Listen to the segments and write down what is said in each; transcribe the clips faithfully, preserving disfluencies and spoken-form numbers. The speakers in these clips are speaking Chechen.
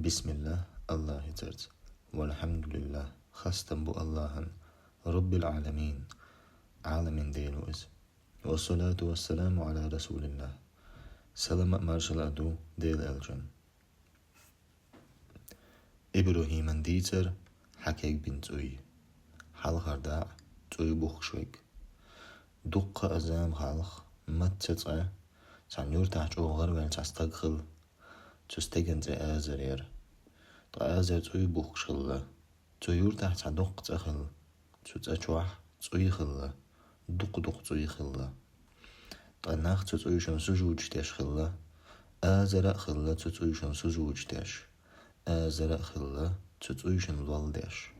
Бисмиллах, Аллахьа цӀерца. Валхьамдулиллах, хастам бу Аллахьан, Раббил Ӏаламин, Ӏаламийн Дела ву Иза. Вассалату вассаламу Ӏала Расулиллах, салам а маршал а ду Дела элчан. Ибрахьиман дийцар хьакегбина цӀуй. Хьалхара дакъа цӀуй бухкуш верг. Дуккха а зама хьалха, мацца цкъа, цхьана юртахь чӀогӀа гӀараваьлла цхьа стаг хилла. Цу стеган цӀе Азар яра. Ткъа Азар цӀуй бухкуш хилла. Цу юртахь цхьа доккха цӀа хилла. Цу цӀа чохь цӀуй хилла. Дукха-дукха цӀуй хилла. Ткъа нах цу цӀуйшна сужудаш деш хилла. Азар а хилла цу цӀуйшна сужудаш деш. Азар а хилла цу цӀуйшна лол деш.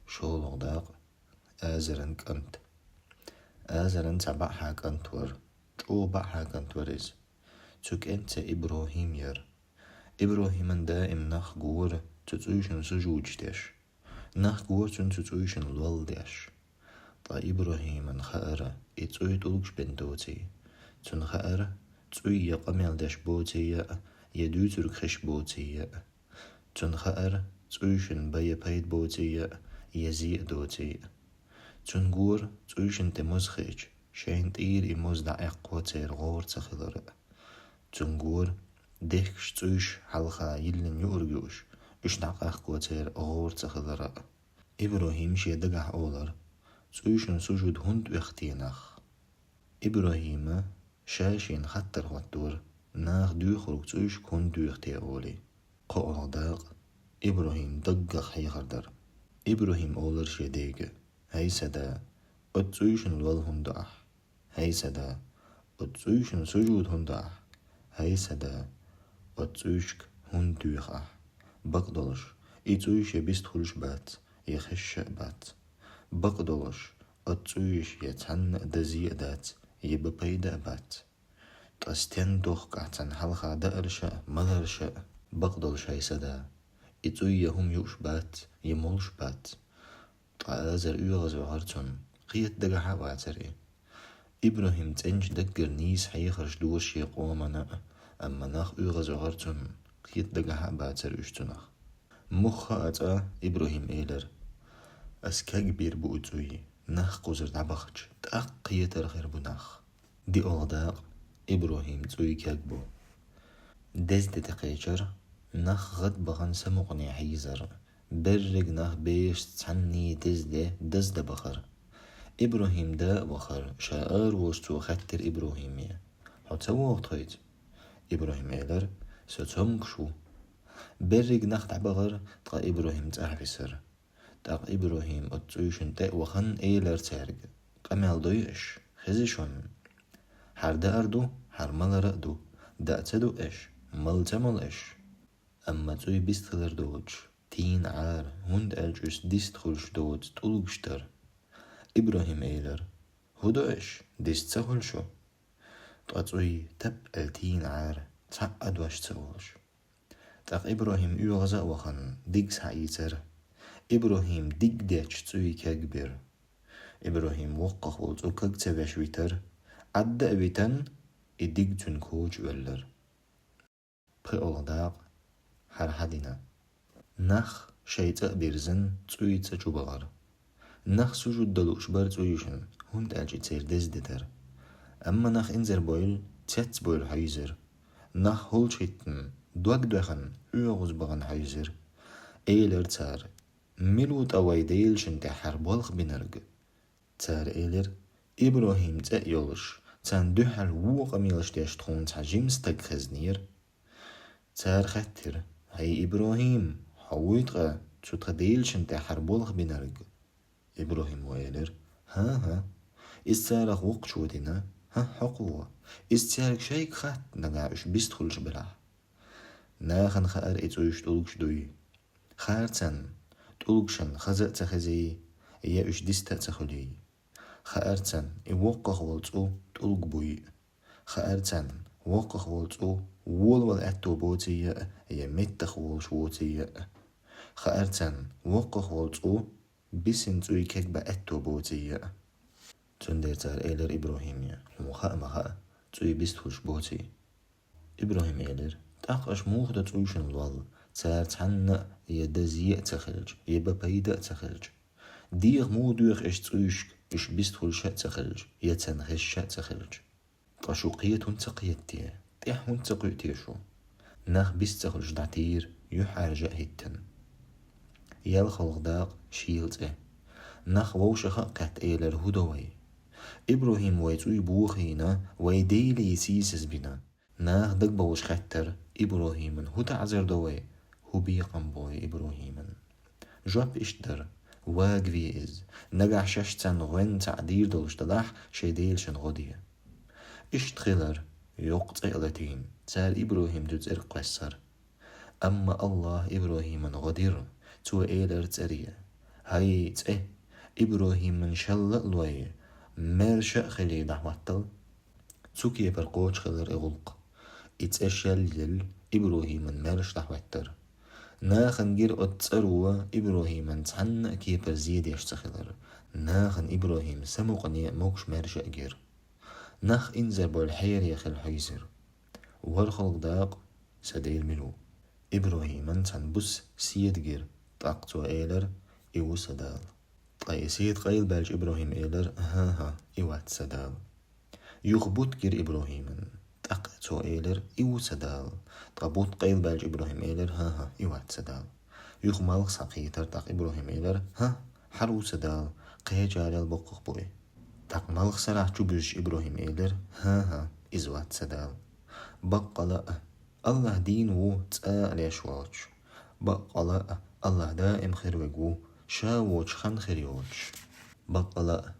ШолгӀа дакъа. Азаран кӀант. Азаран цхьа баьхьа кӀант вара. ЧӀогӀа баьхьа кӀант вара иза. Цу кӀентан цӀе Ибрахьим яра. Ибрахьиман даим нах гора цу цӀуйшна сужудаш деш. Нах гора цунна цу цӀуйшна лол деш. Ткъа Ибрахьиман хаьара и цӀуй тӀулгаш бен доций. Цунна хаьара цӀуй я къамел деш боций а, я дуьйцург хиш боций а. Цунна хаьара цӀуйшна бен я пайда боций а, я зе а доций а. Цунна гора цӀуйшна тӀе моза хиъча, шайна тӀера и моза дӀаэккхо церан гӀора ца хилар а. Цунна гора дехкаш цӀуйш хьалха йиллина юург юуш, уьш дӀакъахко церан гӀора ца хилар а. Ибрахьим шен дагахь олар: «ЦӀуйшна сужуд хӀунда оьху те нах?» Ибрахьима ша шена хаттар хӀоттора, наха доьхург цӀуйшка хӀунда доьху те олий. КхоалгӀа дакъа. Ибрахьим даггах хьехар дара. Ибрахьим олар шен дега: «ХӀай сан да, оцу цӀуйшна лол хӀунда до ахь? ХӀай сан да, оцу цӀуйшна сужуд хӀунда до ахь? ХӀай сан да, оцу цӀуйшка хӀунда доьху ахь? Бакъдолуш, и цӀуйш я бист хуьлуш бац, я хезаш а бац. Бакъдолуш, оцу цӀуйш я цхьанна а дан зе а дац, я бан пайда а бац. Ткъа стен дохку ахь царна хьалха даарш а, маларш а? Бакъдолуш, хӀай сан да, и цӀуй я хӀума юуш бац, я молуш бац». Ткъа Азар оьгӀазвахара цунна, кхета дагахь а вацара и. Ибрахьим цӀеначу даггара нийса хьехарш дора шен къомана а, амма нах оьгӀазвахара цунна, кхета дагахь а бацара уьш цунах. Муха а цкъа Ибрахьим элира: «Ас кегбийр бу и цӀуй, нах кхузара дӀабахча, тӀаккха кхетар хир бу нах». ДиъалгӀа дакъа. Ибрахьим цӀуй кегбо. Деза де тӀекхечира, нах гӀадбахана самукъане хьийзара. Берриг нах бешаца цхьанний деза де даздан бахара. Ибрахьим да а вахара, ша ара волуш цо хаьттира Ибрахьиме: «Хьо ца вогӀу тхайца?» Ибрахьим элира: «Со цомгуш ву». Берриг нах дӀабахара, ткъа Ибрахьим цӀахь висира. ТӀаккха Ибрахьим оцу цӀуйшна тӀе а вахана, элира цаьрга: «Къамел дой аша, хезий шуна? ХӀара даар ду, хӀара малар а ду, даа ца ду аша, мала ца молу аша?» Амма цӀуй бист хилар доцуш, тийна Ӏара, хӀунда аьлча уьш дист хуьлуш доцу тӀулгаш дара. Ибрахьим элира: «ХӀун до аша, дист ца хуьлу шу?» Ткъа цӀуй тап аьлла тийна Ӏара, цхьаъ а дош ца волуш. ТӀаккха Ибрахьим оьгӀаз а вахана, диг схьаийцира. Ибрахьим диг детташ цӀуй кегбира. Ибрахьим воккхах волу цӀу каг ца веш витара, Ӏадда а витана, и диг цуьнан коча оьллира. ПхоьалгӀа дакъа. ХӀара хьан дина? Нах шайн цӀа а бирзина, цӀуй цӀа чу бахара. Нах сужуд дан лууш бара цӀуйшна, хӀунда аьлча и церан деза де дара. Амма нах инзарбойла, цецбойла хьийзира. Нах хӀулчахӀиттина, дог доьхна, оьгӀаз бахана хьийзира. Элира цара: «Мила ву ткъа вай Делашна тӀехь хӀара болх бинарг?» Цара элира: «Ибрахьим цӀе а йолуш, царна дуьхьал вон къамелаш деш тхуна цхьа жима стаг хезнера». Цара хаьттира: «ХӀай Ибрахьим, хьо вуй ткъа цу тхан Делашна тӀехь хӀара болх бинарг?» Ибрахьимо элира: «ХӀан-хӀа, иза царах воккхачо дина, хӀан-хӀа, хьокхо. Иза цаьрга шайга хатта, нагахь уьш бист хуьлуш белахь». Нахана хаьара и цӀуйш тӀулгаш дуй. Хаьара царна, тӀулгашна хаза а ца хезий, я уьш диста а ца хуьлий. Хаьара царна, и воккхах волу цӀу тӀулг буй. Хаьара царна, воккхах волу цӀу волавала аьтто боций а, я меттах волуш воций а. Хаьара царна, воккхах волу цӀу бисина цӀуй кегбан аьтто боций а. Цундела цара элира Ибрахьиме: «Хьуна хаа ма хаьа, цӀуй бист хуьлуш боций». Ибрахьим элира: ТӀаккха аша муха до цӀуйшинна лол, цара цхьанна а я дан зе а ца хилча, я бан пайда а ца хилча? ДегӀа муха доьху аша цӀуйшка, уьш бистхуьлуш а ца хилча, я царна хезаш а ца хилча? Ткъа шу кхета хӀунда ца кхета те? ТӀаьхьа хӀунда ца кхуьу те шу? Нах бист ца хуьлуш дӀатийра, юьхьӀаьржа а хӀиттина. ЯлхалгӀа дакъа, шийла цӀе. Нах вовшах а кхетта элира: «ХӀун до вай? ИбрахӀим вай цӀуй бохийна, вай Деле сийсаз бина». Наха дагабовлуш хаьттира: «ИбрахӀиман хӀун таӀзар до вай? ХӀун бекхам бу вай ИбрахӀиман?» Жоп иштта дара: «Вагаве иза. Нагахь шаьш царна гӀоьнна цхьаъ дийр долуш далахь, шайн Делашна гӀо де». Иштта хилира, йоккха цӀе а латийна, цара ИбрахӀим дуьхьа цӀерга кхоьссира. Амма АллахӀа ИбрахӀиман гӀо дира, цо элира цӀере: «ХӀай цӀе, ИбрахӀиман шелла а лой, маьрша а хилий дӀахӀоттал». Цу кепара кхочуш хилира и гӀуллакх. И цӀе шел елла, ИбрахӀиман маьрша дӀахӀоьттира. Нахана гира оцу цӀаро ИбрахӀиман цхьанна а кепара зе деш ца хилар. Нахана ИбрахӀим самукъане а могуш маьрша а гира. Нах инзарбевлла хьере хила хьийзира. ВорхӀалгӀа дакъа, сан Дела мила ву? ИбрахӀиман цхьана буса седа гира, тӀаккха цо элира: «И ву сан Дала». Ткъа и седа къайлабаьлча ИбрахӀима элира: «ХӀан-хӀа, и вац сан Дала». Юха бутт гира ИбрахӀиман, тӀаккха цо элира: «И ву сан Дала». Ткъа бутт къайлабаьлча ИбрахӀима элира: «ХӀан-хӀа, и вац сан Дала». Юха малх схьакхийтира, тӀаккха ИбрахӀима элира: «ХӀан, хьара ву сан Дала, кхечарел боккхах бу и». ТӀаккха малх сарахь чубуьззича ИбрахӀима элира: «ХӀан-хӀа, иза вац сан Дала». Баккъала а, АллахӀ дийна ву цкъа а леш воцуш. Баккъала а, АллахӀ даим хир верг ву, ша воцуш хан хир йоцуш. Баккъала а,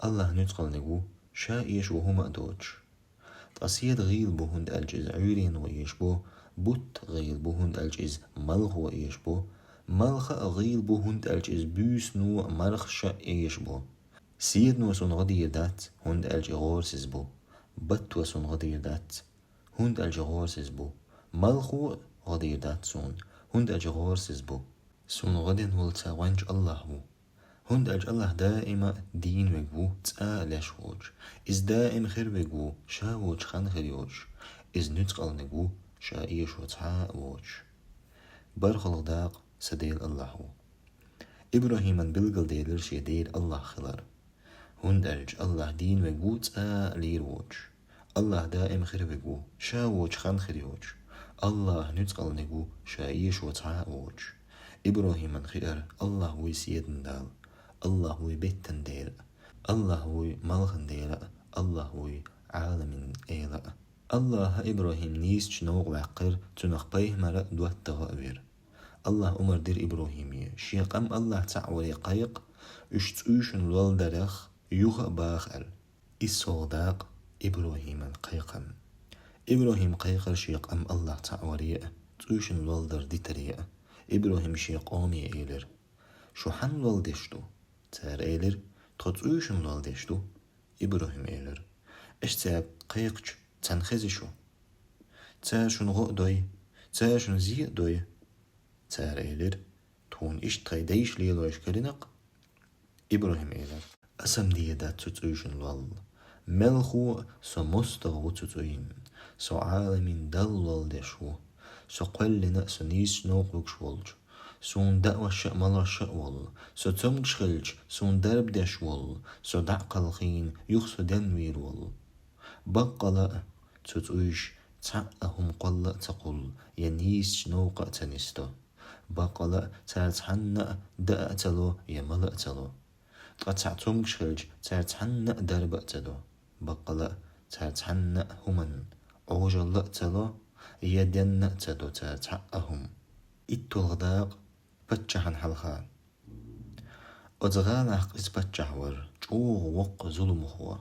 АллахӀ нуьцкъалниг ву, ша эшаво хӀума а доцуш. Ткъа седа гӀийла бу, хӀунда аьлча иза Ӏуьйренна ван эшабо, бутт гӀийла бу, хӀунда аьлча иза малхо эшабо, малх а гӀийла бу, хӀунда аьлча иза буьйсано а, мархаша а эшабо. Седано суна гӀо дийр дац, хӀунда аьлча и гӀорасиз бу. Батто суна гӀо дийр дац, хӀунда аьлча гӀорасиз бу. Малхо а гӀо дийр дац суна, хӀунда аьлча гӀорасиз бу. Суна гӀо дина волу ца гӀоьнча АллахӀ ву. ХӀунда аьлча АллахӀ даима а дийна верг ву, цкъа а леш воцуш. Иза даим хир верг ву, ша воцуш хан хир йоцуш. Иза нуьцкъалниг ву, ша эшаво цхьа а воцуш. БархӀалгӀа дакъа, сан Дела АллахӀ ву. ИбрахӀиман билгалделира шен Дела АллахӀ хилар. ХӀунда аьлча АллахӀ дийна верг ву, цкъа а лийр воцуш. АллахӀ даим хир верг ву, ша воцуш хан хир йоцуш. АллахӀ нуьцкъалниг ву, ша эшаво цхьа а воцуш. ИбрахӀиман хиара АллахӀ вуй седан Дала, АллахӀ вуй беттан Дела а, АллахӀ вуй малхан Дела а, АллахӀ вуй Ӏаламийн Эла а. АллахӀа ИбрахӀим нийсачу новкъа ваьккхира, цунах пайхамар а, доттагӀа а вира. АллахӀа омра дира ИбрахӀиме, шен къам АллахӀ цхьаъ варе кхайкха, уьш цӀуйшинна лол дарах юха а баха аьлла. ИссалгӀа дакъа, ИбрахӀиман кхайкхам. ИбрахӀима кхайкхира шен къам АллахӀ цхьаъ варе а, цӀуйшинна лол дар дитаре а. ИбрахӀима шен къоме элира: «Шу хьанна лол деш ду?» Цара элира: «Тхо цӀуйшинна лол деш ду». ИбрахӀима элира: «Аша цаьрга кхайкхича, царна хези шу? Цара шуна гӀо а дой, цара шуна зе а дой». Цара элира: «Тхуна иштта тхайн дайша лелош карина-кх». ИбрахӀима элира: «Аса-м дийр дац цу цӀуйшинна лол. Мелхо а, со мостагӀа ву цу цӀуйна. Со Ӏаламийн Далла лол деш ву. Со кхоьллина а, со нийсачу новкъа вуьгуш волчу. Суна даош а, малош а волу. Со цомгуш хилча, суна дарба деш волу. Со дӀа а кхалхийна, юха со денвийр волу. Баккъала а, цу цӀуйша цхьа а хӀума кхолла а ца кхуллу, я нийсачу новкъа а ца нисдо. Баккъала а, цара цхьанна а даа а ца ло, я мала а ца ло. Ткъа цхьаъ цомгуш хилча, цара цхьанна а дарба а ца до. Баккъала а, цара цхьанна а хӀуманна Ӏожалла а ца ло, я денна а ца до цара цхьа а хӀума». ИтталгӀа дакъа, паччахьан хьалха. Оцу гӀалахь кхин цхьа паччахь вара, чӀогӀа воккха зуламхо.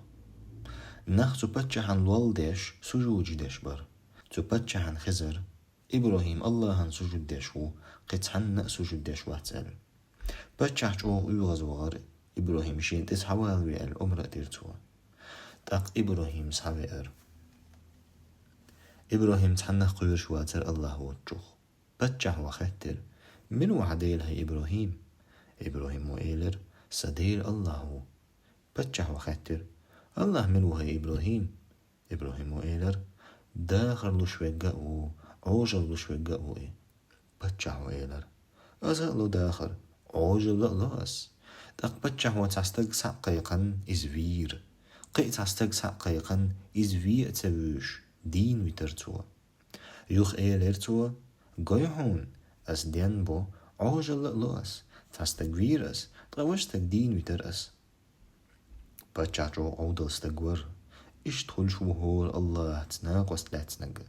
Нах цу паччахьан лол деш, сужудаш деш бара. Цу паччахьан хезара: «ИбрахӀим АллахӀан сужуд деш ву, кхин цхьанна а сужуд деш вац», — аьлла. Паччахь чӀогӀа оьгӀазвахара, ИбрахӀим шена тӀе схьавалаве аьлла, омра а дира цо. ТӀаккха ИбрахӀим схьавеара. ИбрахӀим цхьаннах кхоьруш вацара АллахӀ воцучух. Паччахь ван хаьттира: «Мила ву хьан Дела, хӀай ИбрахӀим?» ИбрахӀимо элира: «Сан Дела АллахӀ ву». Паччахь ван хаьттира: «АллахӀ мила ву, хӀай ИбрахӀим?» ИбрахӀимо элира: «Дахар луш верг а ву, Ӏожаллуш вегга а ву и. Паччахьо элира: «Аса а ло дахар, Ӏожалла а ло ас». ТӀаккха паччахьо цхьа стаг схьа а кхайкхина, иза вийра. Кхин а цхьа стаг схьа а кхайкхина, иза ве а ца вуьйш, дийна витира цо. Юха элира цо: «Гой хьуна, ас денна бу, Ӏожалла а ло ас, цхьа стаг вийра ас, ткъа важа стаг дийна витира ас». Паччахь чӀогӀа Ӏовдал стаг вара, иштта хуьлуш ву хӀора Аллахьца накъост лаьцнарг.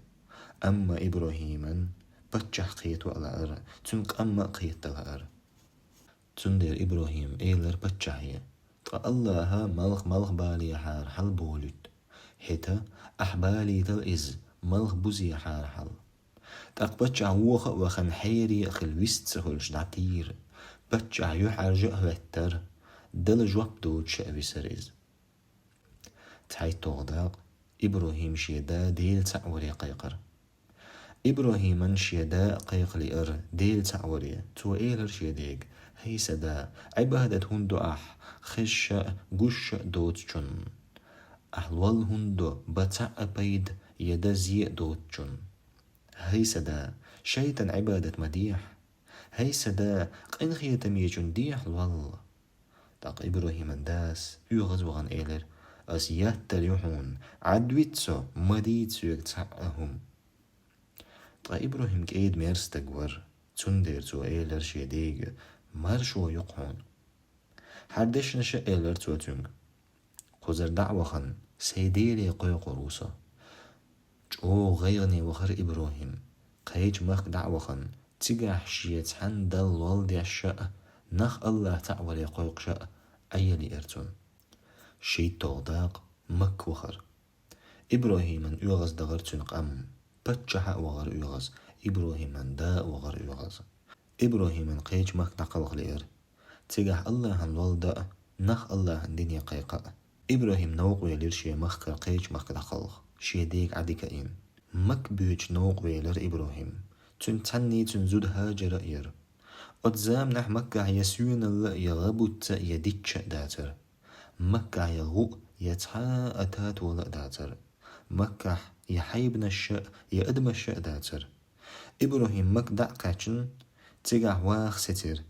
Амма ИбрахӀиман паччахь кхета а лаьара, цуьнан къам а кхетта лаьара. Цундела ИбрахӀима элира паччахье: «Ткъа Аллахьа малх малхбалехьара хьалболуьйту. ХӀета ахь балийтал иза малхбузехьара хьал». ТӀаккха паччахь воха а вахана, хьере а хила вист ца хуьлуш дӀатийра. Паччахь юьхьӀаьржа а хӀоьттара, дала жоп доцуш а висира иза. ЦхьайтталгӀа дакъа. ИбрахӀима шен да Дела цхьаъ варе кхайкхар. ИбрахӀиман шен да а кхайкха лиира Дела цхьаъ варе. Цо элира шен дега: «ХӀай сан да, Ӏибадат хӀунда до ахь хезаш а, гуш а доцучунна? Ахь лол хӀунда до бан цхьа а пайда я дан зе а доцучунна? ХӀай сан да, шайтӀан Ӏибадат ма дехьа. ХӀай сан да, къинхетамечунна дехьа лол». ТӀаккха ИбрахӀиман дас оьгӀазвахана элира: «Ас еттар ю хьуна, Ӏадвита со, ма дийца соьга цхьа а хӀума». Ткъа ИбрахӀим кӀеда-мерза стаг вара, цундела цо элира шен дега: «Маршо ю-кх хьуна». ХӀара дешнаш а элира цо цуьнга. Кхузара дӀа а вахана, сайн Деле кхойкхур ву со. ЧӀогӀа гӀайгӀане вахара ИбрахӀим. Кхечу махка дӀа а вахана, цигахь шен цхьанна Далла лол деш а, нах Аллахь цхьаъ варе кхойкхуш а, Ӏен лиира цунна. ШийтталгӀа дакъа. Макка вахар. ИбрахӀиман оьгӀаздахара цуьнан къам. Паччахь а вахара оьгӀаз, ИбрахӀиман да а вахара оьгӀаз. ИбрахӀиман кхечу махка дӀакхалха лиира. Цигахь Аллахьан лол дан а, нах Аллахьан дине кхайкха а. ИбрахӀим новкъа велира шен махкара кхечу махка дӀакхалха, шен дега Ӏадика а йина. Макка боьдучу новкъа велира ИбрахӀим. Цуьнца цхьаьна цуьнан зуда ХӀажара а яра. Оцу заманахь Маккахь я соьналла а, я гӀа-буц а, я дичча а дацара. Маккахь я гӀу а, я цхьа а татола а дацара. Маккахь я хьайбанаш а, я адамаш а дацара. ИбрахӀим Макка дӀа а кхаьчна, цигахь ваха сецира.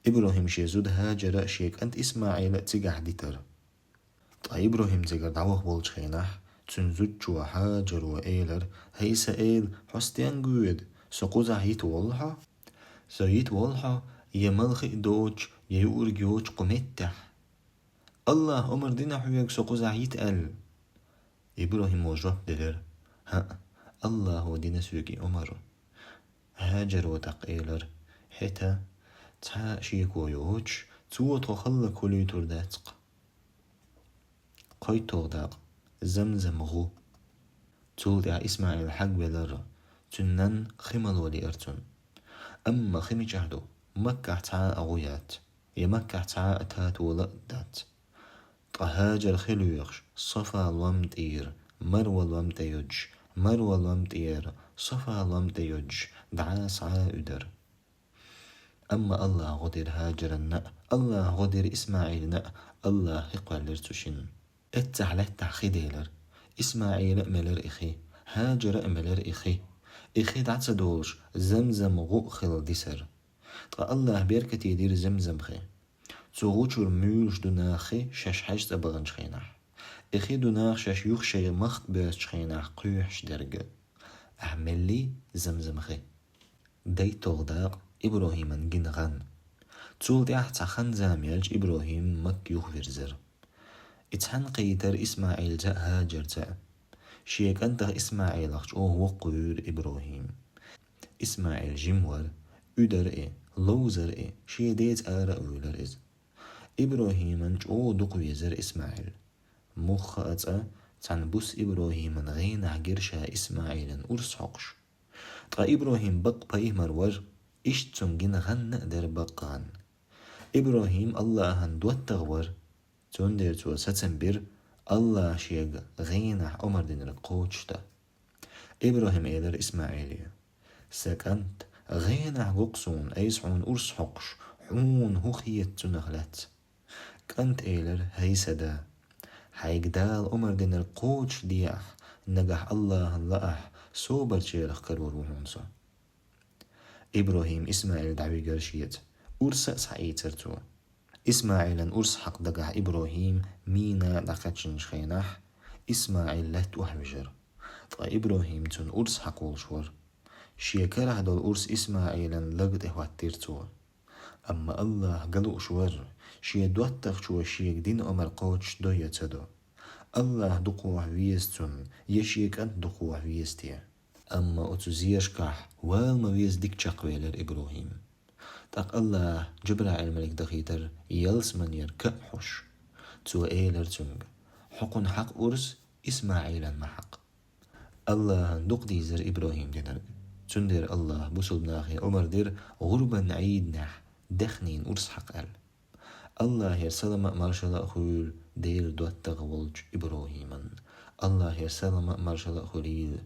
ИбрахӀим шен зуда ХӀажара а, шен кӀант ИсмаӀила а цигахь дитара. Ткъа ИбрахӀим цигара дӀаваха волчу хенахь, цуьнан зудчо ХӀажаро элира: «ХӀай сан эла, хьо стенга воьду? Со кхузахь йита воллу хьо? Со йита воллу хьо я малхи а доцуш, я юург йоцуш кху меттехь. Аллахьа омра дина хьоьга со кхузахь йита аьлла». ИбрахӀимо жоп делира: «ХӀаъ, Аллахьо дина соьга и омра». ХӀажаро тӀаккха элира: «ХӀета, цхьа а шеко йоцуш, цо тхо хӀаллакьхуьлуьйтур дац-кх». КхойтталгӀа дакъа. Замзам гӀу. Цул тӀаьхьа ИсмаӀил хьагвелира, цуьнан нанна хи мало лиира цунна. Амма хи мичахь ду? Маккахь цхьа а гӀу яц, я Маккахь цхьа а татола а дац. Ткъа ХӀажар хи лоьхуш, Сафа лом тӀера Марва лом тӀе йодуш, Марва лом тӀера Сафа лом тӀе йодуш, дӀа схьа а уьдура. Амма Аллахьа гӀо дира ХӀажаранна а, Аллахьа гӀо дира ИсмаӀилна а, Аллахьа хи кхоьллира цу шинна. Эццахь лаьттахь хи делира. ИсмаӀила а мелира и хи, ХӀажара а мелира и хи. И хи дӀа ца долуш, Замзам гӀу а хилла дисира. Ткъа Аллахьа беркате дира Замзам хи. Цу гӀу чуьра муьйлуш ду нах хи шаьш хьаьжцӀа баханчу хенахь. И хи ду нах шаьш юха шайн махка боьссачу хенахь кхоьхьуш дерг. Ахь меллий Замзам хи. ДайтталгӀа дакъа. ИбрахӀиман гина гӀан. Цул тӀаьхьа цхьа хан-зама яьлча ИбрахӀим Макка юхавирзира. И цхьаьна кхийтира ИсмаӀилца а, ХӀажарца а. Шен кӀантах ИсмаӀилах чӀогӀа воккха вуьйра ИбрахӀим. ИсмаӀил жима вара, уьдара и, ловзара и, шен деца ара а вуьйлира иза. ИбрахӀиман чӀогӀа дукха везара ИсмаӀил. Муха а цкъа цхьана буса ИбрахӀиман гӀенахь гира ша ИсмаӀилан урс хьокхуш. Ткъа ИбрахӀим бакъ пайхамар вара, иштта цунна гина гӀан а дара бакъ гӀан. ИбрахӀим Аллахьан доттагӀа вара, цундела цо сацам бира Аллахьа шега гӀенахь омра динарг кхочушдан. ИбрахӀима элира ИсмаӀиле: «Сан кӀант, гӀенахь го-кх суна, айса хьуна урс хьокхуш, хьуна хӀун хета цунах лаьцна?» КӀанта элира: «ХӀай сан да, хьайга Дала омра динарг кхочушде ахь, нагахь Аллахьана лаахь, Собарчарах карор ву хьуна со». ИбрахӀим ИсмаӀил дӀавигар шеца. Урс а схьаийцар цо. ИсмаӀилан урс хьакха дагахь ИбрахӀим мина дӀакхаьчначу хенахь, ИсмаӀил лаьтта охьавижар. Ткъа ИбрахӀим цунна урс хьакха волуш вара. Шен карахь долу урс ИсмаӀилан лаг тӀе хӀоттийра цо. Амма АллахӀ ган лууш вара, шен доттагӀчо шега дина омар кхочушдо я ца до. АллахӀ дукхахьа веза цунна, я шен кӀант дукхахьа веза те. Амма оцу зерашкахь вала ма веза дика чекхвелира ИбрахӀим. ТӀаккха АллахӀа ДжабраӀил-малик дахийтар ялсаманера каъ хьуш. Цо элира цуьнга: «Хьо кхунна хьакха урс, ИсмаӀилан ма хьакха». АллахӀан дукха дийзира ИбрахӀим динарг. Цундела АллахӀа бусалба нахе омар дира гӀурбан Ӏийданехь даьхнина урс хьакха аьлла. АллахӀера салам а маршалла а хуьлийла Делан доттагӀа волчу ИбрахӀиман. АллахӀера салам а маршалла а хуьлийла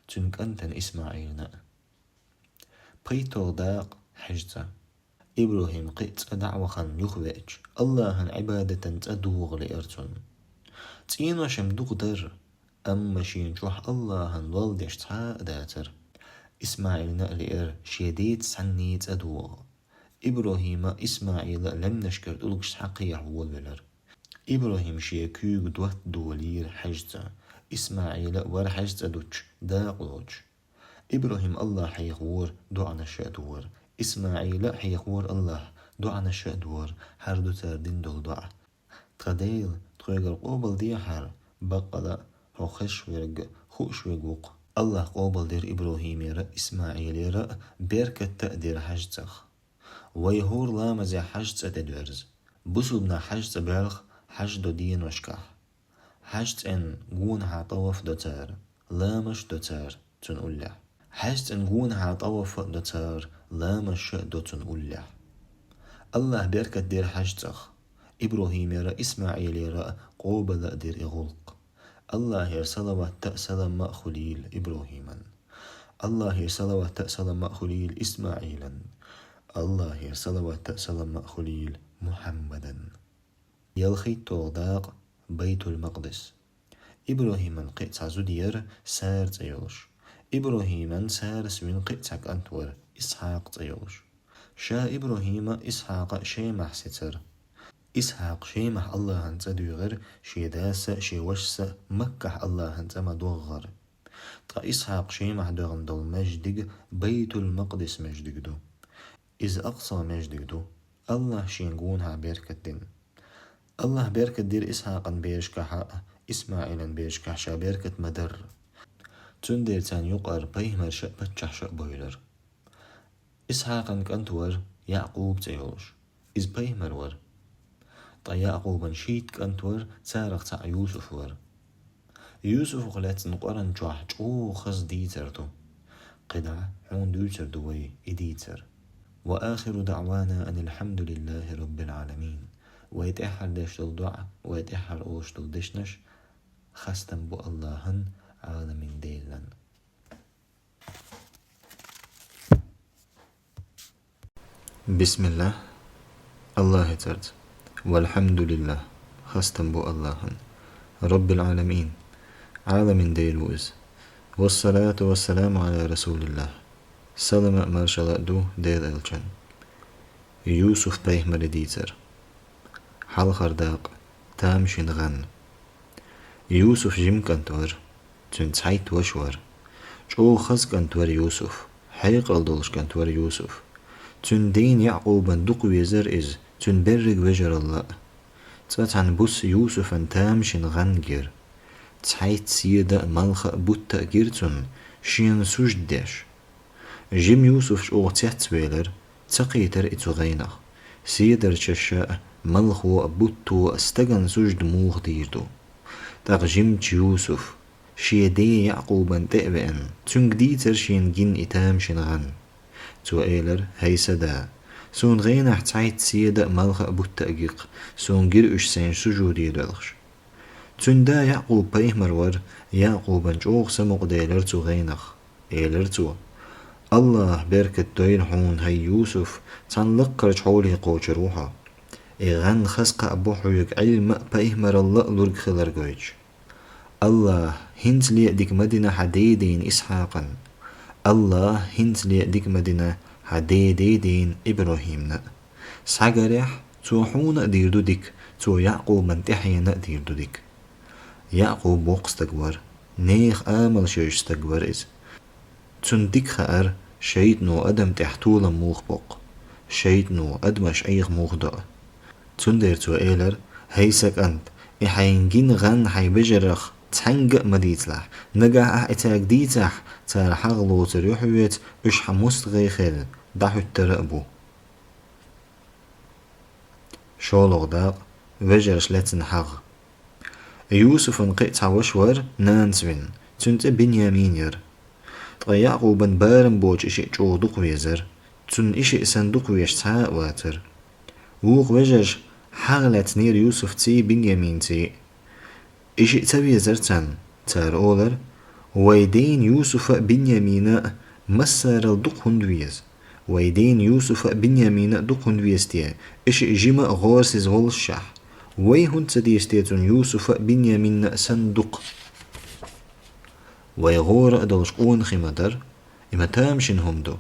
цуьнан кӀантана ИсмаӀилна а. ПхийтталгӀа дакъа, хьаьжцӀа. ИбрахӀим кхин а цӀа дӀа а вахана юхавеача, АллахӀан Ӏибадатан цӀа догӀа лиира цунна. ЦӀенош-м дукха дара, амма шена чохь АллахӀан лол деш цхьа а дацара. ИсмаӀилна а лиира шен деца цхьанне цӀа догӀа. ИбрахӀима а, ИсмаӀила а лаьмнашкара тӀулгаш схьакхехьа волавелира. ИбрахӀим шен куьйга дотта долийра хьаьжцӀа. ИсмаӀила а вара хьаьжцӀа дуттуш, дакъа лоцуш. ИбрахӀим АллахӀ хьехавора, доӀанаш а дора. ИсмаӀила а хьехавора АллахӀ, доӀанаш а дора, хӀара ду цара дина долу доӀа. Тхан Дела, тхоьгара къобалдехьара, баккъала а хьо хезаш верг, хууш верг ву-кх. АллахӀа къобалдира ИбрахӀимера а, ИсмаӀилера а, беркат а дира хьаьжцӀах. Вай хӀора ламазехь хьаьжцӀа тӀедоьрзу. Бусалба нах хьаьжцӀа боьлху хьаьж до деношкахь. ХьаьжцӀен гонахьа тӀаваф до цара, ламазаш до цара цунна уллехь. ХьаьжцӀен гонахьа тӀаваф а до цара, ламазаш а до цунна уллехь. АллахӀа беркат дира хьаьжцӀах. ИбрахӀимера а, ИсмаӀилера а къобал а дира и гӀуллакх. АллахӀера салават а, салам а хуьлийла ИбрахӀиман. АллахӀера салават а, салам а хуьлийла ИсмаӀилан. АллахӀера салават а, салам а хуьлийла Мухьаммадан. ЯлхитталгӀа дакъа, Байтул-Макъдис. ИбрахӀиман кхин а цхьа зуда яра, Сара цӀе йолуш. ИбрахӀиман Сарас вина кхин а цхьа кӀант вара, Исхьакъ цӀе йолуш. Ша ИбрахӀима а, Исхьакъа а Шемахь сецара. Исхьакъа Шемахь АллахӀан цӀа дуьйгӀира, шен дас а, шен вашас а Маккахь АллахӀан цӀа ма-догӀаххара. Ткъа Исхьакъа Шемахь доьгӀна долу маьждиг Байтул-Макъдис маьждиг ду. Иза Акъса маьждиг ду. АллахӀа шен гонахьа беркат дина. АллахӀа беркат дира Исхьакъан берашкахь а, ИсмаӀилан берашкахь ша беркат ма-дарра. Цундела царна юкъара пайхамарш а, паччахьаш а бевлира. Исхьакъан кӀант вара Якъуб цӀе йолуш. Иза пайхамар вара. Ткъа Якъубан шийтта кӀант вара, царах цхьаъ Юсуф вара. Юсуфах лаьцна Къуръан чохь чӀогӀа хаза дийцар ду. КхидӀа хьуна дуьйцур ду вай и дийцар. وآخر دعوانا أن الحمد لله رب العالمين. Вай тӀаьххьара деш долу доӀа, вай тӀаьххьара олуш долу дешнаш хастам бу АллахӀан, Ӏаламийн Делан. Бисмиллах, АллахӀан цӀарца. Валхьамдулиллах, хастам бу АллахӀан. Роббил Ӏаламийн, Ӏаламийн Дела ву Иза. Вассалату вассаламу Ӏала Расулиллах, салам а маршалла а ду Делан элчанна. Юсуф-пайхамаре дийцар. Хьалхара дакъа, тамашийна гӀан. Юсуф жима кӀант вара, цуьнан цхьайтта ваша вара. ЧӀогӀа хаза кӀант вара Юсуф, хьекъал долуш кӀант вара Юсуф. Цуьнан ден Якъубан дукха везара иза, цуьнан берриг вежаралла а. Цкъа цхьана буса Юсуфан тамашийна гӀан гира. Цхьайтта седа а, малха а, бутт а гира цунна, шена сужда деш. Жима Юсуф чӀогӀа цецвелира, ца кхийтира и цу гӀенах. Седарчаша а, малхо а, бутто а стагана сужда муха дийр ду? ТӀаккха жимачу Юсуф, шен ден Якъубан тӀе а веана, цуьнга дийцара шена гина и тамашийна гӀан. Цо элира: «ХӀай сан да, суна гӀенахь цхьайтта седа а, малха а, бутт а гира, суна гира уьш сайна сужуде доьлхуш». Цуьнан да Якъуб пайхамар вара, Якъубан чӀогӀа самукъаделира цу гӀенах. Элира цо: «АллахӀа беркат дойла хьуна, хӀай Юсуф, цхьана лаккхарчу хьоле кхочур ву хьо. И гӀан хаза кхаъ бу хьоьга Ӏилма а, пайхамаралла а лург хилар гойтуш». АллахӀа хӀинцале а дика ма дина хьан даь дийна Исхьакъан. АллахӀа хӀинцале а дика ма дина хьан даь дийна ИбрахӀимна. Схьагарехь, цо хьуна а дийр ду дика, цо Яъкъубан тӀаьхьенна а дийр ду дика. Яъкъуб воккха стаг вара, нехан амалш йолуш стаг вара иза. Цунна дика хаьара, шайтӀано адам тӀехь толам муха боккху, шайтӀано адамаш Ӏеха муха до. Цундела цо элира: «ХӀай сан кӀант, и хьайна гина гӀан хьайн вежарах цхьаьнга а ма дийцалахь. Нагахь ахь и цаьрга дийцахь, цара хьагӀ лоцур ю хьоьца, уьш хьан мостагӀий хилла, дӀахӀуьттур а бу». ШолгӀа дакъа. Вежарша лаьцна хьагӀ. Юсуфан кхин а цхьа ваша вара, нанас вина, цуьнан цӀе Бинъямин яра. Ткъа Яъкъубан барам боцуш и шиъ чӀогӀа дукха везара, цунна и шиъ санна дукха везаш цхьа а вацара. Вукху вежарша хьагӀ лаьцнера Юсуфций, Бинъяминций. И шиъ ца везара царна. Цара олура: «Вайн дена Юсуфа а, Бинъямина а массарал дукха хӀунда веза? Вайн дена Юсуфа а, Бинъямина а дукха хӀунда веза те? И шиъ жима а гӀорасиза воллушехь, вай хӀунда ца деза те цунна Юсуфа а, Бинъямина а санна дукха? Вай гӀора а долуш къонахий ма дара, и ма тамашийна хӀума ду».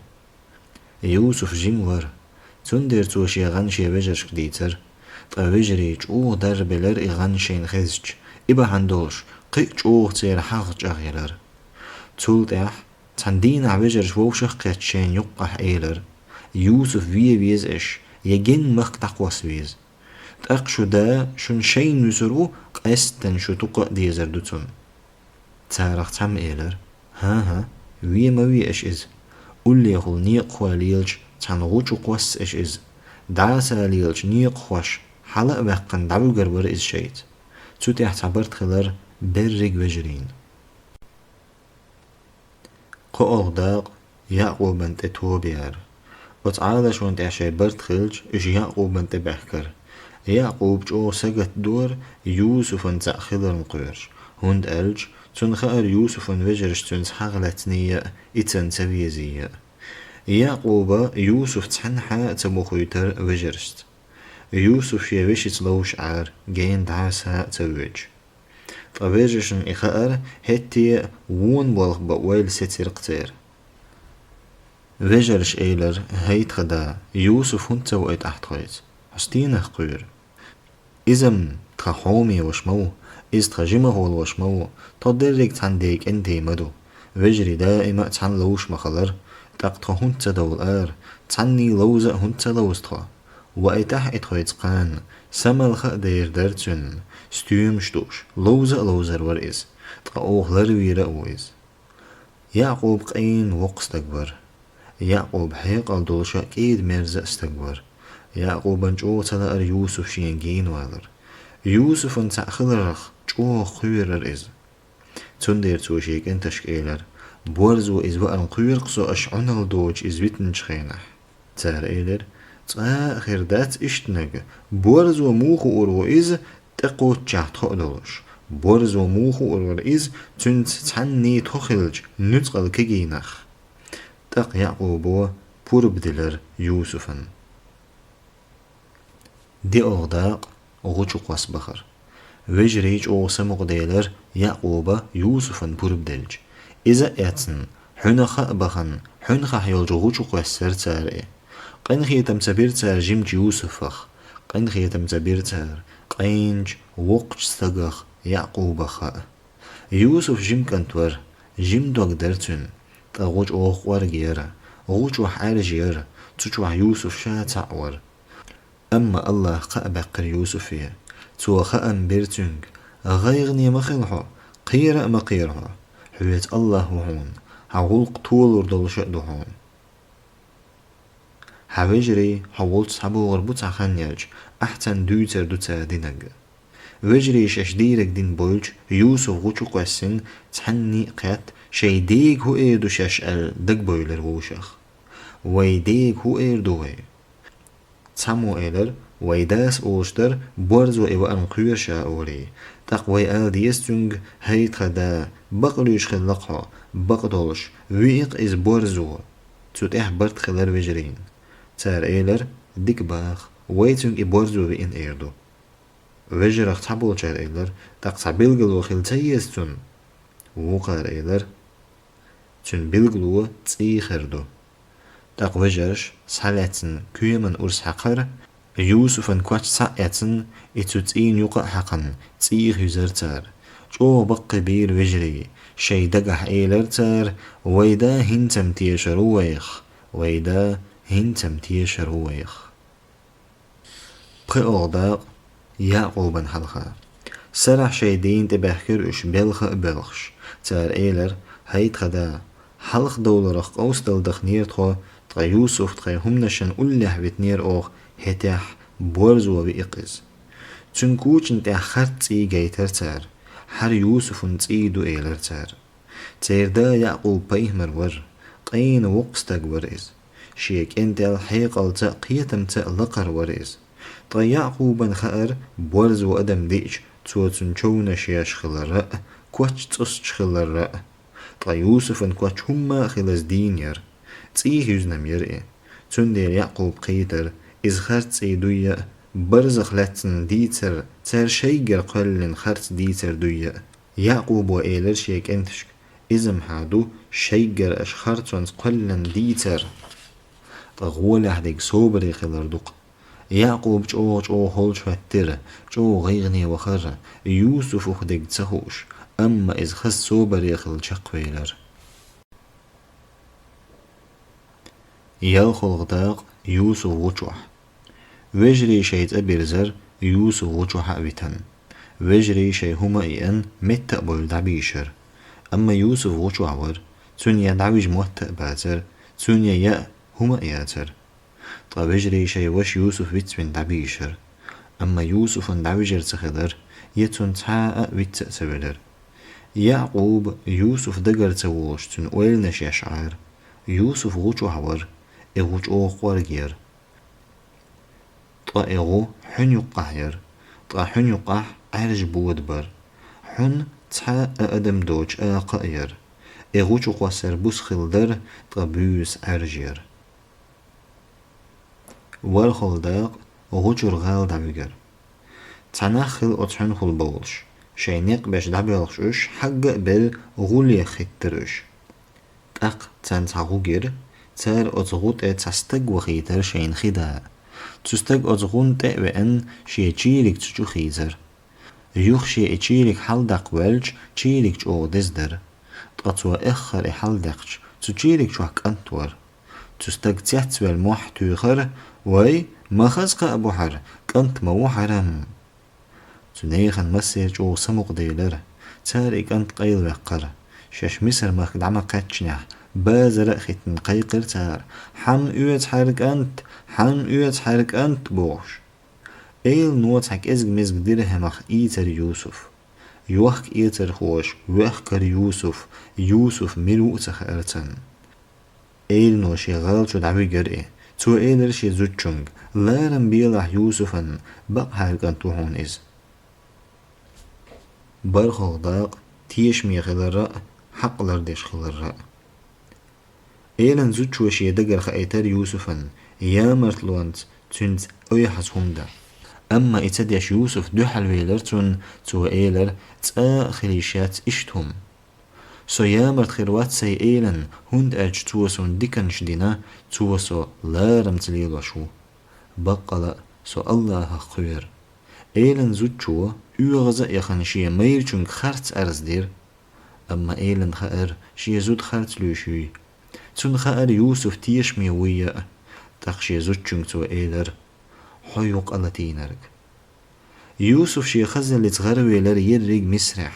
Юсуф жима вара. Цундела цо шен гӀан шен вежаршка дийцара. Ткъа вежарий чӀогӀа дарбелира и гӀан шайна хезча, и бахьана долуш, кхин а чӀогӀа церан хьагӀ чӀагӀъелира. Цул тӀаьхьа цхьана дийнахь вежарша вовшах а кхетта шайна юккъехь элира: «Юсуф вен веза аша, я генна махка дӀакхосса веза. ТӀаккха шун да шуна шайна вуьсур ву, къаьсттина шу тукха а дезар ду цунна». Царах цхьамма элира: «ХӀан-хӀа, вен ма ве аша иза. Уллехула некъахой лелачу цхьана гӀу чу кхосса аша иза. ДӀаса лелачу некъахоша хьала а ваьккхина дӀавуьгур вара иза шайца». Цу тӀехь цхьа барт хилира берриг вежарийн. КхоалгӀа дакъа. Яъкъубан тӀе тоба яр. Оцу Ӏалашонна тӀехь шайн барт хилча, уьш Яъкъубан тӀе баьхкира. Яъкъуба чӀогӀа сагатдора Юсуфан цхьаъ хиларна кхоьруш, хӀунда аьлча цунна хаьара Юсуфан вежарша цуьнца хьагӀ лаьцний а, и царна ца везий а. Яъкъуба Юсуф цхьанхьа а ца бохуьйтура вежаршца. Юсуф шен вешица ловш Ӏара, гена дӀаса а ца воьдуш. Ткъа вежаршна и хаьара, хӀетте а вон болх бан ойла сецира-кх церан. Вежарша элира: «ХӀай тхан да, Юсуф хӀунда ца воуьйту ахь тхоьца? Хьо стенах кхоьру? Иза-м тхан хьоме ваша ма ву, иза тхан жимахволу ваша ма ву, тхо дерриг цхьана ден кӀентий ма ду. Вежарий даима а цхьаьна ловш ма хилара, тӀаккха тхо хӀунда ца довла ара, цхьанний ловза а хӀунда ца ловза тхо? Ваийтахьа и тхоьца кхана, самалха а дер дара цуьнан, стоьмаш дууш, ловза а ловзар вара иза, ткъа оха ларвийр а ву иза». Яъкъуб къайна воккха стаг вара. Яъкъуб хьекъал долуш а, кӀеда-мерза а стаг вара. Яъкъубан чӀогӀа ца лаьара Юсуф шена генавалар. Юсуфан цхьаъ хиларх чӀогӀа кхоьрура иза. Цундела цо шен кӀенташка элира: «Борзо иза ваарна кхоьру-кх со аша Ӏуналла доцуш иза витинчу хенахь». Цара элира: «Цкъа а хир дац иштаниг, борзо муха хуур ву иза, тӀекхоччехь тхо а долуш? Борзо муха хуур вара иза, цуьнца цхьанний тхо хилча, нуьцкъала кегий нах?» ТӀаккха Яъкъубо пурба дилира Юсуфан. ДиъалгӀа дакъа. ГӀу чу кхосса бахар. Вежарий чӀогӀа самукъаделира Яъкъуба Юсуфан пурба делча. Иза а эцна, хьуьнах а бахана, хьуьнхахь йолчу гӀу чу кхоьссира цара и. Къинхетам ца бира цара жимачу Юсуфах, къинхетам ца бира цара къайначу воккхачу стагах Яъкъубах а. Юсуф жима кӀант вара, жима дог дара цуьнан, ткъа гӀу чӀогӀа къоргера, гӀу чохь Ӏаьржа яра, цу чохь Юсуф ша цхьаъ вара. Амма Аллаха кхаъ баьккхира Юсуфе. Цо хаам бира цуьнга: «ГӀайгӀане ма хила хьо, кхера а ма кхера хьо. Хьоьца Аллах ву хьуна, хьан гӀуллакх толур долуш а ду хьуна. Хьан вежарий хьо волчу схьабогӀур бу цхьа хан яьлча, ахь царна дуьйцур ду цара динарг». Вежарий шаьш дийриг дина бойлучу Юсуф гӀу чу кхоьссина, цхьанний а кхетта, шайн дега хӀун эр ду шаьш аьлла, дагабевлира вовшах. «Вайн дега хӀун эр ду вай?» Цхьаммо элира: «Вайн дас олуш дара, борзо и ваарна кхоьру ша олий. ТӀаккха вай ала деза цуьнга: „ХӀай тхан да, бакълуьйш хилла-кх хьо, бакъдолуш, виъ-кх иза борзо“». Цу тӀехь барт хилира вежарийн. Цара элира: «Дика баха, вай цуьнга и борзо виъна эр ду». Вежарах цхьаболчара элира: «ТӀаккха цхьа билгало хила ца еза цунна?» Вукхара элира: «Цуьнан билгало цӀий хир ду». ТӀаккха вежарша схьалаьцна коьман урс хьаькхира, Юсуфан коч схьа а эцна, и цу цӀийн юкъа а хьаькхна, цӀийх юьзара цара. ЧӀогӀа баккхий бийра вежарий, шайн дагахь элира цара: «Вайн да хӀинца-м тешар ву вайх, вайн да хӀинца-м тешар ву вайх». ПхоьалгӀа дакъа. Яъкъубан хьалха. Сарахь шайн дийна тӀебаьхкира уьш, белха а боьлхуш. Цара элира: «ХӀай тхан да, хьалхадовларах къовсадала дахнера тхо, ткъа Юсуф тхайн хӀуманашна уллехь витинера оха, хӀетахь борзо виъ-кх иза». Цуьнан кучана тӀехь харц цӀий гайтира цара. «ХӀара Юсуфан цӀий ду», — элира цара. Церан да Яъкъуб пайхамар вара, къена воккха стаг вара иза. Шен кӀентел хьекъалца а, кхетамца а лакхара вара иза. Ткъа Яъкъубан хаьара, борзо адам диъча, цо цунна човнаш еш хиларра а, коч цӀосуш хиларра а. Ткъа Юсуфан коч хӀумма а хилаза дийна яра. ЦӀийх юьзна-м яра и. Цундела Яъкъуба кхийтира, иза харц цӀий дуй а, барзах лаьцна дийцар, цара шайгара кхоьллина харц дийцар дуй а. Яъкъубо элира шен кӀенташка: «Иза-м хьан ду, шайгара аша харцонца кхоьллина дийцар». Ткъа гӀолехь дерг собаре хилар ду-кх. Яъкъуб чӀогӀа-чӀогӀа холчухӀоьттира, чӀогӀа гӀайгӀане вахара, Юсуфах дерг ца хууш, амма иза хаза собаре хилла чекхвелира. ЯлхолгӀа дакъа. Юсуф гӀу чохь. Вежарий шайн цӀа бирзар Юсуф гӀу чохь а витан. Вежарий шайн хӀума а еана, метта а бовла дӀабийшар. Амма Юсуф гӀу чохь вара, цуьнан я дӀавижа мотт а бацар, цуьнан я яа а, хӀума а яцар. Ткъа вежарий шайн ваша Юсуф вицвина дӀабийшар. Амма Юсуфан дӀавижар ца хилар, я цунна цхьа а виц а ца велар. Яъкъуб Юсуф дагара ца волуш цуьнан ойланаш еш Ӏара. Юсуф гӀу чохь вара, и гӀу чӀогӀа кӀорга яра. Ткъа и гӀу хьуьна юккъахь яра, ткъа хьуьна юккъахь Ӏаьржа бода бара. Хьуьна цхьа а адам доцуш акха а яра. И гӀу чу кхоссар буса хилла дара, ткъа буьйса Ӏаьржа яра. ВорхӀалгӀа дакъа. ГӀу чуьра гӀала дӀавигар. Цхьа нах хилла оцу хьуьнхула бовлуш. Шайн некъ беш дӀабоьлхуш уьш, хьагга а белла, гӀу леха хӀиттира уьш. ТӀаккха царна цхьа гӀу гира, цара оцу гӀу тӀе цхьа стаг вахийтира шайна хи да. Цу стага оцу гӀунна тӀе а веана, шен чийриг цу чу хийцира. Юха шен и чийриг хьалдаккха воьлча, чийриг чӀогӀа деза дара. Ткъа цо эххар и хьалдаьккхича, цу чийриг чохь кӀант вара. Цу стага цецвелла мохь туьйхира: «Вай, ма хаза кхаъ бу хьара, кӀант ма ву хьара-м». Цу нехан массеран чӀогӀа самукъаделира. Цара и кӀант къайлаваьккхира. Шаьш Мисар-махка дӀа ма кхаьччинехь, базара а хӀиттина кхайкхира цара: «Хьанна оьцу хьара кӀант? Хьанна оьцу хьара кӀант?» — бохуш. Эйлано цхьа кӀезиг-мезиг дирхӀамах ийцира Юсуф. Йохка-эцархоша воьхкара Юсуф, Юсуф мила ву а ца хаьара царна. Эйлано шен гӀала чу дӀавигара и. Цо элира шен зудчуьнга: «Ларам белахь Юсуфан, бакъ хьара кӀант ву хьуна иза». БархӀалгӀа дакъа. Тешаме хиларра а, хьакъ лардеш хиларра а. Элан зудчо шен дагара хаийтира Юсуфан, ямартлонца цуьнца ойхьаза хӀума дан. Амма и ца деш Юсуф дуьхьалвелира цунна, цо элира: «ЦӀа а хила йиш яц иштта хӀума. Со ямарта хир вац сайн элан, хӀунда аьлча цо суна диканаш дина, цо со ларамца лелош ву. Баккъала а, со АллахӀах кхоьру». Элан зудчо, оьгӀаз а яхана, шен майрачуьнга харц арз дира. Амма элана хаьара, шен зуда харц луьйш юй. Цунна хаьара Юсуф тешаме вуй а, тӀаккха шен зудчуьнга цо элира: «Хьо ю къа латийнарг». Юсуф шен хазаллица гӀаравелира ерриг Мисрехь.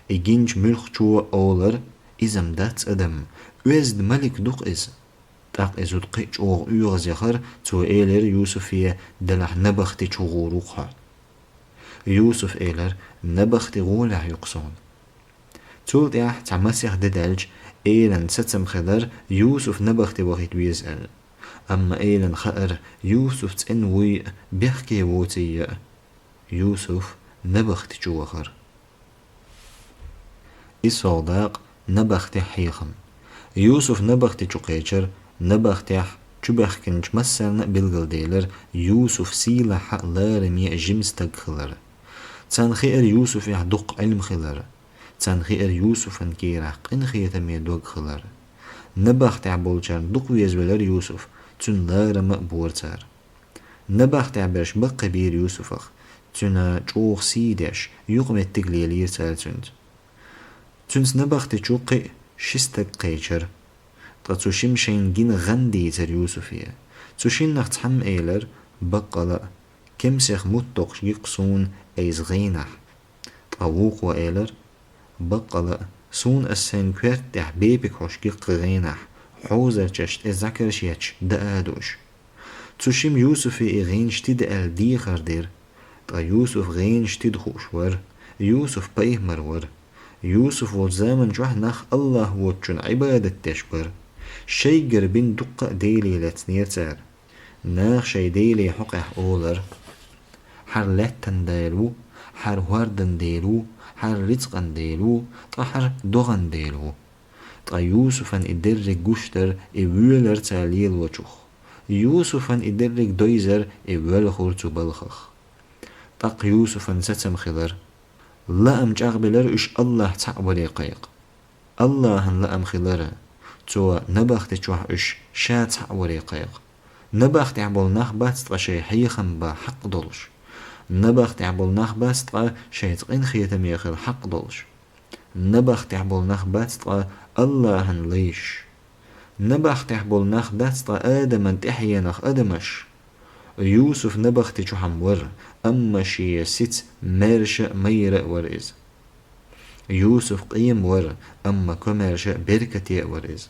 И гинчу муьлххачо олура: «Иза-м дац адам, оьзда малик ду-кх иза». ТӀаккха и зуда кхин а чӀогӀа оьгӀаз яхара, цо элира Юсуфе: «Делахь набахти чу гӀур ву-кх хьо». Юсуф элира: «Набахти гӀолехь ю-кх суна». Цул тӀаьхьа цхьа масех де даьлча, элана сацам хилира Юсуф набахти вахийта веза аьлла. Амма элана хаьара, Юсуф цӀена вуй а, бехке воций а. Юсуф набахти чу вахара. ИссолгӀа дакъа. Набахтехь хьехам. Юсуф набахти чу кхечира, набахтехь чубаьхкинчу массарна а билгалделира Юсуф сийлахь а, лараме а жима стаг хилар. Царна хиира Юсуфехь дуккха Ӏилма хилар. Царна хиира Юсуфан кийрахь къинхетаме дог хилар. Набахтехь болчарна дукха везавелира Юсуф, цуьнан ларам а бора цара. Набахтехь берш баккхийбийра Юсуфах, цуьнан чӀогӀа сий деш, юкъаметтиг лелийра цара цуьнца. Цуьнца набахти чу кхин а ши стаг кхечира. Ткъа цу шимма шайна гина гӀан дийцира Юсуфе. Цу шиннах цхьамма элира: «Баккъала а, кемсех мутт доккхуш ги-кх суна айса гӀенахь». Ткъа вукхо элира: «Баккъала а, суна ас сайн коьрта тӀехь бепиг хьош ги-кх гӀенахь, хьозарчаш тӀе закарш етташ даа ду уьш». Цу шимма Юсуфе и гӀенаш тида аьлла дехар дира. Ткъа Юсуф гӀенаш тида хууш вара. Юсуф пайхамар вара. Юсуф волчу заман чохь нах АллахӀ воцчунна Ӏибадат деш бара. Шайгара бина дуккха а делий лецнера цара. Наха шайн делий хьокъехь олура: «Хьан лаьттан Дела ву, хьан хӀордан Дела ву, хьан рицкъан Дела ву, ткъа хьан догӀан Дела ву». Ткъа Юсуфан и дерриг гуш дара, и воьлура цара лелочух. Юсуфан и дерриг дойзара, и воьлхура цу балхах. ТӀаккха Юсуфан сацам хилира. Лаам чӀагӀбелира уьш АллахӀ цхьаъ варе кхайкха. АллахӀан лаам хилира, цо набахти чохь уьш ша цхьаъ варе кхайкха. Набахтехь болу нах бац ткъа шайн хьехам бан хьакъ долуш. Набахтехь болу нах бац ткъа шайца къинхетаме хила хьакъ долуш. Набахтехь болу нах бац ткъа АллахӀан лайш. Набахтехь болу нах дац ткъа Адаман тӀаьхьенах адамаш. Юсуф набахти чохь-м вара, амма шен сица маьрша а, майра а вара иза. Юсуф къема вара, амма комаьрша а, беркате а вара иза.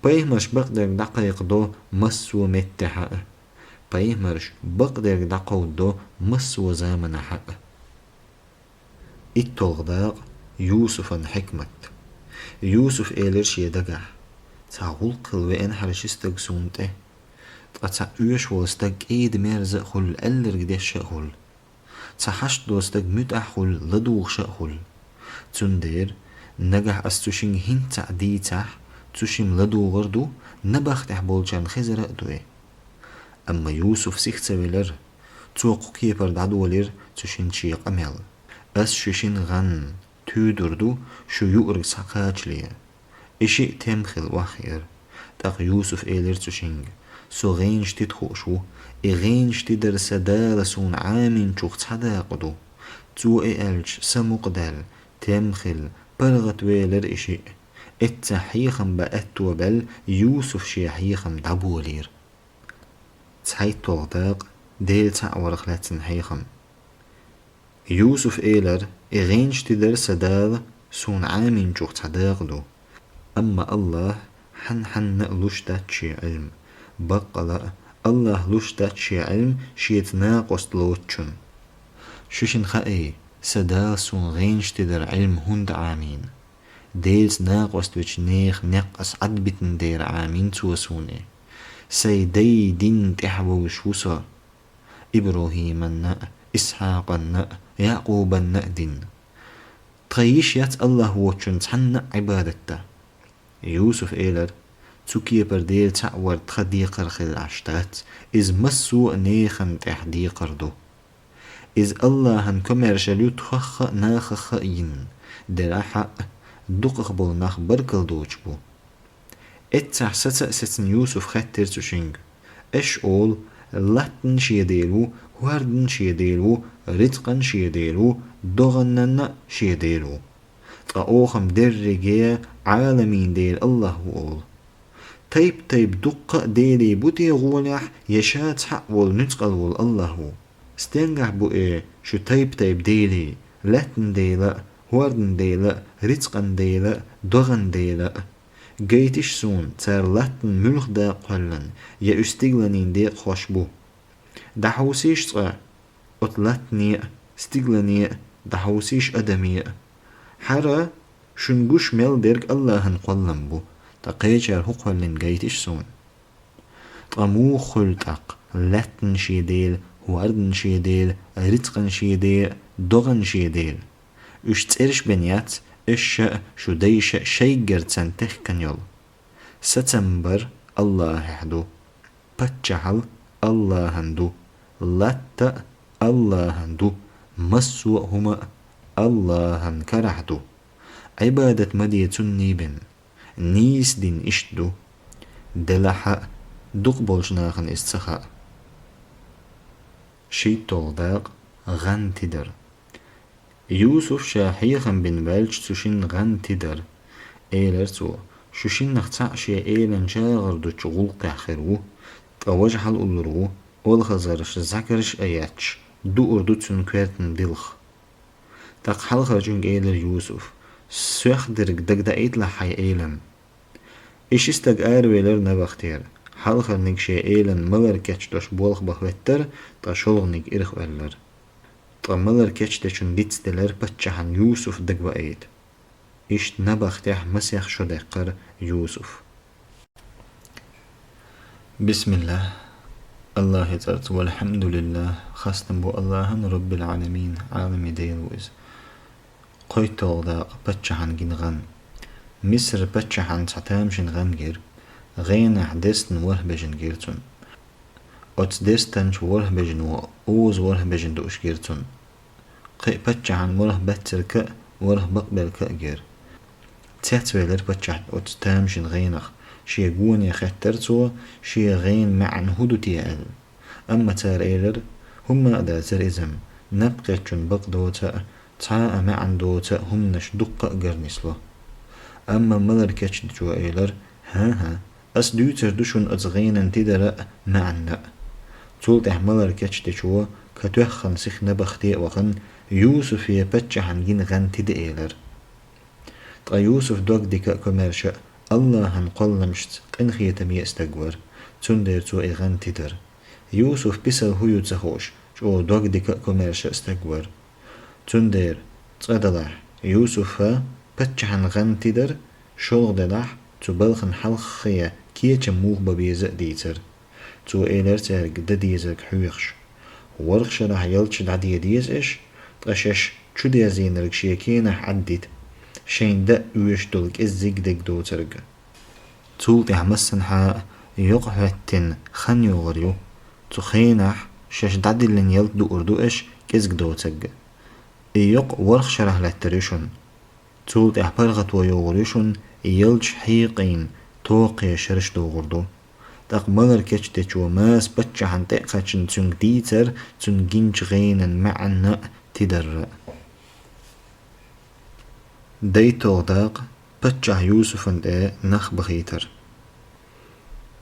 Пайхамарш бакъдерг дӀакхайкхадо массо а меттехь а. Пайхамарш бакъдерг дӀакховдадо массо а заманахь а. ИтталгӀа дакъа. Юсуфан хьикмат. Юсуф элира шен дагахь: «Цхьа гӀуллакх хила веана хьара ши стаг суна тӀе. Ткъа цхьа оьшуш волу стаг кӀеда-мерза а хуьлу, аьлларг деш а хуьлу. Цхьа хьашт долу стаг муьтӀахь а хуьлу, ладугӀуш а хуьлу. Цундела, нагахь ас цу шинга хӀинца цхьаъ дийцахь, цу шимма ладугӀур ду, набахтехь болчарна хезар а ду и». Амма Юсуф сиха ца велира. Цо кху кепара дӀадолийра цу шинна шен къамел: «Ас ши шина гӀан туьйдур ду, шу юург схьакхачале». И шиъ тем хила охьахиира. ТӀаккха Юсуф элира цу шинга: «Со гӀенаш тида хууш ву. И гӀенаш тидар сан Дала суна Ӏамийнчух цхьа дакъа ду». Цо и аьлча, самукъадаьлла, тем хилла, паргӀатвелира и шиъ. Эццахь хьехам бан аьтто баьлла, Юсуф шен хьехам дӀаболийра. ЦхьайтталгӀа дакъа. Дела цхьаъ варх лаьцна хьехам. Юсуф элира: «И гӀенаш тидар сан Дала суна Ӏамийнчух цхьа дакъа ду». Амма АллахӀа хьан-хьанна а луш дац шен Ӏилма. Баккъала а, АллахӀа луш дац шен Ӏилма шеца накъост лоцучунна. Ши шина хаий, сан Дала суна гӀенаш тидар Ӏилма хӀунда Ӏамийна? Делаца накъост вечу нехан некъ ас Ӏадбитина дера Ӏамийна Цо суна и. Сайн дайн дин тӀехь вовзуш ву со, ИбрахӀиманна а, Исхьакъанна а, Якъубанна а дин. Тхан йиш яц АллахӀ воцучунна цхьанна а Ӏибадат дан. Юсуф элира: «Цу кепара Дела цхьаъ вар тхан декхар хилла Ӏаш дац, иза массо а нехан тӀехь декхар ду. Иза АллахӀан комаьршалла ю тхох а, нахах а йина, делахь а, дукхах болу нах баркалла доцуш бу». Эццахь саца а сецна Юсуф хаьттира цу шинга: «Аша олу, латтана шен Дела ву, хӀордан шен Дела ву, рицкъан шен Дела ву, догӀаннан а шен Дела ву. Ткъа оха-м дерриге Ӏаламийн Дела АллахӀ ву олу. Тайп-тайпа дуккха а делий бу те гӀолехь, я ша цхьаъ волу нуьцкъала волу АллахӀ ву? Стенгахь бу э шу тайп-тайпа делий, лаьттан Дела а, хӀордан Дела а, рицкъан Дела а, догӀан Дела а? Гайтиш суна, цара латтана муьлха дакъа кхоьллина, я уьш стигланийн декъахош бу? ДӀахьовсийша цкъа оцу латтане а, стиглане а, дӀахьовсийша адаме а. Хьара шуна гуш мел дерг АллахӀан кхоллам бу, ткъа кхечара хӀун кхоьллина гайтиш суна. Ткъа муха хуьлу тӀаккха лаьттан шен Дела, хӀордан шен Дела, рицкъан шен Дела, догӀан шен Дела? Уьш цӀераш бен яц, аша а, шу дайша а шайггара царна техкан йолу. Сацам бар АллахӀехь ду. Паччахьалла АллахӀан ду. Латта а АллахӀан ду. Массо а хӀума а АллахӀан карахь ду. Ӏибадат ма де цунна нийбен. Нийса дин иштта ду. Делахь а, дукха болчу нахана иза ца хаьа. ШийтталгӀа дакъа, гӀан тидар. Юсуф ша хьехам бина ваьлча цу шинна гӀан тидар. Элира цо: «Шу шиннах цхьаъ шен элан чагӀар дучу гӀуллакхехь хир ву, ткъа важа хьалауллур ву, олхазарш, зӀакарш а етташ, дуур ду цуьнан коьртана дилха». ТӀаккха хьалхарчуьнга элира Юсуф: «Соьх дерг дагадаийталахь хьайн элан». И ши стаг аравелира набахтера. Хьалхарниг шен элан малар кечдеш болх бан хӀоьттира, ткъа шолгӀаниг ирхъоьллира. Ткъа малар кечдечун дицделира паччахьна Юсуф дагаваийта. Иштта набахтехь масех шо даьккхира Юсуф. Бисмиллах. АллахӀан цӀарца, валхьамдулиллах, хастам бу АллахӀан, Роббил Ӏаламин, Ӏаламийн Дела ву иза. КхойтталгӀа дакъа, паччахьна гина гӀан. Мисар паччахьна цхьа тамашийна гӀан гира. ГӀенахь дестина ворхӀ бежан гира цунна. Оцу дестинчу ворхӀ бежано оза ворхӀ бежан дууш гира цунна. Кхин а паччахьна ворхӀ баьццарг а, ворхӀ бакъберг а гира. Цецвелира паччахь оцу тамашийна гӀенах, шен гоне хеттара цо, шен гӀенан маьӀна хӀун ду те аьлла. Амма цара элира: «ХӀумма а дацара иза-м, наб кхеччун бакъ доцу а, цхьа а маьӀна доцу а хӀуманаш дуккха а гара нисло». Амма малар кечдечо элира: «ХӀан-хӀа, ас дуьйцур ду шуна оцу гӀенан тидара а, маьӀна а». Цул тӀаьхьа малар кечдечо катоьххана сиха набахте а вахана, Юсуфе паччахьна гина гӀан тида элира. Ткъа Юсуф догдика а, комаьрша а, АллахӀан кхолламашца къинхетаме а стаг вара, цундела цо и гӀан тидара. Юсуф писал хӀун ю ца хууш, чӀогӀа догдика а, комаьрша а стаг вара. Цундела, цкъа-делахь, Юсуфа паччахьна гӀан тидара, шолгӀа-делахь, цу балхана хьалххе кечам муха бан беза а дийцара. Цо элира цаьрга дан дезарг хьоьхуш: «ВорхӀ шарахь ялташ дӀаден деза аша, ткъа шаьш чудерзийнарг шен кенахь Ӏаддита, шайна дан а оьшуш долу кӀеззиг дерг доцург». Цул тӀаьхьа массанхьа а йокъа хӀоьттина хан йогӀур ю. Цу хенахь шаьш дӀадиллина ялта дуур ду аша кӀезиг доцург. И йокъа ворхӀ шарахь лаьттар ю шуна. Цул тӀаьхьа паргӀато йогӀур ю шуна, ялташ хьекъийна, токхе шераш догӀур ду. ТӀаккха малар кечдечо маса паччахьна тӀе а кхаьчна цуьнга дийцара цунна гинчу гӀенан маьӀна а, тидара а. ДайтталгӀа дакъа, паччахь Юсуфан тӀе нах бахийтар.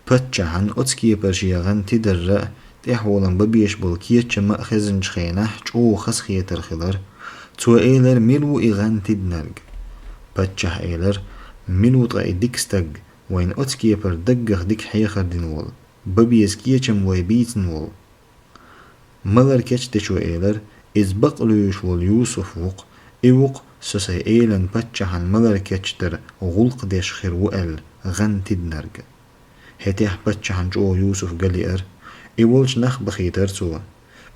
Паччахьна оцу кепара шен гӀан тидара а, тӀехволан бан безаш болу кечам а хезначу хенахь чӀогӀа хазахетар хилира. Цо элира: «Мила ву и гӀан тидинарг?» Паччахь элира: «Мила ву ткъа и дика стаг, вайна оцу кепара даггах дика хьехар дина волу, бан беза кечам вай бийцина волу?» Малар кечдечо элира: «Иза бакълуьйш волу Юсуф ву-кх, и ву-кх со сайн элан паччахьан малар кечдар гӀуллакх деш хир ву аьлла гӀан тидинарг». ХӀетехь паччахьна чӀогӀа Юсуф галеара. И волчу нах бахийтара цо.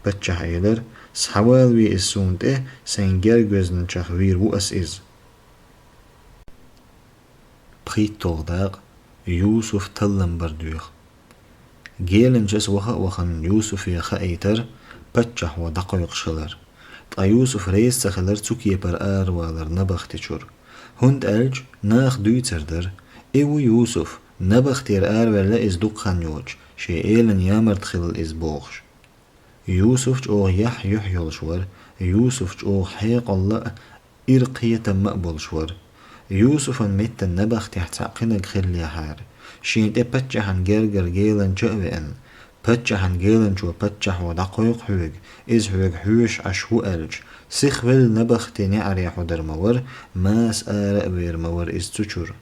Паччахь элира: «Схьавалаве иза суна тӀе, сайн герга везначех вийр ву ас иза». ПхийтталгӀа дакъа, Юсуф таллам бар доьху. Геланчас ваха а вахана, Юсуфе хаийтара, паччахьо дӀакхойкхуш хилар. Ткъа Юсуф реза ца хилар цу кепара аравалар набахтечуьра, хӀунда аьлча наха дуьйцур дара: «И ву Юсуф, набахтера араваьлла иза дукха хан йоцуш, шен элан ямарта хилла иза», – бохуш. Юсуф чӀогӀа яхь юьхь йолуш вара, Юсуф чӀогӀа хьекъалла а, ира кхетам а болуш вара. Юсуфан меттан набахтехь цхьаъ кхинарг хиллехьара, шен тӀе паччахьан гергара геланча а веана, паччахьан геланчо паччахьо дӀакхойкху хьоьга, иза хьоьга хьоьжуш Ӏаш ву аьлча, сихвелла набахте неӀаре хьудар ма вара, маса ара а вер ма вара иза цу чуьра.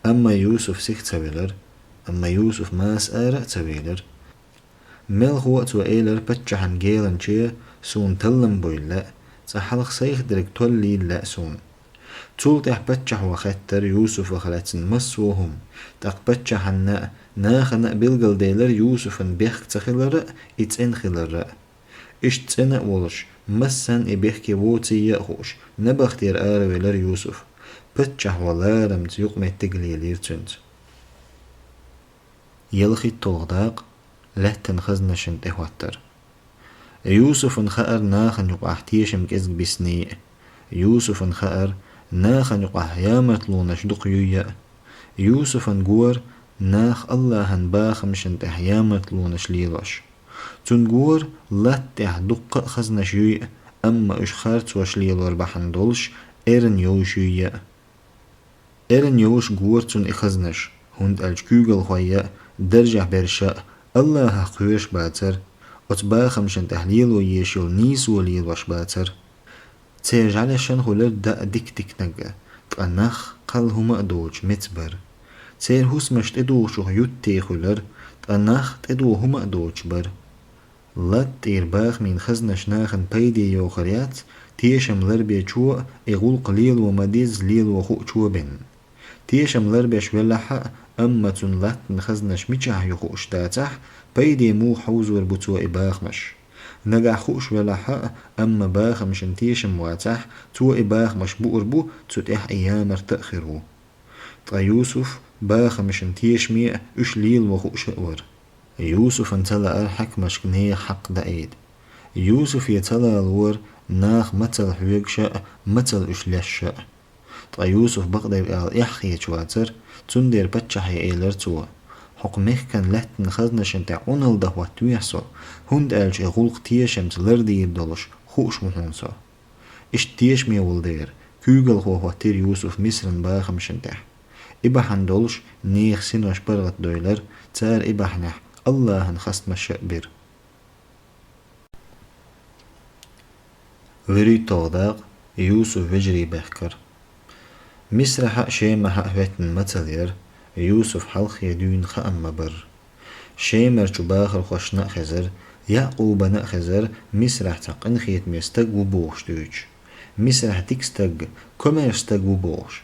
Амма Юсуф сиха ца велара, амма Юсуф маса ара а ца велара. Мелхо а цо элира паччахьан геланче: «Суна таллам бойла лаьа, цкъа хьалха сайх дерг толлийла лаьа суна». Цул тӀаьхьа паччахьо хаьттара Юсуфах лаьцна массо а хӀума, тӀаккха паччахьанна а, нахана а билгалделира Юсуфан бехк ца хилар а, и цӀена хилар а. Иштта цӀена а волуш, массанна и бехке воцийла а хууш, набахтера аравелира Юсуф. Паччахьо ларамца юкъаметтиг лелийра цуьнца. ЯлхитталгӀа дакъа, лаьттан хазнашна тӀехӀоттар. Юсуфан хаьара нахана юкъахь тешам кӀезиг бисний а. Юсуфан хаьара, нахана юкъахь ямартлонаш дукха юй а. Юсуфан гора нах Аллахьан бахамашна тӀехь ямартлонаш лелош. Цунна гора латта тӀехь дуккха а хазнаш юй а, амма уьш харцош лелор бахьана долуш, эрна йовш юй а. Эрна йовш гора цунна и хазнаш, хӀунда аьлча куьйгалхой а, даржехь берш а Аллахьах кхоьруш бацара, оцу бахамашна тӀехь лело езаш йолу нийсо лелош бацара. Церан жӀаьлешан хуьлура даа дика-диканиг, ткъа нах кхалла хӀума а доцуш меца бара. Церан хӀусамаш тӀедухучух юттий хуьлура, ткъа нах тӀедуха хӀума а доцуш бара. Латта тӀера бахамийн хазнаш нахана пайде йохур яц, тешам ларбечо а, и гӀуллакх лело ма-дезза лело хуучо а бен. Тешам ларбеш велахь а, амма цунна латтана хазнаш мичахь ю хууш дацахь, пайде муха хьовзор бу цо и бахамаш. Нагахь хууш велахь а, амма бахамашна тешам вацахь, цо и бахамаш буур бу, цу тӀехь и ямарта а хир ву. Ткъа Юсуф бахамашна тешаме а, уьш лело хууш а вара. Юсуфан ца лаара хьаькамашка нехан хьакъ даийта. Юсуфе ца лалора нах мацалла хьоьгуш а, мацалла уьш леш а. Ткъа Юсуф бакъдерг ала эхь хеташ вацара, цундела паччахье элира цо: «Хьокху мехкан лаьттан хазнашна тӀе Ӏуналла дан хӀоттавехьа со, хӀунда аьлча и гӀуллакх тешамца лардийр долуш хууш ву хьуна со». Иштта тешаме волу дера, куьйгалхо хӀоттийра Юсуф Мисран бахамашна тӀехь. И бахьана долуш нехан синош паргӀатдойлира, цара и бахьанехь Аллахьан хастамаш а бира. ВуьрхӀитталгӀа дакъа, Юсуф вежарий баьхкар. Мисрахь а, Шемахь а хӀоьттина мацалла яра, Юсуф хьалххе дуьйна хаам ма бара. Шемарчу бахархошна а хезара, Якъубана а хезара, Мисрахь цхьа къинхетаме стаг ву бохуш дуьйцуш. Мисрахь дика стаг, комаьрша стаг ву бохуш.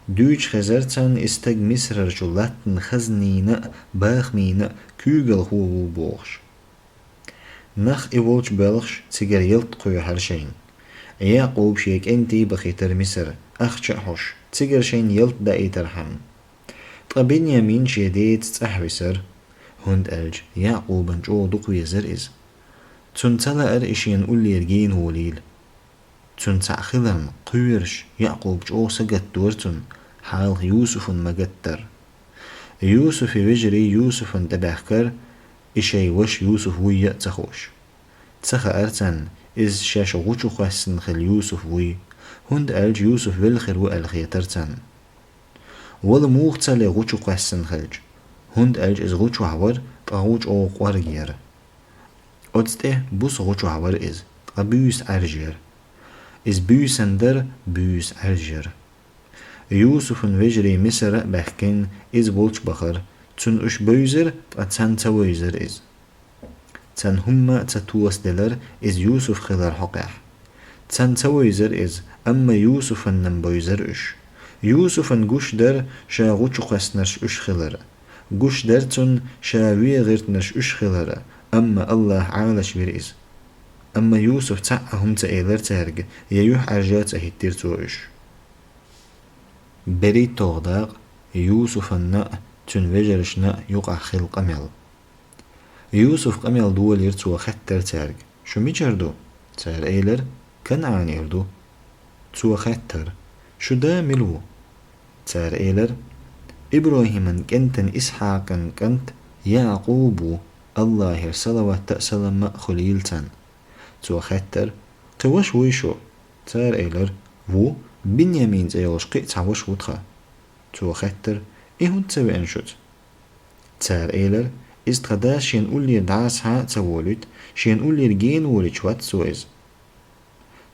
Дуьйцуш хезара царна и стаг Мисрарчу латтана хазнина а, бахамина а куьйгалхо ву бохуш. Нах и волчу боьлхуш, цигара ялта кхоьхьара шайна. Якъуба шен кӀентий бахийтара Мисар, ахча а хьош, цигара шайна ялта даийтархьама. Ткъа Бинъямин шен деца цӀахь висара, хӀунда аьлча Якъубан чӀогӀа дукха везара иза. Цунна ца лаьара и шена уллера гена волийла. Цунна цхьаъ хиларна кхоьруш, Якъуба чӀогӀа сагатдора цунна, хьалха Юсуфан ма-гатдарра. Юсуфан вежарий Юсуфана тӀебаьхкара, и шайн ваша Юсуф вуй а ца хууш. Ца хаьара царна, иза шаьш гӀу чу кхоьссина хилла Юсуф вуй, хӀунда аьлча Юсуф велла хир ву аьлла хетара царна. Вала муха ца ле гӀу чу кхоьссина хилча, хӀунда аьлча иза гӀу чохь вара, ткъа гӀу чӀогӀа кӀорга яра. Оцу тӀе буса гӀу чохь вара иза, ткъа буьйса Ӏаьржа яра. Иза буьйсанна дара, буьйса Ӏаьржа яра. Юсуфан вежарий Мисара а баьхкина, иза волчу бахара, цунна уьш бевзара, ткъа царна ца вевзара иза. Царна хӀумма а ца тосаделара иза Юсуф хилар хьокъехь. Царна ца вевзара иза, амма Юсуфанна-м бевзара уьш. Юсуфан гуш дара ша гӀу чу кхоьссинарш уьш хилар. Гуш дара цунна ша вен гӀиртинарш уьш хилар, амма Аллахь Ӏалаш вира иза. Амма Юсуф цхьаъ а хӀума ца элира цаьрга, я юьхьӀаьржа а ца хӀиттира цо уьш. БерхӀитталгӀа дакъа, Юсуфанна а, цуьнан вежаршна а юкъахь хилла къамел. Юсуф къамел долийра, цо хаьттара цаьрга: «Шу мичара ду?» Цара элира: «КанӀанера ду». Цо хаьттара: «Шун да мила ву?» Цара элира: «ИбрахӀиман кӀентан Исхьакъан кӀант Якъуб ву, Аллахьера салават а, салам а хуьлийла цунна». Цо хаьттара: «Кхин ваша вуй шун?» Цара элира: «Ву, Бинъямин цӀе йолуш кхин а цхьа ваша ву тхан». Цо хаьттара: «И хӀунда ца веана шуьца?» Цара элира: «Иза тхан дас шена уллера дӀасахьа а ца волуьйту, шена уллера гена волуьйтуш вац цо иза».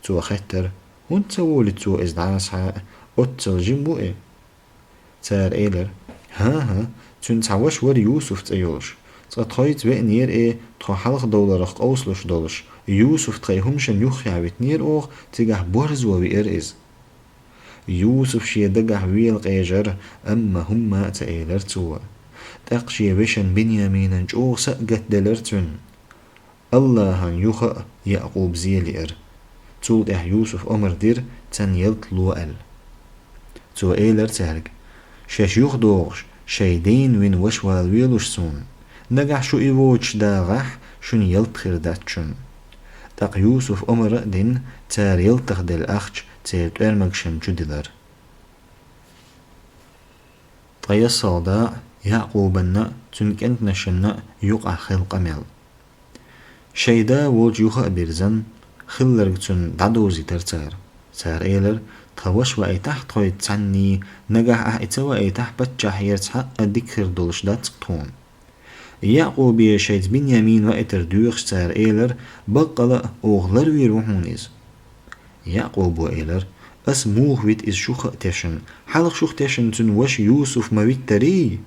Цо хаьттара: «ХӀунда ца волуьйту цо иза дӀасахьа а? Оццул жима ву и». Цара элира: «ХӀан-хӀа, цуьнан цхьа ваша вара Юсуф цӀе йолуш. Цкъа тхоьца веанера и, тхо хьалхадовларх къовсалуш долуш, Юсуф тхайн хӀуманашна юххехь витинера оха, цигахь борзо веара иза». Юсуф шен дагахь вела къежара, амма хӀумма а ца элира цо. ТӀаккха шен вешан Бинъяминан чӀогӀа са а гатделира цуьнан. Аллахьан юха а Якъуба зен лиира. Цул тӀаьхьа Юсуфа омра дира царна ялта ло аьлла. Цо элира цаьрга: «Шаьш юхадогӀуш, шайн дена вина ваша вала велуш суна. Нагахь шу и воцуш дагӀахь, шуна ялта хир дац шуна». ТӀаккха Юсуфа омра а дина, цара ялтахделла ахча церан тӀоьрмагашна чу дилира. Ткъа яссагӀа дакъа Яъкъубанна а, цун кӀенташанна а юкъахь хилла къамел. Шайн да волчу юха а бирзина, хилларг цунна дӀадовзийтира цара. Цара элира: «Тхан ваша ваийтахьа тхоьца цхьаьний, нагахь ахь и ца ваийтахь, паччахь яра цхьа а дика хир долуш дац-кх тхуна». Яъкъубе шайца Бинъямин ваийтар доьхуш, цара элира: «Баккъала а, оха ларвийр ву хьуна иза». Яъкъубо элира: «Ас муха вита иза шуха а тешна? Хьалха шух тешна цуьнан ваша Юсуф ма виттарий?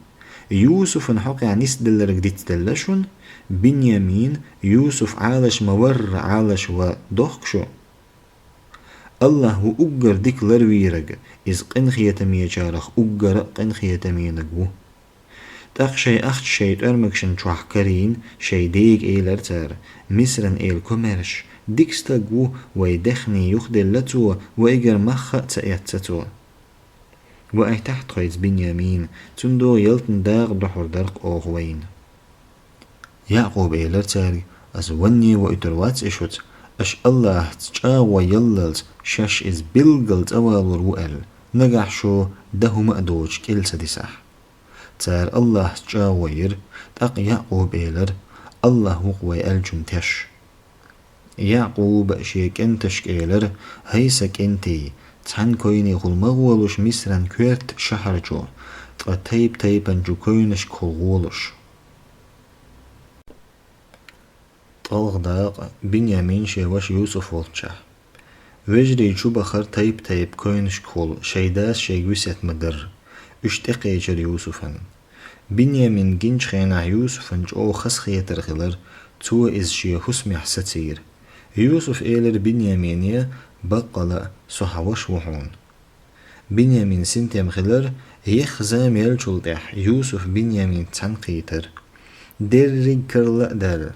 Юсуфан хьокъехь нисделларг дицделла шуна? Бинъямин, Юсуф Ӏалаш ма-варра Ӏалаш ван дохку шу? АллахӀ ву уггар дика ларвийриг, иза къинхетамечарах уггар а къинхетамениг ву». ТӀаккха шайн ахча шайн тӀоьрмагашна чохь карийна, шайн дега элира цара: «Мисран эла комаьрша, дика стаг ву, вай даьхни юхаделла цо, вайгара мах а ца эцна цо. Ваийтахьа тхоьца Бинъямин, цундела ялтан дакъа дохьур дара-кх оха вайна». Яъкъуба элира цаьрга: «Ас ванне воуьйтур вац и шуьца, аша АллахӀца чӀагӀо яллалц шаьш иза билггал цӀа валор ву аьлла, нагахь шу дан хӀума а доцуш кӀел ца дисахь». Цара АллахӀца чӀагӀо йира, тӀаккха Яъкъуба элира: «АллахӀ ву-кх вай аьллачунна теш». Яъкъуба шен кӀенташка элира: «ХӀай сан кӀентий, цхьана койнехула ма гӀолуш Мисран коьрта шахьар чу, ткъа тайп-тайпанчу койнашкахула гӀолуш». ТкъалгӀа дакъа Бинъямин шен ваша Юсуф волччехь. Вежарий чу бахара тайп-тайпа койнашкахула, шайн дас шайга весет ма-дарра. Уьш тӀекхечира Юсуфан. Бинъямин гинчу хенахь Юсуфан чӀогӀа хазахетар хилира, цо иза шен хӀусамехь сацийра. Юсуф элира Бинъямине: «Баккъала а, со хьан ваша ву хьуна». Бинъямин синтем хилира, ехха зама еллачул тӀаьхьа Юсуф Бинъяминца цхьаьна кхийтира. Дерриг карла а даьлла,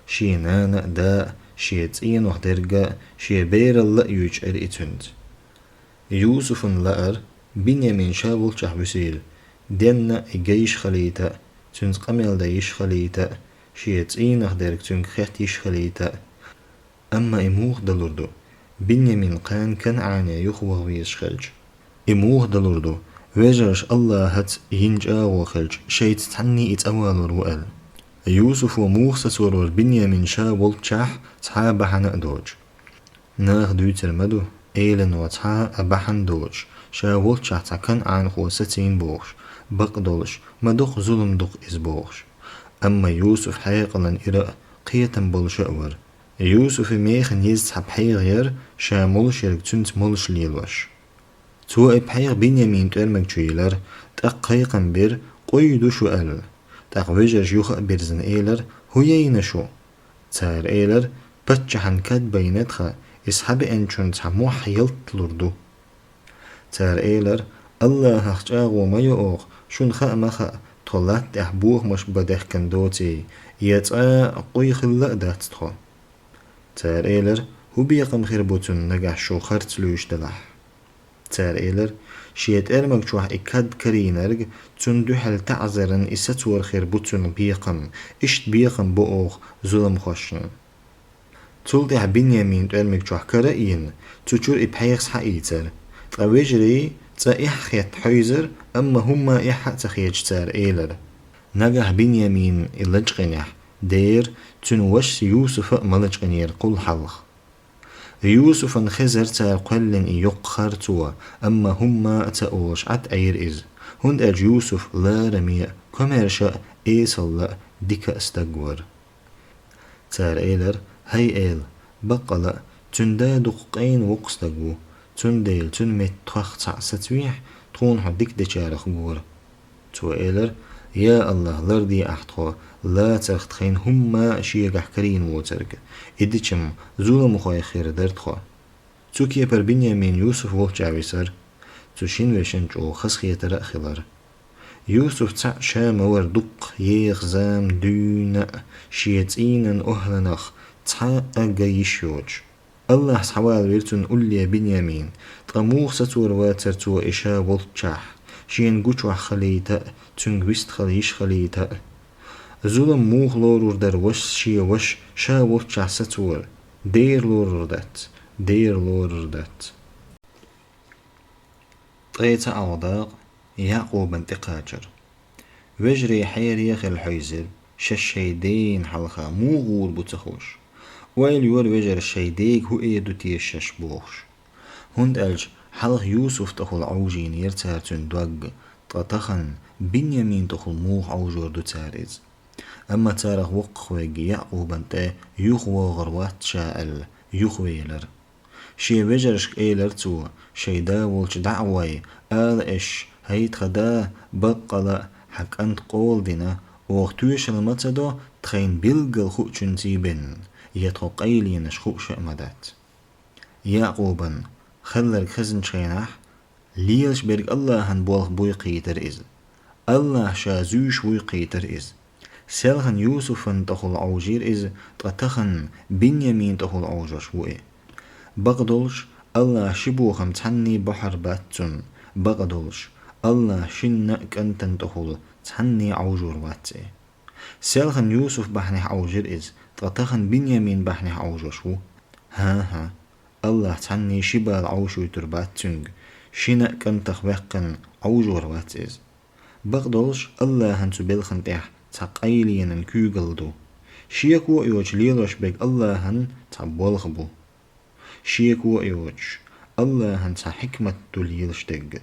шен нана а, да а, шен цӀенах дерг а, шен бералла а юьйцуш Ӏира и цуьнца. Юсуфан лаьара, Бинъямин ша волччехь вуьсийла, денна а и ган йиш хилийта а, цуьнца къамел дан йиш хилийта а, шен цӀийнах дерг цуьнга хетта йиш хилийта а. Амма и муха далур ду, Бинъямин кхана КанӀане юхаваха везаш хилча? И муха далур ду, вежарша АллахӀаца йина чӀагӀо хилча, шайца цхьаьний и цӀа валор ву аьлла? Юсуфо муха сацор вара Бинъямин ша волччехь цхьа а бахьана а доцуш? Наха дуьйцур ма ду, элано цхьа а бахьана доцуш, ша волччехь цхьа канӀанхо сацийна бохуш, бакъдолуш, ма дукха зулам ду-кх иза бохуш. Амма Юсуф хьекъална ира а, кхетам болуш а вара. Юсуфан механа еза цхьа пхьегӀа яра, ша молуш ерг цуьнца молуш лелош. Цо и пхьегӀа Бинъямин тӀоьрмаг чу йиллира, тӀаккха кхайкхам бира: «Къуй ду шу», – аьлла. ТӀаккха вежарша юха а бирзина элира: «ХӀун яйна шу?» Цара элира: «Паччахьан кад байна тхан, иза схьабеанчунна цхьа мохь ялтлур ду». Цара элира: «АллахӀах чӀагӀо ма йо оха, шуна хаа ма хаьа, тхо латта тӀехь бохамаш бан даьхкина доций, я цкъа а къуй хилла а дац тхо». Цара элира: «ХӀун бекхам хир бу цунна, нагахь шу харц луьйш делахь?» Цара элира: «Шен тӀоьрмаг чохь и кад карийнарг, цунна дуьхьал таӀзаран и сацор хир бу цунна бекхам, иштта бекхам бо оха зуламхошна». Цул тӀаьхьа Бинъямин тӀоьрмиг чохь кара а йина, цу чуьра и пхьегӀа схьаийцира. Ткъа вежарий цкъа эхь а хетта хьевзира, амма хӀумма эхь а ца хеташ цара элира: «Нагахь Бинъямин и лачкъинехь, дера, цуьнан вашас Юсуфа а ма лачкъинера кхул хьалха». Юсуфан хезара цара кхоьллина и йоккха харцо, амма хӀумма а ца олуш Ӏад Ӏийра иза, хӀунда аьлча Юсуф лараме а, комаьрша а, эсалла а дика а стаг вара. Цара элира: «ХӀай эла, баккъала а, цуьнан да дукха къена воккха стаг ву, цундела цуьнан метта тхох цхьаъ сацавехь, тхуна хьо дика дечарах гора». Цо элира: «Я АллахӀ, ларде ахь тхо, лацарх тхайна хӀумма а шегахь карийна воцург, и дича-м зуламхой хир дара тхо». Цу кепара Бинъямин Юсуф волччехь висира. Цу шина вешан чӀогӀа хазахетар а хилира. Юсуф цхьаъ ша ма вара дуккха еха зама дуьйна а шен цӀийнан охӀланах цхьа а ган йиш йоцуш. АллахӀа схьавалавира цунна улле Бинъямин, ткъа муха сацор вацара цо и ша волччехь, шена гучохь хилийта а, цуьнга вистхила йиш хилийта а? Зулам муха лорур дара вашас шен ваша ша волччехь сацор? Дера лорур дац, дера лорур дац. Ткъе цхьаалгӀа дакъа. Яъкъубан тӀекхачар. Вежарий хьере хила хьийзира, шаьш шайн ден хьалха муха гӀур бу ца хууш. Ойла йора вежарша шайн дега хӀу эр ду те шаьш бохуш. ХӀунда аьлча хьалха Юсуф тӀехула Ӏовжийнера цара цуьнан дог, ткъа тахана Бинъямин тӀехула муха Ӏовжор ду цара иза. Амма царах воккхах верг Яъкъубан тӀе юхавогӀур вац ша аьлла, юхавелира. Шен вежаршка элира цо: «Шайн да волчу дӀа а вой, ала аша, хӀай тхан да, баккъала а хьан кӀант къола дина, оха тоьшалла ма ца до, тхайна билггал хуучунций бен, я тхо къайленаш хууш а ма дац». Яъкъубан хилларг хезначу хенахь, лелаш берг АллахӀан болх буй кхийтира иза. АллахӀ ша зуьйш вуй кхийтира иза. Селхана Юсуфан тӀехула Ӏовжийра иза, ткъа тахана Бинъямин тӀехула Ӏовжош ву и. Бакъдолуш, АллахӀа ши бохам цхьанний бохьур бац цунна, бакъдолуш, АллахӀа шинна а кӀантана тӀехула цхьанний Ӏовжор вац и. Селхана Юсуф бахьанехь Ӏовжира иза, ткъа тахана Бинъямин бахьанехь Ӏовжош ву. ХӀан-хӀа, АллахӀа цхьанний ши бала Ӏовшуьйтур бац цуьнга, шина а кӀантах ваьккхина Ӏовжор вац иза. Бакъдолуш, АллахӀан цу белхан тӀехь цхьа къайленан куьйгалла ду. Шеко а йоцуш лелош берг АллахӀан цхьа болх бу. Шеко а йоцуш, АллахӀан цхьа хьикмат ду лелаш дерг.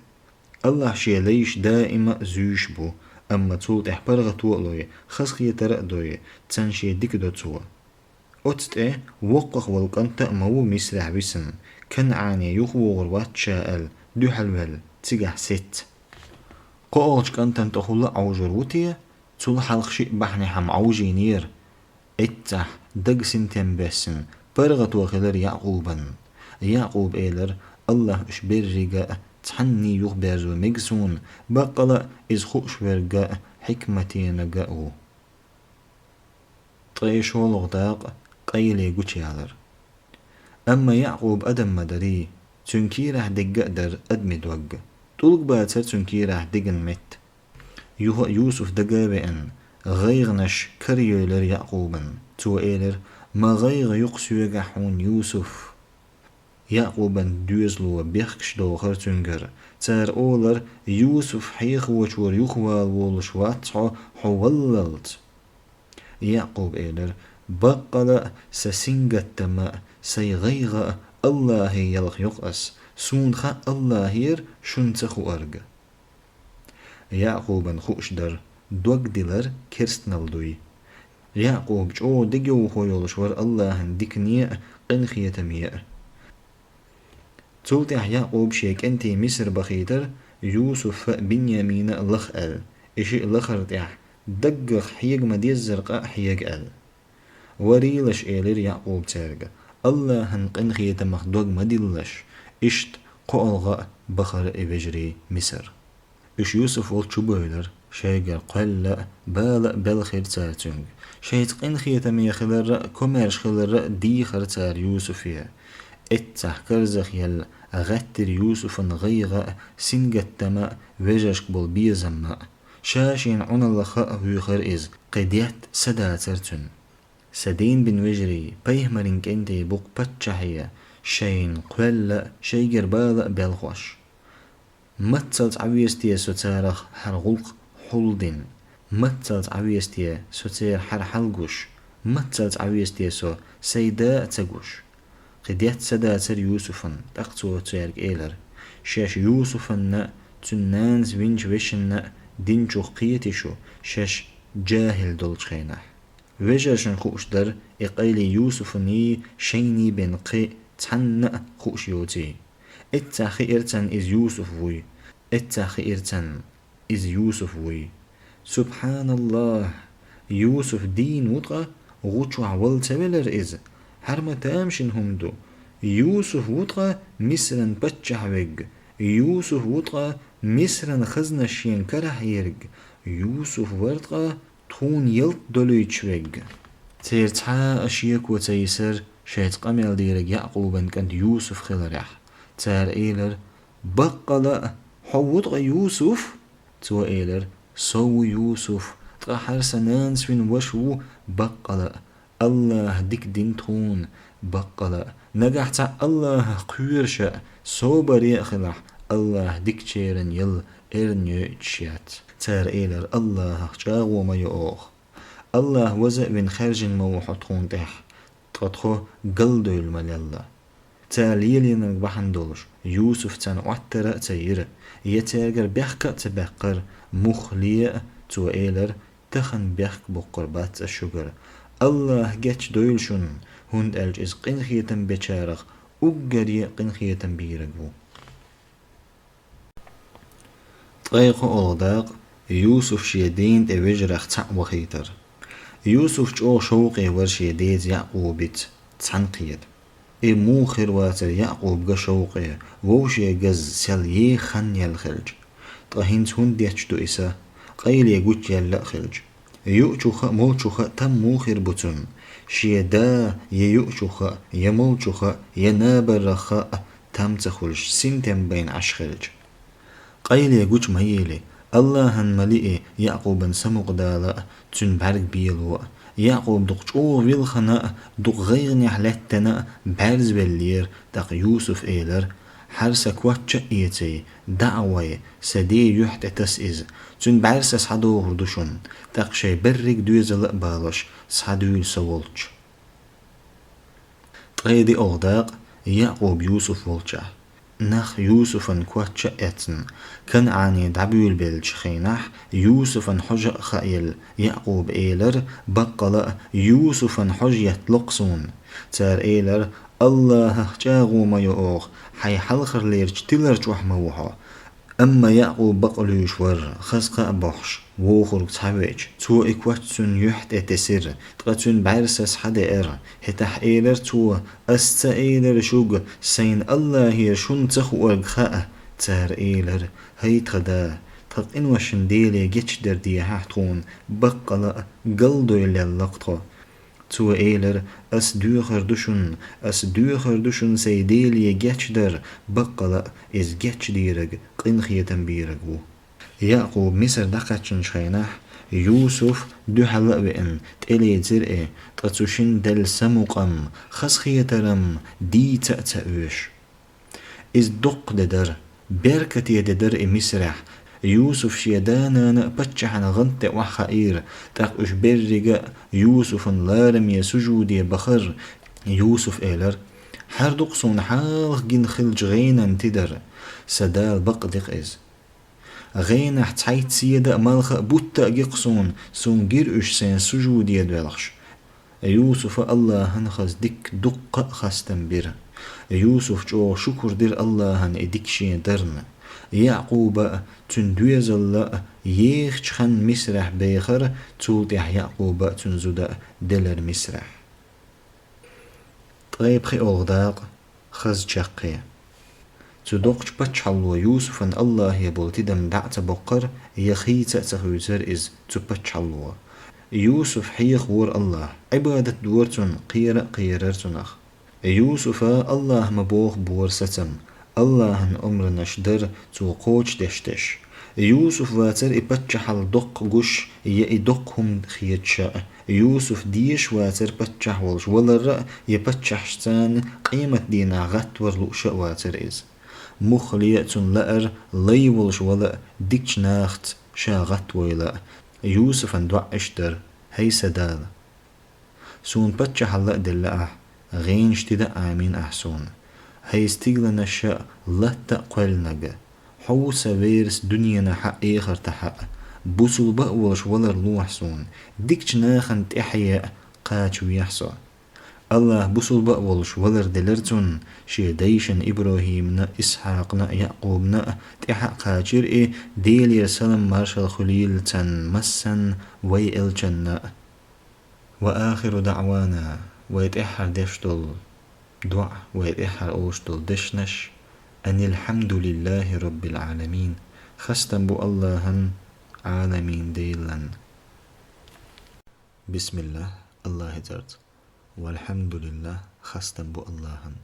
АллахӀа шен лайш даима а зуьйш бу, амма цул тӀаьхьа паргӀато а лой, хазахетар а дой, царна шен дика до цо. Оцу тӀе воккхах волу кӀант а ма ву Мисрехь висина, КанӀане юхавогӀур вац ша аьлла, дуьхьалваьлла, цигахь сецна. КхоалгӀачу кӀантана тӀехула а Ӏовжур ву те, цул хьалха шиъ бахьанехь-м Ӏовжийнера. Эццахь, даг синтем бессина, паргӀато хилира Яъкъубан. Яъкъуба элира: «АллахӀа уьш беррига а цхьанний юхаберзо мега суна, баккъала а иза хууш верг а, хьикматенаг а ву». Ткъе шолгӀа дакъа, къайле гучуялар. Амма Яъкъуб адам ма дарий, цуьнан кийрахь дегга а дара адамийн дог. ТӀулг бацара цуьнан кийрахь деган метта. Юха а Юсуф дага а веана, гӀайгӀанаш карайоьлира Яъкъубан. Цо элира: «Ма гӀайгӀа ю-кх соьгахь хьуна, Юсуф». Яъкъубан доьзало бехкаш дохура цуьнгара. Цара олура: «Юсуф хьехочуьра юхавала волуш вац хьо, хьо валлалц». Яъкъуба элира: «Баккъала а сан сингаттам а, сайн гӀайгӀа а АллахӀе елха йо-кх ас, суна хаьа АллахӀера шуна ца хуург». Яъкъубан хууш дара, дог дилар керстанал дуй. Яъкъуб чӀогӀа дегайовхо йолуш вара АллахӀан дикане а, къинхетаме а. Цул тӀаьхьа Яъкъуб шен кӀентий Мисар бахийтара, Юсуф а, Бинъямин а лаха аьлла, и шиъ лахара тӀехь, даггах хьега ма-деззара къа а хьега аьлла. «Варийлаш», — элира Яъкъуба цаьрга, — «АллахӀан къинхетамах дог ма диллалаш». Иштта кхоалгӀа а бахара и вежарий Мисар. Уьш Юсуф волчу чу бевлира, шайгара кхоьлла а, бала а белхира цара цуьнга. Шайца къинхетаме хиларра а, комаьрша хиларра а дийхира цара Юсуфе. Эццахь карзахъелла гӀеттира Юсуфан гӀайгӀа а, сингаттам а, вежаршка болу безам а. Ша шена Ӏуналлаха а вуьйхира иза, кхин детта са дацара цуьнан. Сан дийна бина вежарий, пайхамарийн кӀентий бу-кх паччахье, шайна кхоьлла а, шайгара бала а белхош. Маццалц Ӏан веза те со царах хӀара гӀуллакх хьулдина? Маццалц Ӏан веза те со церан хӀара хьал гуш? Маццалц Ӏан веза те со сайн да а ца гуш? Кхин детта са дацара Юсуфан, тӀаккха цо цаьрга элира: «Шаьш Юсуфанна а, цуьнан нанас винчу вешанна а динчух кхета шу, шаьш жахӀил долчу хенахь». Вежаршна хууш дара, и къайле Юсуфаний, шайний бен кхин цхьанна а хууш йоций. Эццахь хиира царна иза Юсуф вуй. Эццахь хиира царна иза Юсуф вуй. СубхьаналлахӀ! Юсуф дийна ву ткъа, гӀу чохь вала ца велара иза? ХӀара ма тамашийна хӀума ду. Юсуф ву ткъа Мисран паччахь верг. Юсуф ву ткъа Мисран хазанаш шен карахь ерг. Юсуф вара ткъа тхуна ялта долуьйтуш верг. Церан цхьа а шеко ца йисира, шайца къамел дийриг Яъкъубан кӀант Юсуф хиларехь. Цара элира: «Баккъала а, хьо ву ткъа Юсуф?» Цо элира: «Со ву Юсуф, ткъа хӀара сан нанас вина ваша ву, баккъала а. АллахӀа дика дина тхуна, баккъала а. Нагахь цхьаъ АллахӀах кхоьруш а, собаре а хилахь, Аллахь дикачеран ял эрна йойтуш яц. Цара элира: «Аллахьах чӀагӀо ма йо оха. Аллахь ваза а вина хаьржина ма ву хьо тхуна тӀехь, ткъа тхо галдевлла ма лелла». Цара лелийнарг бахьана долуш, Юсуф царна Ӏоттар а ца йира, я цаьргара бехк а ца баьккхира, муххале а цо элира: «Тахана бехк боккхур бац ас шуьгара. Аллахь гечдойла шуна, хӀунда аьлча иза къинхетам бечарах уггаре а къинхетам бийриг ву». Ткъе кхоалгӀа дакъа. Юсуф шен дена тӀе вежарах цхьаъ вахийтар. Юсуф чӀогӀа шовкъе вара шен деца Якъубица цхьаьнакхета. И муха хир вацара Якъубга шовкъе, вовшех геза сел еха хан яьлла хилча? Ткъа хӀинца хӀунда детташ ду и са, къайле гучуяьлла а хилча? Юучух а, молчух а там муха хир бу цунна? Шен да я юучух а, я молчух а, я набарах а там ца хуьлуш, синтем байна Ӏаш хилча? Къайле гучу ма елий, Аллахьан ма лии Якъубан самукъадала а, цуьнан бӀаьрг бело а. Якъуб дукха чӀогӀа вилхина а, дукха гӀайгӀанехь лаьттина а бӀаьрзавеллера, тӀаккха Юсуф элира: «Хьара сан коч а эций, дӀа а вой, сан ден юьхь тӀе таса иза. Цуьнан бӀаьрса схьадохур ду шуна, тӀаккха шайн берриг доьзал а балош, схьадуьйла со волчу». Ткъе диъалгӀа дакъа. Якъуб Юсуф волчохь. Нах Юсуфан коч а эцна, КанӀане дӀабуьйлабеллачу хенахь, Юсуфан хьожа а хаъелла, Якъуба элира: «Баккъала а, Юсуфан хьожа етталуш суна». Цара элира: «Аллахьах чӀагӀо ма йо оха, хьайн хьалхарлерчу тилар чохь ма ву хьо». Амма Якъуб бакъ луьйш вара, хаза кхаъ бохуш, вохург схьавеача, цо и коч цуьнан юьхь тӀе тесира, ткъа цуьнан бӀаьрса схьадеара. ХӀетахь элира цо: «Ас ца элира шуьга, сайна Аллахьера шуна ца хуург хаьа». Цара элира: «ХӀай тхан да, тхан къиношна Деле гечдар дехьа тхуна, баккъала а галдойла лелла-кх тхо». Цо элира: «Ас доьхур ду шуна, ас доьхур ду шуна сайн Деле гечдар, баккъала а иза гечдийриг къинхетам бийриг ву». Якъуб Мисар дӀакхаьчначу хенахь, Юсуф дуьхьал а веана, тӀелецира и, ткъа цу шина делла самукъам, хазахетарам дийца а ца оьшу. Иза доккха де дара, беркате де дара и Мисарехь. Юсуф шен да-нана а паччахьан гӀант тӀе охьахаийра, тӀаккха уьш беррига а Юсуфан лараме сужуде бахара. Юсуф элира: «ХӀара ду-кх суна хьалха гина хиллачу гӀенан тидар. Сан Дала бакъ ди-кх иза. ГӀенахь цхьайтта седа а, малха а, бутт а ги-кх суна, суна гира уьш сайн сужуде доьлхуш». Юсуфа Аллахьан хаза дика дуккха а хастам бира. Юсуф чӀогӀа шукур дира Аллахьан и дика шен дарна. Якъуба а, цуьнан доьзалла а ехачу ханна Мисарехь бехара, цул тӀаьхьа Якъуба а, цуьнан зуда а делара Мисарехь. Ткъе пхиолгӀа дакъа. Хаза чаккхе. Цу доккхачу паччахьалло Юсуфан Аллахье болу тидам дӀа а ца боккхара, я хийца а ца хуьйцура иза цу паччахьалло. Юсуф хьехавора Аллахь, Ӏибадат дора цунна, кхера а кхерара цунах. Юсуфа Аллахь ма боху бора сацам, Аллахьан омранаш дара цо кхочушдеш дерш. Юсуф вацара и паччахьалла доккха гуш, я и доккха хӀума хеташ а. Юсуф дезаш вацара паччахь волуш валарра а, я паччахьашца къематдийнахь гӀаттавар лууш а вацара иза. Муххале а цунна лаьара лай волуш вала а, дикачу нахаца ша гӀаттавойла а. Юсуфан доӀа иштта дара: «ХӀай сан Дала! Суна паччахьалла а делла ахь, гӀенаш тида а Ӏамийна ахь суна. ХӀай стигланаш а, латта а кхоьллинарг, хьо ву сан верас дуьненахь а, эхартахь а. Бусулба а волуш валар лохьа суна, дикачу нахана тӀаьхье а кхачавехьа со». Аллахь бусулба а волуш валар делира цунна, шен дайшна ИбрахӀимна а, Исхьакъна а, Якъубна а тӀаьхьа а кхачира и, Делера салам-маршалла хуьлийла царна массанна, вай элчанна а. Ва ахиру даӀвана, вай тӀаьххьара деш долу доӀа, вай тӀаьххьара олуш долу дешнаш: «Анилхьамдулиллахи роббил Ӏаламин». Хастам бу Аллахьан, Ӏаламийн Делан. Бисмиллах, Аллахьан цӀарца. Валхьамдулиллах, хастам бу Аллахьан.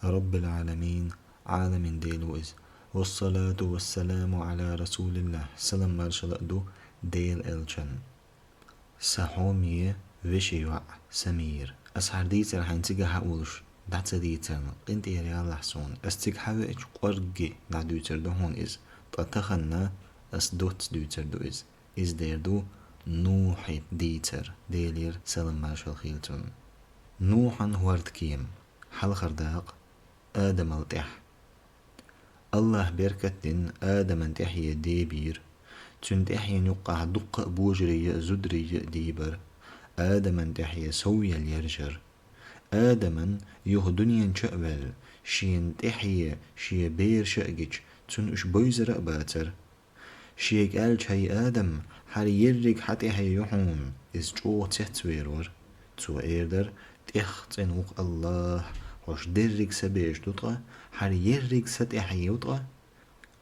Роббил Ӏаламин, Ӏаламийн Дела ву иза. Вассалату вассаламу Ӏала расулиллах, салам-маршалла а ду Делан элчанна. Сан хьоме вешин йоӀ Самир. Ас хьара дийцар хьайна цигахь а волуш дӀа ца дийцарна, къинтӀера ялахь суна, ас цига хьавеача кӀоргге дӀадуьйцур ду хьуна иза, ткъа таханна ас доцца дуьйцур ду иза. Иза дер ду Нухьи дийцар, Делера салам-маршалла хийла цунна. Нухьан хӀордкема, хьалхара дакъа, Адамал тӀехь. АллахӀа беркат дина Адаман тӀехье де бийра. Цуьнан тӀехьенна юккъехь дуккха а божарий а, зударий а дийбар. Адаман тӀехье сов яла яржар. Адаман юха дуьнен чу а ваьлла, шена тӀехье шен бераш а гича, цунна уьш бовзар а бацара. Шега аьлча: «ХӀай Адам, хьара ерриг хьан тӀехье ю хьуна», иза чӀогӀа цецвер вара. Цо эр дара: «ТӀех цӀена ву-кх АллахӀ, хьуш дерриг сан бераш ду ткъа, хьара ерриг сан тӀехье ю ткъа».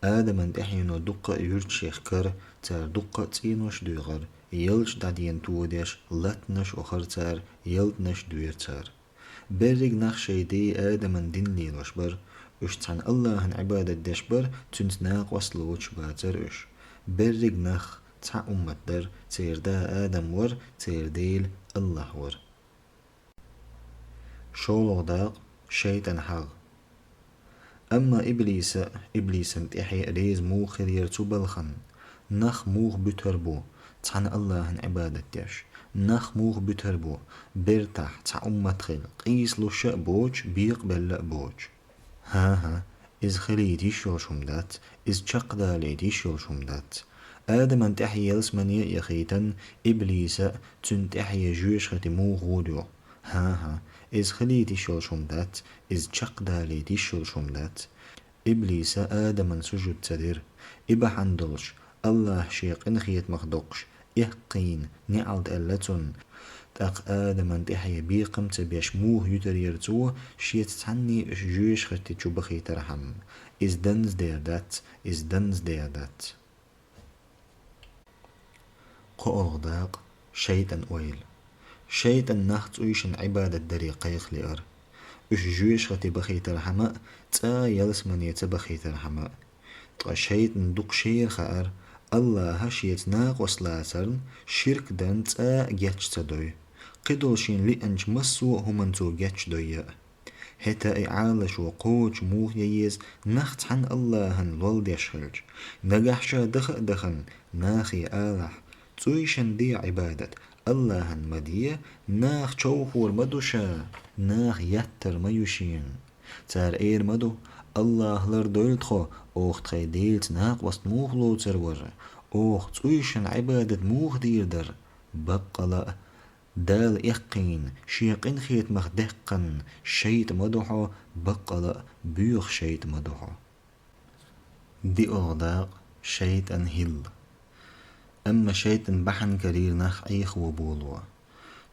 Адаман тӀехьено дуккха а юьрташ яхкара, цара дуккха а цӀенош доьгӀар, ялташ дӀадена тодеш, латтанаш охар цара, ялтанаш доьра цара. Берриг нах шайн ден Адаман дин лелош бара, уьш цхьана АллахӀан Ӏибадат деш бара, цуьнца накъост лоцуш бацара уьш. Берриг нах цхьа уммат дара, церан да Адам вара, церан Дела АллахӀ вара. ШолгӀа дакъа, шайтӀан хьагӀ. Амма Иблиса а, Иблисан тӀехье а реза муха хир яра цу балхана? Нах муха буьтур бу, цхьана АллахӀан Ӏибадат деш? Нах муха буьтур бу, бертахь цхьа уммат хила, къийсалуш а боцуш, бекъабелла а боцуш? ХӀан-хӀа, иза хилийта йиш йолуш хӀума дац, иза чекхдалийта йиш йолуш хӀума дац. Адаман тӀехье ялсамане а яхийтина, Иблиса а, цуьнан тӀехье жоьжахати муха гӀур ю? ХӀан-хӀа, иза хилийта йиш йолуш хӀума дац, иза чекхдалийта йиш йолуш хӀума дац. Иблиса Адаман сужуд ца дира. И бахьана долуш, АллахӀа шен къинхетамах доккхуш, эккхийна, неӀалт аьлла цунна. ТӀаккха Адаман тӀехье бекхам а ца беш муха юьтур яра цо, шеца цхьанне уьш жоьжахати чу бахийтархьама? Иза данза дер дац, иза данза дер дац. КхоалгӀа дакъа, шайтӀан ойла. ШайтӀан нах цӀуйшинна Ӏибадат даре кхайкха лиира. Уьш жоьжахати бахийтархьама а, цкъа а ялсамане ца бахийтархьама а. Ткъа шайтӀан дукха шера хаьара, АллахӀа шеца накъост лацарна, ширк дарна цкъа а геч ца дой. Кхидолу шена лиъначу массо а хӀуманна цо геч дойя а. ХӀета и Ӏалашо кхочуш муха ян еза, нах цхьана АллахӀана лол деш хилча? Нагахь ша даха а дахана, нахе алахь: «ЦӀуйшинна де Ӏибадат, АллахӀана ма де, нах човхор ма ду ша, нах еттар ма ю шена». Цара эр ма ду: «АллахӀ лардойла тхо, оха тхайн Делаца накъост муха лоцур вара? Оха цӀуйшинна Ӏибадат муха дийр дара?» Баккъала а, Дала эккхийна, шен къинхетамах даьккхина шайтӀа ма ду хьо, баккъала а, боьха шайтӀа ма ду хьо. ДиъалгӀа дакъа, шайтӀан хӀилла. Амма шайтӀан бахьана карийра нах Ӏехаво боло.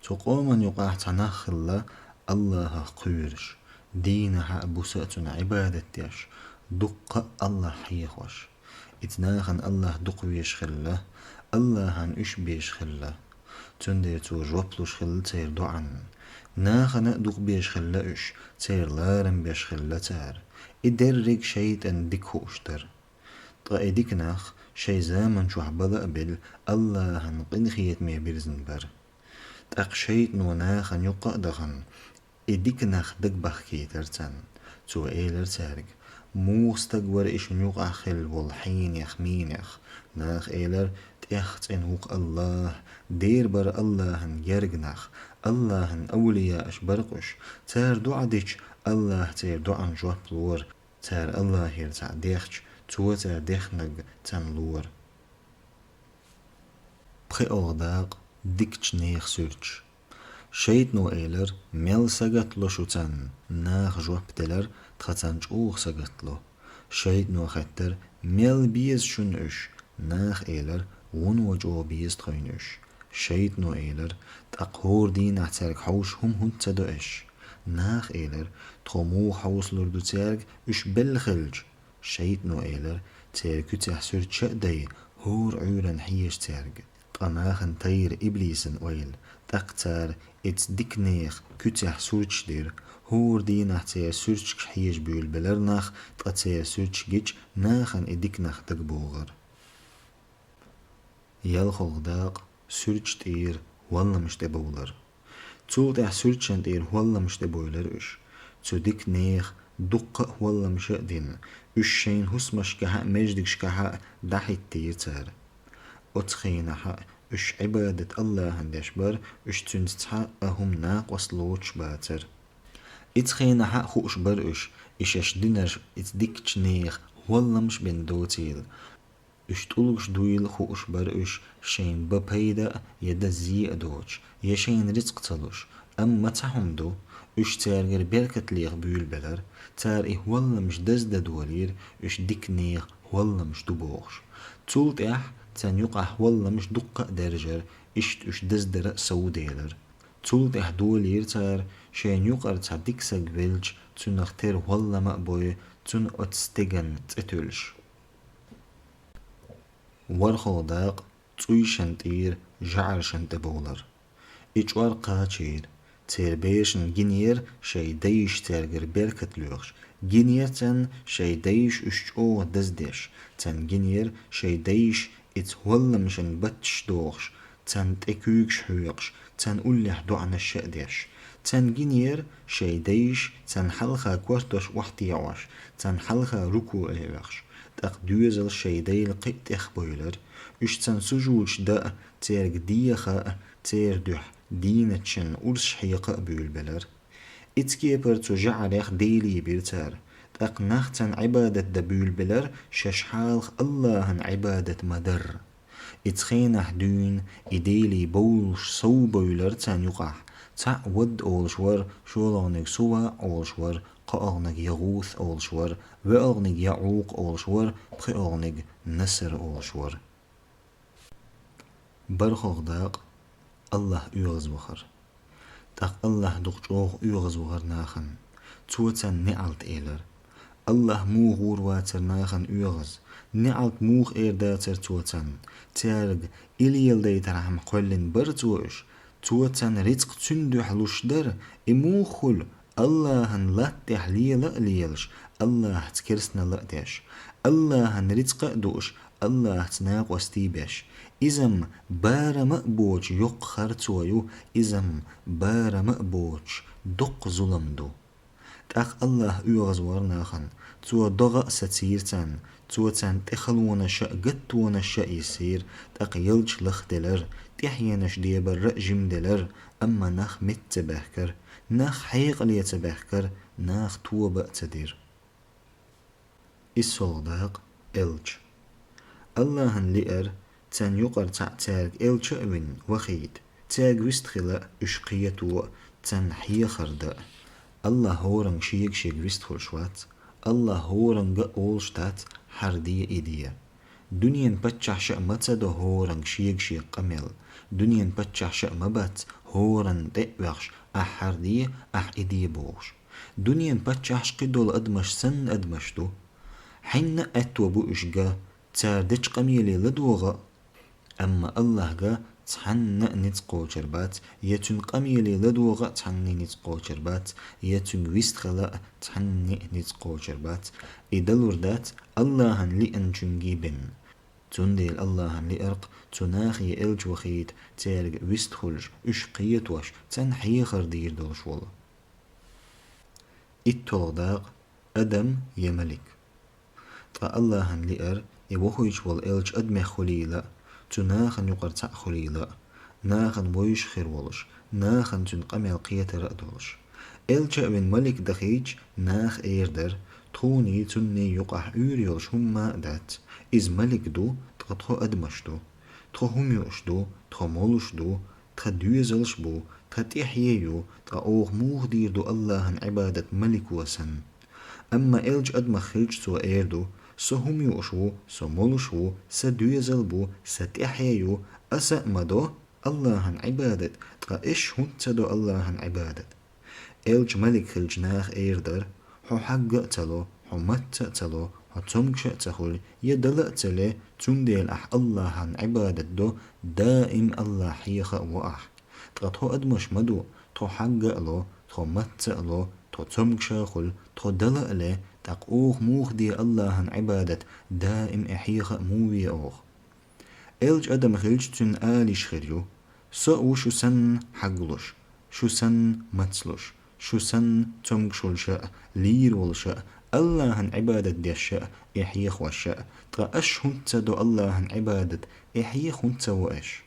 Цу къоман юкъахь цхьа нах хилла АллахӀах кхоьруш, дийнахьа а, буса а цунна Ӏибадат деш, дуккха а АллахӀ хьехош. Иза нахана АллахӀ дукха везаш хилла, АллахӀана уьш безаш хилла. Цундела цо жоп луш хилла церан доӀанна. Нахана а дукха безаш хилла уьш, церан ларам беш хилла цара. И дерриг шайтӀан дика хууш дара. Ткъа и дика нах шайн заман чохь бала а белла, АллахӀан къинхетаме бирзина бара. ТӀаккха шайтӀано нахана юккъа а дахана, и дика нах дагабахкийтара царна. Цо элира цаьрга: «Муха стаг вара и шуна юкъахь хилла волу хьенех, мийнех?» Наха элира: «ТӀех цӀена ву-кх АллахӀ, дера бара АллахӀан герга нах, АллахӀан авлияаш бара-кх уьш. Цара доӀа дича, АллахӀ церан доӀанна жоп лора. Цара АллахӀера цхьаъ дехча, Цо цара дехнарг царна лора». ПхоьалгӀа дакъа, дикачу нехан суьрташ. ШайтӀано элира: «Мел сагатло шу царна?» Наха жоп делира: «Тхан царна чӀогӀа сагатло». ШайтӀано хаьттира: «Мел беза шуна уьш?» Наха элира: «Вуно чӀогӀа беза тхайна уьш». ШайтӀано элира: «ТӀаккха хӀора дийнахь цаьрга хьовсуш хӀума хӀунда ца до аша?» Наха элира: «Тхо муха хьовсалур ду цаьрга, уьш белла хилча?» ШайтӀано элира: «Церан куьцехь суьрташ а дай, хӀора Ӏуьйранна хьежа цаьрга». Ткъа нахана тайра иблисан ойла, тӀаккха цара оцу дика нехан куьцехь суьрташ дира. ХӀора дийнахь церан суьрташка хьежа буьйлабелира нах, ткъа церан суьрташ гича, нахана и дика нах дагабогӀура. ЯлхолгӀа дакъа, суьрташ тӀера хӀолламаш тӀебовлар. Цул тӀаьхьа суьрташна тӀера хӀолламаш тӀебовлар уьш. Цу дика нехан дуккха а хӀолламаш а дина, уьш шайн хӀусамашкахьа а, маьждигашкахьа а дӀахӀиттийра цара. Оцу хенахьа уьш Ӏибадат АллахӀана деш бара, уьш Цуьнца цхьа а хӀума накъост лоцуш бацара. Иза хенахьа а хууш бара уьш, и шаьш динарш иза дикачу нехан хӀолламаш бен доцийла. Уьш тӀулгаш дуйла хууш бара уьш, шайн бан пайда а, я дан зе а доцуш, я шайна рицкъ ца луш. Амма цхьа хӀума ду, уьш цаьргара беркат леха буьйлабелира, цара и хӀолламаш даздан долийра, уьш дика нехан хӀолламаш ду бохуш. Цул тӀаьхьа царна юкъахь хӀолламаш дуккха а даьржира, иштта уьш даздара а совделира. Цул тӀаьхьа долийра цара, шайна юкъара цхьа дика саг велча, цунах тера хӀоллам а бой, цунна оцу стеган цӀе туьллуш. ВорхӀалгӀа дакъа: цӀуйшна тӀера жӀарашна тӀебовлар. И чкъор кхачийра. Церан берашна гинера шайн дайша цаьргара беркат лоьхуш, гинера царна шайн дайша уьш чӀогӀа даздеш, царна гинера шайн дайша иза хӀолламашна батташ дохуш, царна тӀе куьйгаш хьоькхуш, царна уллехь доӀанаш а деш. Царна гинера шайн дайша царна хьалха кортош охьатаьӀош, царна хьалха рукуӀе оьхуш. ТӀаккха доьзалш шайн дайла кхин а тӀехбовлар. Уьш царна сужудаш дан а, цаьрга деха а, церан дуьхьа дийначун урсаш хьекха а буьйлабелар. Иза кепара цу жӀарех делий бира цара. ТӀаккха нах царна Ӏибадат дан буьйлабелар, шаьш хьалха АллахӀана Ӏибадат ма-дарра. Иза хенахь дуьйна и делий бовлуш совбовлар царна юкъахь. Цхьаъ Вад олуш вара, шолгӀаниг Сува олуш вара, кхоалгӀаниг ЯгӀус олуш вара, воьалгӀаниг ЯӀукъ олуш вара, пхоьалгӀаниг Наср олуш вара. БархӀалгӀа дакъа: АллахӀ оьгӀазвахар. ТӀаккха АллахӀ дукха чӀогӀа оьгӀазвахар нахана. Цо царна неӀалт элира. АллахӀ муха гӀур вацара нахана оьгӀаз? НеӀалт муха эр дацара Цо царна? Цаьрга и леладайтархьама кхоьллина бара Цо уьш? Цо царна рицкъ цуьнан дуьхьа луш дара, и муха хуьлу? АллахӀан латта тӀехь лела а лелаш, АллахӀца керстанал а деш. АллахӀан рицкъа а дууш, АллахӀца накъостий беш. Иза-м барам а боцуш йоккха харцо ю, иза-м барам а боцуш доккха зулам ду. ТӀаккха АллахӀ оьгӀазвахар нахана, Цо догӀа а сацийра царна, Цо царна тӀе халонаш а, гаттонаш а йисийра, тӀаккха ялташ лахделира, тӀаьхьенаш дебар а жимделира, амма нах меца ца баьхкара, нах хьекъале ца баьхкара, наха тоба а ца дира. ИссолгӀа дакъа: элча. АллахӀана лиира царна юкъара цхьаъ цаьрга элча а вина вахийта, цаьрга вистхила а, уьш кхето а, царна хьехар дан а. АллахӀ хӀоранга шега-шега вистхуьлуш вац. АллахӀ хӀоранга а олуш дац: хьара де, и де. Дуьненан паччахьаша а ма ца до хӀоранга шега-шега къамел. Дуьненан паччахьаша а ма бац хӀоранна тӀе а оьхуш: ахь хьара де, ахь и де бохуш. Дуьненан паччахьаш кхидолу адамаш санна адамаш ду. Хьенна а аьтто бу уьш ган, цара дечу къамеле ладогӀа а. Амма АллахӀ ган цхьанна а ницкъ кхочур бац, я Цуьнан къамеле ладогӀа а цхьанна а ницкъ кхочур бац, я Цуьнга вистхила а цхьанна а ницкъ кхочур бац. И далур дац АллахӀана лиъначуьнга бен. Цундела АллахӀана лиира-кх цу нахе элча вахийта, цаьрга вистхуьлуш, уьш кхетош, царна хьехар дийр долуш волу. ИттолгӀа дакъа: адам я малик. Ткъа АллахӀана лиира и вохуьйтуш волу элча адамех хуьлийла а, цу нахана юкъара цхьаъ хуьлийла а, нахана вевзаш хир волуш, нахана цуьнан къамел кхетар а долуш. Элча а вина малик дахийча, наха эр дара: тхуний, цунний юкъахь Ӏуьйра йолуш хӀумма а дац. Иза малик ду, ткъа тхо адамаш ду. Тхо хӀума юуш ду, тхо молуш ду, тхан доьзалш а бу, тхан тӀаьхье а ю, ткъа оха муха дийр ду АллахӀан Ӏибадат малико санна? Амма элча адамах хилча, цо эр ду: со хӀума юуш ву, со молуш ву, сан доьзал а бу, сан тӀаьхье а ю, аса а ма до АллахӀан Ӏибадат, ткъа эш хӀунда ца до АллахӀан Ӏибадат? Элча малик хилча, наха эр дара: хьо хьагга а ца ло, хьо мацца а ца ло, хьо цомгуш а ца хуьлу, я дала а ца ле, цундела ахь АллахӀан Ӏибадат до, даим АллахӀ хьеха а во ахь. Ткъа тхо адамаш ма ду, тхо хьагга а ло, тхо мацца а ло, тхо цомгуш а хуьлу, тхо дала а ле, тӀаккха оха муха де АллахӀан Ӏибадат, даим и хьеха а муха ве оха? Элча адам хилча, цуьнан ала йиш хир ю: со а ву шу санна хьагглуш, шу санна мацлуш, Шу санна цомгаш волуш а, лийр волуш а, АллахӀан Ӏибадат деш а, и хьехош а, ткъа аш хӀунда ца до АллахӀан Ӏибадат, и хьеха хӀунда ца во аш?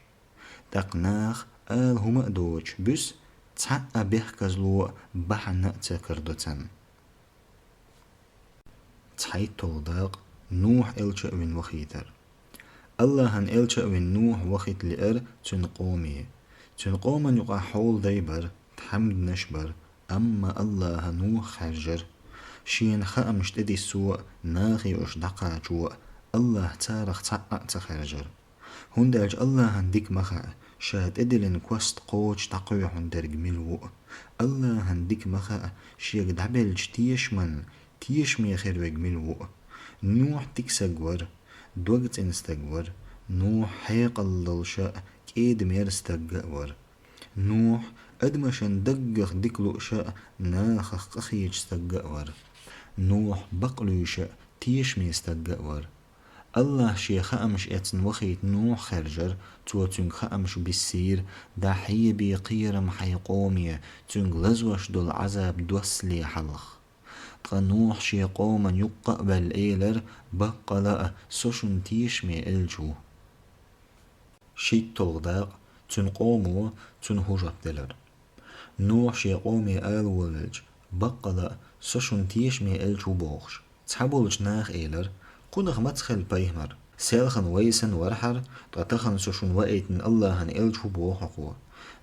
ТӀаккха наха ала хӀума а доцуш, буьсу цхьа а бехказло а, бахьана а ца карадо царна. ЦхьайтталгӀа дакъа. Нухь элча а вина вахийтар. АллахӀан элча а вина Нухь вахийта лиара цуьнан къоме. Цуьнан къоман юкъахь хьолдай бара, тхьамданаш бара, амма АллахӀа Нухь хаьржира. Шена хаамаш тӀедиссо а, нахе уьш дӀакхачо а, АллахӀ царах цхьаъ а ца хаьржира. ХӀунда аьлча АллахӀан дика ма хаьа, ша тӀедиллина кост кхочуш дӀакхоьхьун дерг мила ву а. АллахӀан дика ма хаьа, шега дӀабеллачу тешаман тешаме хир верг мила ву а. Нухь дика стаг вара, дог цӀена стаг вара. Нухь хьекъал долуш а, кӀеда-мерза стаг а вара. Нухь адамашна даггах дика лууш а, нахах къахеташ стаг а вара. Нухь бакълуьйш а, тешаме стаг а вара. АллахӀа шен хаамаш эцна вахийта Нухь хаьржира, цо цуьнга хаамаш биссийра: «ДӀахьеба кхерам хьайн къоме, цуьнга лазош долу Ӏазаб доссале хьалха». Ткъа Нухь шен къоман юккъа а ваьлла элира: «Баккъала а, со шуна тешаме элча ву». ШийтталгӀа дакъа. Цуьнан къомо цунна хӀун жоп делира. Нухь шен къоме ала волавелча: «Баккъала а, со шуна тешаме элча ву», – бохуш, цхьаболчу наха элира: «Кхунах маца хилла пайхамар? Селхана вай санна вара хьара, ткъа тахана со шуна ваийтина АллахӀан элча ву», – боху хьо-кх.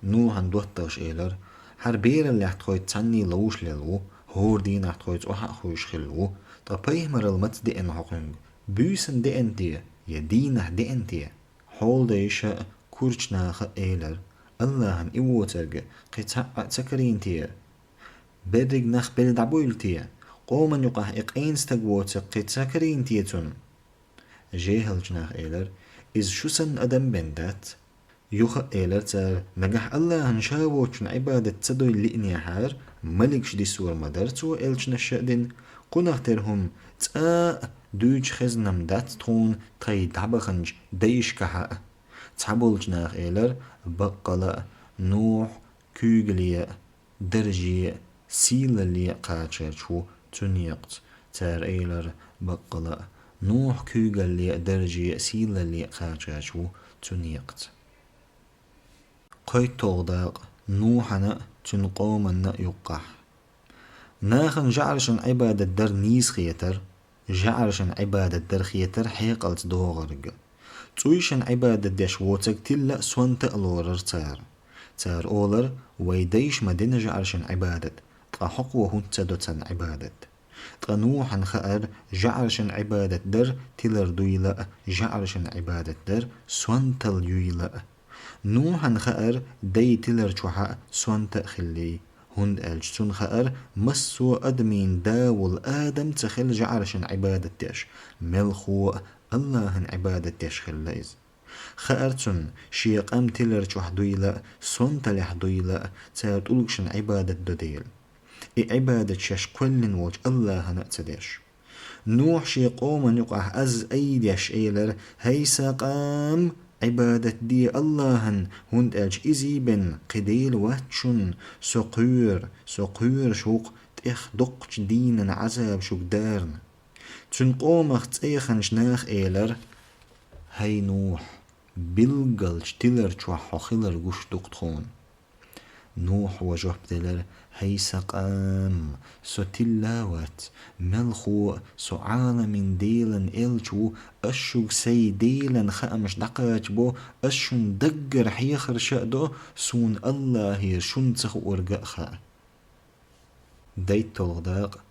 Нухьан доттагӀаша элира: «Хьара бераллехь тхоьца цхьаьнний ловзуш лелла ву, хӀора дийнахь тхоьца охьа а хуьйшуш хилла ву, ткъа пайхамаралла маца деана хьо кхуьнга? Буьйсанна деана те, я дийнахь деана те?» Хьолдайша а, курчу наха а элира: «АллахӀан и воцург кхин цхьаъ а ца карийна те? Берриг нах белла дӀабуйла те? Къоман юкъахь и къена стаг воцург кхин ца карийна те цунна?» ЖехӀалчу наха элира: «Иза шу санна адам бен дац». Юха а элира цара: «Нагахь АллахӀан ша воцчунна Ӏибадат ца дойла лиънехьара, маликаш диссор ма дара цо элчанаш а дина. Кхунах тера хӀума цкъа а дуьйцу хезна-м дац тхуна тхайн дӀабаханчу дайшкахьа а». Цхьаболчу наха элира: «Баккъала а, Нухь куьйгалле а, дарже а, сийлалле а кхачарч ву цу некъаца». Цара элира: «Баккъала а, Нухь куьйгалле а, дарже а, сийлалле а кхачарч ву цу некъаца». КхойтталгӀа дакъа. Нухьана а, цуьнан къоманна а юккъахь. Нахана жӀарашна Ӏибадат дар нийса хетара, жӀарашна Ӏибадат дар хетара хьекъалца догӀург. ЦӀуйшна Ӏибадат деш воцург тилла а, сонта а лорара цара. Цара олара: «Вай дайша ма дина жӀарашна Ӏибадат, ткъа хӀокхо хӀунда ца до царна Ӏибадат?» Ткъа Нухьана хаьара жӀарашна Ӏибадат дар тилар дуйла а, жӀарашна Ӏибадат дар сонталла юйла а. Нухьана хаьара дай тилар чохьа а, сонта а хилла, хӀунда аьлча цунна хаьара массо а адамийн да волу Адам ца хилла жӀарашна Ӏибадат деш, мелхо а АллахӀан Ӏибадат деш хилла иза. Хаьара цунна шен къам тилар чохь дуйла а, сонталлехь дуйла а, цара тӀулгашна Ӏибадат до дела. И Ӏибадат шаьш кхоьллина волчу АллахӀана а ца деш. Нухь шен къоман юкъахь аз айдеш элира: «ХӀай сан къам, Ӏибадат де АллахӀан, хӀунда аьлча изий бен кхин Дела вац шуна, со кхоьру, со кхоьруш ву-кх тӀех доккхачу дийнан Ӏазаб шуьга дарна». Цуьнан къомах цӀеханчу наха элира: «ХӀай Нухь, билгалчу тилар чохь хьо хилар гуш ду-кх тхуна». Нухьа жоп делира: «ХӀай сан къам, со тилла а вац, мелхо а со Ӏаламийн Делан элча ву, ас шуьга сайн Делан хаамаш дӀакхачабо, ас шуна даггара хьехарш а до, суна АллахӀера шуна ца хуург а хаьа». ДайтталгӀа дакъа.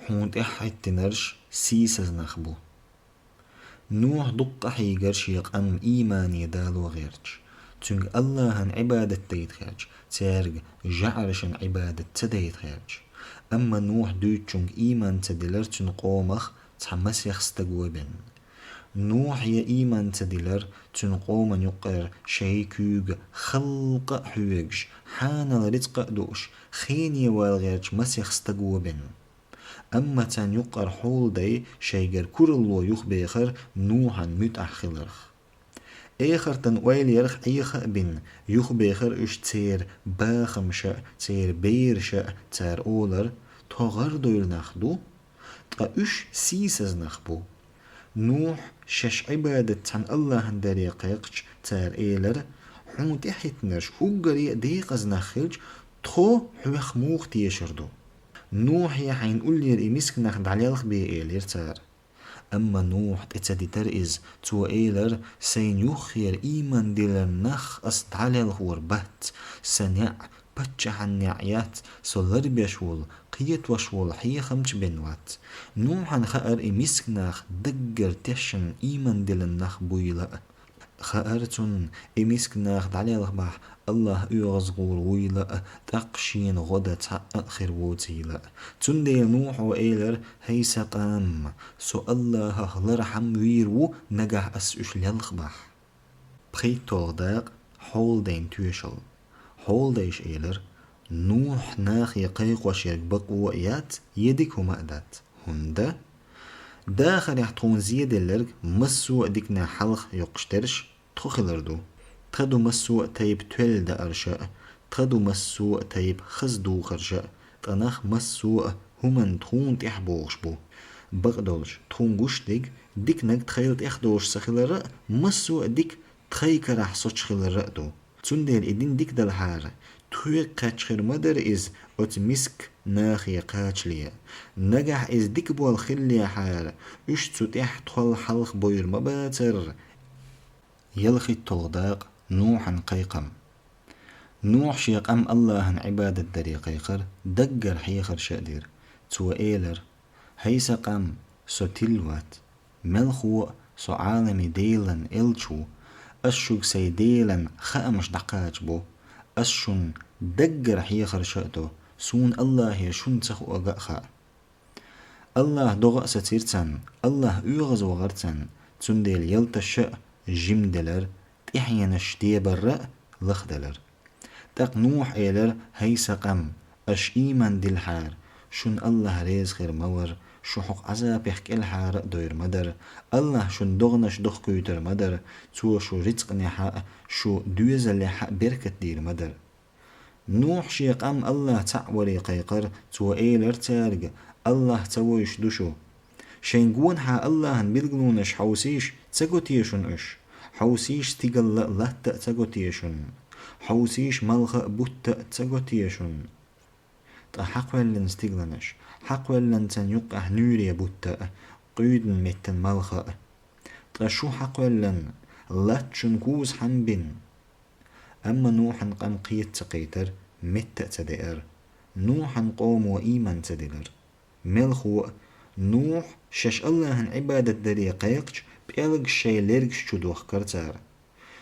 Хьуна тӀаьхьахӀиттинарш сийсаза нах бу. Нухь дуккха а хьийгара шен къам иймане дало гӀерташ, цуьнга АллахӀан Ӏибадат дайта херча, цаьрга жӀарашна Ӏибадат ца дайта херча. Амма Нухь дуьйцучуьнга ийман ца дилира цуьнан къомах цхьа масех стаго бен. Нухье ийман ца дилира цуьнан къоман юккъера шайн куьйга халкъа а хьоьгуш, хьанал рицкъа а дууш, хене вала гӀерташ масех стаго бен. Амма царна юккъера хьолдай шайгара куралло юхабехара Нухьан муьтӀахь хиларх. Эхартан ойла ярах Ӏеха а бина, юхабехар уьш церан бахамаша а, церан бераша а, цара олар: «Тхо гӀардойла нах ду, ткъа уьш сийсаза нах бу». Нухь шаьш Ӏибадат цхьана АллахӀан даре кхайкхача, цара элира: «Хьуна тӀехьиттинарш уггаре а декъаза нах хилча, тхо хьох муха тешар ду?» «Нухье, хьайна уллера и миска нах дӀалелхабе», — элира цара. Амма Нухь тӀе ца дитара иза. Цо элира: «Сайна юххера ийман диллина нах ас дӀалелхор бац, сан неӀ паччахьан неӀ яц, со ларбеш волу, кхетош волу хьехамча бен вац». Нухьана хаьара и миска нах даггара тешна ийман диллина нах буйла а. Хаьара цунна, и миска нах дӀалелхабахь, АллахӀ оьгӀазгӀур вуйла а, тӀаккха шена гӀо дан цхьаъ а хир воцийла а. Цундела Нухьо элира: «ХӀай сан къам, со АллахӀах лархьам вийр ву, нагахь ас уьш лелхабахь». ПхийтталгӀа дакъа. Хьолдайн тоьшалла. Хьолдайша элира: «Нухь нахе кхайкхош ерг бакъо а яц, я дика хӀума а дац. ХӀунда? Дахарехь тхуна зеделларг массо а диканехь хьалха йоккхуш дерш тхо хилар ду. Тхан ду массо а тайпа тоьлла даарша а, тхан ду массо а тайпа хаза духарша а, ткъа нах массо а хӀуманна тхуна тӀехь богӀуш бу. Бакъдолуш, тхуна гуш дерг, диканиг тхайла тӀехдолуш ца хилар а, массо а дика тхай карахь соцуш хилар а ду. Цундела и дин дика далахьара, тхоьга кхаьчна хир ма дара иза оцу миска нахе кхачале. Нагахь иза дика болу хиллехьара, уьш цу тӀехь тхол хьалха бойр ма бацара». ЯлхитталгӀа дакъа. Нухьан кхайкхам. Нухь шен къам АллахӀан Ӏибадат даре кхайкхар, даггара хьехарша а дира. Цо элира: «ХӀай сан къам, со тилла вац. Мелхо а со Ӏаламийн Делан элча ву. Ас шуьга сайн Делан хаамаш дӀакхачабо. Ас шуна даггара хьехарша а до, суна АллахӀе шуна ца хуург а хаьа». АллахӀ догӀа а сацийра царна, АллахӀ оьгӀазвахара царна, цундела ялташа а жима делара, тӀаьхьенаш дебарра а лахделара. ТӀаккха Нухь элира: «ХӀай сан къам, аша ийман диллахьара, шуна АллахӀ реза хир ма вара, шу хӀокху Ӏазапех кӀелхьара а дойр ма дара, АллахӀ шуна догӀанаш дохкуьйтур ма дара, Цо шу рицкъанехьа а, шу доьзалехьа а беркат дийр ма дара». Нухь шен къам АллахӀ цхьаъ варе кхайкхар, цо элира цаьрга: «АллахӀ ца вевзаш ду шу? Шайн гонахьа АллахӀан билгалонаш хьовсийша, ца го те шуна уьш? Хьовсийша стигалла а, латта а ца го те шуна? Хьовсийша малха а, бутта а ца го те шуна?» Ткъа хьакхоьллина стигаланаш, хьакхоьллина царна юккъехь нуьйре бутта а, къуьйдан меттан малха а. Ткъа шу хьакхоьллина, латта шуна кузахьа бина. Амма Нухьан къам кхета ца кхийтара, метта а ца деара. Нухьан къомо ийман ца дилара. Мелхо а, Нухь шаьш АллахӀан Ӏибадат даре кхайкхача, пӀелгаш шайн лергаш чу дохкара цара.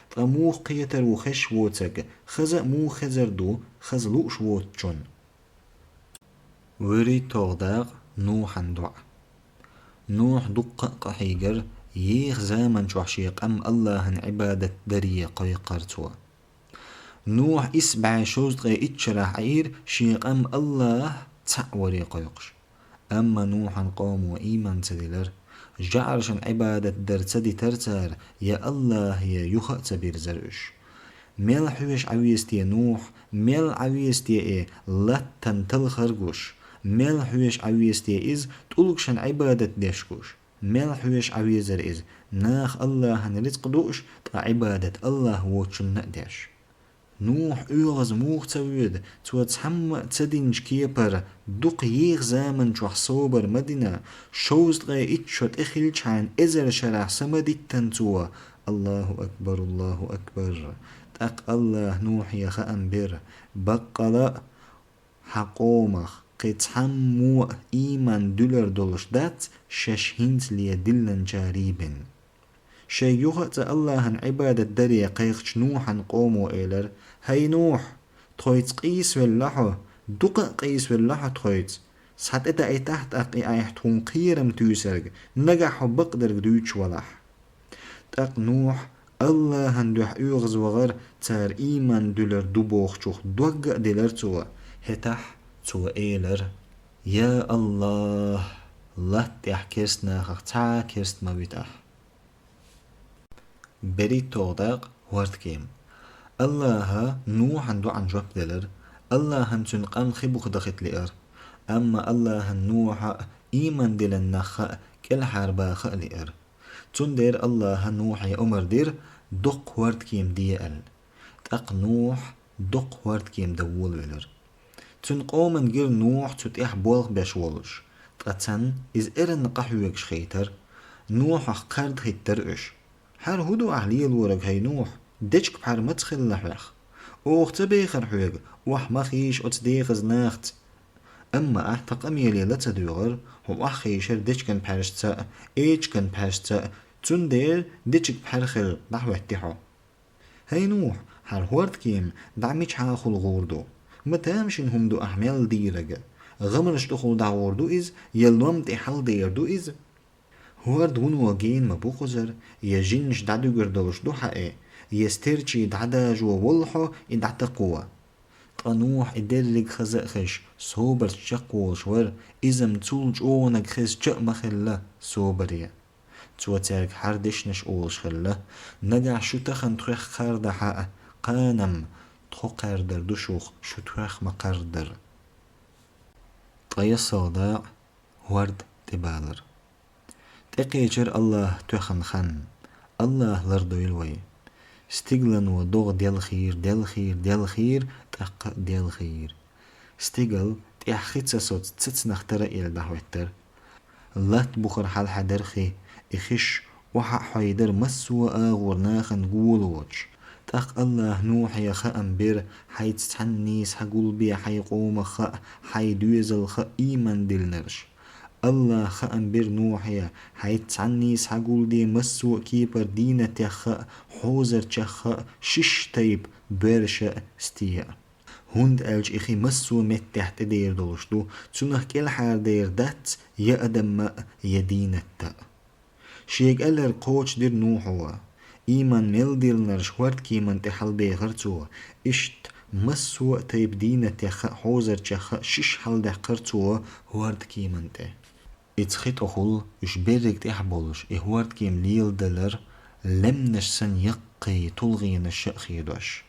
Ткъа муха кхетар ву хезаш воцург, хаза а муха хезар ду хаза лууш воцучунна? ВуьрхӀитталгӀа дакъа. Нухьан доӀа. Нухь дуккха а къахьийгара, еха заман чохь шен къам АллахӀан Ӏибадат даре кхойкхара цо. Нухь исс бӀе шовзткъе итт шарахь Ӏийра шен къам АллахӀ цхьаъ варе кхойкхуш. Амма Нухьан къомо ийман ца дилара, жаӀаршна Ӏибадат дар ца дитара цара, я АллахӀе юха а ца бирзара уьш. Мел хьоьжуш Ӏан веза те Нухь, мел Ӏан веза те и латтан талхар гуш, мел хьоьжуш Ӏан веза те иза тӀулгашна Ӏибадат деш гуш, мел хьоьжуш Ӏан везара иза наха АллахӀан рицкъ дууш, ткъа Ӏибадат АллахӀ воцучунна а деш. Нухь оьгӀаз муха ца воьду, цо цхьамма а ца динчу кепара дукха еха заман чохь собар ма дина, шовзткъе итт шо тӀехилчхьана эзар шарахь са ма диттина цо. АллахӀу акбар, АллахӀу акбар! ТӀаккха АллахӀа Нухье хаам бира: баккъала а хьан къомах кхин цхьаммо а ийман дуьллур долуш дац, шаьш хӀинцале диллинчарий бен. Шайга юха а цкъа АллахӀан Ӏибадат даре кхайкхачу Нухьан къомо элира: «ХӀай Нухь, тхойца къийсавелла хьо, дукха а къийсавелла хьо тхойца. Схьа тӀедаийтахьа тӀаккха и айхьа тхуна кхерам туьйсург, нагахь хьо бакъдерг дуьйцуш валахь». ТӀаккха Нухь АллахӀан дуьхьа оьгӀаз вахара, цара ийман дуьллур ду бохучух дог а дилира цо. ХӀетахь цо элира: «Я АллахӀ, латта тӀехь керст нахах цхьа а керст ма витахь». БерритталгӀа дакъа, хӀордкема. АллахӀа Нухьан доӀан жоп делар, АллахӀан цуьнан къам хи буха дахийта лиар. Амма АллахӀан Нухьа а, ийман диллина нахха а кӀелхьарбаха а лиар. Цундела АллахӀа Нухье омра дира доккха хӀордкема де аьлла. ТӀаккха Нухь доккха хӀордкема дан волавелира. Цуьнан къоман гира Нухь цу тӀехь болх беш волуш, ткъа царна иза эрна къахьоьгуш хийтара. Нухьах кхардахийтира уьш: «ХӀара хӀун ду ахь лелориг, хӀай Нухь? Дечиг-пхьар маца хилла хьох? Оха ца бехара хьоьга, охьа ма хийша оцу дехаза нахаца. Амма ахь тхан къамеле ла ца доьгӀара, хьо охьахийшара дечиган пхьаьршца а, эчиган пхьаьршца а, цундела дечиг-пхьар хилла дӀахӀоьттира хьо». ХӀай Нухь, хьан хӀордкема дӀа мичахьа хула гӀур ду? Ма тамашийна хӀума ду ахь мел дийриг. ГӀамарш тӀехула дӀагӀур ду иза, я лом тӀе хьалдер ду иза? ХӀорда вуно гена ма бу кхузара, я жинаш дӀадуьгур долуш ду хьаьа, я стерчий дӀадажо воллу хьо и дӀатакхо. Ткъа Нухь и дерриг хаза а хезаш, собарца чекхволуш вара, иза-м цул чӀогӀаниг хезча а ма хилла собаре. Цо цаьрга хӀара дешнаш олуш хилла: «Нагахь шу тахана тхох кхардахь а, кхана-м тхо кхаьрдар ду шух, шу тхох ма кхардар». Ткъа ялсалгӀа дакъа, хӀорда тӀебалар. ТӀекхечира АллахӀ тоьхна хан. АллахӀа лардойла вай. Стигалан ван догӀа делхийра, делхийра, делхийра, тӀаккха а делхийра. Стигал тӀехь хи ца соцу цецнах тара а елла дӀахӀоьттира. Латта бухара хьалхьаьдара хи, и хиш охьа а хьойдара массо а агӀор нахана гулочуш. ТӀаккха АллахӀа Нухье хаам бира, хьайца цхьанний схьагулбе хьайн къомах а, хьайн доьзалх а ийман диллинарш. АллахӀа хаам бира Нухье, хьайца цхьанний схьагулде массо а кепара дийнатех а, хьозарчех а, шишша тайпа боьрша а, сте а. ХӀунда аьлча и хи массо а меттехь тӀедер долуш ду, цунах кӀелхьардер дац я адам а, я дийнат а. Шега аьлларг кхочушдира Нухьо. Ийман мел диллинарш хӀордкеман тӀе хьалабехира цо. Иштта массо а тайпа дийнатех а, хьозарчех а шишша хьаладаьккхира цо хӀордкеман тӀе. Иза хи тӀехула уьш берриг тӀехь болуш, и хӀордкема леладелира, лаьмнаш санна яккхий тулгӀенаш а хедош.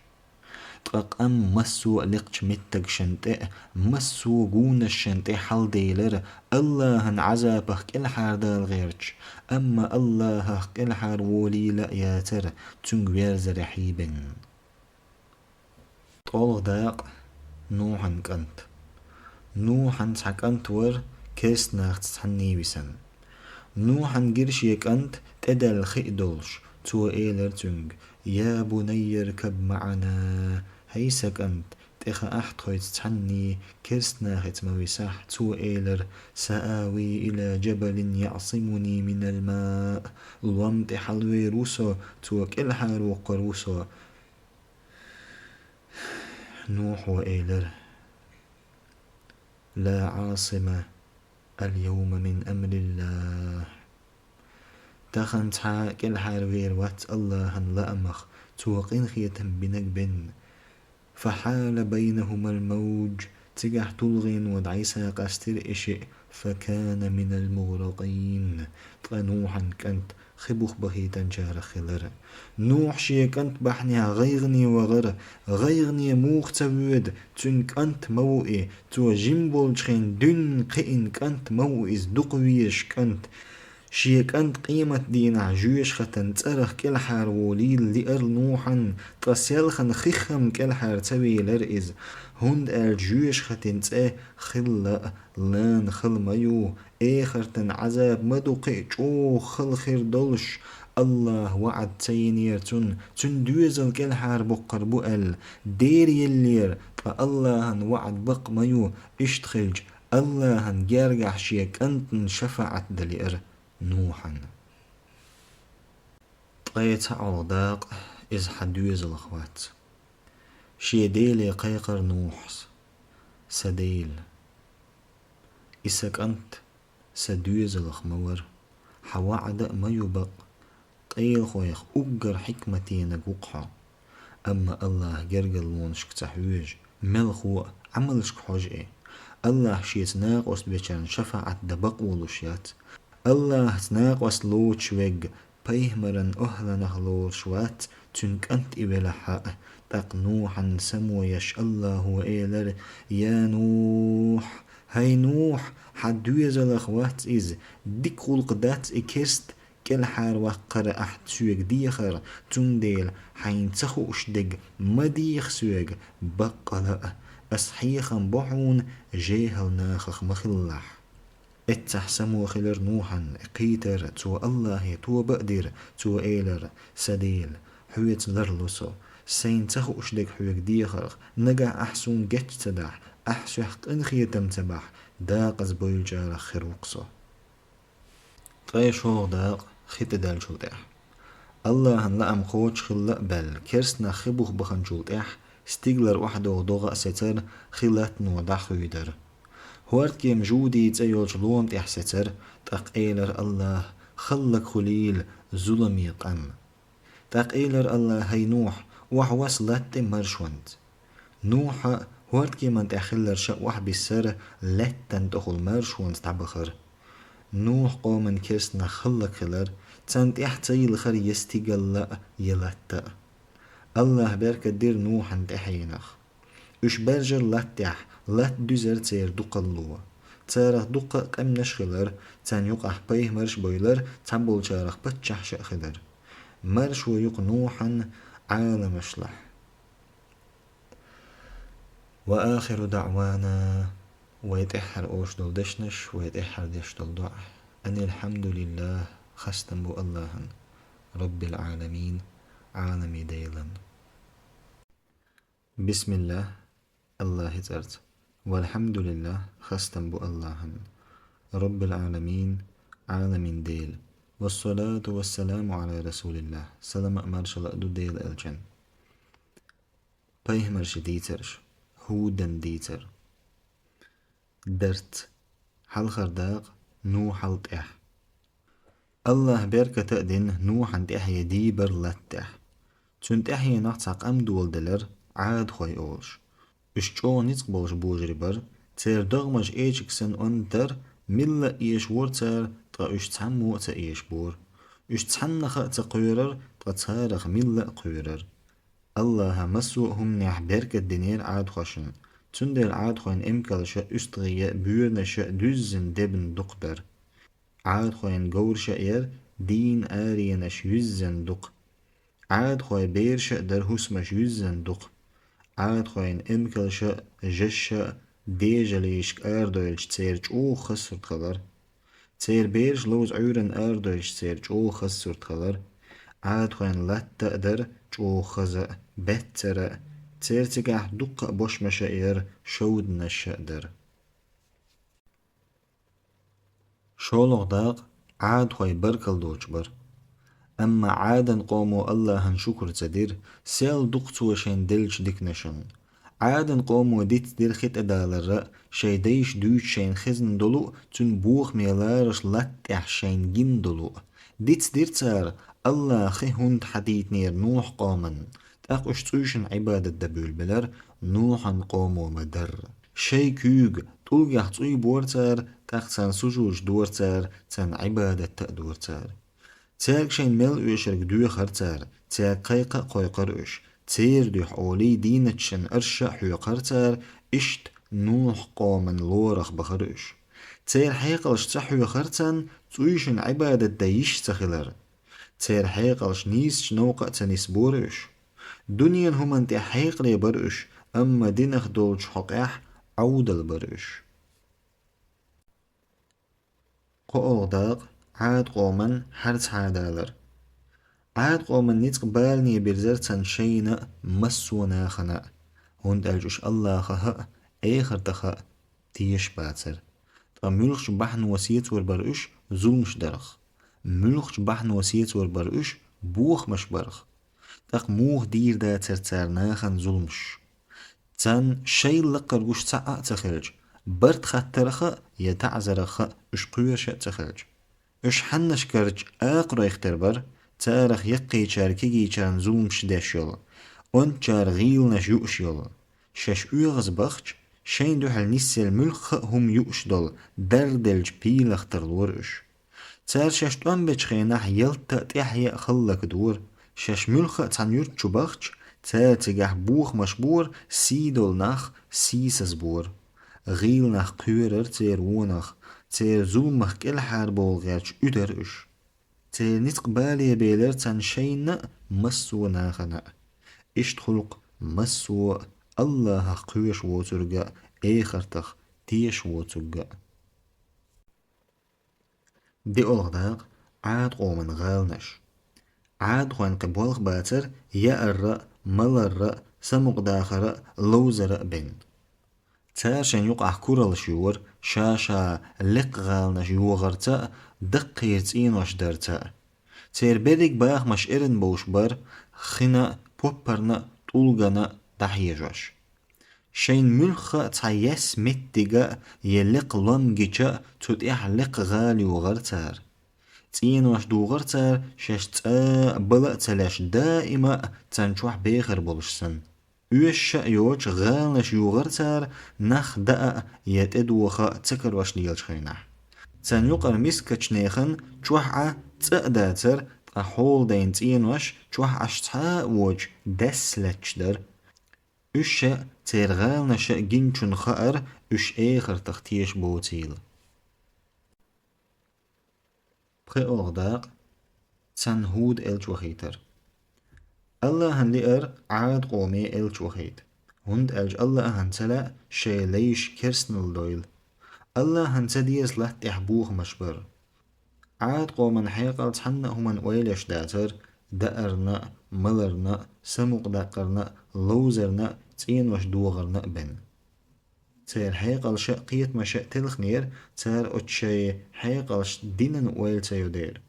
Ткъа къам массо а лекхачу меттигашна тӀе а, массо а гунашна тӀе хьалделира, АллахӀан Ӏазапах кӀелхьардала гӀерташ, амма АллахӀах кӀелхьарволийла а яцара, цуьнга верзарехь бен. ТкъолгӀа дакъа, Нухьан кӀант. Нухьан цхьа кӀант вара, керстанахца цхьанний висина. Нухьан гира шен кӀант тӀедаьлла хи а долуш, цо элира цуьнга: «Я бунайя ркаб маӀана, хӀай сан кӀант, тӀехаахь тхоьца цхьанний, керстанахца ма висахь», цо элира: «Саави ила джабалин яӀсимуни минал маъ, лом тӀе хьалавер ву со, цо кӀелхьарвоккхур ву со». Нухьо элира: «Ла Ӏасима аль-йовма мин амриллахӀ». Тахана цхьа а кӀелхьарвер вац АллахӀан лаамах, цо къинхетам бинарг бен. «Фахьала байнахумал мавдж», цигахь тулгӀено дӀасакъастира и шиъ, «факана минал мугӀракъин», ткъа Нухьан кӀант хи бух бахийтинчарах хилира. Нухь шен кӀант бахьанехь гӀайгӀане вахара, гӀайгӀане муха ца воьду, цуьнан кӀант ма ву и, цо жима болчу хенахь дуьненна кхиъна кӀант ма ву иза, дукха везаш кӀант. Шен кӀант къематдийнахь жоьжахатин цӀарах кӀелхьарволийла лиира Нухьан, ткъа селхана хих-м кӀелхьара ца велира иза, хӀунда аьлча жоьжахатин цӀе хилла а, лана хала ма ю, эхартан Ӏазаб ма ду кхин а чӀогӀа хала хир долуш. АллахӀа ваӀад ца йинера цунна, цуьнан доьзал кӀелхьарбоккхур бу аьлла, дера еллера, ткъа АллахӀан ваӀад бакъ ма ю, иштта хилча, АллахӀан гергахь шен кӀантана шафаӀат дан лиира Нухьан. Ткъе цхьа ӀолгӀа дакъа, иза хьан доьзалх вац. Шен Деле кхайкхира Нухьас: «Сан Дела, и сан кӀант сан доьзалх ма вара, хьан ваӀда а ма ю бакъ, къелахойх уггар хьикматенаг ву-кх хьо». Амма АллахӀ гергарлонашка ца хьоьжу, мелхо а, Ӏамалшка хьожу и. АллахӀ шеца накъост бечарна шафаӀат дан бакъ волуш яц. АллахӀца накъост лоцуш верг Пайхамаран охӀланах лоруш вац, цуьнан кӀант и велахь а. ТӀаккха Нухьан само еш АллахӀо элира: «Я Нухь, хӀай Нухь, хьан доьзалах вац иза, дика гӀуллакх дац и керста кӀелхьарваккхар, ахь соьга дехар, цундела хьайна ца хууш дерг ма деха соьга, баккъала а, ас хьехам бо хьуна, жехьал нахах ма хилалахь». Эццахь само хилира Нухьан, кхийтира цо АллахӀе тоба а дира, цо элира: «Сан Дела, хьоьца ларло со, сайна ца хууш дерг хьоьга дехарх, нагахь ахь суна геч ца дахь, ахь соьх къинхетам ца бахь, декъаза бевллачарах хир ву-кх со». Ткъе шолгӀа дакъа, хи тӀедаьллачул тӀаьхьа. АллахӀан лаам кхочушхилла а баьлла, керста нах хи бух баханчул тӀаьхьа, стигалара охьадогӀу догӀа а сецара, хи латтано дӀахуьйдара. ХӀордкема Жуди цӀе йолчу лома тӀехь сецара, тӀаккха элира АллахӀа: «Хала хуьлийла, зуламе къам». ТӀаккха элира АллахӀа: «ХӀай Нухь, охьаваса латта тӀе маршонца». Нухьа а, хӀордкеман тӀехь хилларша а охьабиссара лаьттан тӀехула маршонца дӀабахара. Нухь къоман керста нах хӀаллакьхилара, царна тӀехь ца йилхира я стигалла а, я латта а. АллахӀа беркат дира Нухьан тӀаьхьенах. Уьш баьржира латта тӀехь, латта дуьзира церан дукхалло. Царах дуккха а къаьмнаш а хилира, царна юкъахь пайхамарш а бевлира, цхьаболчарах паччахьаш а хилира. Маршо ю-кх Нухьан Ӏаламашлахь. وآخر دعوانا, вай тӀаьххьара ош долу дешнаш, вай тӀаьххьара деш долу доӀа: أن الحمد لله, хастам бу АллахӀан, رب العالمين, Ӏаламийн Делан. بسم الله, АллахӀан цӀарца. والحمد لله, хастам бу АллахӀан, رب العالمين, Ӏаламийн Делан. والصلاة والسلام على رسول الله, салам а маршалла а ду Делан элчанна. Пайхамаршна дийцарш. ХӀудан дийцар. Дарц. Хьалхара дакъа, Нухьал тӀаьхьа. АллахӀа беркат а дина Нухьан тӀаьхье дийбар латта тӀехь. Цуьнан тӀаьхьенах цхьа къам доладелира, Ӏадахой олуш. Уьш чӀогӀа ницкъ болуш божарий бара, церан догӀмаш эчиг санна онда дара, милла а эшавора цара, ткъа уьш цхьаммо а ца эшабора. Уьш цхьаннах а ца кхоьрара, ткъа царах милла а кхоьрара. АллахӀа массо а хӀуманехь беркат динера Ӏадахошна, цундела Ӏадахойн эмкалша а, уьстагӀий а, боьранаша а дуьззина дебна дукха дара. Ӏадахойн говраша а яра дийнан аренаш юьззина дукха. Ӏадахойн бераша а дара хӀусамаш юьззина дукха. Ӏадахойн эмкалша а, жашша а дежалешка арадойлча церан чӀогӀа хаза сурт хилира. Церан бераш ловза Ӏуьйранна арадойлча церан чӀогӀа хаза сурт хилира. Ӏадахойн латта а дара чӀогӀа хаза а, баьццара а. Церан цигахь дуккха а бошмаша а яра, шовданаш а дара. ШолгӀа дакъа, Ӏадахой баркалла доцуш бара. Амма Ӏадан къомо АллахӀан шукур ца дира, сел дукха цо шайна деллачу диканашна. Ӏадан къомо дицдира хи тӀедалар а, шайн дайша дуьйцу шайна хезна долу а, цуьнан бохаме лараш латта тӀехь шайна гина долу а. Дицдира цара, АллахӀа хи хӀунда хьадайтинера Нухь къоманна, тӀаккха уьш цӀуйшинна Ӏибадат дан буьйлабелира, Нухьан къомо ма-дарра. Шайн куьйга, тӀулгех цӀуй бора цара, тӀаккха царна сужудаш дора цара, царна Ӏибадат а дора цара. Цаьрга шайна мел оьшург доьхура цара, цаьрга кхайкха а кхойкхура уьш. Церан дуьхьа олий дийначу шайн арша а хьоькхура цара, иштта Нухь къоман лорах бахара уьш. Церан хьекъалш ца хьоьхура царна, цӀуйшинна Ӏибадат дан йиш ца хилар. Церан хьекъалш нийсачу новкъа а ца нисбора уьш. Дуьненан хӀуманна тӀехь хьекъале бара уьш, амма динах долчу хьокъехь Ӏовдал бара уьш. КхоалгӀа дакъа, Ӏадан къоман харцхьадалар. Ӏадан къоман ницкъ балане бирзира царна шайна а, массо а нахана а, хӀунда аьлча уьш АллахӀах а, эхартах а тешаш бацара. Ткъа муьлххачу бахьано сецор бара уьш зуламаш дарх. Муьлххачу бахьано сецор бара уьш бохамаш барх. ТӀаккха муха дийр дацара цара нахана зуламаш? Царна шайла лакхара гуш цхьаъ а ца хилча, барт хаттарх а я таӀзарх а уьш кхоьруш а ца хилча. Уьш хьаннашкарчу акхаройх тера бара, царах яккхийчара кегийчарна зуламаш деш йолу, ончара гӀийланаш юуш йолу. Шаьш оьгӀаз бахча, шайна дуьхьал нисъелла муьлхха а хӀума юуш долу дарделлачу пийлах тарлора уьш. Цара шаьш тӀом бечу хенахь ялта а, тӀаьхье а хӀаллакдора. Шаьш муьлхха а цхьана юьрта чу бахча, цара цигахь бохамаш бора, сий долу нах сийсазбора. ГӀийла нах кхоьрара церан вонах, церан зуламах кӀелхьарбовла гӀерташ уьдара уьш. Церан ницкъ бале белира царна шайна а, массо а нахана а. Иштта хуьлу массо а АллахӀах кхоьруш воцург а, эхартах тешаш воцург а. ДиъалгӀа дакъа: Ӏадкъоман гӀаланаш. Ӏадхойн кхин болх бацара яарра а, маларра а, самукъадахара а, ловзара а бен. Цара шайн юкъахь кураллаш йора, ша-ша лекха гӀаланаш йогӀарца а, даккхийра цӀенош дарца а. Церан берриг бахамаш эрна бовш бара, хина а, поппарна а, тӀулгана а дӀахьежош. Шайна муьлхха а цхьа яьсса меттиг а, я лекха лом гича а, цу тӀехь лекха гӀала йогӀара цара. ЦӀенош догӀара цара, шаьш цкъа а бала а ца леш, даима а царна чохь бехар болуш санна. Оьшуш а йоцуш, гӀаланаш йогӀара цара, нах даа а, я тӀедоха а ца карош лелачу хенахь. Царна юкъара мискачу нехан чохь Ӏа цкъа а дацара, ткъа хьоладайна цӀенош чохь Ӏаш цхьа а воцуш, даьсса лаьтташ дара. Уьш а, церан гӀаланаш а гиначунна хаьара, уьш эхартах тешаш боцийла. ПхоьалгӀа дакъа: Цхьана ХӀуда элча вахийтар. АллахӀана лиира Ӏадкъоме элча вахийта, хӀунда аьлча АллахӀана ца лаьа шайн лайш керстанал дойла. АллахӀана ца деза латта тӀехь бохамаш бар. Ӏадкъоман хьекъал цхьанна а хӀуманна ойла еш дацара, даарна а, маларна а, самукъадаккхарна а, ловзарна а, цӀенош догӀарна а бен. Церан хьекъалша а, кхетамаша а телхинера, цара оцу шайн хьекъалшца динан ойла ца йо дера.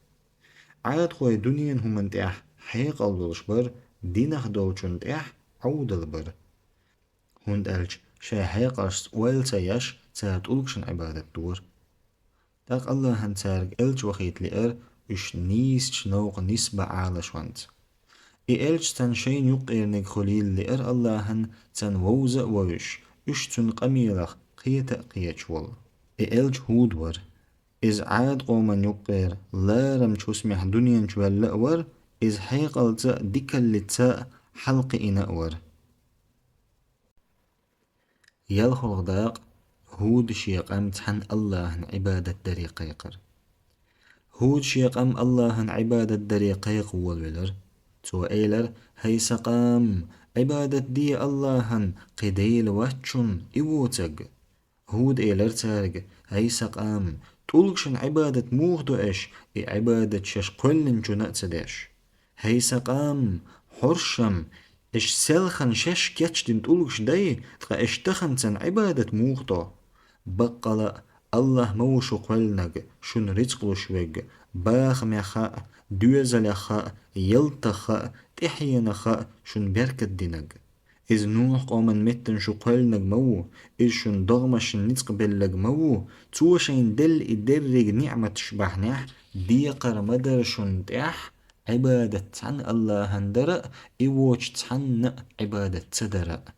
Ӏадхой дуьненан хӀуманна тӀехь хьекъал долуш бара, динах долчунна тӀехь Ӏовдал бара. ХӀунда аьлча шайн хьекъалшца ойла ца еш, цара тӀулгашна Ӏибадат дора. ТӀаккха АллахӀана цаьрга элча вахийта лиира, уьш нийсачу новкъа нисбан Ӏалашонца. И элча царна шайна юккъерниг хуьлийла лиира АллахӀана, царна вовза а вовзуш, уьш цуьнан къамелах кхета а кхеташ волу. И элча ХӀуд вара. Иза Ӏадкъоман юккъера ларамчу хӀусамехь дуьнен чу ваьлла а вара, иза хьекъалца а, дикаллица а хьалакхиъна а вара. ЯлхолгӀа дакъа: ХӀуда шен къам цхьана АллахӀана Ӏибадат даре кхайкхар. ХӀуда шен къам АллахӀана Ӏибадат даре кхайкха волавелира. Цо элира: «ХӀай сан къам, Ӏибадат де АллахӀана, кхин Дела вац шуна, и воцаг». ХӀуда элира цаьрга: «ХӀай сан къам, тӀулгашна Ӏибадат муха до аша, и Ӏибадат шаьш кхоьллинчунна а ца деш? ХӀай сан къам, хьоршам, аша селхана шаьш кечдина тӀулгаш дай, ткъа аша тахана царна Ӏибадат муха до? Баккъала а, АллахӀ ма ву шу кхоьллинарг, шуна рицкъ луш верг, бахамехха а, доьзалехха а, ялтахха а, тӀаьхьенахха а шуна беркат динарг. Иза Нухь-къоман меттана шу кхоьллинарг ма ву, иза шуна догӀмашна ницкъ белларг ма ву, цо шайна делла и дерриг ниӀматаш бахьанехь, декхар ма дара шуна тӀехь Ӏибадат цхьана АллахӀана дара а, и воцу цхьанна а Ӏибадат ца дара а.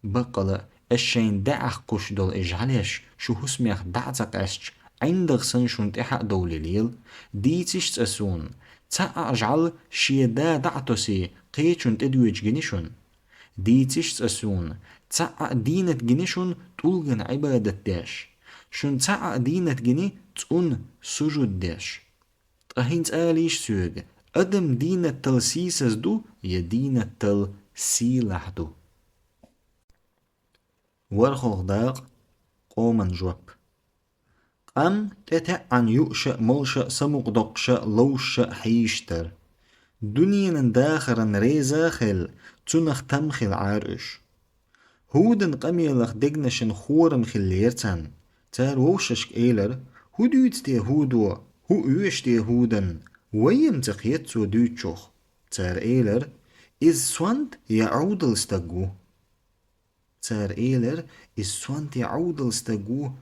Баккъала а, аша шайна даьӀахкхуш долу и жӀаьлеш шу хӀусамех дӀа а ца къаьсташ, ӀиндагӀ санна шуна тӀаьхьа а довлийлийла. Дийциш цкъа суна, цхьаъ а жӀаьла шен да дӀа а тосий, кхечунна тӀедоьжуш гиний шуна? Дийциш цкъа суна, цхьаъ а дийнат гиний шуна тӀулгана Ӏибадат деш? Шуна цхьаъ а дийнат гиний цӀунна сужуд деш? Ткъа хӀинца алийша соьга, адам дийнаттал сийсаз ду я дийнаттал сийлахь ду?» ВорхӀалгӀа дакъа: Къоман жоп. Къам тӀетаьӀӀана юуш а, молуш а, самукъадоккхуш а, ловзуш а хьийзаш дара. Дуьненан дахаран реза а хилла, цунах там хилла Ӏара уьш. ХӀудан къамелах дегнашна хорам хиллера царна. Цара вовшашка элира: «ХӀун дуьйцу те ХӀудо? ХӀун оьшу те ХӀудан? Вай-м ца кхета цо дуьйцучух». Цара элира: «Иза сонта я Ӏовдал стаг ву». Цара элира: «Иза сонта я Ӏовдал стаг ву».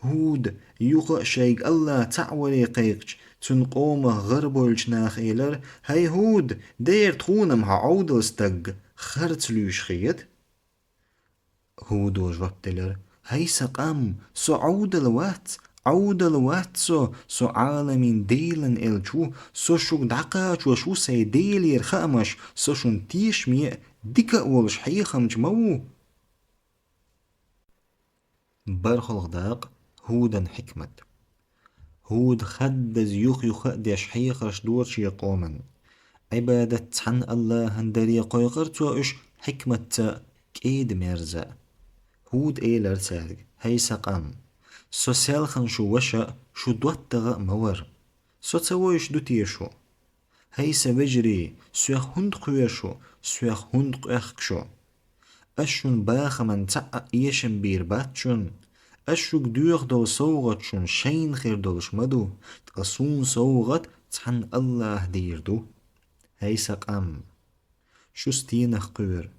ХӀуда, юха а шайга АллахӀ цхьаъ варе кхайкхича, цуьнан къомах гӀарабевллачу наха элира: «ХӀай ХӀуд, дера тхуна-м хьо Ӏовдал стаг, харц луьйш хета». ХӀудо жоп делира: «ХӀай сан къам, со Ӏовдал вац, Ӏовдал вац со, со Ӏаламийн Делан элча ву, со шуьга дӀакхачош ву сайн Делера хаамаш, со шун тешаме а, дика а волуш хьехамча ма ву. БархӀалгӀа дакъа. ХӀудан хьикмат. ХӀуда хаддаза юха-юха а деш хьехарш дора шен къоман. Ӏибадат цхьана АллахӀан даре кхойкхура цо уьш хьикматца а, кӀеда-мерза а. ХӀуда элира цаьрга: «ХӀай сан къам! Со селхана шун ваша а, шун доттагӀа а ма вара. Со ца вевзаш ду те шу? ХӀай сан вежарий, соьх хӀунда кхоьру шу, соьх хӀунда къоьхку шу? Ас шун бахаман цхьа а эшам бийр бац шун. Ас шуьга доьху долу совгӀат шун шайна хир долуш ма ду, ткъа суна совгӀат цхьана АллахӀа дийр ду. ХӀай сан къам! Шу стенах кхоьру?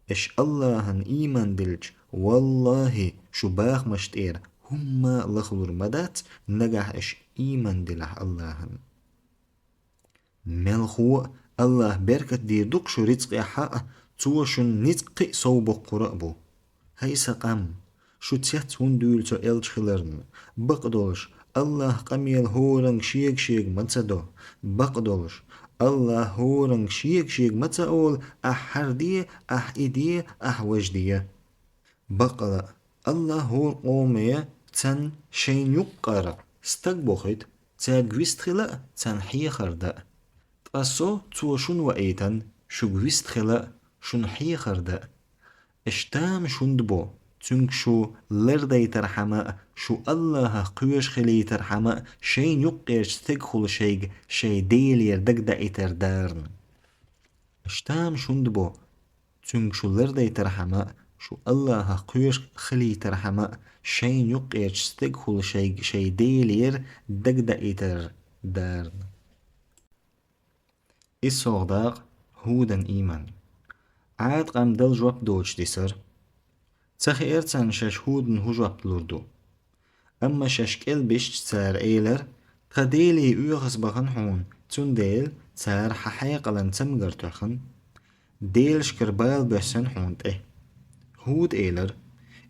Аша АллахӀан ийман дилча, валлахӀи, шун бахамаш тӀера хӀумма а лахлур ма дац, нагахь аша ийман дилахь АллахӀан. Мелхо а АллахӀа беркат дийр ду-кх шун рицкъехь а, Цо шун ницкъ кхин а совбоккхур а бу. ХӀай сан къам! Шу цец хӀунда дуьйлу цо элча хиларна? Бакъдолуш, АллахӀа къамел хӀоранга шега-шега ма ца до. Бакъдолуш, АллахӀа хӀоранга шега-шега ма ца олу: «Ахь хӀара де, ахь и де, ахь важа де». Баккъала а, АллахӀа хӀора къоме царна шайна юккъара стаг бохуьйту, цаьрга вистхила а, царна хьехар дан а. Ткъа Со, Цо шуна ваийтина, шуьга вистхила а, шуна хьехар дан а. Аша тамаш хӀунда бо, цуьнга шу лардайтархьама а, шу АллахӀах кхоьруш хилийтархьама а, шайна юккъерчу стегахула шайга шайн Делера дагадеийтар дарна? Аша тамаш хӀунда бо, цуьнга шу лардайтархьама а, шу АллахӀах кхоьруш хилийтархьама а, шайна юккъерчу стегахула шайга шайн Делера дагадеийтар дарна? ИссалгӀа дакъа. ХӀудан ийман. Ӏада къам Далла жоп доцуш дисара. Ца хиира царна шаьш ХӀудана хӀун жоп лур ду. Амма шаьш кӀелбисча, цара элира: «Тхан делий оьхазбахана хьуна, цундела цара хьан хьекъалан цамгар тоьхна. Делашкара бала боьссина хьуна тӀе». ХӀуда элира: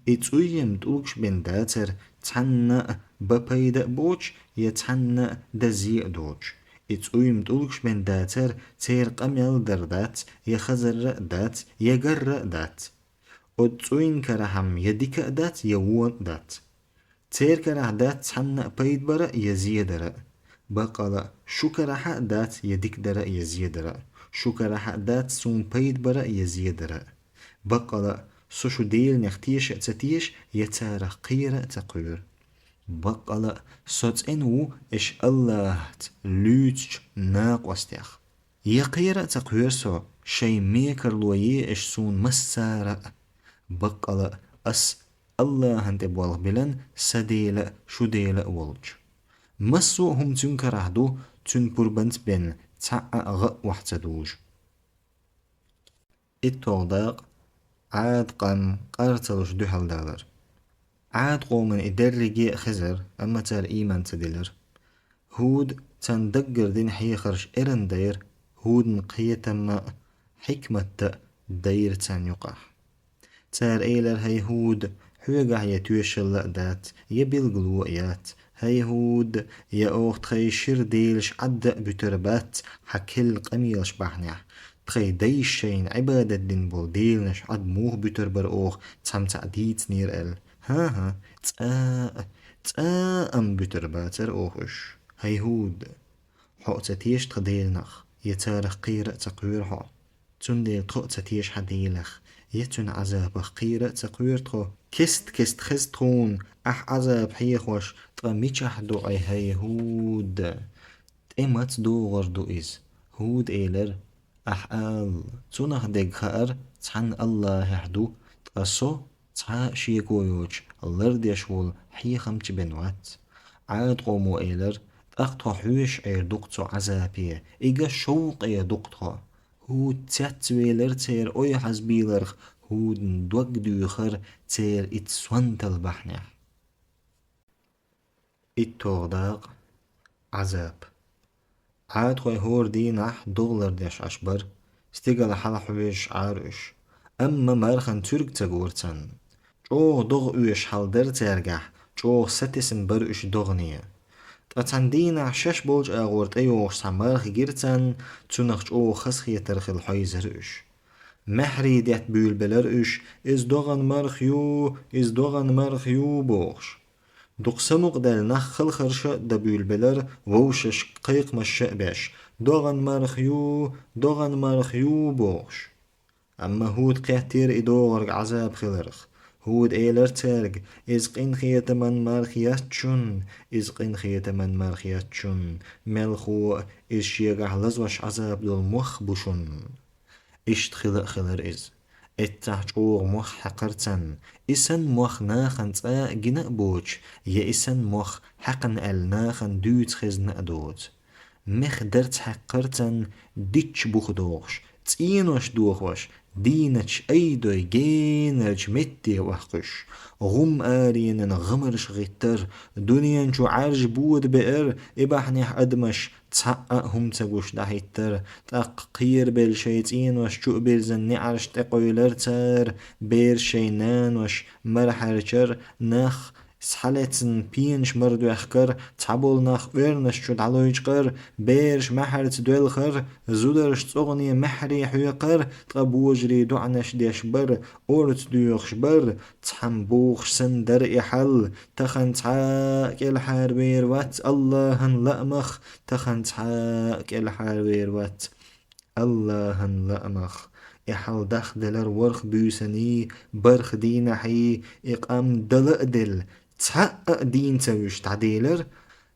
«И цӀуййам тӀулгаш бен дацара цхьанна а бан пайда а боцуш, я цхьанна а дан зе а доцуш. И цӀуййам тӀулгаш бен дацара церан къамел дар дац, я хазарра а дац, я гарра а дац. Оцу цӀуйна карахь-м я дика а дац, я вон а дац. Церан карахь дац цхьанна а пайда бар а, я зе дар а. Баккъала а, шун карахь а дац я дика дар а, я зе дар а. Шун карахь а дац суна пайда бар а, я зе дар а. Баккъала а, Со шун деланех теша а ца теша, я царах кхера а ца кхоьру. Баккъала а, Со цӀена ву аша АллахӀца луьйцучу накъостех. Я кхера а ца кхоьру Со, шайн мекарло е аша суна массара а. Баккъала а, Ас АллахӀана тӀе болх билан Сан Дела а, шун Дела а волчу. Массо а хӀума Цуьнан карахь ду, Цуьнан пурбанца бен цхьа а гӀа а охьа ца дужу». ИтталгӀа дакъа. Ӏада къам къар ца луш дуьхьал далар. Ӏада къоман и дерриге а хезара, амма цара ийман ца дилара. ХӀуда царна даггара дина хьехарш эрна дайра, ХӀудан кхетам а, хьикмат а дайра царна юкъахь. Цара элира: «ХӀай ХӀуда, хьоьгахь я тоьшалла а дац, я билгало а яц. ХӀай ХӀуда, я оха тхайн шира делаш Ӏадда а буьтур бац, хьан керла къамелаш бахьанехь. Тхайн дайша шайна Ӏибадат дина болу деланаш Ӏад муха буьтур бара оха, цхьамма цхьаъ дийцинера аьлла? ХӀан-хӀа, цкъа а, цкъа а-м буьтур бацара оха уьш. ХӀай ХӀуда, хьо а ца теша тхан деланах, я царах кхера а ца кхоьру хьо. Цундела тхо а ца теша хьан Делах, я Цуьнан Ӏазапах кхера а ца кхоьру тхо. Кест-кеста хеза тхуна ахь Ӏазап хьехош, ткъа мичахь ду Ӏай, хӀай ХӀуда? ТӀе маца догӀур ду иза?» ХӀуда элира: «Ахь ала, цунах дерг хаар цхьана АллахӀехь ду, ткъа со цхьа а шеко йоцуш лардеш волу хьехамча бен вац. Ӏада къомо элира: „ТӀаккха тхо хьоьжуш Ӏер ду-кх цу Ӏазапе, и ган шовкъе ду-кх тхо“. ХӀуда цецвелира церан ойхьазбийларх, ХӀудан дог доьхура церан итт сонталла бахьанехь». ИтталгӀа дакъа. Ӏазап. Ӏадахой хӀора дийнахь догӀа лардеш Ӏаш бара, стигала хьалахьоьжуш Ӏара уьш. Амма мархан цуьрг ца гора царна. ЧӀогӀа догӀа оьшуш хьал дара цаьргахь, чӀогӀа сатесна бара уьш догӀане. Ткъа цхьана дийнахь шаьш болчу агӀор тӀейогӀуш цхьа марха гира царна, цунах чӀогӀа хазахетар хилла хьийзара уьш. Маьхьарий детта буьйлабелара уьш: «Иза догӀан марха ю, иза догӀан марха ю», – бохуш. Дукха самукъадаьлла нах халхарша а дан буьйлабелара, вовшашка кхайкхамаш а беш: «ДогӀан марха ю, догӀан марха ю», – бохуш. Амма ХӀуда кхеттера и догӀург Ӏазаб хиларх. ХӀуда элира цаьрга: «Иза къинхетаман марха яц шуна, иза къинхетаман марха яц шуна, мелхо а иза шегахь лазош Ӏазаб долу мох бу шуна». Иштта хила а хилара иза. Эццахь чӀогӀа мох хьаькхира царна, и санна мох нахана цкъа а гина а боцуш, я и санна мох хьаькхна аьлла нахана дуьйцу хезна а доцу. Мех дарца хьаькхира царна, дитча буха дохуш, цӀенош дохош, дийначу айдой генарчу метте охьакхуьйсуш, гӀум аренан гӀамарш гӀиттара, дуьнен чу Ӏаьржа бода беара, и бахьанехь адамаш цхьа а хӀума ца гуш дӀахӀиттара, тӀаккха кхерабелла шайн цӀенош чу а бирзина неӀарш тӀекъевлира цара, бераш шайн нанош мара хьаьрчара, нах схьалецна пенаш мара доьхкара, цхьаболу нах оьрнаш чу дӀалойчкъара, бераш маьхьарца доьлхара, зударша цӀогӀане маьхьарий хьоькхура, ткъа божарий доӀанаш деш бара, орца доьхуш бара, цхьамма бохуш санна дара и хьал: «Тахана цхьа а кӀелхьарвер вац АллахӀан лаамах, тахана цхьа а кӀелхьарвер вац АллахӀан лаамах». И хьал дахделара ворхӀ буьйсанний, бархӀ дийнахьий, и къам дала а делла, цхьа а дийна ца вуьйш дӀаделара.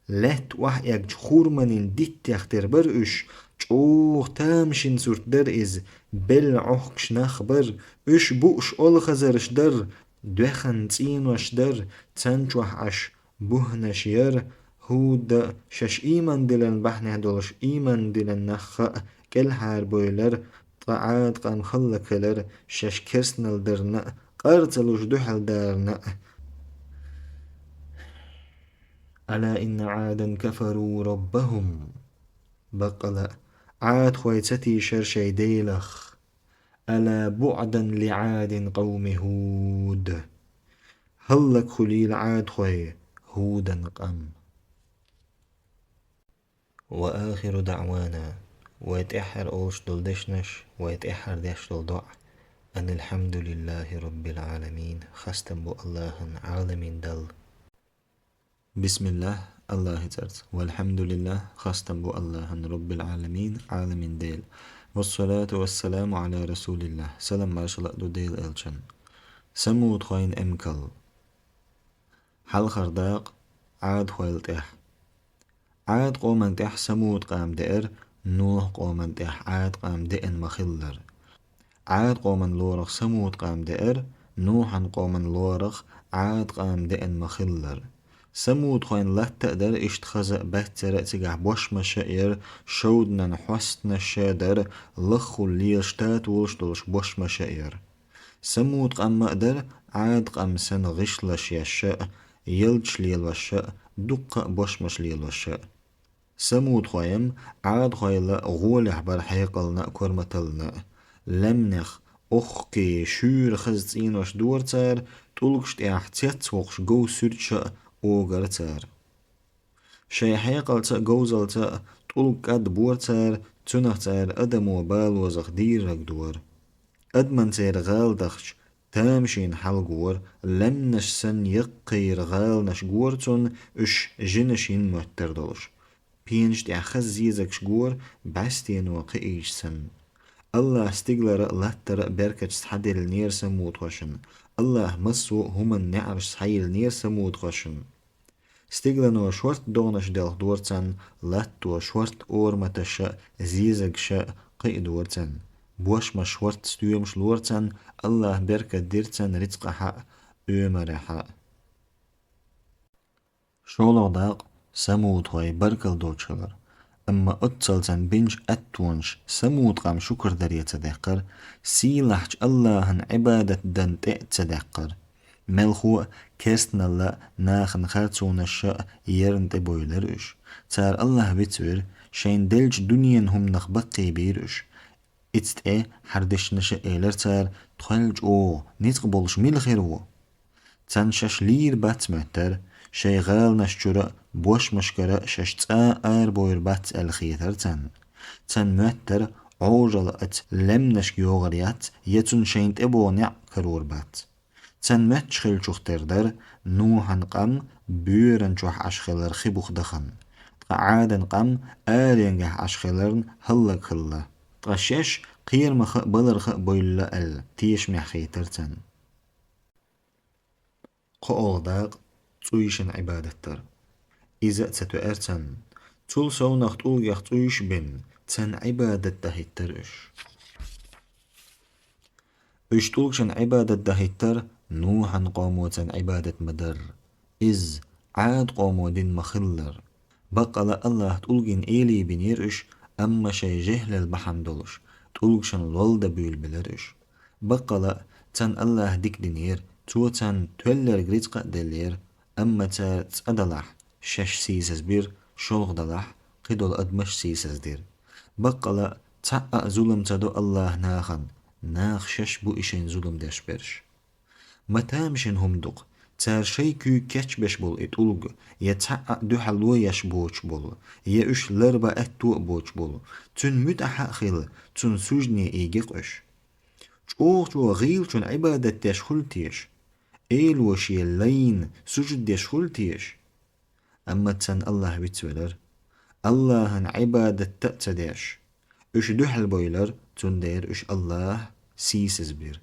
Лаьтта охьаэгча хурманийн диттех тера бара уьш, чӀогӀа тамашийна сурт дара иза, белла Ӏохкуш нах бара, уьш бууш олхазарш дара, доьхна цӀенош дара, царна чохь Ӏаш бухӀнаш яра. ХӀуда шаьш ийман диллина бахьанехь долуш ийман диллина нах а кӀелхьарбевлира, ткъа Ӏад къам хӀаллакьхилира, шаьш керстаналла дарна а, къар ца луш дуьхьалдарна а. «ألا إن عادا كفروا ربهم». Баккъала а, Ӏадхой ца тийшара шайн Делах. «ألا بعدا لعاد قوم هود». ХӀаллакьхуьлийла Ӏадхой, ХӀудан къам. وآخر دعوانا, вай тӀаьххьара олуш долу дешнаш, вай тӀаьххьара деш долу доӀа: أن الحمد لله رب العالمين, хастам бу АллахӀан, Ӏаламийн Далла. Бисмиллах, АллахӀан цӀарца. والحمد لله, хастам бу АллахӀан, رب العالمين, Ӏаламийн Дела. والصلاة والسلام على رسول الله, салам маршалла а ду Делан элчанна. Самудхойн эмкал. Хьалхара дакъа Ӏадхойла тӀехь. Ӏад къоман тӀехь Самуд къам деара, Нухь къоман тӀехь Ӏад къам деана ма-хиллара. Ӏад къоман лорах Самуд къам деара, Нухьан къоман лорах Ӏад къам деана ма-хиллара. Самудхойн латта а дара иштта хаза а, баьццара а, цигахь бошмаша а яра, шовданан хьостанаша а дара, лаххул лелаш татолаш долуш бошмаша а яра. Самуд къам ма а дара Ӏад къам санна гӀишлаш еш а, ялташ лелош а, дуккха а бошмаш лелош а. Самудхой-м Ӏадхойла гӀолехь бара хьекъална а, корматаллина а. Лаьмнех охкхий, шуьйра хаза цӀенош дора цара, тӀулгаш тӀехь цец воккхуш гов суьрташа а огара цара. Шайн хьекъалца а, говзалца а тӀулг кӀадбора цара, цунах цара адамо балозах дийриг дора. Адаман церан гӀала дахча, тамашийна хьалгора, лаьмнаш санна яккхийра гӀаланаш гора цунна, уьш жинаш йина моьттар долуш. Пенаш тӀехь хаза зезагаш гора, бӀаьстено кхиийча санна. АллахӀа стигалара а, латтара а беркаташ схьаделлинера самудхошна. АллахӀа массо а хӀуманан неӀарш схьайиллинера самудхошна. Стигалано шорта догӀанаш делхадора царна, латто шорта ораматаша а, зезагаша а кхиадора царна. Бошмаш шорта стоьмаш лора царна, АллахӀа беркат дира царна рицкъахьа а, оьмарехьа а. ШолгӀа дакъа самудхой баркалла доцуш хилар. Амма оццал царна бинчу аьттонаш Самуд къам шукар даре ца даьккхар, сийлахьчу АллахӀан Ӏибадат дан тӀе а ца даьккхар. Мелхо а, керстаналла а, нахана харцонаш а ерна тӀе бевлира уьш. Цара АллахӀ вицвира, шайна деллачу дуьненан хӀуманах баккхийбийра уьш. Ица тӀе хьардешнаша а элира цара: «Тхол чӀогӀа ницкъ болуш мила хир ву?» Царна шаьш лийр бац моьттара, шайн гӀаланаш чура а, бошмашкара а шаьш цкъа а арабовр бац аьлла хетар царна. Царна моьттар, Ӏожалла оцу лаьмнашка йогӀур яц, я цунна шайна тӀебогӀу некъ карор бац. Царна моьттуш хиллачух тера дара Нухьан къам боьран чохь Ӏаш хилар хи буха дахана. Ткъа Ӏадан къам аренгахь Ӏаш хиларна хӀаллакьхилла. Ткъа шаьш кхерамаха а, баларха а бевлла аьлла, тешамехь хетар царна. КхоалгӀа дакъа, цӀуйшна Ӏибадат дар. Иза а ца тоьар царна. Цул совнах тӀулгех цӀуйш а бина, царна Ӏибадат дан хӀиттара уьш. Уьш тӀулгашна Ӏибадат дан хӀиттара, Нухьан къомо царна Ӏибадат ма дарра. Иза Ӏад къомо дина ма-хиллара. Баккъала а АллахӀа тӀулгана элий бинера уьш, амма шайн жехӀлал бахьана долуш, тӀулгашна лол дан буьйлабелира уьш. Баккъала а царна АллахӀа дика динера, Цо царна тоьлларг рицкъа а деллера, амма цара цкъа далахь, шаьш сийсаз бира, шолгӀа далахь, кхидолу адамаш сийсаз дира. Баккъала а цхьа а зулам ца до АллахӀа нахана, наха шаьш бу и шайна зулам деш берш. Ма тамашийна хӀума ду-кх, цара шайн куьйга кечбеш болу и тӀулг, я цхьа а дуьхьало еш боцуш болу, я уьш ларбан аьтто а боцуш болу, цуьнан муьтӀахь а хила, цунна суждане ийги-кх уьш. ЧӀогӀачо гӀийлачунна Ӏибадат деш хуьлу теша? Эло шен лайна сужуд деш хуьлу теша? Амма царна АллахӀ вицвелира, АллахӀана Ӏибадат а ца деш, уьш дуьхьал бевлира, цундела уьш АллахӀ сийсаз бира.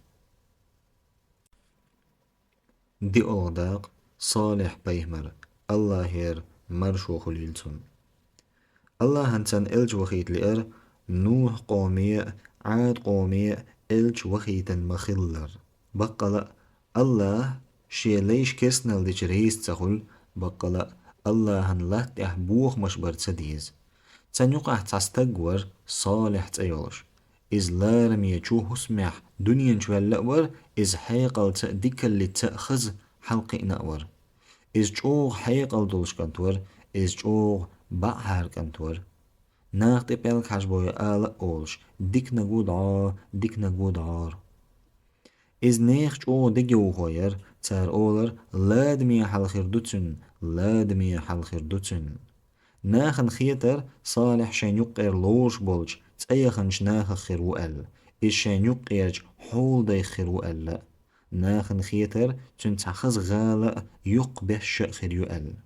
ДиолгӀа дакъа, СолихӀ-пайхамар, АллахӀера маршо хуьлийла цунна. АллахӀана царна элча вахийта лиира, Нухь-къоме а, Ӏад-къоме а элча вахийтина ма-хиллара. Баккъала а, АллахӀ Шен лайш керстанал дича реза ца хуьлу, баккъала а, АллахӀана латта тӀехь бохамаш бар ца деза. Царна юкъахь цхьа стаг вара, СолихӀ цӀе йолуш. Иза лараме чу хӀусамехь дуьнен чу ваьлла а вара, иза хьекъалца а, дикаллица а хаза хьалакхиъна а вара. Иза чӀогӀа хьекъал долуш кӀант вара, иза чӀогӀа баӀхьара кӀант вара. Наха тӀе пӀелг хьажабой ала а олуш, диканиг ву дӀо, диканиг ву дӀора. Иза нехан чӀогӀа дегайовхо яра, цара олура: «Ладаме хьал хир ду цуьнан, ладаме хьал хир ду цуьнан». Нахана хетара, СолихӀ шайна юккъера лоруш болчу цӀе яханчу нахах хир ву аьлла, иза шайна юккъерачу хьолдайх хир ву аьлла. Нахана хетара, цуьнан цхьа хаза гӀала а, йоккха беш а хир ю аьлла.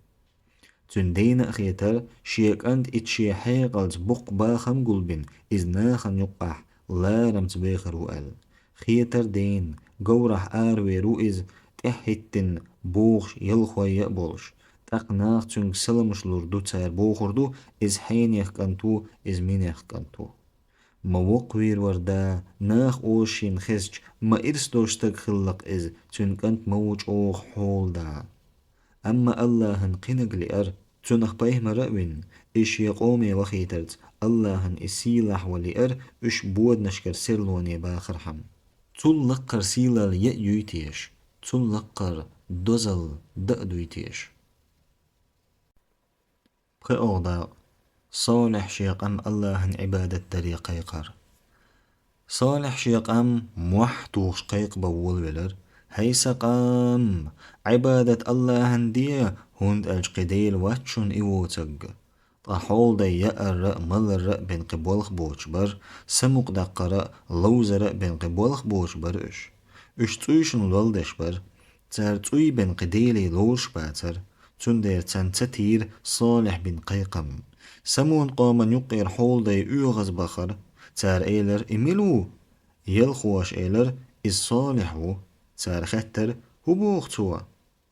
Цуьнан дена а хетара, шен кӀанта итт шен хьекъалца боккха бахам гулбина, иза нахана юккъахь ларамца вехар ву аьлла. Хетара дена, говрахь аравер ву иза, тӀаьхьахӀиттина бохуш ялхой а болуш. ТӀаккха наха цуьнга саламаш лур ду, цара бохур ду: «Иза хьенех кӀант ву, иза минех кӀант ву». Ма воккхавийр вара да, наха оза шена хезча, ма ирс долуш стаг хилла-кх иза, цуьнан кӀант ма ву чӀогӀа хьола да. Амма АллахӀана кхиниг лиара, цунах пайхамар а вина, иза шен къоме вахийтарца АллахӀана и сийлахь ван лиара, уьш боданашкара серлоне бахархьама. Цул лаккхара сийлалла я а юй теша, цул лаккхара дозалла дан а дуй теша. ПхоьалгӀа дакъа. СолихӀ шен къам АллахӀана Ӏибадат даре кхайкхар. СолихӀ шен къам мохь тухуш кхайкхабан волавелира: «ХӀай сан къам, Ӏибадат АллахӀана де, хӀунда аьлча кхин Дела вац шуна и воцург». Ткъа хьолдай яарра а, маларра а бен кхин болх боцуш бара, самукъадаккхара а, ловзара а бен кхин болх боцуш бара уьш. Уьш цӀуйшна лол деш бара. Цара цӀуй бен кхин делий лоруш бацара, цундела царна ца тийра СолихӀ бина кхайкхам. Самун-къоман юккъера хьолдай оьгӀазбахара. Цара элира: «И мила ву?» Ялхоша элира: «Иза СолихӀ ву». Цара хаьттара: «ХӀун боху цо?»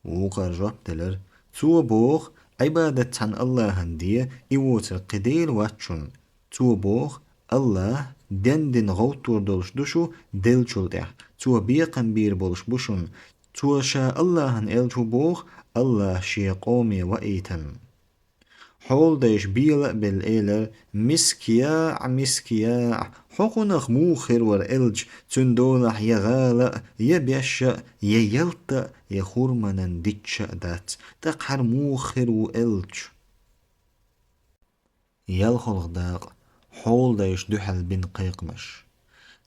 Вукхара жоп делира: «Цо боху, Ӏибадат цхьана АллахӀана де, и воцург кхин Дела вац шуна». Цо боху: «АллахӀ дендина гӀовттор долуш ду шу деллачул тӀаьхьа, цо бекхам бийр болуш бу шуна». Цо ша АллахӀана элча хӀун боху, АллахӀ шен къоме ваийтина. Хьолдайша бела а белла элира: «Мискъаъ, мискъаъ, хьо кхунах муха хир вара элча, цуьнан долахь я гӀала а, я беш а, я ялта а, я хурманан дичча а дац, тӀаккха хьара муха хир ву элча?» ЯлхолгӀа дакъа. Хьолдайша дуьхьал бина кхайкхамаш.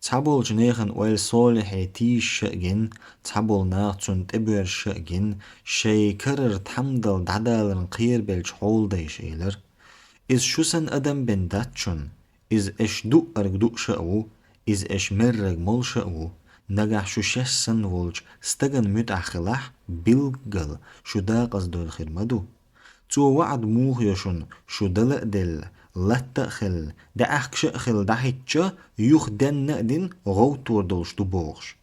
Цхьаболчу нехан ойла Солихье тийшаш а гина, цхьаболу наха цунна тӀебоьрзуш а гина, шайн карара тхьамдал дӀадаларна кхерабеллачу хьолдайша элира: «Иза шу санна адам бен дац шуна. Иза аша дуъург дууш а ву, иза аша мерриг молуш а ву. Нагахь шу шаьш санна волчу стагана муьтӀахь хилахь, билггал шу декъаза довла хир ма ду. Цо ваӀда муха йо шуна, шу дала а делла, латта а хилла, даьӀахкаш а хилла дӀахӀиттича, юха денна а дина гӀовттор долуш ду бохуш?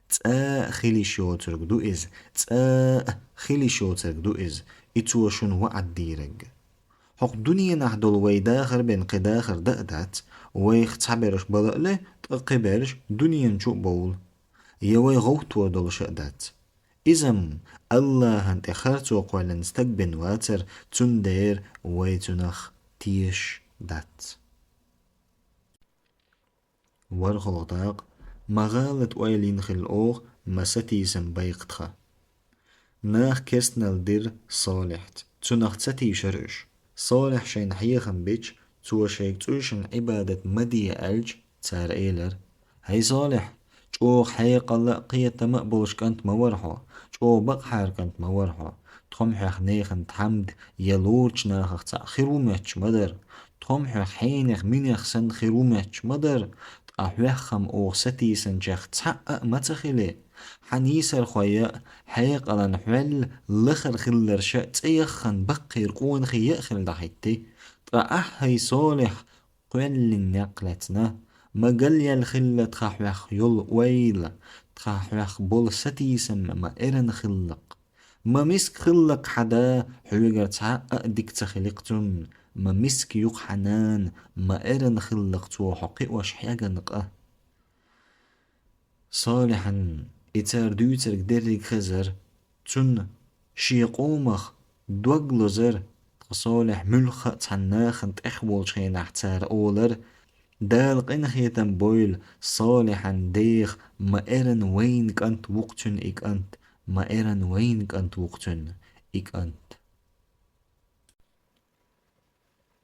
ЦӀа а хила йиш йоцург ду иза, цӀа а хила йиш йоцург ду иза, и цо шуна ваӀда дийриг. ХӀокху дуьненахь долу вай дахар бен кхин дахар дан а дац, вайх цхьаберш бала а ле, ткъа кхиберш дуьнен чу а бовла. Я вай гӀовттор долуш а дац. Иза-м АллахӀан тӀе харцо кхоьллина стаг бен вацара, цундела вай цунах тешаш дац». ВорхӀалгӀа дакъа: «Ма гӀалат ойла йина хилла оха, ма сатийсам байкха тхан». Наха керстаналла дира Солихьца. Цунах ца тийшара уьш. Солихь шайна хьехам бича, цо шайга цӀушна Ӏибадат ма де аьлча, цара элира: «ХӀай Солихь, чӀогӀа хьекъал а, кхетам а болуш кӀант ма вара хьо, чӀогӀа бакъахьара кӀант ма вара хьо. Тхо-м хьох нехан тхьамда я лоручу нахах цхьаъ хир ву моьттуш ма дара. Тхо-м хьох хьенех, минех санна хир ву моьттуш ма дара. Ткъа хьох-м оха сатийсанчех цхьаъ а ма ца хили. Хьан йийсархой а, хьекъалан хьол а, лахара хилларш а, цӀе яххана баккхийра къонахий а хилла дӀахӀитти. Ткъа ахь, хӀай Солихь, кхоьллина некъ лаьцна. Ма галъяьлла хилла тхан хьох йолу ойла, тхан хьох болу сатийсам ма эрна хилла-кх. Ма миска хилла-кх хьан да, хьоьгара цхьаъ а дика ца хили-кх цунна. Ма миска ю-кх хьан нана, ма эрна хилла-кх цо хьо кхиош хьегна къа». Солихьан и цара дуьйцург дерриг хезара. Цунна шен къомах дог лозара. Ткъа Солихь муьлхха а цхьана нахана тӀехволчу хенахь цара олара: «Дала къинхетам бойла Солихьан деха, ма эрна вайна кӀант ву-кх цуьнан и кӀант, ма эрна вайна кӀант ву-кх цуьнан и кӀант».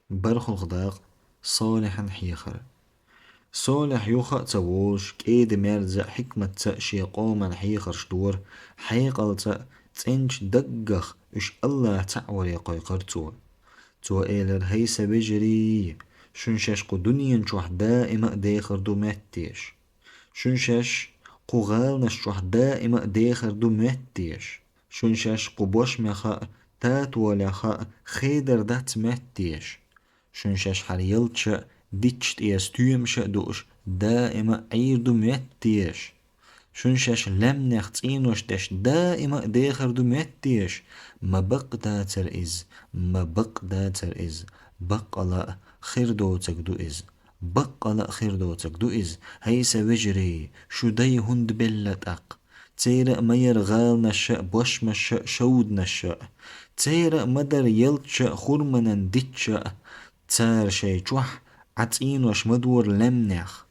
БархӀалгӀа дакъа: Солихьан хьехар. Солихь юха а ца волуш, кӀеда-мерза а, хьикматца а шен къоман хьехарш дора, хьекъалца а, цӀеначу даггах уьш АллахӀ цхьаъ варе кхойкхура цо. Цо элира: «ХӀай сан вежарий, шуна шаьш кху дуьнен чохь даима а дехар ду моьтту теша? Шуна шаьш кху гӀаланаш чохь даима а дехар ду моьтту теша? Шуна шаьш кху бошмех а, татолех а хедар дац моьтту теша? Шуна шаьш хьара ялташа а, дитташ тӀера стоьмаша а дууш, даима а Ӏийр ду моьтту теша? Шуна шаьш лаьмнех цӀенош деш, даима а дехар ду моьтту теша? Ма бакъ дацара иза, ма бакъ дацара иза, баккъала а хир доцург ду иза, баккъала а хир доцург ду иза, хӀай сан вежарий, шу дай хӀунда белла тӀаккха? Церан а ма яра гӀаланаш а, бошмаш а, шовданаш а. Церан а ма дара ялташ а, хурманан дитташ а. Цара шайн чохь Ӏа цӀенош ма дора лаьмнех.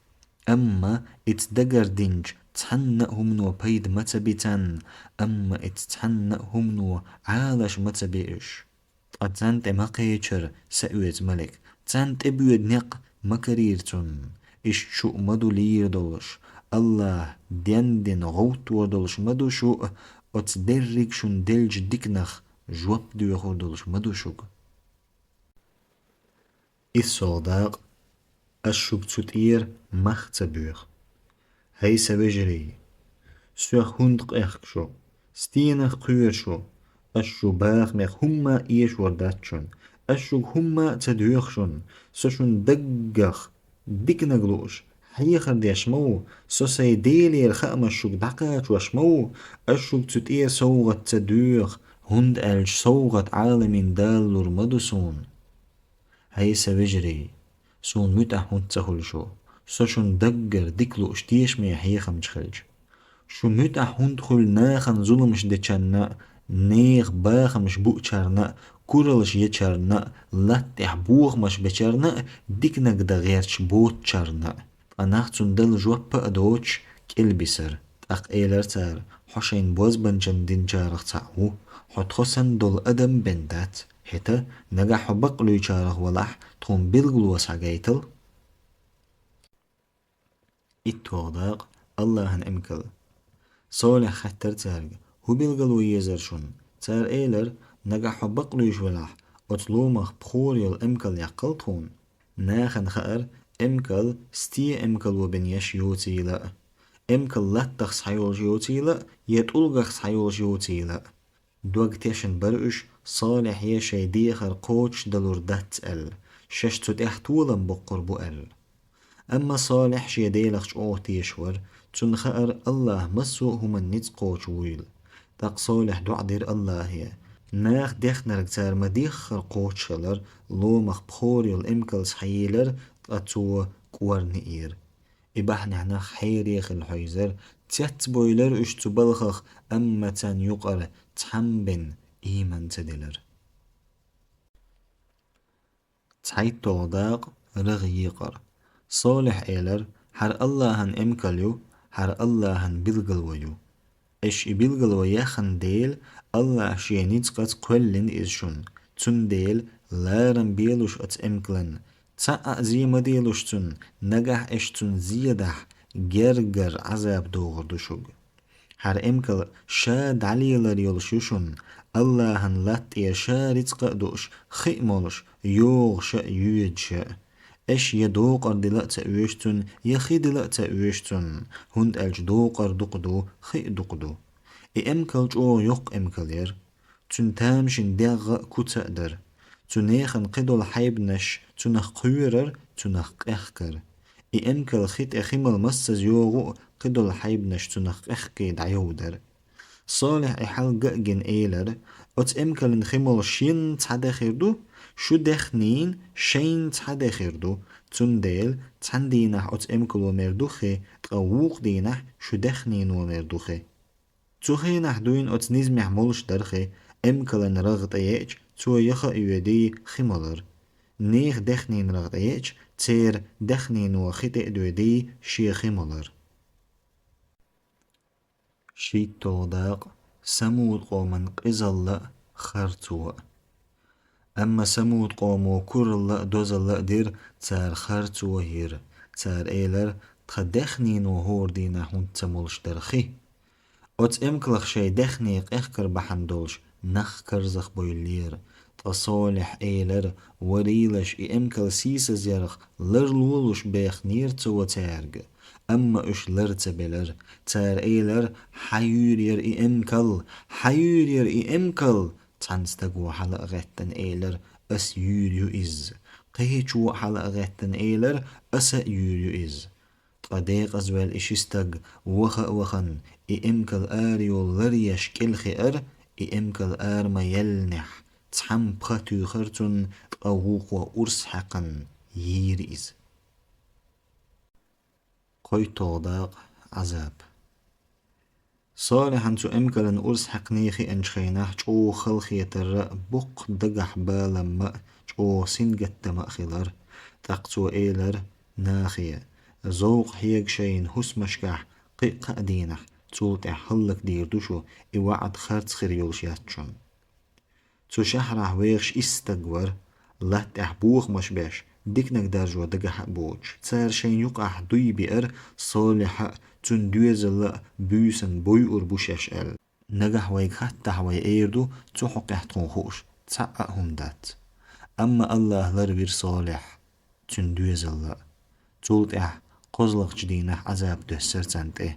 Амма иза дагардинчу цхьанна а хӀумано пайда ма ца би царна, амма иза цхьанна а хӀумано Ӏалаш ма ца би уьш. Ткъа царна тӀе ма кхечара, са оьцу малик, царна тӀебоьду некъ ма карийра цунна. Иштта шу а ма ду лийр долуш, АллахӀа денна дина гӀовттор долуш ма ду шу а, оцу дерриг шуна деллачу диканах жоп доьхур долуш ма ду шуьга». ИссолгӀа дакъа: «Ас шуьга цу тӀера мах ца боьху». ХӀай сан вежарий, соьх хӀунда къехка шу? Стенах кхоьру шу? Ас шу бахамех хӀумма а эшор дац шуна. Ас шуьга хӀумма а ца доьху шуна. Со шуна даггах диканиг лууш, хьехар деш ма ву, со сайн Делера хаамаш шуьга дӀакхачош ма ву, ас шуьга цу тӀера совгӀат ца доьху, хӀунда аьлча совгӀат Ӏаламийн Дала лур ма ду суна. ХӀай сан вежарий, суна муьтӀахь хӀунда ца хуьлу шу? Со шуна даггара дика лууш тешаме хьехамча хилча. Шу муьтӀахь хӀунда хуьлу нахана зуламаш дечарна а, нехан бахамаш буучарна а, куралш ечарна а, латта тӀехь бохамаш бечарна а, диканиг дан гӀерташ боцучарна а? Ткъа нах цунна дала жоп а доцуш, кӀел бисара. ТӀаккха элира цара: «Хьо шайна бозбанчан динчарах цхьаъ ву, хьо тхо санна долу адам бен дац. ХӀета, нагахь хьо бакълуьйчарах валахь, тхуна билгало схьагайтал». ИтталгӀа дакъа. АллахӀан эмкал. Солихь хаьттар цаьрга: «ХӀун билгало езар шуна?» Цара элира: «Нагахь хьо бакълуьйш велахь, оцу ломах пхора йолу эмкал яккхал тхуна». Нахана хаьара, эмкал стен эмкало бина еш йоцийла а, эмкал латтах схьайолуш йоцийла а, я тӀулгах схьайолуш йоцийла а. Дог тешна бара уьш, Солихье шайн дехар кхочушдалур дац аьлла, шаьш цу тӀехь толам боккхур бу аьлла. Амма Солихь шен Делах чӀогӀа тешаш вара, цунна хаьара, АллахӀ массо а хӀуманна ницкъ кхочуш вуйла. ТӀаккха Солихь доӀа дира АллахӀе. Наха дехнарг цара ма-деххара кхочушхилар, ломах пхора йолу эмкал схьайийлар, ткъа цо кӀорна йира. И бахьанехь нах хьере хилла хьийзара, цецбевлира уьш цу балхах, амма царна юкъара цхьамма бен ийман ца дилира. ЦхьайтталгӀа дакъа. РагӀ екъар. Солихь элира: «ХӀара АллахӀан эмкал ю, хӀара АллахӀан билгало ю. Аша и билгало яхана дела, АллахӀа шен ницкъаца кхоьллина иза шуна, цундела ларам белуш оцу эмкалан, цхьа а зе ма делуш цунна, нагахь аша цунна зе дахь, гергара Ӏазап догӀур ду шуьга. ХӀара эмкал ша дӀалелар йолуш ю шуна, АллахӀан латта тӀера ша рицкъа а дууш, хи а молуш, йогӀуш а, йоьдуш а. Аша я докъар дила а ца оьшу цунна, я хи дила а ца оьшу цунна, хӀунда аьлча докъар дукха ду, хи а дукха ду». И эмкал чӀогӀа йоккха эмкал яра. Цуьнан тамашийна дегӀ а, куц а дара. Цу нехан кхидолу хьайбанаш цунах кхоьрара, цунах къехкара. И эмкал хи тӀе хи мала массаза йогӀу а, кхидолу хьайбанаш цунах къехкий дӀайовдара. Солихь и хьал ган а гина элира: «Оцу эмкалан хи молуш шена цхьа де хир ду, шу дехнийн шайна цхьа де хир ду, цундела цхьана дийнахь оцу эмкало мер ду хи, ткъа вукху дийнахь шу дехнино мер ду хи». Цу хенахь дуьйна оцу низамехь молуш дара хи, эмкалан рагӀ тӀееъча, цо яха а йоьдий, хи молура. Нехан дехнийн рагӀ тӀееъча, церан дехнино хи тӀе а доьдий, шен хи молура. ШийтталгӀа дакъа. Самуд-къоман къизалла а, харцо а. Амма Самуд-къомо куралла а, дозалла а дира, цара харцо а йира. Цара элира: «Тхан дехнино хӀора дийнахь хӀунда ца молуш дара хи?» Оцу эмкалах шайн дехне къехкар бахьана долуш нах карзахбевллера. Ткъа Солихь элира: «Варийлаш, и эмкал сийсазъярх ларлолуш бехнера цо цаьрга». Амма уьш лар ца белира. Цара элира: «Хьан юьйр яра и эмкал? Хьан юьйр яра и эмкал?» Цхьана стага хьала а гӀеттина элира: «Ас юьйр ю иза». Кхечо а хьала а гӀеттина элира: «Аса а юьйр ю иза». Ткъа декъазваьлла и ши стаг ваха а вахана, и эмкал арайолу лар еш кӀел хиара, и эмкал ара ма-еллинехь, цхьамма пха туьйхира цунна, ткъа вукхо урс хьаькхна йийра иза. КхойтталгӀа дакъа. Ӏазап. Солихьан цу эмкалан урс хьаькхний хиъначу хенахь чӀогӀа халахетар а, боккха дагахь балам а, чӀогӀа сингаттам а хилира. ТӀаккха цо элира нахе: «Зовкъ хьега шайна хӀусамашкахь кхин а кхаа дийнахь, цул тӀаьхьа хӀаллакдийр ду шу, и ваӀда харц хир йолуш яц шуна». Цу шахьарахь вехаш исс стаг вара, латта тӀехь бохамаш беш, диканиг даржо дагахь а боцуш. Цара шайна юкъахь дуй биара, Солихьа а, цуьнан доьзалла а буьйсанна бойур бу шаьш аьлла. «Нагахь вайга хаттахь, вай эр ду, цу хьокъехь тхуна хууш цхьа а хӀума дац». Амма АллахӀа ларвира Солихь, цуьнан доьзалла а. Цул тӀаьхьа кхозлагӀчу дийнахь Ӏазап доьссира царна тӀе.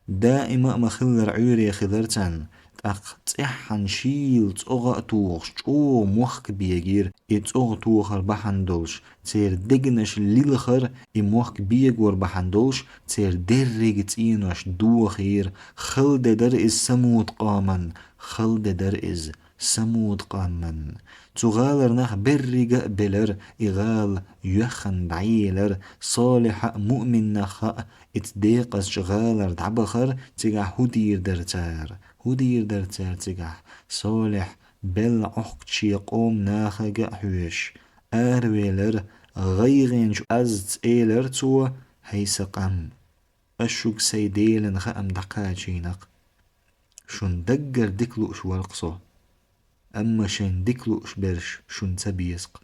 Даима а ма-хиллара Ӏуьйре хилира царна, тӀаккха цӀеххьана шийла цӀогӀа а тухуш, чӀогӀа мохк бегийра. И цӀогӀа тохар бахьана долуш, церан дегнаш лилхара, и мохк бегор бахьана долуш, церан деррига цӀенош дохийра. Хала де дара иза Самуд-къоман, хала де дара иза Самуд-къоман. Цу гӀалара нах беррига а белара, и гӀала йоьхна дӀаелара, Солихьа а, муъмин нахха а, и цу декъазчу гӀалара дӀабахара, цигахь хӀун дийр дара цара? ХӀун дийр дара цара цигахь? Солихь, белла Ӏохкучу шен къоман нахага а хьоьжуш, аравелара, гӀайгӀанчу азца элира цо: «ХӀай сан къам, ас шуьга сайн Делан хаам дӀакхачийна-кх. Шуна даггара дика лууш вара-кх со, амма шайна дика лууш берш шуна ца беза-кх.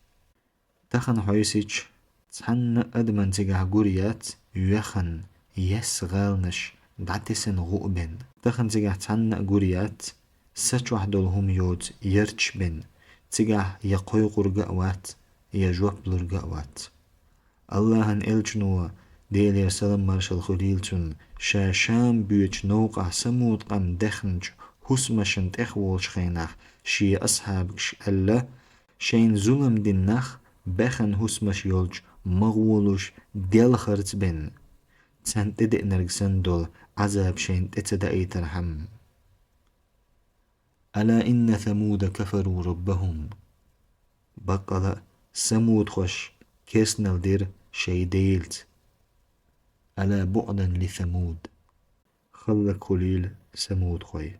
Тахана хьовсича, цхьанна а адамна цигахь гур яц, йоьхна, Яьсса гӀаланаш дӀатесна гӀу а бен. Тахан цигахь цхьанна а гур яц, са чохь долу хӀума йоцу ярташ бен, цигахь я кхойкхург а вац, я жоп лург а вац. АллахӀан элчано, Делера салам-маршалла хуьлийла цунна, ша Шам боьдучу новкъахь Самуд къам даьхначу хӀусамашна тӀехволучу хенахь шен асхьабашка аьлла: «Шайна зулам дина нах баьхна хӀусамаш йолчу ма гӀолуш, делхарца бен. Царна тӀедеънарг санна долу Ӏазаб шайна тӀе ца даийтархьама». «Ала инна Самуда кафару раббахум». Баккъала а, самудхоша керстанал дира шайн Делаца. «Ала буъдан ли Самуд». Хала хуьлийла самудхой.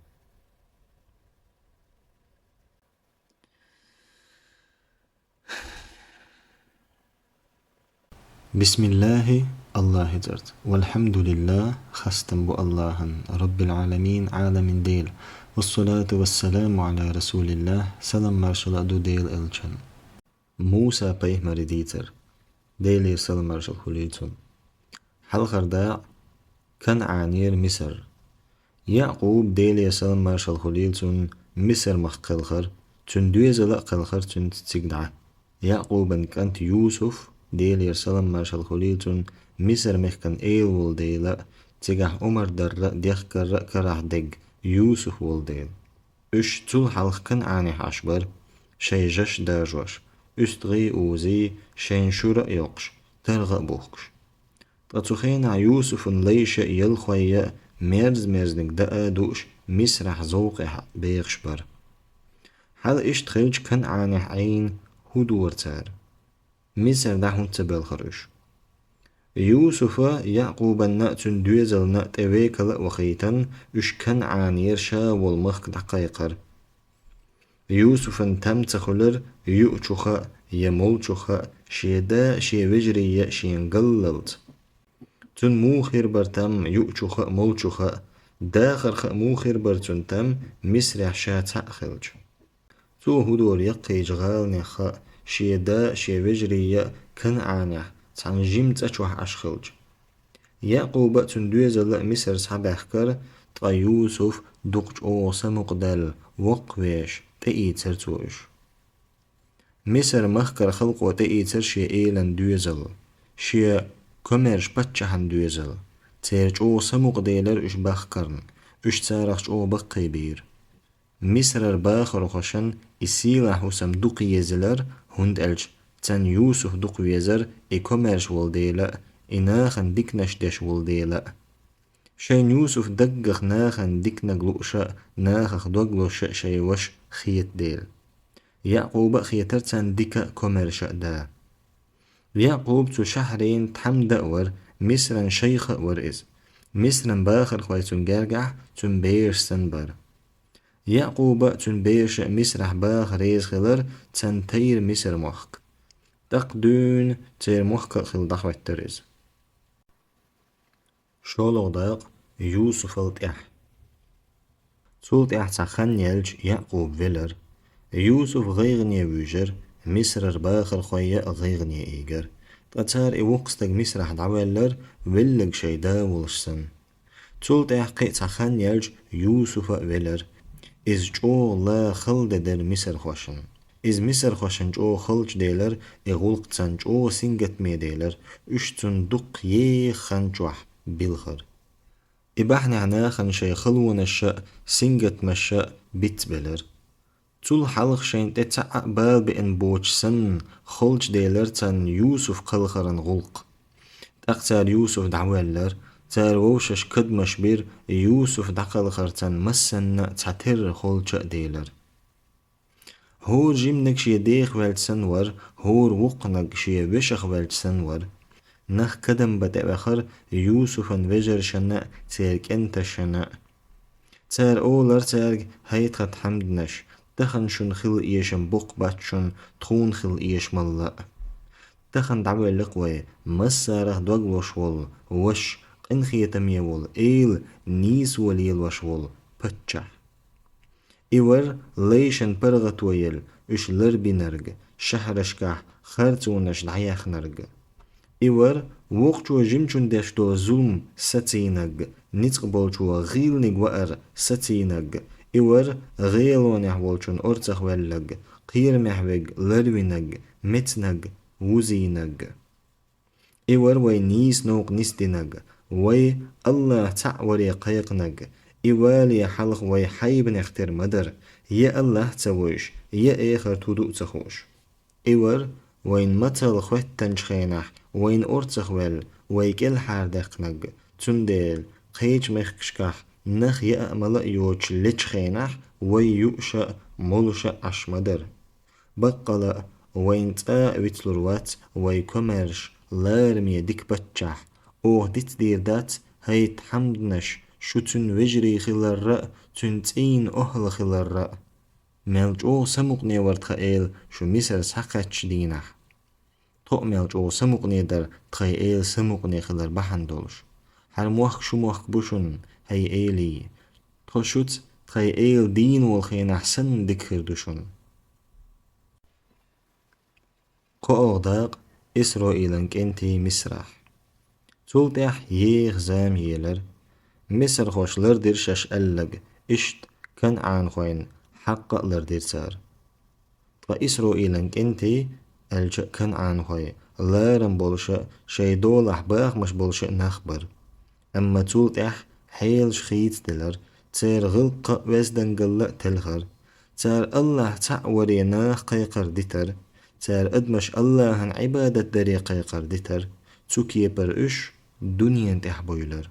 Бисмиллахи, АллахӀан цӀарца. ВалхьамдулиллахӀ, хастам бу АллахӀан, Раббил Ӏаламин, Ӏаламийн Дела. Вассалату вассаламу Ӏала Расулиллахь, салам-маршалла а ду Делан элчанна. Муса пайхамаран дийцар, Делера салам-маршалла хуьлийла цунна. Хьалхара дакъа КанӀанера Мисар. Якъуб, Делера салам-маршалла хуьлийла цунна, Мисар-махка кхелхира, цуьнан доьзал а кхелхира цуьнца цига дӀа. Якъубан кӀант Юсуф, Делера салам-маршалла хуьлийла цунна, Мисар-мехкан эла волу дела а, цигахь омра дарра а, дехкарра а карахь дерг Юсуф волу дела. Уьш цул хьалха КанӀанехь Ӏаш бара, шайн жаш даржош, уьстагӀий а узий, шайна шура а йоккхуш, таргӀа а бухкуш. Ткъа цу хенахь Юсуфан лайша а, ялхой а мерза-мерзаниг даа а дууш, Мисарахь зовкъехь бехаш бара. Хьал иштта хилча, КанӀанехь Ӏийна хӀун дора цара? Мисар дӀа хӀунда ца боьлхура уьш? Юсуфан, Якъубанна а, цуьнан доьзална а тӀе векал а вахийтина, уьш КанӀанера ша волу махка дӀакхайкхира. Юсуфан там ца хуьлура юучуха а, я молчуха а, шен да а, шен вежарий а шена галлалц. Цунна муха хир бара там юучуха а, молчуха а, дахарха а муха хир бара цунна там Мисарехь ша цхьаъ хилча? Цо хӀун дора яккхийчу гӀаланех а, шен да а, шен вежарий а КанӀанехь цхьана жима цӀа чохь Ӏаш хилча? Якъуба а, цуьнан доьзал а Мисар схьабаьхкира, ткъа Юсуф дукха чӀогӀа самукъадаьлла, воккхавеш, тӀеийцира цо уьш. Мисар-махкара халкъо тӀеийцира шен элан доьзал, шен комаьрша паччахьан доьзал. Церан чӀогӀа самукъаделира уьш бахкарна, уьш царах чӀогӀа баккхий бийра. Мисарара бахархошна и сийлахь хӀусам дукха езилира, хӀунда аьлча царна Юсуф дукха везара, и комаьрша волу дела а, и нахана диканаш деш волу дела а. Шайна Юсуф даггах нахана диканиг лууш а, нахах дог лозуш а шайн ваша хета дела. Якъуба а хетара царна дика а, комаьрша а да. Якъуб цу шахьарийн тхьамда а вара, Мисаран шайх а вара иза. Мисаран бахархой цунна гергахь, цуьнан бераш санна бара. Якъуба а, цуьнан бераша а Мисарахь баха реза хилар, царна тайра Мисар-мохк. ТӀаккха дуьйна церан мохк а хилла дӀахӀоьттира иза. ШолгӀа дакъа Юсуфал тӀаьхьа. Цул тӀаьхьа цхьа хан яьлча, Якъуб велара. Юсуф гӀайгӀане вуьйжара, Мисарара бахархой а гӀайгӀане ийгара. Ткъа цара и воккха стаг Мисарахь дӀавоьллара, велларг шайн да волуш санна. Цул тӀаьхьа кхин а цхьа хан яьлча, Юсуф а велара. Иза чӀогӀа ла хала де дара мисархошна. Иза мисархошна чӀогӀа халча делара, и гӀуллакх царна чӀогӀа сингаттаме делара, уьш цунна дуккха еха хан чохь билхара. И бахьанехь нахана шайн халонаш а, сингаттамаш а бицбелара. Цул хьалха шайна тӀе цхьа а бала беана боцуш санна, холчу делара царна Юсуф кхалхаран гӀуллакх. ТӀаккха цара Юсуф дӀавоьллара, цара вовшашка кадамаш бира, Юсуф дӀакхалхарца массанна а цхьатерра холча а делара. ХӀора жиманиг шен дех ваьлча санна вара, хӀора воккханиг шен вешах ваьлча санна вара. Нах кадам бан тӀевахара Юсуфан вежаршна а, церан кӀенташна а. Цара олара цаьрга: «ХӀай тхан тхьамданаш, тахана шуна хила эшам боккха бац шуна тхуна хила эшамалла а. Тахана дӀавоьллу-кх вай массарах дог лозуш волу ваша, къинхетаме волу эла, нийсо лелош волу паччахь». И вара лайшан паргӀато елла, уьш ларбинарг, шахьарашкахь харцонаш дӀаяьхнарг. И вара Вокхо жимачунна деш дола зулам сацийнарг, ницкъ болчо гӀийланиг ваар сацийнарг, и вар гӀелонехь волчун орцахваьлларг, кхерамехь верг ларвинарг, мецнарг вузийнарг. И вар вай нийса новкъа нисдинарг, вай АллахӀ цхьаъ варе кхайкхинарг, и вале хьалха вай хьайбанех тера ма дара, я АллахӀ а ца вевзаш, я эхарт хӀун ду а ца хууш. И вар вайна мацалла хоьттинчу хенахь вайна орцахваьлла, вай кӀелхьардаьккхинарг, цундела кхечу мехкашкахь нах яа а, мала а йоцуш лечу хенахь вай юуш а, молуш а Ӏаш ма дара. Баккъала а, вайна цкъа а вицлур вац вай комаьрша, лараме дика паччахь. Оха дицдийр дац хӀайт хьамданаш, шу цуьнан вежарий хиларра а, цуьнан цӀийнан охӀла хиларра а. Мел чӀогӀа самукъане вара тхан эла шу Мисар схьакхаьччу дийнахь. Тхо а мел чӀогӀа самукъане дара тхайн эла самукъане хилар бахьана долуш. ХӀара мохк шу мохк бу шуна, хӀай элий. Тхо шуьца тхайн эла дийна волу хенахь санна дика хир ду шуна. КхоалгӀа дакъа: Исроилан кӀентий Мисрахь. Цул тӀаьхьа еха зама елара. Мисархоша лардира шаьш аьлларг, иштта канӀанхойн хьакъ а лардира цара. Ткъа Исроилан кӀентий, аьлча а канӀанхой, ларам болуш а, шайн долахь бахамаш болуш а нах бара. Амма цул тӀаьхьа хьелаш хийцаделара, церан гӀиллакх а, оьздангалла а телхара. Цара АллахӀ цхьаъ варе наха кхайкхар дитара, цара адамаш АллахӀан Ӏибадат даре кхайкхар дитара, цу кепара уьш дуьненан тӀехь буьйлара.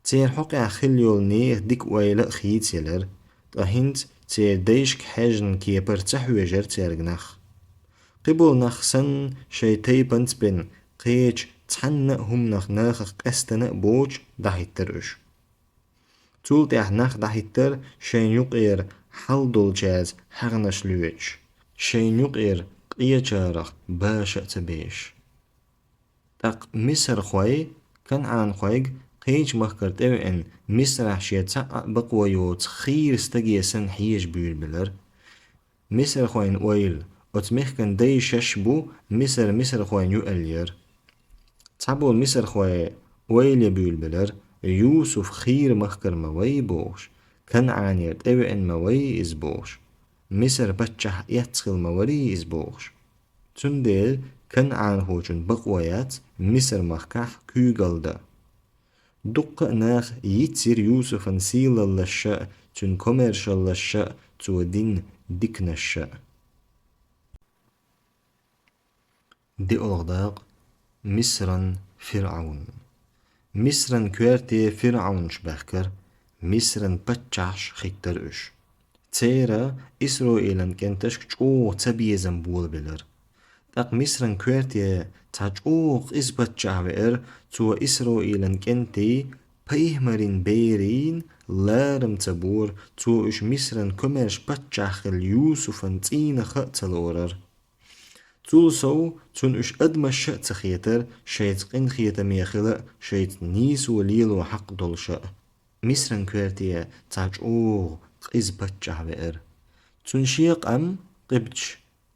Церан хьокъехь хилла йолу нехан дика ойла а хийцаелира, ткъа хӀинца церан дайшка хьаьжна кепара ца хьоьжура цаьрга нах. Кхиболу нах санна, шайн тайпанца бен кхечу цхьанна а хӀуманах нахах къаьстина а боцуш, дӀахӀиттира уьш. Цул тӀаьхьа нах дӀахӀиттира шайн юкъера хьал долчаьрца хьагӀнаш лоьцуш, шайн юкъера къечарах баша а ца беш. ТӀаккха мисархой канӀанхойга кхечу махкара тӀевеана, Мисрахь шен цхьа а бакъо йоцу хийра стаге санна хьежа буьйлабелира. Мисархойн ойла, оцу мехкан дай шаьш бу, Мисар мисархойн ю аьлла яра. Цхьаболу мисархой ойла ян буьйлабелира, Юсуф хийра махкара ма вай бохуш, КанӀанера тӀевеана ма вай иза бохуш, Мисар паччахь эцна хилла ма варий иза бохуш. Цундела канӀанхочун бакъо яц Мисар-махкахь куьйгалла дан. Дуккха а наха йицйира Юсуфан сийлаллаш а, цуьнан комаьршаллаш а, цо дина диканаш а. ДиъалгӀа дакъа: Мисран ФирӀавн. Мисран коьрте фирӀавнаш баьхкара, Мисран паччахьаш хӀиттара уьш. Церан Исроилан кӀенташка чӀогӀа цабезам болабелира. ТӀаккха Мисран коьрте цхьа чӀогӀа къиза паччахь веара, цо Исроилан кӀентий, пайхамарийн берийн ларам ца бора, цо уьш Мисран комаьрша паччахь хилла Юсуфан цӀийнах а ца лорара. Цул сов цунна уьш адамаш а ца хетара, шайца къинхетаме хила а, шайца нийсо лело хьакъ долуш а. Мисран коьрте цхьа чӀогӀа къиза паччахь веара. Цуьнан шен къам къибташ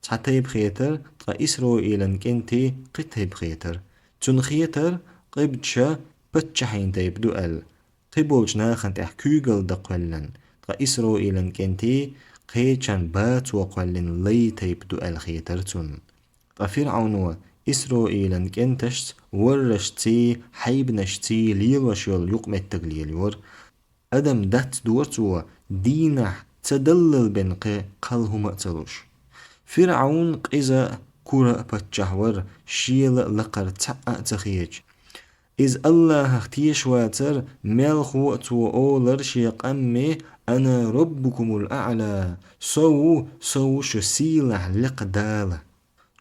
цхьа тайпа хетара, ткъа Исроилан кӀентий кхин тайпа хетара. Цунна хетара, къибташа паччахьийн тайпа ду аьлла, кхиболчу нахана тӀехь куьйгалла дан кхоьллина, ткъа Исроилан кӀентий кхечан бацо кхоьллина лай тайпа ду аьлла хетара цунна. Ткъа ФирӀавно Исроилан кӀенташца воррашций, хьайбанашций лелош йолу юкъаметтиг лелайора. Адам дац дора цо, дийнахь ца даллал бен кхин кхалла хӀума а ца луш. ФирӀавн къиза а, кура а паччахь вара, шела а лакхара цхьаъ а ца хеташ. Иза АллахӀах тешаш вацара, мелхо а цо олура шен къамме: «Ана роббукумул аӀла», со ву, со ву шу сийлахь лекха Дала.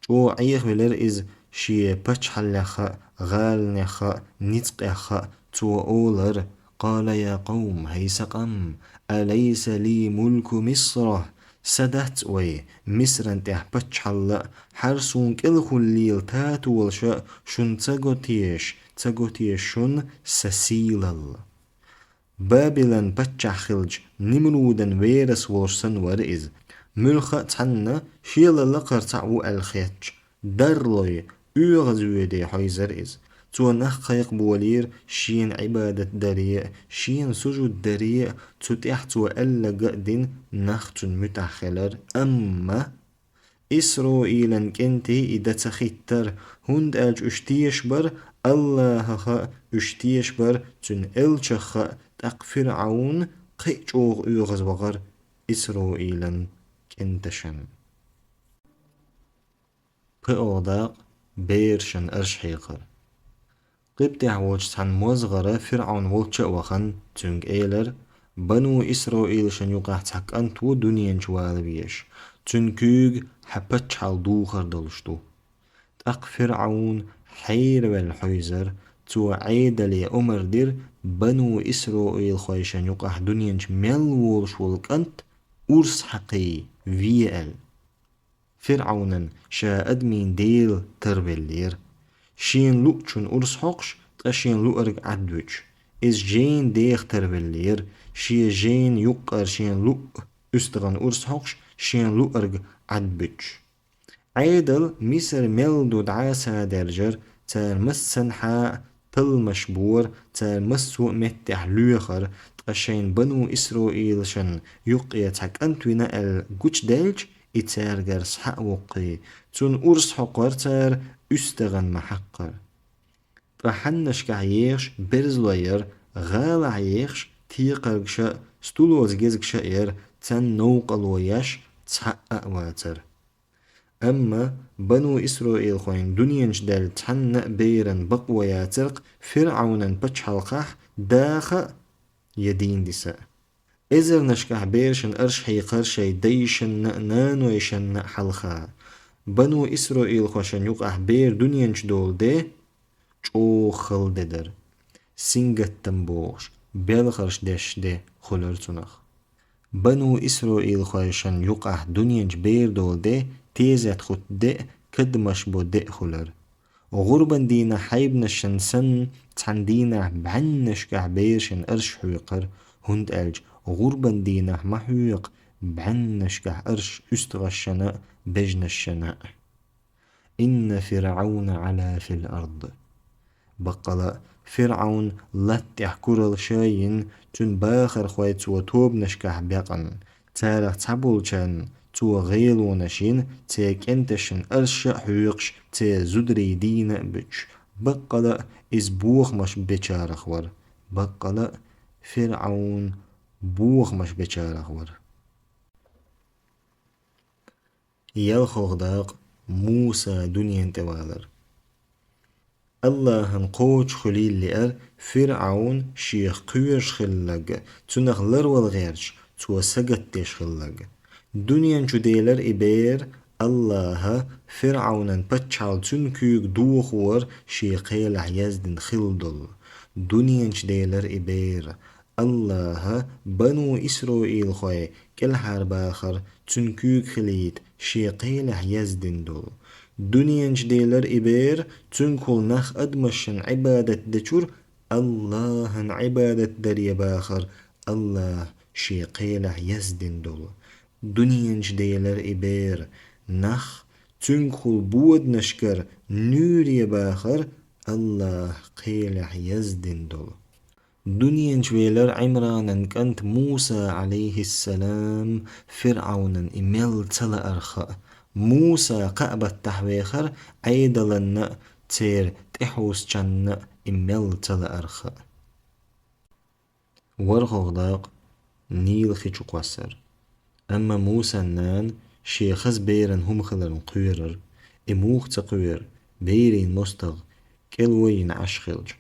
ЧӀогӀа Ӏехавелира иза шен паччахьаллех а, гӀаланех а, ницкъех а, цо олура: «Къала я къавм, хӀай сан къам, алайса ли мулку Мисра, сан дац вай, Мисран тӀехь паччахьалла а, хӀара суна кӀелхула лела татолаш а шуна ца го теша, ца го теша шуна сан сийлалла?» Бабилан паччахь хиллачу Нимрудан верас волуш санна вара иза. Муьлхха а цхьанна шела лакхара цхьаъ ву аьлла хетча, дарлой, оьгӀазвоьде хьовзара иза. Цо нах кхайкхаболийра шена Ӏибадат даре а, шена сужуд даре а, цу тӀехь цо аьлларг а дина, нах цунна муьтӀахь хилира. Амма Исроилан кӀентий и дан ца хиттара, хӀунда аьлча уьш тешаш бара АллахӀах а, уьш тешаш бара Цуьнан элчанах а, тӀаккха ФирӀавн кхин а чӀогӀа оьгӀазвахара Исроилан кӀенташна. ПхоьалгӀа дакъа, берашна арш хьекхар. Къибтехь волчу цхьана мозгӀара ФирӀавн волчу а вахана, цуьнга элира: «Бану Исроилшна юкъахь цхьа кӀант ву дуьнен чу вала везаш. Цуьнан куьйга хьан паччахьалла духар долуш ду». ТӀаккха ФирӀавн хьераваьлла хьуьйзара, цо Ӏедале омра дира, бану Исроилхойшна юкъахь дуьнен чу мел волуш волу кӀант урс хьакхий, ве аьлла. ФирӀавнан ша адамийн дела тарвеллера. Шена луучунна урс хьокхуш, ткъа шена луург Ӏадвуьтуш. Иза жайна деха тарвеллера, шен жайна юккъара шена луъу уьстагӀан урс хьокхуш, шена луург Ӏадбуьтуш. Ӏедал Мисар мел ду дӀа а садаьржара, цара массанхьа а талламаш бора, цара массо а меттехь лоьхара, ткъа шайна бану Исроилшна юккъе цхьа кӀант вина аьлла гучудаьлча, и цаьргара схьа а воккхий, цунна урс хьокхура цара, уьстагӀан ма хьаккхара. Ткъа хьаннашкахь ехаш берзалой яра, гӀалахь ехаш текхаргаш а, стулоца гезгаш а яра, царна новкъарло еш цхьаъ а вацара. Амма бану Исроилхойн дуьнен чу даьлла цхьанна а беран бакъо яцара-кх ФирӀавнан пачхьалкхехь даха а, я дийна диса а. Эзарнашкахь берашна арш хьийкхара шайн дайшинна а, нанойшинна а хьалха. Бану Исроилхошна юкъахь бер дуьнен чу долу де чӀогӀа хала де дара. Сингаттам бохуш, белхарш деш де хуьлура цунах. Бану Исроилхойшна юкъахь дуьнен чу бер долу де тезет хӀутту де а, кадамаш бо де а хуьлура. ГӀурбан дийнахь хьайбанашна санна, цхьана дийнахь бӀеннашкахь берашна арш хьоькхура, хӀунда аьлча гӀурбан дийнахь ма хьоькху бӀеннашкахь арш уьстагӀашна а, бежнашна а. «Инна ФирӀавна Ӏала фил ард». Баккъала а, ФирӀавн латта тӀехь куралла ша йина, цуьнан бахархой цо тобанашкахь бекъна. Царах цхьаболчарна цо гӀелонаш йина, церан кӀенташна арш а хьоькхуш, церан зударий дийна а буьтуш. Баккъала а, иза бохамаш бечарах вара. Баккъала а, ФирӀавн бохамаш бечарах вара. ЯлхолгӀа дакъа, Муса дуьнен тӀе валар. АллахӀан кхочушхуьлийла лиара ФирӀавн шех кхоьруш хилларг, цунах ларвала гӀерташ, цо сагатдеш хилларг. Дуьнен чу делара и бер, АллахӀа ФирӀавнан паччахьалла цуьнан куьйга дохор шен кхелехь яздина хилла долу. Дуьнен чу делара и бер, АллахӀа бану Исроилхой кӀелхьарбахар цуьнан куьйга хилийта шен кхелехь яздина долу. Дуьнен чу делара и бер, цуьнгахула нах адамашна Ӏибадат дечуьра, АллахӀан Ӏибадат даре бахар АллахӀа шен кхелехь яздина долу. Дуьнен чу делара и бер, нах цуьнгахула боданашкара нуьйре бахар АллахӀа кхелехь яздина долу. Дуьнен чу велара Ӏимранан кӀант Муса, Ӏалайхиссалам, ФирӀавнан и мел ца лаарх а. Муса кхаа баттахь вехара Ӏедална а, церан тӀехьовсачарна а и мел ца лаарх а. ВорхӀалгӀа дакъа, Нил хи чу кхоссар. Амма Мусан нана шен хаза беран хӀума хиларна кхоьрура, и муха ца кхоьру, берийн мостагӀа кӀело йина Ӏаш хилча.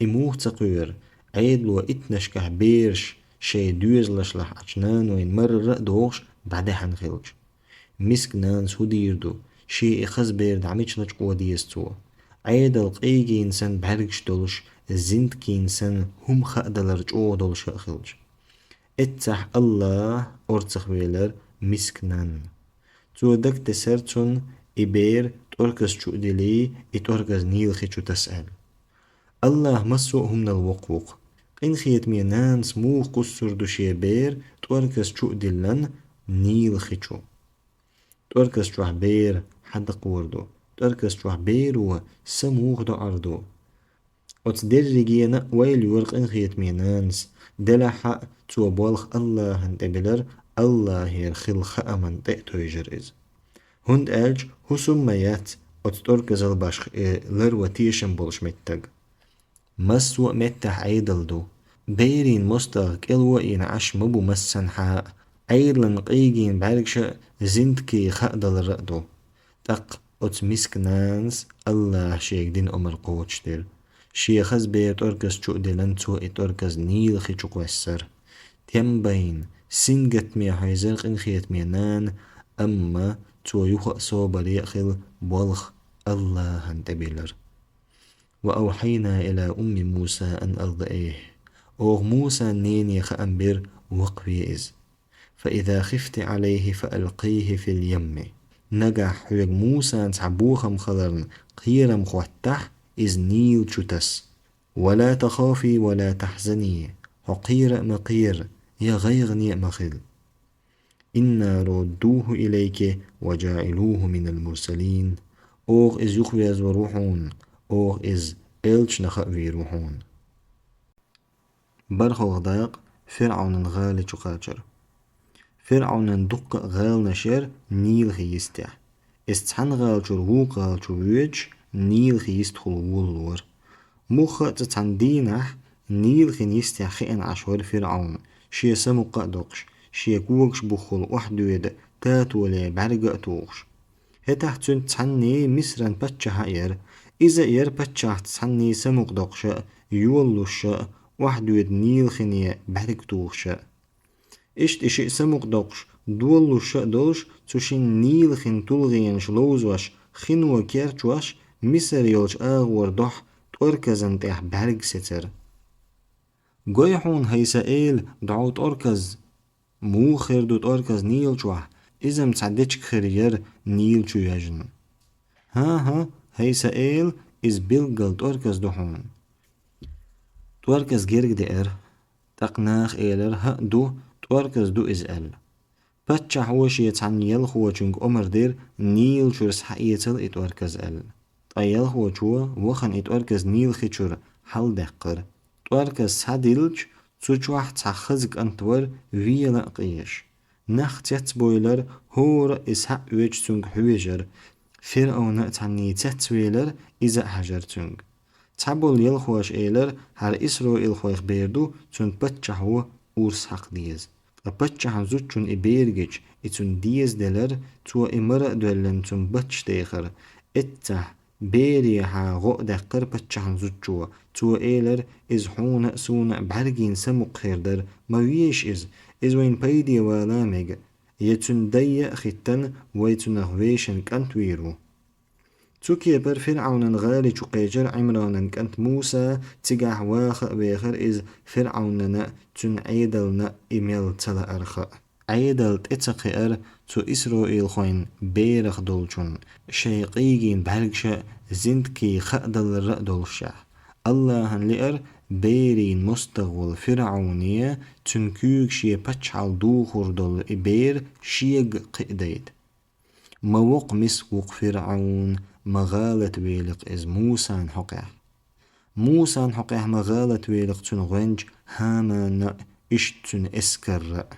И муха ца кхоьру, Ӏедало иттаннашкахь бераш шайн доьзалашлахь Ӏачу нанойн марра а дохуш дӀадаьхьна хилча. Миска нанас хӀун дийр ду, шен и хаза бер дӀа мича лачкъо деза цо? Ӏедал къегийна санна бӀаьргаш долуш, зинтакийна санна хӀума хаадалар чӀогӀа долуш а хилча. Эццахь АллахӀ орцахвелара миска нанна. Цо дагатесара цунна и бер тӀорказ чу а дилий, и тӀорказ Нил хи чу таса аьлла. АллахӀ массо а хӀуманал воккха ву-кх. Къинхетаме нанас муха кхуссур ду шен бер тӀорказ чу а диллина Нил хи чу? ТӀорказ чохь бер хьан дакхор ду? ТӀорказ чохь беро са муха доӀар ду? Оцу дерригенна а ойла йора къинхетаме нанас, делахь а цо болх АллахӀана тӀе билар, АллахӀера хила хааман тӀе а тевжира иза. ХӀунда аьлча хӀусам ма яц оцу тӀорказал башха и ларван тешам болуш меттиг. Массо а меттехь Ӏедал ду. Берийн мостагӀа кӀело а йина Ӏаш ма бу массанхьа а, Ӏедалан къийгийн бӀаьргаш а зинтке хаадалар а ду. ТӀаккха оцу миска нанас АллахӀа шега дина омра кхочушдира. Шен хаза бер тӀорказ чу а диллина, цо и тӀорказ Нилан хи чу кхоьссира. Тем байна, сингаттаме хьийзира къинхетаме нана, амма цо юха а собаре а хилла, болх АллахӀана тӀе билира. وأوحينا إلى أم موسى أن أرضعيه. Оха Мусан нене хаам бира вакхаве иза. فإذا خفت عليه فألقيه في اليم. Нагахь хьоьга Мусана цхьа бохам хиларна кхерам хоттахь, иза Нила чу таса. ولا تخافي ولا تحزني. Хьо кхера а ма кхера, я гӀайгӀане а ма хила. إنا رادوه إليك وجاعلوه من المرسلين. Оха иза юхавезор ву хьуна, оха иза элчанах а вийр ву хьуна. БархӀалгӀа дакъа. ФирӀавнан гӀали чу кхачар. ФирӀавнан дуккха а гӀаланаш яра Нилан хи йистехь. Иза цхьана гӀала чуьра вукху гӀала чу воьдуш, Нилан хи йистехула волавора. Муха а цкъа цхьана дийнахь Нилан хин йистехь хиъна Ӏаш вара ФирӀавн, шен самукъа а доккхуш, шен когаш бухахула охьадоьду татоле бӀаьрга а тухуш. ХӀетахь цуьнца цхьаьна Мисран паччахь а яра. Иза а яра паччахьца цхьаьна самукъа доккхуш а, йолалуш а, охьадоьду Нилан хине бӀаьрга тухуш а. Иштта и шиъ самукъа доккхуш, долалуш а долуш, цу шинна Нилан хин тулгӀенаш ловзош, хино керчош, Мисар йолчу агӀор дохьа тӀорказан тӀехь бӀаьрг сецара. Гой хьуна, хӀай сан эла, дӀо тӀорказ! Муха хир ду тӀорказ Нила чохь? Иза-м цхьа дечиг хир яра Нила чу йоьжна. ХӀан-хӀа, хӀай сан эла, иза билггал тӀорказ ду хьуна. ТӀорказ герга деара. ТӀаккха наха элира: «ХӀаъ, ду, тӀорказ ду иза», – аьлла. Паччахьо шен цхьана ялхочуьнга омра дира, Нила чуьра схьаэцала и тӀорказ аьлла. Ткъа ялхочо, вахана и тӀорказ Нилан хи чуьра хьалдаьккхира. ТӀорказ схьадиллича, цу чохь цхьа хаза кӀант вара, вела а къежаш. Нах цецбевлира, хӀора а иза схьаоьцуш цуьнга хьоьжура. ФирӀавна а цхьаьна цецвелира, иза а хьаьжира цуьнга. Цхьаболу ялхоша элира: «ХӀара исраилхойх бер ду, цунна паччахьо урс хьакха деза». Ткъа паччахьан зудчунна и бер гича, и цунна деза делира, цо и мара а доьллина цунна батташ дехира. Эццахь берехьа гӀо а даьккхира паччахьан зудчо. Цо элира: «Иза хьуна а, суна а бӀаьргийн самукъа хир дара, ма веша иза, иза вайна пайде вала мега. Я цуьнан дай а хӀиттина, вай цунах вешан кӀант вийр ву». Цу кепара ФирӀавнан гӀали чу кхечира Ӏимранан кӀант Муса, цигахь ваха а вехира иза, ФирӀавнана а, цуьнан Ӏедална а и мел ца лаарх а. Ӏедал тӀе ца кхиара цу исраилхойн берах долчунна, шайн къийгийн бӀаьргаша зинтке хаадалар а долушехь. АллахӀана лиара, берийн мостагӀа волу ФирӀавне, цуьнан куьйга шен паччахьалла духур долу и бер шега а кхиадайта. Ма воккха миска ву-кх ФирӀавн, ма гӀалатвели-кх иза Мусан хьокъехь. Мусан хьокъехь ма гӀалатвели-кх цуьнан гӀоьнча ХӀаманна а, иштта цуьнан эскарра а.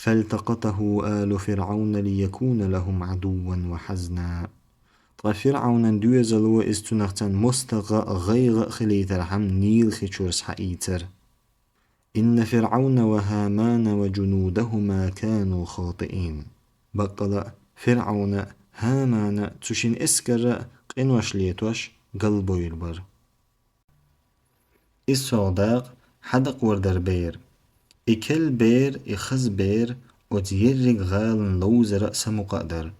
فالتقطه آل فرعون ليكون لهم عدوا وحزنا. Ткъа ФирӀавнан доьзало иза цунах царна мостагӀа а, гӀайгӀа а хилийтархьама Нилан хи чуьра схьаийцира. إن فرعون وهامان وجنودهما كانوا خاطئين. Баккъала а, ФирӀавна а, ХӀамана а, цу шина эскарра а къинош летош, галбевлла бара. ИссолгӀа дакъа. Хьадакъор дара бер. И керла бер, и хаза бер оцу ерриг гӀалана ловзара а, самукъа а дара.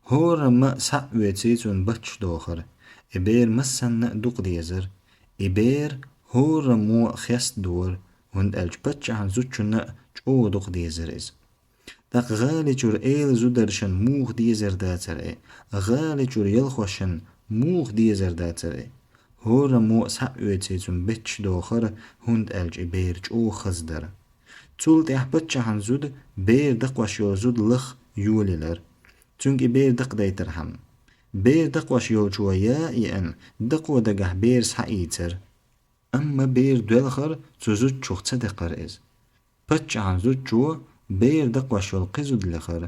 ХӀораммо а схьа а оьций, цунна батташ дохура. И бер массанна а дукха дезара. И бер хӀораммо а хестадора, хӀунда аьлча паччахьан зудчунна а чӀогӀа дукха дезара иза. ТӀаккха гӀали чуьра эла зударшна муха дезар дацара и, гӀали чуьра ялхошна муха дезар дацара и. ХӀораммо а схьа а оьций, цунна бетташ дохура, хӀунда аьлча и бер чӀогӀа хаза дара. Цул тӀаьхьа паччахьан зуда бер дакхош йолу зуда лаха йолаелира, цуьнга и бер дакхадайтархьама. Бер дакхош йолчо яа а еана, дакхо дагахь бер схьаийцира. Амма бер доьлхар цу зудчух ца декхар из. Паччахьан зудчо бер дакхош йола кхин зуда лехар.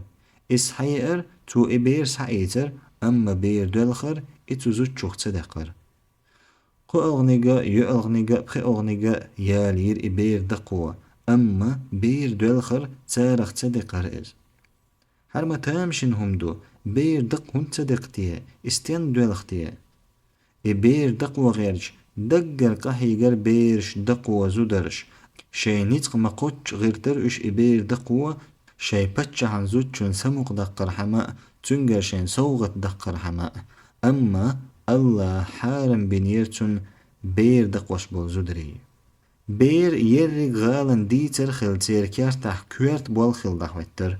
Из схьаеар, цо и бер схьаийцар, амма бер доьлхар и цу зудчух ца декхар. КхоалгӀниг а, йоалгӀниг а, пхиалгӀниг а ялийра и бер дакхо, амма бер доьлхар царах ца декхар из. ХӀара ма тамашийна хӀума ду, бер дакха хӀунда ца декх те, и стенна доьлх те? И бер дакхо гӀерташ, даггара къахьийгар бераш дакхо зудараш. Шайн ницкъ ма кхоччу гӀиртар уьш и бер дакхо, шайн паччахьан зудчун самукъадаккхархьама а, цуьнгара шайн совгӀат даккхархьама а. Амма АллахӀа хьарам бинера цунна бер дакхош болу зударий. Бер ерриг гӀалан дийцар хилла церан кертахь коьрта болх хилла дӀахӀоьттара.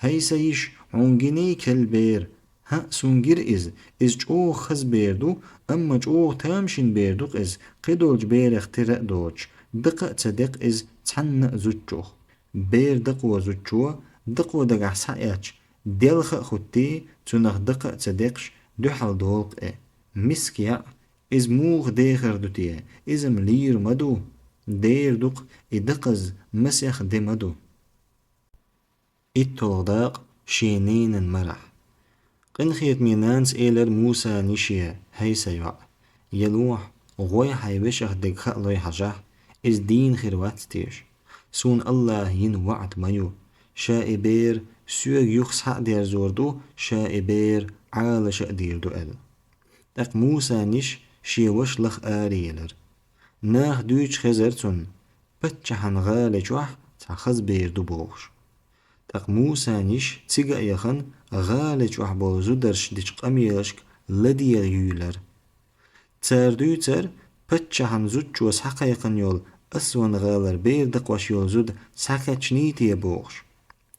ХӀей сан йиш, хьуна гиний керла бер? ХӀаъ, суна гира иза. Иза чӀогӀа хаза бер ду, амма чӀогӀа тамашийна бер ду-кх иза, кхидолчу берех тера а доцуш, дакха а ца декх иза цхьанна а зудчух. Бер дакхо зудчо, дакхо дагахь схьаэцча, делха а хӀуттий, цунах дакха а ца декхаш, дуьхьал долу-кх и. Миска яӀ, иза муха дехар ду те? Иза-м лийр ма ду. Дер ду-кх и дакхаза, масех де ма ду. ИтталгӀа дакъа, шен ненан марахь. Къинхетаме нанас элира Мусана йише: «ХӀей сан йоӀ, ялахь, гӀой хьайн вешех дерг хаа лой хьажахь, иза дийна хир вац теша? Суна АллахӀа йина ваӀда ма ю: ша и бер соьга юха схьа а дерзор ду, ша и бер Ӏалаша а дийр ду», — аьлла. ТӀаккха Мусана йиша шен ваша лаха араелира. Наха дуьйцуш хезара цунна, паччахьан гӀали чохь цхьа хаза бер ду бохуш. ТӀаккха Мусана йиша цига а яхана, гӀали чохь болу зударша дечу къамелашка ладегӀа юьйлара. Цара дуьйцура, паччахьан зудчо схьакхайкхина йолу Асван-гӀалара бер дакхош йолу зуда схьакхаьчний те бохуш.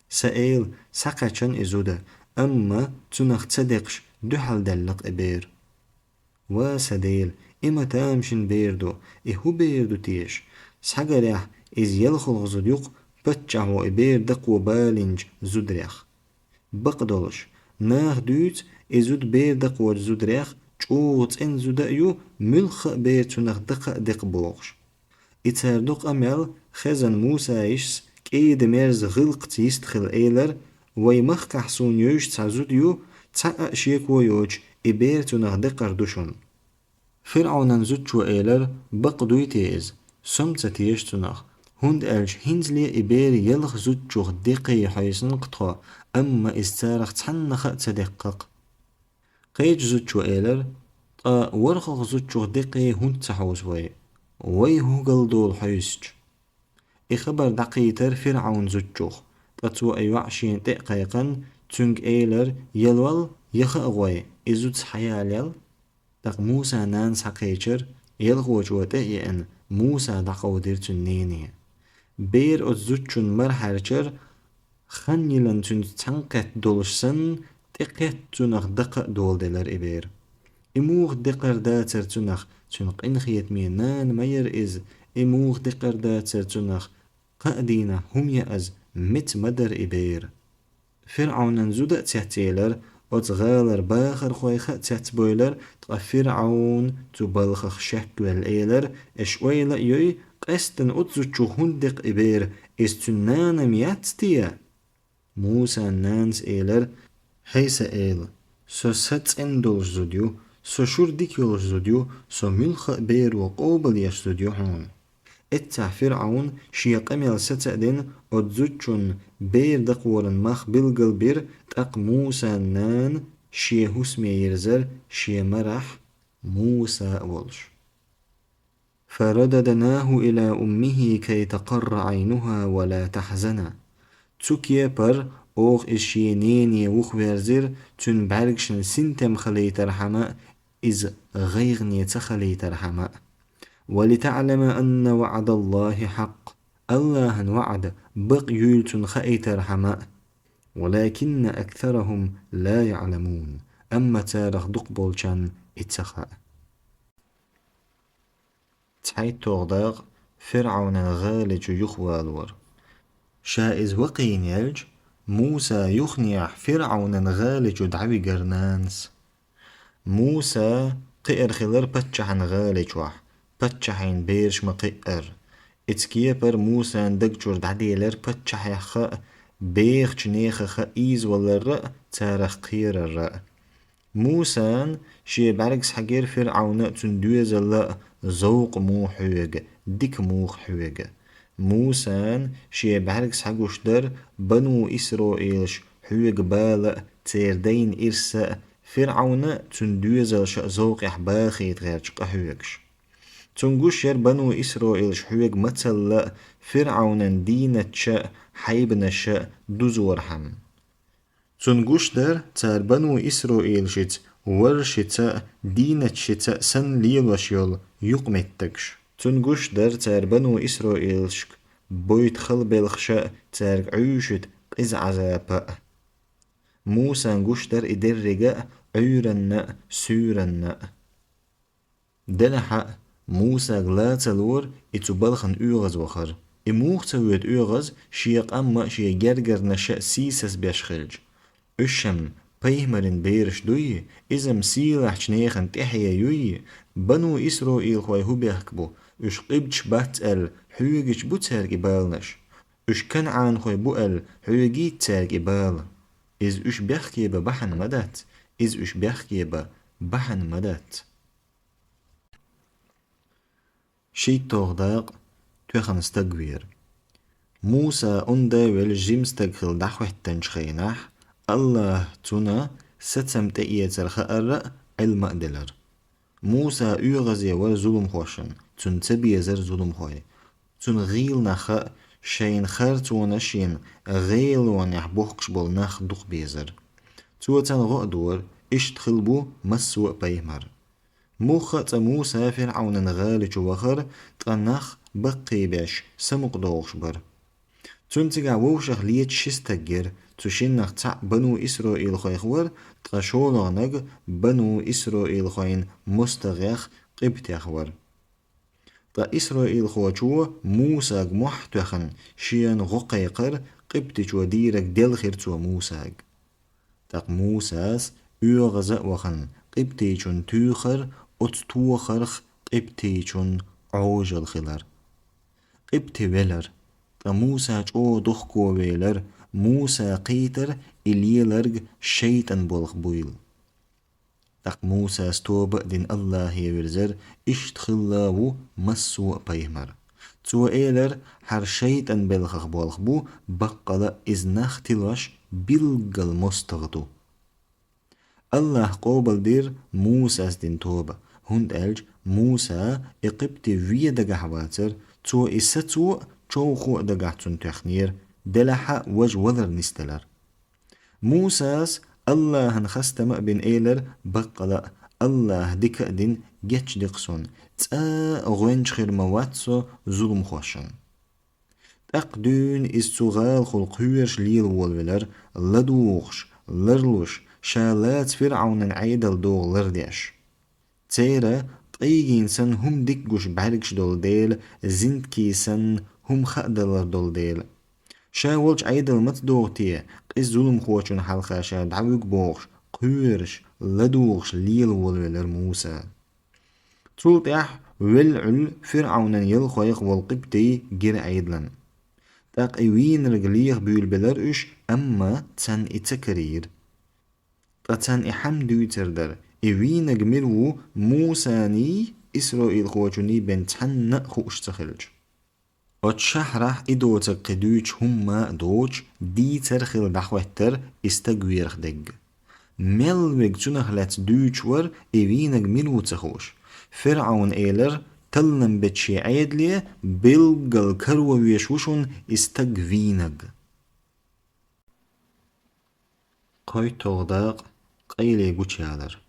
Сан эла, схьакхаьчна и зуда, амма цунах ца декхаш дуьхьал даьлла-кх и бер. Ва сан Дела, и ма тамашийна бер ду, и хӀун бер ду теша? Схьагарехь, иза ялхолгӀа зуда ю-кх, паччахьо и бер дакхо балийначу зударех. Бакъдолуш, наха дуьйцу, и зуда бер дакхочу зударех чӀогӀа цӀена зуда а ю, муьлхха а бер цунах дакха а декх бохуш. И цара ду къамел хезна Мусан йишас кӀеда-мерза гӀиллакхца йист хилла элира: «Вай махкахь суна евзаш цхьа зуда ю, цхьа а шеко йоцуш, и бер цунах декхар ду шуна». ФирӀавнан зудчо элира: «Бакъ дуй те иза? Со-м ца теша цунах, хӀунда аьлча хӀинцале и бер ялх зудчух декхий хьовсийна-кх тхо, амма иза царах цхьаннах а ца деккха-кх». Кхечу зудчо элира: «Ткъа ворхӀалгӀа зудчух декхий хӀунда ца хьовсу вай? Вай хӀун галдолу хьовсучу?» И хабар дӀакхийтира ФирӀавнан зудчух, ткъа цо и йоӀ шена тӀе а кхайкхина, цуьнга элира: «Ялвал, яха а гӀой, и зуда схьаялаял». ТӀаккха Мусан нана схьакхечира, ялхочо тӀе а еана, Муса дӀакховдийра цуьнан нене. Бер оцу зудчун мара хьаьрчира, хан йиллина цуьнца цхьаьнакхетта долуш санна, тӀекхетта цунах дакха а доладелира и бер. И муха декхар дацара цунах, цуьнан къинхетаме нана ма яра иза, и муха декхар дацара цунах, кхаа дийнахь хӀума яаза меца ма дара и бер. ФирӀавнан зуда а цецъелира, оцу гӀалара бахархойх а цецбевлира, ткъа ФирӀавн цу балхах шеквелла элира: «Аша ойла а йой, къаьсттина оцу зудчух хӀунда декх и бер, иза цуьнан нана-м яц те?» Мусан нанас элира: «ХӀей сан эла, со са цӀена долуш зуда ю, со шура дика йолуш зуда ю, со муьлхха а беро къобалъеш зуда ю хьуна». Эццахь ФирӀавн шен къамел саца а дина, оцу зудчунна бер дакхоран мах билгалбира, тӀаккха Мусан нана шен хӀусаме йирзира шен марахь Муса а волуш. فرددناه إلى أمه كي تقر عينها ولا تحزن. Цу кепара оха иза шен нене вухаверзира, цуьнан бӀаьргашна синтем хилийтархьама а, иза гӀайгӀане ца хилийтархьама а. ولتعلم أن وعد الله حق. АллахӀан ваӀда бакъ юйла цунна хаийтархьама а. ولكن أكثرهم لا يعلمون. Амма царах дукхахболчарна и ца хаьа. ЦхьайтталгӀа дакъа, ФирӀавнан гӀали чу юхавалор. Ша иза вакхийна яьлча, Муса юханехьа ФирӀавнан гӀали чу дӀавигира нанас. Муса кхиар хилира паччахьан гӀали чохь, паччахьийн бераш ма кхиъара. Иза кепара Мусан даг чура дӀаделира паччахьех а, бехачу нехах а ийзавалар а, царах кхерар а. Мусан шен бӀаьргашца хьаьгира ФирӀавна а, цуьнан доьзал а: «Зовкъа муха хьоьга, дика муха хьоьга». Мусан шен бӀаьргашца хьагуш дара бану Исраилаш хьоьга бала а, церан дайна ирс а, ФирӀавна а, цуьнан доьзалш а зовкъехь бахийта гӀерташ къахьоьгуш. Цунна гуш яра бану Исраилаш хьоьга мацалла а, ФирӀавнан дийнаташ а, хьайбанаш а дузорхьама. Цунна гуш дара цара бану Исраилашца, варшца а, дийнаташца а санна лелош йолу юкъаметтигаш. Цунна гуш дара цара бану Исраилашка бойту хала белхаш а, цаьрга Ӏуьйшуьйту къиза Ӏазап а. Мусан гуш дара и деррига а Ӏуьйранна а, суьйранна а. Делахь а, Мусага ла ца лора и цу балхана оьгӀазвахар. И муха ца воьду оьгӀаз, шен къам а, шен гергарнаш а сийсаз беш хилча? Уьш-м пайхамарийн бераш дуй, иза-м сийлахьчу нехан тӀаьхье юй. Бану Исраилхой хӀун бехк бу? Уьш къибташ бац аьлла, хьоьгуьйтуш бу цаьрга и баланаш? Уьш канӀанхой бу аьлла, хьоьгуьйту цаьрга и бала? Иза уьш бехке бан бахьана ма дац, иза уьш бехке бан бахьана ма дац. ШийтталгӀа дакъа, тоьхна стаг вер. Муса онда а велла жима стаг хилла дӀахӀоьттинчу хенахь, АллахӀа цунна сацам тӀеэцар хаарра а, Ӏилма а делара. Муса оьгӀазе вара зуламхошна, цунна ца безара зуламхой. Цунна гӀийла нах а, шайна харцонаш йина, гӀелонехь бохкуш болу нах дукха безара. Цо царна гӀо а дора, иштта хилла бу массо а пайхамар. Муха а цкъа Муса ФирӀавнан гӀали чу вахара, ткъа нах баккхийбеш, самукъадохуш бара. Цунна цигахь вовшах леташ ши стаг яра, цу шиннах цхьаъ бану Исраилхойх вара, ткъа шолгӀаниг бану Исраилхойн мостагӀех, къибтех вара. Ткъа исраилхочо Мусага мохь а тоьхна, шена гӀо кхайкхара, къибтичо дийриг делхира цо Мусага. ТӀаккха Мусас оьгӀаз а вахана, къибтичунна туьйхира, оцу тохарх къибтичунна Ӏожалла хилира. Къибти велира. Ткъа Муса чӀогӀа дохко велира, Муса кхийтира и леларг шайтӀан болх буйла. ТӀаккха Мусас тоба а дина АллахӀе вирзира, иштта хилла ву массо а пайхамар. Цо элира: «ХӀара шайтӀан белхах болх бу, баккъала а иза нах тилош билггал мостагӀа ду». АллахӀа къобалдира Мусас дина тоба, хӀунда аьлча Муса и къибти вен дагахь вацара, цо и сацо а, човхо а дагахь цунна тоьхнера, делахь а важа валар нисделира. Мусас АллахӀан хастам а бина элира: «Баккъала а, АллахӀа дика а дина, гечди-кх суна, цкъа а гӀоьнча хир ма вац со зуламхошна». ТӀаккха дуьйна иза цу гӀалахула кхоьруш лела волавелира, ладугӀуш, ларлуш, ша лаца ФирӀавнан Ӏедал догӀу лардеш. Церан ткъе йина санна хӀума дика гуш бӀаьргаш долу дела, зинтке санна хӀума хаадалар долу дела. Ша волчу Ӏедал ма ца догӀу те, къиза зуламхочунна хьалха ша дӀавуьгу бохуш, кхоьруш, ладугӀуш лела волавелира Муса. Цул тӀаьхьа велла Ӏуьллу ФирӀавнан ялхойх волу къибтий гира Ӏедална. ТӀаккха и вийнарг леха буьйлабелира уьш, амма царна и ца карийра. Ткъа царна и хьанна дуьйцур дара, и вийнаг мила ву Мусаний, исраилхочуний бен цхьанна а хууш ца хилча. Оцу шахьарахь и доцург кхин дуьйцуш хӀумма а доцуш, дийцар хилла дӀахӀоьттира и стаг верах дерг. Мел верг цунах лаьцна дуьйцуш вара, и вийнаг мила ву ца хууш. ФирӀавна элира: «Таллам бечу шен Ӏедале билггал каро веш ву шуна и стаг вийнаг». КхойтталгӀа дакъа, къайле гучуялар.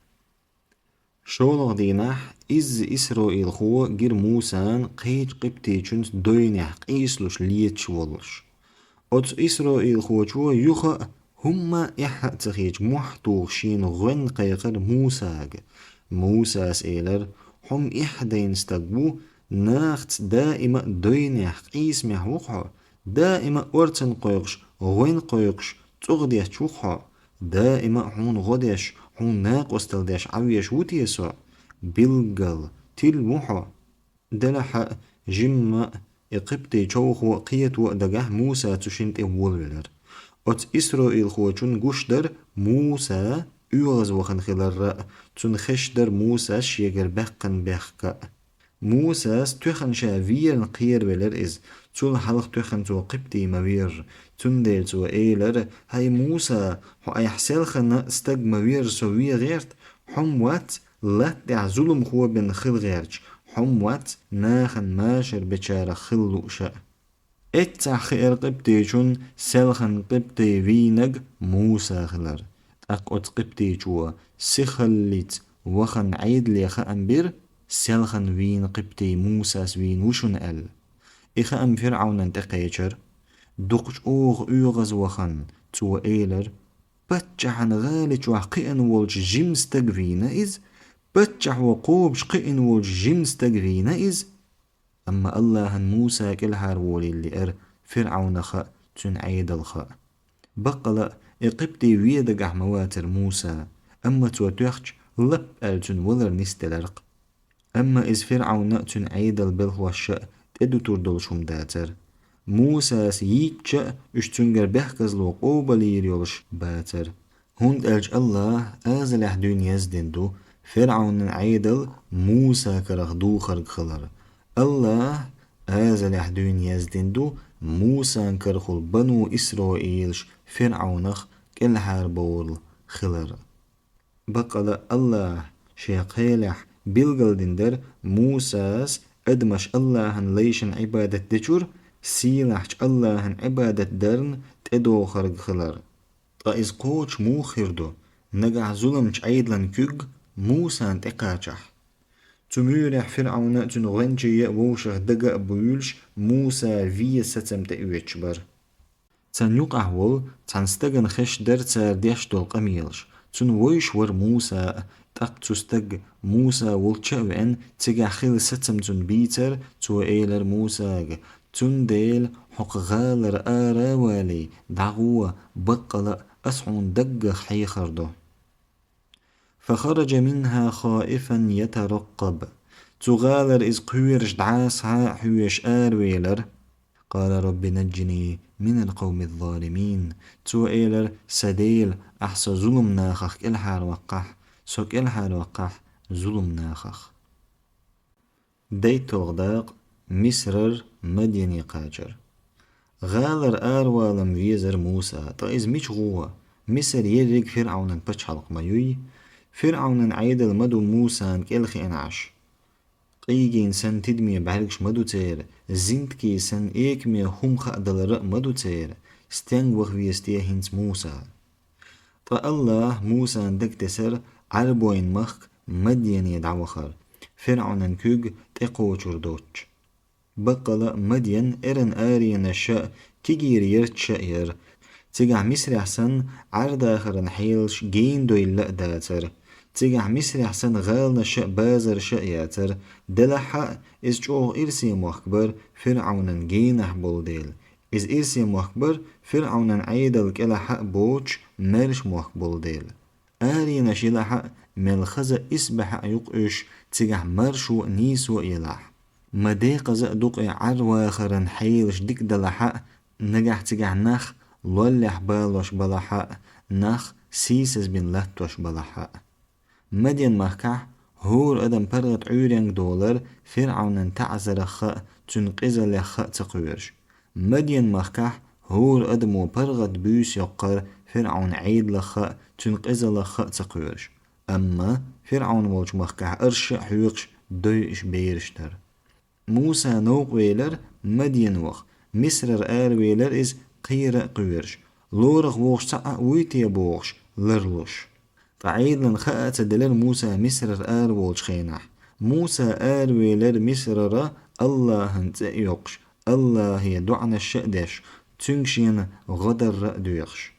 ШолгӀа дийнахь изза исраилхо гира Мусана кхечу къибтичуьнца дойнехь къийсалуш леташ волуш. Оцу исраилхочо юха а, хӀумма а эхь а ца хеташ, мохь а тухуш, шена гӀоьнна кхайкхира Мусага. Мусас элира: «Хьо-м эхь дайна стаг ву, нахаца даима а дойнехь, къийсамехь ву-кх хьо, даима а орцанна кхойкхуш, гӀоьнна кхойкхуш, цӀогӀа детташ ву-кх хьо. Даима а хьуна гӀо деш, хьуна накъосталла деш Ӏан веш ву те со? Билггал, тилла ву хьо». Делахьа а, жимма а, и къибтий човхо а, кхето а дагахь Муса цу шин тӀе волавелар. Оцу исраилхочун гуш дара Муса оьгӀазвахана хилар а, цунна хезаш дара Мусас шегара баьккхина бехк а. Мусас тоьхна ша верна кхеравелира иза, цул хьалха тоьхна цо къибтий ма вера. Цундела цо элира: «ХӀай Муса, хьо айхьа селхана стаг ма вера со вен гӀерта, хьо-м вац латта тӀехь зуламхо бен хила гӀерташ, хьо-м вац нахана машар бечарах хила лууш а». Эццахь хиира къибтийчун селхана къибтий вийнарг Муса хилар. ТӀаккха оцу къибтийчо сихаллица вахана Ӏедале хаам бира, селхана вийна къибтий Мусас вийна ву шуна аьлла. И хаам ФирӀавнан тӀекхечира. Дукха чӀогӀа оьгӀазвахана, цо элира: «Паччахьан гӀали чохь кхиъна волчу жима стаг вийна иза, паччахьо кхобуш кхиъна волчу жима стаг вийна иза». Амма Аллахьан Муса кӀелхьарволийла лиира ФирӀавнах а, цуьнан Ӏедалх а. Баккъала а, и къибтий вен дагахь ма вацара Муса, амма цо тоьхча, лап аьлла цуьнан валар нисделира-кх. Амма иза ФирӀавна а, цуьнан Ӏедалан белхоша а тӀедуьтур долуш хӀума дацара. Мусас йийцча а, уьш цуьнгара бехказло къобалйийр йолуш бацара. ХӀунда аьлча Аллахьа азалехь дуьйна яздина ду ФирӀавнан Ӏедал Мусан карах духарг хилар. Аллахьа азалехь дуьйна яздина ду Мусан карахула бану Исраилаш ФирӀавнах кӀелхьарбовла хилар. Баккъала а Аллахьа шен кхелехь билгалдина дара Мусас адамаш Аллахьан лайшна Ӏибадат дечуьра, сийлахьчу Аллахьан Ӏибадат дарна тӀедохарг хилар. Ткъа иза кхочуш муха хир ду, нагахь зуламчу Ӏедалан куьг Мусан тӀекхачахь? Цу муьрехь ФирӀавна а, цуьнан гӀоьнчий а вовшах дага а буьйлуш, Муса вен сацам тӀеоьцуш бара. Царна юкъахь волу цхьана стагана хезаш дара цара деш долу къамелаш. Цунна вевзаш вара Муса а, тӀаккха цу стага Муса волчу а веана, цигахь хилла сацам цунна бийцара, цо элира Мусага: «Цундела хьо кху гӀалара ара а валий, дӀагӀо, баккъала а ас хьуна даггах хьехар ду». فخرج منها خائفا يترقب. Цу гӀалара иза кхоьруш дӀасахьа а хьоьжуш аравелира. قال رب نجني من القوم الظالمين. Цо элира: «Сан Дела, ахь со зуламнахах кӀелхьарваккхахь, со кӀелхьарваккхахь зуламнахах». ДайтталгӀа дакъа. Мисрара Мадьяне кхачар. ГӀалара аравалам везара Муса, ткъа иза мича гӀо? Мисар ерриг ФирӀавнан пачхьалкх ма юй? ФирӀавнан Ӏедал ма ду Мусана кӀелхиъна Ӏаш? Къийгина санна тидаме бӀаьргаш ма ду церан, зинтке санна экаме хӀума хаадалар а ма ду церан, стенга ваха веза те хӀинца Муса? Ткъа Аллахьа Мусана дагатесара Ӏарбойн махка Мадьяне дӀавахар, ФирӀавнан куьг тӀекхочур доцуш. Баккъала а Мадьян эрна аренаш а, кегийра ярташ а яра. Цигахь Мисрехь санна Ӏар-дахаран хьелаш генадойла а дацара. Цигахь Мисрехь санна гӀаланаш а, базарш а яцара. Делахь а, иза чӀогӀа ирсе мохк бара ФирӀавнан генахь болу дела. Иза ирсе мохк бара ФирӀавнан Ӏедал кӀелахь а боцуш маьрша мохк болу дела. Аренаш елахь а, мел хаза а, исбаьхьа а ю-кх уьш, цигахь маршо а, нийсо а елахь. Ма декъаза а ду-кх и Ӏар-вахаран хьелаш дика далахь а, нагахь цигахь нах лоллехь балош балахь а, нах сийсаз бина латтош балахь а. Мадьян-махкахь хӀора адам паргӀат Ӏуьйренга долара ФирӀавнан таӀзарах а, цуьнан къизаллех а ца кхоьруш. Мадьян-махкахь хӀора адамо паргӀат буьйса йоккхара ФирӀавнан Ӏедалах а, цуьнан къизаллех а ца кхоьруш. Амма ФирӀавн волчу махкахь арш а хьоькхуш, дойуш бераш дара. Муса новкъа велира Мадьян ваха, Мисрара аравелира иза кхера а кхоьруш, лорах вогӀуш цхьаъ а вуй те бохуш, ларлуш. Ткъа Ӏедална хаа а ца делира Муса Мисрара араволучу хенахь. Муса аравелира Мисрара Аллахьан цӀе а йоккхуш, Аллахье доӀанаш а деш, цуьнга шена гӀо дарра а доьхуш.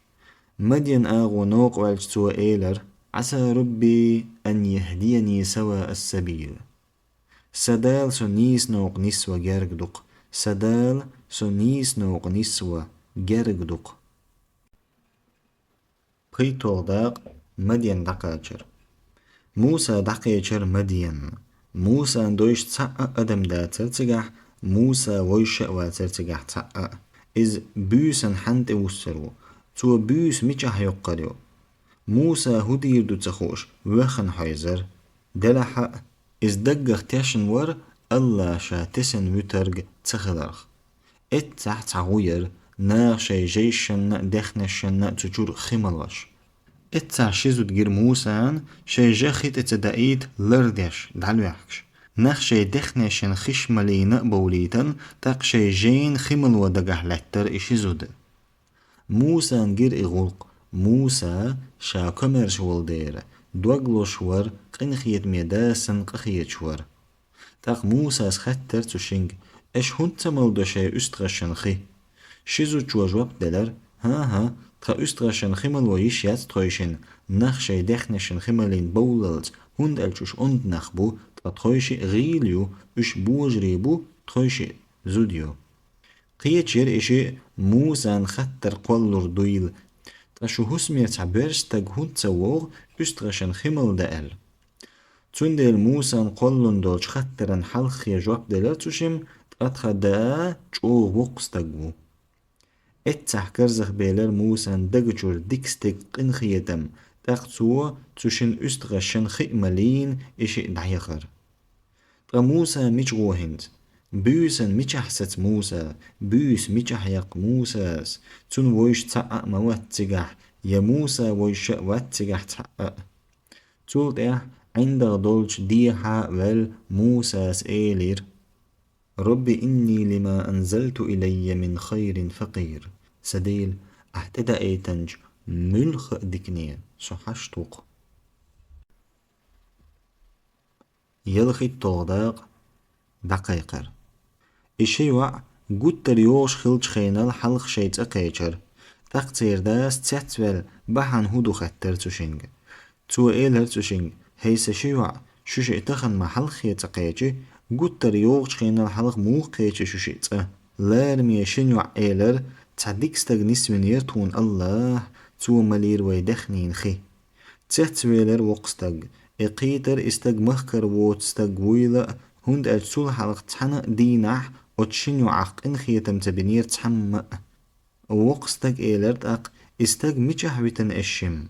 Мадьян агӀо новкъа ваьлча, цо элира: «عسى ربي أن يهديني سواء السبيل». Сан Дала со нийса новкъа нисван герга ду-кх. Сан Дала со нийса новкъа нисван герга ду-кх. ПхийтталгӀа дакъа. Мадьян дӀакхачар. Муса дӀакхечира Мадьян. Мусан дойш цхьа а адам дацар цигахь, Муса войша а вацар цигахь цхьа а. Иза буьйсан хьан тӀе вуссар ву? Цо буьйса мичахь йоккхар ю? Муса хӀун дийр ду ца хууш, воьхна хьойзар. Делахь а, иза даггах тешна вара, Аллахь ша тесна вуьтург ца хиларх. Эццахь цхьа гӀу яра, наха шайн жайшанна а, дехнешанна а цу чуьра хи малош. Эццахь ши зуда гира Мусана, шайн жа хи тӀе ца даийта, лардеш, дӀалоьхкуш. Нах шайн дехнешан хиш малийна а бовлийтина, тӀаккха шайн жайна хи мало дагахь лаьттара и ши зуда. Мусана гира и гӀуллакх. Муса, ша комаьрша волу дера, дог лозуш вара, къинхетаме да санна къахеташ вара. ТӀаккха Мусас хаьттара цу шинга: «Аша хӀунда ца малдо шайн уьстагӀашан хи?» Ши зудчо жоп делара: «ХӀан-хӀа, тхан уьстагӀашан хи мало йиш яц тхойшинна, нах шайн дехнешан хи малийна бовллалц, хӀунда аьлча уьш онда нах бу, ткъа тхойшиъ гӀийла ю, уьш божарий бу, тхойшиъ зуда ю». Кхеташ яра и шиъ Мусан хаттар кхоллалур дуйла. «Ткъа шун хӀусамера цхьа боьрша стаг хӀунда ца вогӀу, уьстагӀашан хи малдан?» аьлла. Цундела Мусан кхоллун долчу хаттаран хьалххе жоп делара цу шимма: «Ткъа тхан да чӀогӀа воккха стаг ву». Эццахь карзахбелара Мусан дага чуьра дика стеган къинхетам, тӀаккха цо цу шина уьстагӀашан хи малийна и шиъ дӀаяхара. Ткъа Муса мича гӀо хӀинца? Буьйсан мичахь саца Муса? Буьйса мичахь яккха Мусас? Цунна войша цхьа а ма вац цигахь, я Муса войша а вац цигахь цхьа а. Цул тӀаьхьа ӀиндагӀ долчу дехьа а ваьлла Мусас элира: «Робби инни лима анзалта илайя мин хайрин факъир». Сан Дела, ахь тӀедаийтинчу муьлхха а дикане со хьашт ву-кх. ЯлхитталгӀа дакъа. ДӀакхайкхар. И ши йоӀ гуттар йогӀуш хиллачу хенал хьалха шайн цӀа кхечира. ТӀаккха церан дас цецваьлла: «Бахьана хӀун ду?» — хаьттара цу шинга. Цо элира цу шинга: «ХӀей, сан ши йоӀ, шу шиъ тахана ма хьалххе цӀа кхечи, гуттар йогӀучу хенал хьалха муха кхечи шу шиъ цӀа?» Лараме шина йоӀа элира: «Цхьа дика стаг нисвинера тхуна Аллахь, цо малийра вайн дехнийн хи». Цецвелира воккха стаг. И кхийтира и стаг махкара воцу стаг вуйла а, хӀунда аьлча цул хьалха цхьана а дийнахь оцу шина йоӀах къинхетам ца бинера цхьамма а. Воккха стаг элира тӀаккха: «И стаг мичахь витина эш шимма?»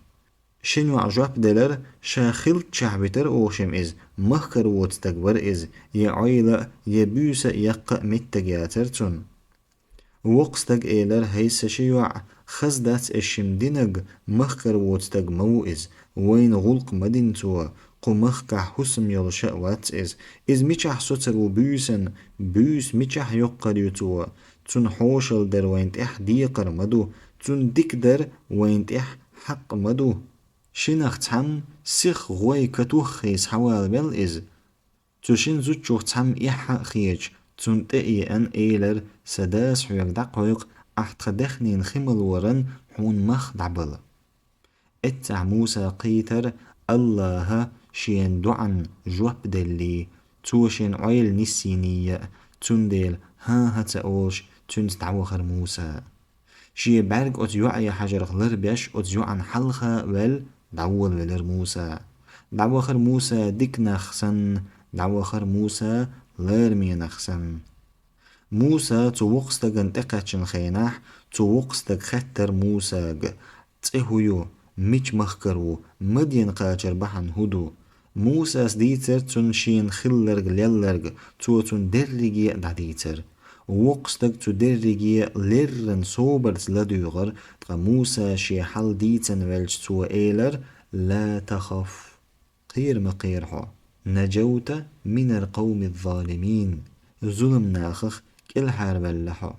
Шина йоӀа жоп делира: «Ша хиллачохь витира оха шимма иза, махкара воцу стаг вара иза, я Ӏойла а, я буьйса а яккха а меттиг яцара цунна». Воккха стаг элира: «ХӀей, сан ши йоӀ, хаза дац эш шимма динарг, махкара воцу стаг ма ву иза, вайна гӀуллакх ма дина цо, кху махкахь хӀусам йолуш а вац иза. Иза мичахь соцур ву буьйсанна, буьйса мичахь йоккхур ю цо? Цунна хьошалла дар вайна тӀехь декхар ма ду, цунна дика дар вайна тӀехь хьакъ ма ду. Шинах цхьамма сиха гӀой катуххий схьавалавелла иза». Цу шина зудчух цхьамма эхь а хеташ, цунна тӀе а еана, элира: «Сан дас, хьоьга дӀакхойкху, ахь тхан дехнийн хи малоран хьуна мах дӀабала». Эццахь Муса кхийтира, Аллаха шена доӀанна жоп деллий, цо шена Ӏойла ниссийний а, цундела хӀан-хӀа ца олуш, цуьнца дӀавахара Муса. Шен бӀаьрг оцу йоӀе хьажарх ларбеш, оцу йоӀана хьалха а ваьлла, дӀаволавелира Муса. ДӀавахара Муса дика нах санна, дӀавахара Муса лараме нах санна. Муса цу воккха стагана тӀекхаьчна хенахь, цу воккха стага хаьттара Мусага: «ЦӀе хӀун ю? Мича махкара ву? Мадьяна кхачар бахьана хӀун ду?» Мусас дийцара цунна шена хилларг-лелларг, цо цунна дерриге а дӀадийцара. Воккха стаг цу дерриге леррина собарца ладуьйгӀира, ткъа Муса шен хьал дийцина велча, цо элира: «Ла тахаф, кхера ма кхера хьо, наджавта минал къавмиз-залимин, зуламнахах кӀелхьарваьлла хьо».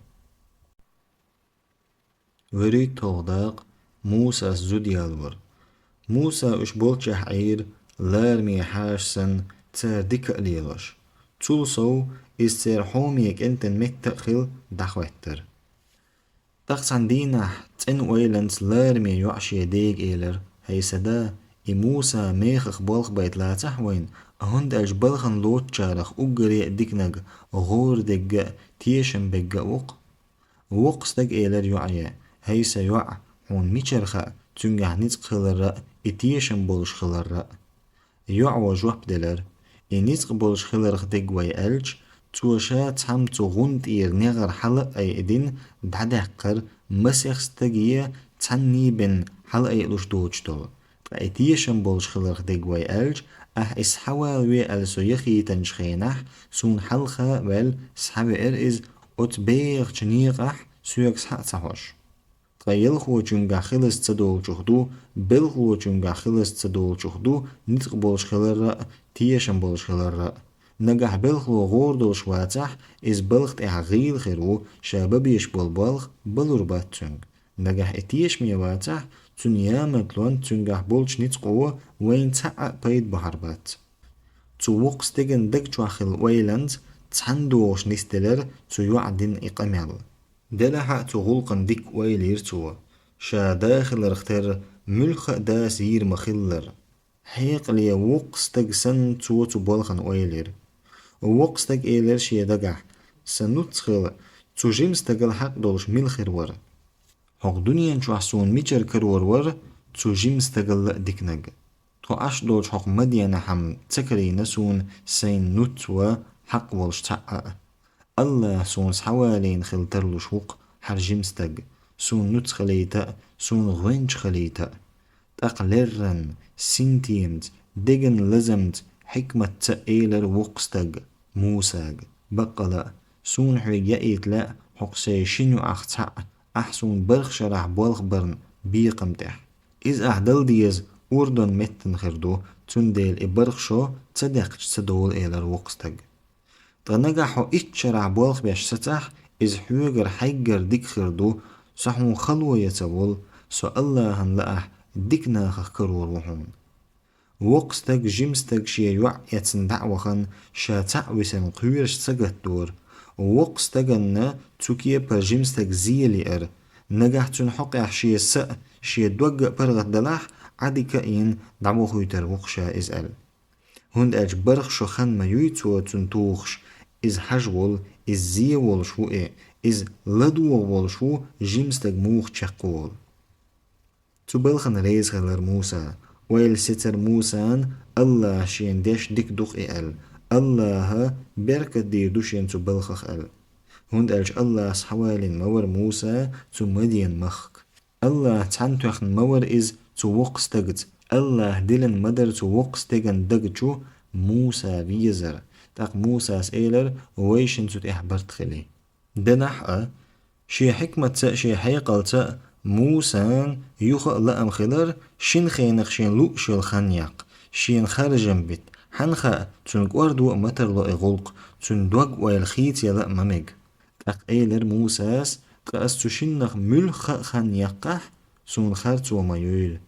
ВуьрхӀитталгӀа дакъа. Мусас зуда ялор. Муса уьш болччехь Ӏийра, лараме хьаша санна, цара дика а лелош. Цул сов, иза церан хьоме кӀентан метта а хилла, дӀахӀоьттира. ТӀаккха цхьана дийнахь цӀена ойланца лараме йоӀа шен дега элира: «ХӀей, сан да, и Муса мехах болх байта лацахь вайна, хӀунда аьлча балхана лоцучарах уггаре а диканиг гӀора дегга а, тешам бегга а ву-кх». Воккха стага элира йоӀе: «ХӀей, сан йоӀ, хьуна мичара хаьа цуьнгахь ницкъ хиларра а, и тешам болуш хиларра а?» ЙоӀо жоп делира: И ницкъ болуш хиларх дерг вай аьлча, цо ша цхьамма цу гӀунда тӀера негӀар хьала а айдина, дӀадаьккхар, масех стаге цхьанне бен хьала айалуш доцуш долу. Ткъа и тешам болуш хиларх дерг вай аьлча, ахь иза схьавалаве аьлла со яхийтинчу хенахь, суна хьалха а ваьлла, схьавеара иза, оцу бехачу некъахь соьга схьа а ца хьожуш. Ткъа ялхочуьнгахь хилаца ца долчух ду, белхалочуьнгахь хилаца ца долчух ду ницкъ болуш хиларра а, тешам болуш хиларра а. Нагахь белхало гӀора долуш вацахь, иза балха тӀехь гӀийла хир ву, ша бан безаш болу болх балур бац цуьнга. Нагахь и тешаме вацахь, цуьнан ямартлонца цуьнгахь болчу ницкъо вайна цхьа а пайда бахьар бац. Цу воккхачу стеган даг чохь хилла ойланца цхьаьна догӀуш нисделира цу йоӀа дина и къамел. Делахь а цу гӀуллакхна дика ойла йира цо, ша да хиларх терра муьлхха а дас йийр ма-хиллара. Хьекъале воккха стаг санна цо цу балхана ойла йира. Воккха стага элира шен дагахь: «Сан нуц хила, цу жима стагал хьакъ долуш мила хир вара? ХӀокху дуьнен чохь суна мичара карор вара цу жима стагалла а диканиг? Тхо Ӏаш долчу хӀокху Мадьянахь-м ца карийна суна сайн нуц ван хьакъ волуш цхьа а. АллахӀа суна схьавалийна хила тарлуш ву-кх хӀара жима стаг, суна нуц хилийта а, суна гӀоьнча хилийта а». ТӀаккха леррина, синтемца, деган лазамца, хьикматца элира воккха стага Мусага: «Баккъала а, суна хьоьга яийта лаьа хӀокху сайн шина йоӀах цхьаъ, ахь суна барх шарахь болх барна бекхам тӀехь. Иза ахь дала деза Урдун меттана хир ду, цундела и барх шо ца даьккхича ца довла», — элира воккха стага. «Ткъа нагахь хьо итт шарахь болх беш сацахь, иза хьоьгара хьайгара дика хир ду, со хьуна хало ян ца волу, со АллахӀана лаахь дика нахах карор ву хьуна». Воккха стаг жима стаг шен йоӀ эцна дӀа а вахана, ша цхьаъ висина кхоьруш сагатдора. Воккха стаганна цу кепара жима стаг зен лиира. Нагахь цуьнан хьокъехь шен са а, шен дог а паргӀатдалахь, Ӏадика а йина, дӀавохуьйтур ву-кх ша иза аьлла. ХӀунда аьлча барх шо хан ма юй цо цунна тухуш, иза хьажа волу, иза зен волуш ву и, иза ладогӀа волуш ву жима стаг муха чекхволу. Цу балхана реза хилира Муса. Ойла сецира Мусана, АллахӀа шена деш дика ду-кх и аьлла. АллахӀа беркат дийр ду шена цу балхах аьлла. ХӀунда аьлча АллахӀа схьавалийна ма вара Муса цу Мадьян-махка. АллахӀа цхьаьна тоьхна ма вара иза цу воккха стагаца. АллахӀа диллина ма дара цу воккха стеган даг чу Муса везар. ТӀаккха Мусас элира: «Вайшинна цу тӀехь барт хили». Делахь а, шен хьикматца а, шен хьекъалца а Мусана юха а лаам хилира шина хенах шена лууш йолу хан яккха, шена харжам бита. Хьанна хаьа, цуьнан кӀордо а ма тарло и гӀуллакх, цуьнан дог-ойла хийцаяла а ма мега. ТӀаккха элира Мусас: «Ткъа ас цу шиннах муьлхха а хан яккхахь, суна харцо ма юйла.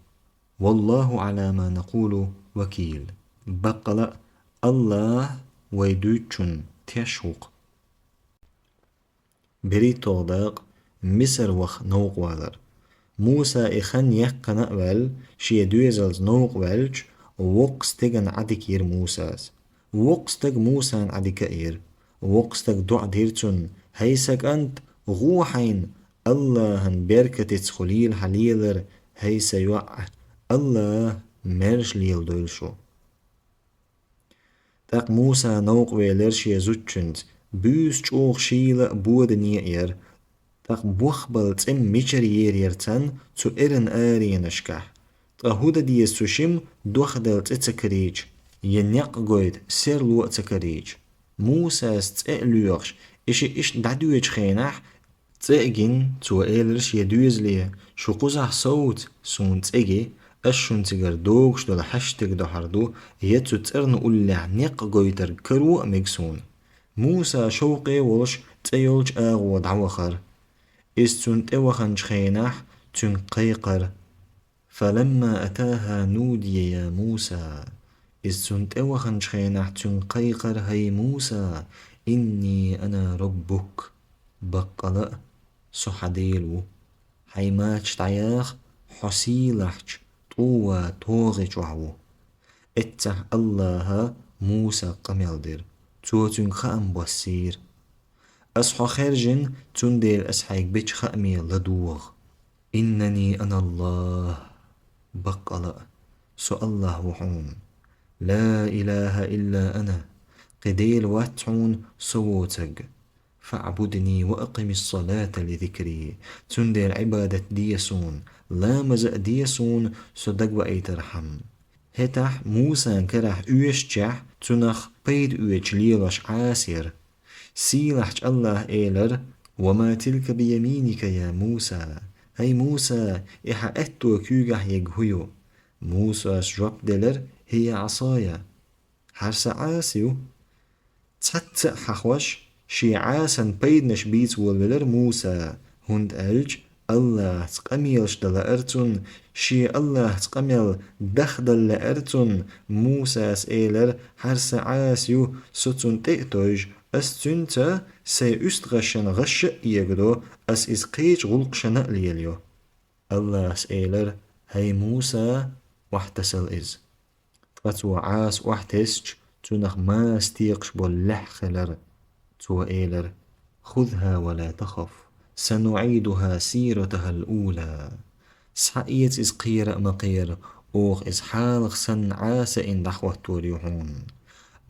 Валлаху Ӏала ма накъулу вакил». Баккъала а, АллахӀ вай дуьйцучунна теш ву-кх. БерхӀитталгӀа дакъа. Мисар ваха новкъа валар. Муса и хан яьккхина а ваьлла, шен доьзалца новкъа ваьлча, воккха стеган Ӏадика йира Мусас. Воккха стаг Мусана Ӏадика а йира. Воккха стаг доӀа дира цунна: «ХӀай сан кӀант, гӀо хьайна, АллахӀан беркатица хуьлийла хьан лелар, хӀай сан йоӀ, АллахӀа маьрша леладойла шу». ТӀаккха Муса новкъа велира шен зудчуьнца, буьйса чӀогӀа шийла а, бодане а яра. ТӀаккха бохбала цӀе мичара ер яра царна цу эран аренашкахь. Ткъа хӀун дан деза цу шимма дохдала цӀе ца карийча, я некъ гойта серло а ца карийча? Мусас цӀе а лоьхуш, и шиъ иштта дӀадоьдучу хенахь, цӀе а гина, цо элира шен доьзале: «Шу кхузахь совца, суна цӀе ги, ас шуна цигара догуш долу хьаштаг дохьур ду, я цу цӀарна уллехь некъ гойтарг каро а мега суна». Муса шовкъе а волуш, цӀе йолчу агӀо дӀавахара. Иза цунна тӀе ваханчу хенахь, цуьнга кхайкхара: «Фаламма атаха нудия я Муса». Иза цунна тӀе ваханчу хенахь, цуьнга кхайкхара: «ХӀай Муса, инни ана раббук». Баккъала а, со хьан Дела ву. Хьайн мача дӀаяха, хьо сийлахьчу ТӀува тогӀи чохь ву. Эццахь АллахӀа Мусага къамел дира. Цо цуьнга хаам боссийра: «Ас хьо хаьржина, цундела ас хьайга бечу хааме ладогӀа. Иннани ана АллахӀ, баккъала а, со АллахӀ ву хьуна. لا إله إلا أنا, кхин Дела вац хьуна со воцург. فاعبدني وأقم الصلاة لذكري, цундела Ӏибадат де суна, ламаз а де суна, со дагаваийтархьама. ХӀетахь Мусан карахь оьшучехь цунах пайда оьцуш лелош Ӏаса яра. Сийлахьчу АллахӀа элира: وما تلك بيمينك يا موسى, хӀай Муса, и хьан аьтто куьйгахь ерг хӀун ю? Мусас жоп делира: هي عصاي, хӀара сан Ӏаса ю. Цхьацца а хьахош, шен Ӏасан пайданаш бийца волавелира Муса, хӀунда аьлча АллахӀаца къамелаш дан лаьара цунна, шен АллахӀаца къамел дахдала лаьара цунна. Мусас элира: хӀара сан Ӏаса ю, со цунна тӀе а тевжа, ас цуьнца сайн уьстагӀашна гӀаш а эгадо, ас иза кхечу гӀуллакхашна а лелайо. АллахӀас элира: хӀай Муса, охьатасал иза. Ткъа цо Ӏаса охьатесча, цунах маса текхаш болу лаьхьа хилира. Цо элира: خذها ولا تخف سنعيدها سيرتها الأولى. Схьаэца иза, кхера а ма кхера, оха иза хьалха санна Ӏаса а йина дӀахӀоттор ю хьуна.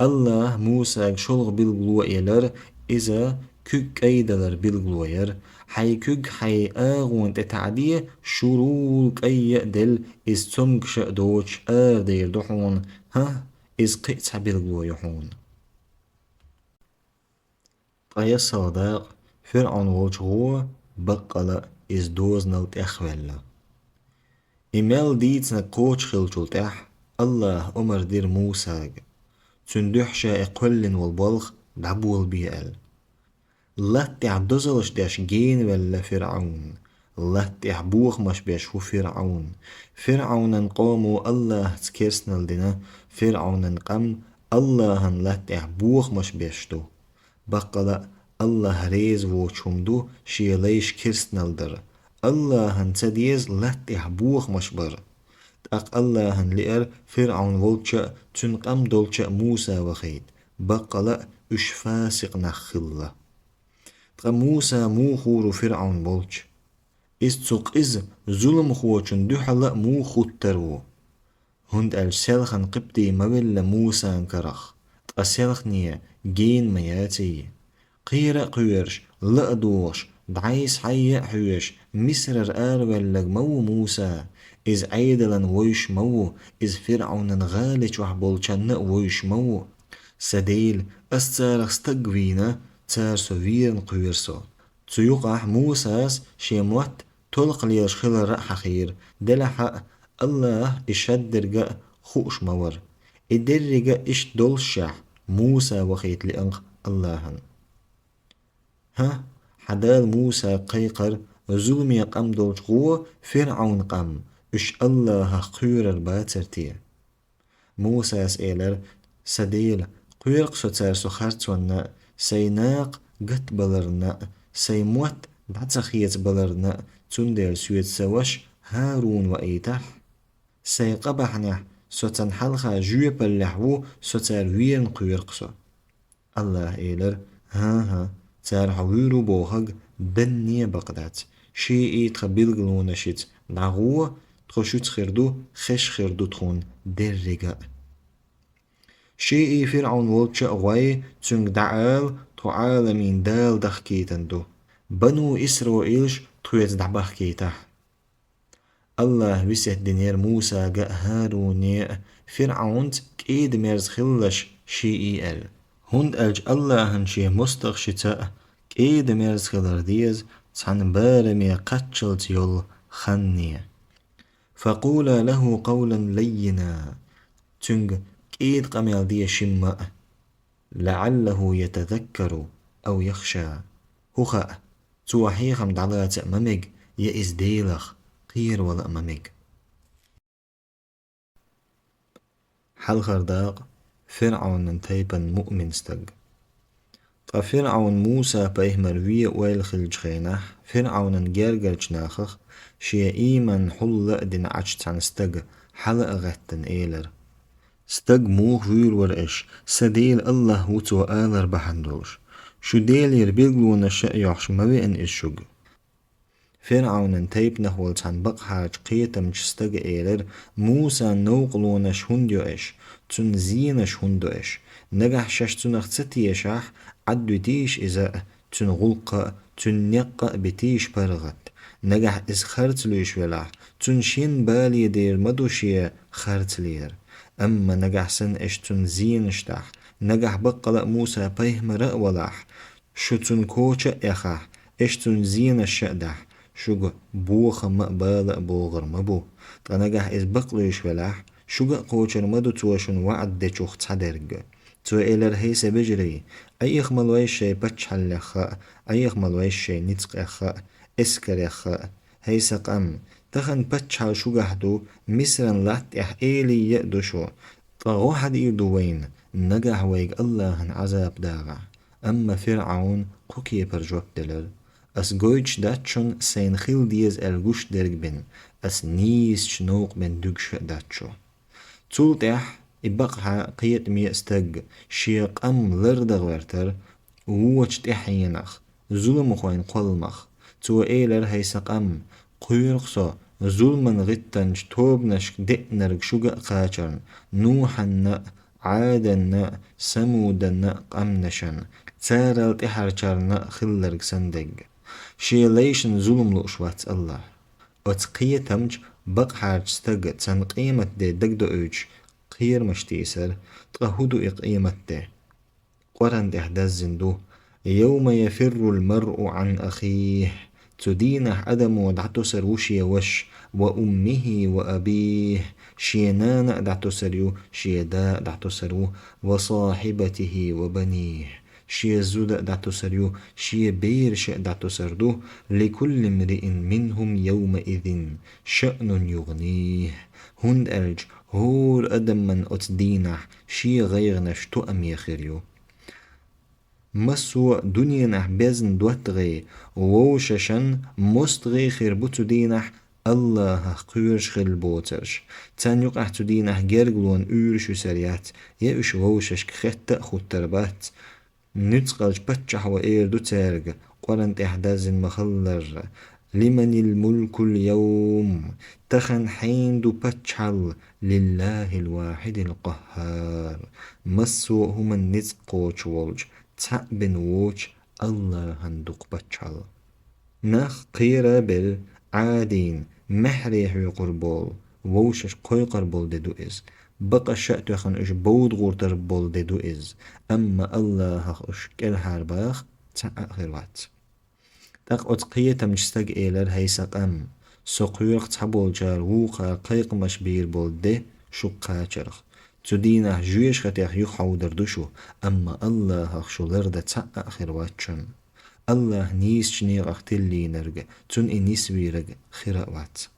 АллахӀа Мусага шолгӀа билгало элира, иза куьг кӀайдалар билгало яра. Хьайн куьг хьайн агӀона тӀе таӀаде, шурул кӀай а делла, иза цомгуш а доцуш арадер ду хьуна, хӀа, иза кхин а цхьа билгало ю хьуна. Ткъа яссалгӀа дакъа, ФирӀавн волчу гӀо, баккъала а, иза дозанал тӀехваьлла. И мел дийцинарг кхочуш хиллачул тӀаьхьа АллахӀа омра дира Мусага, цуьнан дуьхьа ша и кхоьллина волу болх дӀаболабе аьлла. Латта тӀехь дозаллаш деш генаваьлла ФирӀавн. Латта тӀехь бохамаш беш ву ФирӀавн. ФирӀавнан къомо АллахӀаца керстанал дина, ФирӀавнан къам АллахӀан латта тӀехь бохамаш беш ду. Баккъала а, АллахӀ реза воцуш хӀума ду шен лайш керстанал дар. АллахӀана ца деза латта тӀехь бохамаш бар. ТӀаккха АллахӀана лиира ФирӀавн волча а, цуьнан къам долча а Муса вахийта, баккъала а уьш фасикъ нах хилла. Ткъа Муса муха гӀур ву ФирӀавн волча? Иза цу къиза зуламхочун дуьхьал а муха хӀуттур ву? ХӀунда аьлча селхана къибтий ма велла Мусан карах, ткъа селхане гена ма яций. Кхера а кхоьруш, ла а дохуш, дӀай-схьай а хьоьжуш, Мисрара араваьлларг ма ву Муса, иза Ӏедална вевзаш ма ву, иза ФирӀавнан гӀали чохь болчарна а вевзаш ма ву. Сан Дела, ас царах стаг вийна, цара со верна кхоьру со. Цу юкъахь Мусас шен мотт толкха лелаш хилар а хьахийра, делахь а АллахӀ и шадерг а хууш ма вара. И дерриг а иштта доллушехь, Муса вахийта лиънарг АллахӀана. ХӀа, хьан Дала Мусага кхайкхира зуламе къам долчу гӀо ФирӀавн къам, уьш АллахӀах кхоьрур бацара те? Мусас элира: Сан Дела, кхоьру-кх со цара со харцонна а, сайн накха гатбаларна а, сайн мотт дӀа ца хецабаларна а, цундела соьца сан ваша ХӀарун ваийтахь. Сайн къа бахьанехь со царна хьалха жоьпаллехь ву, со цара верна кхоьру-кх со. АллахӀа элира: ХӀан-хӀа, цара хьо вуьйр ву бохург данне а бакъ дац. Шиъ а тхан билгалонашца дӀагӀо, тхо шуьца хир ду, хезаш хир ду тхуна деррига а. Шиъ а ФирӀавн волча а гӀой, цуьнга дӀаала, тхо Ӏаламийн Дала дахкийтина ду. Бану Исраилаш тхоьца дӀабахкийтахь. АллахӀа весет динера Мусага а, ХӀаруне а ФирӀавнца кӀеда-мерза хилалаш шиъ а аьлла, хӀунда аьлча АллахӀана шен мостагӀашца а кӀеда-мерза хилар деза цхьана бараме кхаччалц йолу ханне. فقولا له قولا لينا, цуьнга кӀеда къамел де шимма а. لعله يتذكر أو يخشى. ХӀун хаьа, цо хьехам дӀалаца а ма мега, я иза Делах кхеравала а ма мега. Хьалхара дакъа, ФирӀавнан тайпан муъмин стаг. Ткъа ФирӀавн Муса-пайхамар вен ойла хиллачу хенахь, ФирӀавнан гергарчу нахах шен ийман хьулла а дина Ӏачу цхьана стага хьала а гӀеттина элира: Стаг муха вуьйр вара аша, сан Дела АллахӀ ву цо алар бахьана долуш? Шу Делера билгалонаш а йохьуш ма веана иза шуьга? ФирӀавнан тайпанах волу цхьана бакъахьарчу кхетамчу стага элира: Мусан новкъалонаш хӀунда йо аша? цуьнан зенаш хӀунда до аша? Нагахь шаьш цунах ца тешахь, Ӏадвитийша иза а, цуьнан гӀуллакх а, цуьнан некъ а битийша паргӀат. Нагахь иза харц луьйш велахь, цунна шен бале дер ма ду шен харц лер. Амма нагахь санна аша цуьнан зенаш дахь, нагахь баккъала а Муса-пайхамар а валахь, шу цуьнан коча а эхахь, аша цуьнан зенаш а дахь, шуьга бохам а, бала а богӀур ма бу. Ткъа нагахь иза бакълуьйш велахь, шуьга а кхочур ма ду цо шуна ваӀда дечух цхьадерг. Цо элира: «ХӀей сан вежарий, Ӏеха ма лойша шайн паччахьаллех а, Ӏеха ма лойша шайн ницкъех а, эскарех а. ХӀей сан къам, тахана паччахьалла шуьгахь ду, Мисран латта тӀехь элий а ду шу. Ткъа гӀо хьадийр ду вайна, нагахь вайга АллахӀан Ӏазап дагӀахь». Амма ФирӀавна кху кепара жоп делира: «Ас гойтуш дац шуна сайна хила деза аьлла гуш дерг бен, ас нийсачу новкъа бен дуьгуш а дац шу». Цул тӀаьхьа и бакъахьа кхетаме а стаг шен къам лардан гӀертара вочу тӀаьхьенах, зуламхойн кхолламах. Цо элира: «ХӀей сан къам, кхоьру-кх со зуламан гӀиттанчу тобанашка деанарг шуьга а кхачарна, Нухьанна а, Ӏаданна а, Самуданна а къаьмнашна, царал тӀаьхьарчарна а хилларг санна дерг. Шен лайшна зулам лууш вац АллахӀ». Оцу кхетамчу бакъахьарчу стага цхьана къематде дагадоуьйтуш кхерамаш тийсара, ткъа хӀун ду и къематде? Къуръан тӀехь даздина ду: «Йовма яфиррул маръу Ӏан ахийхи». Цу дийнахь адамо дӀатосур ву шен ваша, «ва уммихи ва абийхи», шен нана а дӀатосур ю, шен да а дӀатосур ву, «ва сахьибатихи ва банийхи», шен зуда а дӀатосур ю, шен бераш а дӀатосур ду, «ликулли мриин минхум йовмаизин шаънун югӀнийхи». ХӀунда аьлча хӀора адаман оцу дийнахь шен гӀайгӀанаш тоаме хир ю. Массо а дуьненахь безна доттагӀий, вовшашна мостагӀий хир бу цу дийнахь АллахӀах кхоьруш хилла боцурш. Царна юкъахь цу дийнахь гергалонан уьйраш висар яц, я уьш вовшашка хетта а хӀуттур бац. Нуьцкъалчу паччахьо эр ду цаьрга, Къуръан тӀехь даздина ма-хиллара: «Лиманил мулкул йовм?» Тахана хьенан ду паччахьалла? «Лиллахил вахьидил къаххар». Массо а хӀуманна ницкъ кхочуш волчу, цхьаъ бен воцучу АллахӀан ду-кх паччахьалла. Нах кхера а белла, Ӏадийна, маьхьарий хьоькхур болу, вовшашка кхойкхур болу де ду иза. Бакъаша а тоьхна уьш бовда гӀуртар болу де ду иза. Амма АллахӀах уьш кӀелхьарбаха цхьаъ а хир вац. ТӀаккха оцу кхетамчу стага элира: «ХӀей сан къам, со кхоьру-кх цхьаболчара вукхара кхайкхамаш бийр болу де шуьга кхачарх. Цу дийнахь жоьжахатех юхахьовдар ду шу, амма АллахӀах шу лардан цхьаъ а хир вац шуна. АллахӀ нийсачу некъах тиллийнарг, цунна и нисвийриг хир а вац».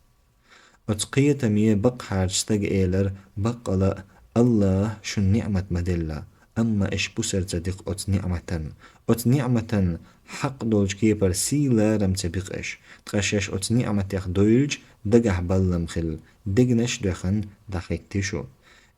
Оцу кхетаме бакъахьарчу стага элира: «Баккъала а, АллахӀа шуна ниӀмат ма делла, амма аша пусар ца ди-кх оцу ниӀматан. Оцу ниӀматан хьакъ долчу кепара сий-ларам ца би-кх аша, ткъа шаьш оцу ниӀматех девлча дагахь баллам хилла, дегнаш а доьхна дӀахӀитти шу.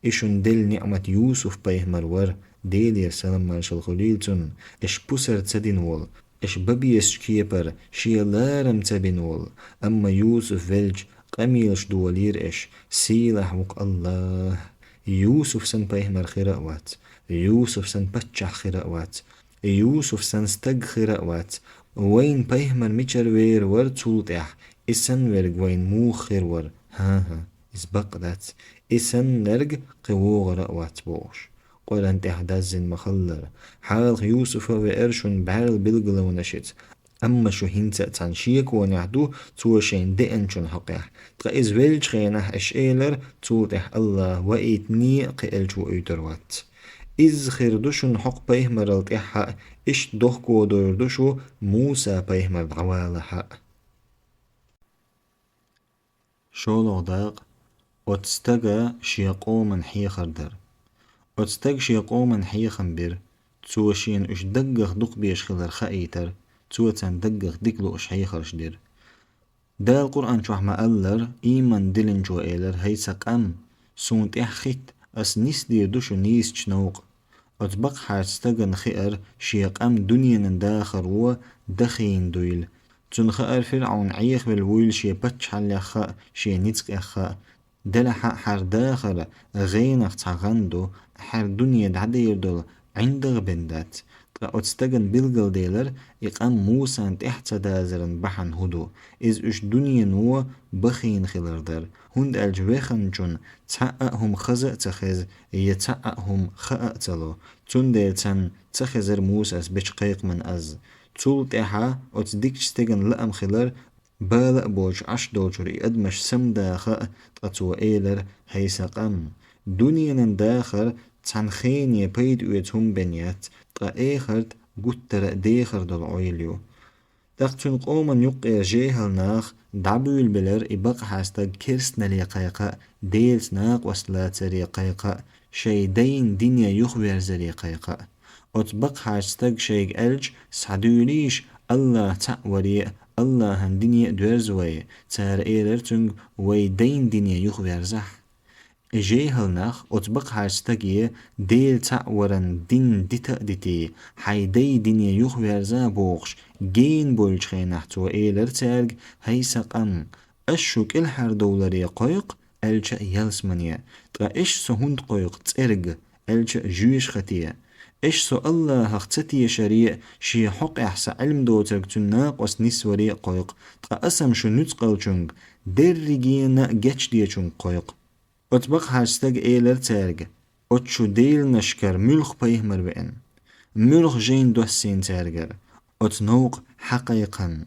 И шуна делла ниӀмат Юсуп-пайхамар вара, Делера салам-маршалла хуьлийла цунна, аша пусар ца дина волу, аша бан безачу кепара шен ларам ца бина волу, амма Юсуп велча, къамелаш долийра аша, сийлахь ву-кх АллахӀ. Юсуп санна пайхамар хир а вац, Юсуп санна паччахь хир а вац, Юсуп санна стаг хир а вац. Вайна пайхамар мичара вер вара цул тӀаьхьа, и санна верг вайна муха хир вара? ХӀан-хӀа, иза бакъ дац. И саннарг кхин вогӀур а вац», – бохуш. Къуръан тӀехь даздина ма-хиллара: «Хьалха Юсуфа а веара шуна бӀаьрла билгалонашца, амма шу хӀинца а цхьана шеконехь ду цо шайна деанчун хьокъехь. Ткъа иза веллачу хенахь аша элира: „Цул тӀаьхьа АллахӀа ваийтине а кхин элча вуьйтур вац“. Изза хир ду шуна хӀокху пайхамарал тӀаьхьа а, иштта дохко довр ду шу Муса-пайхамар дӀавалахь а». ШолгӀа дакъа. Оцу стага шен къоман хьехар дар. Оцу стага шен къоман хьехам бира. Цо шена уьш даггах дукхабеш хилар хаийтара, цо царна даггах дика лууш хьехарш дира. Дала Къуръан чохь ма-аллара, ийман диллинчо элира: «ХӀай сан къам, суна тӀаьхьахӀитта, ас нисдийр ду шу нийсачу новкъа». Оцу бакъахьарчу стагана хиара шен къам дуьненан дахаро дахийна дуйла. Цунна хаьара ФирӀавн Ӏехавелла вуйла шен паччахьаллех а, шен ницкъех а. Делахьа хьара дахар гӀенах цхьа гӀан ду, хьара дуне дӀадер долу ӀиндагӀ бен дац. Ткъа оцу стагана билгалделира, и къам Мусан тӀаьхьа ца дазаран бахьана хӀун ду. Иза уьш дуьнено бахийна хилар дара, хӀунда аьлча веханчунна цхьа а хӀума хаза а ца хеза, я цхьа а хӀума хаа а ца ло. Цундела царна ца хезара Мусас бечу кхайкхаман аз. Цул тӀаьхьа оцу дикачу стеган лаам хилар, бала а боцуш Ӏаш долчуьра и адамаш самадаха а, ткъа цо элира: «ХӀей сан къам, дуьненан дахар цхьана хене пайда оьцу хӀума бен яц, ткъа эхарт гуттара а дехар долу Ӏуьйла ю». ТӀаккха цуьнан къоман юккъера жехьал нах дӀабуьйлабелира и бакъахьа стаг керстанале кхайкха а, Делаца накъост лацаре кхайкха а, шайн дайн дине юхаверзаре кхайкха а. Оцу бакъахьарчу стага шайга аьлча: «Схьадуьйлийша, АллахӀ цхьаъ варе а, АллахӀан дине а доьрза вай». Цара элира цуьнга: «Вай дайн дине юхаверзахь». И жехьал нах оцу бакъахьарчу стаге: «Дела цхьаъ варан дин дита а дитий, хьайн дайн дине юхаверза а», – бохуш, гена бойлучу хенахь цо элира цаьрга: «ХӀей сан къам, ас шу кӀелхьардовларе кхойкху, аьлча а ялсамане, ткъа аш со хӀунда кхойкху цӀерга, аьлча а жоьжахате? Аш со АллахӀах ца тешаре а, шен хьокъехь сан Ӏилма доцург цуьнан накъост нисваре а кхойкху, ткъа ас-м шу нуьцкъалчуьнга, дерригенна а гечдечуьнга кхойкху». Оцу бакъахьарчу стага элира цаьрга: «Оцу шу деланашкара муьлха пайхамар веана? Муьлха жайна доссийна цаьргара оцу новкъа хьан кхайкхарна?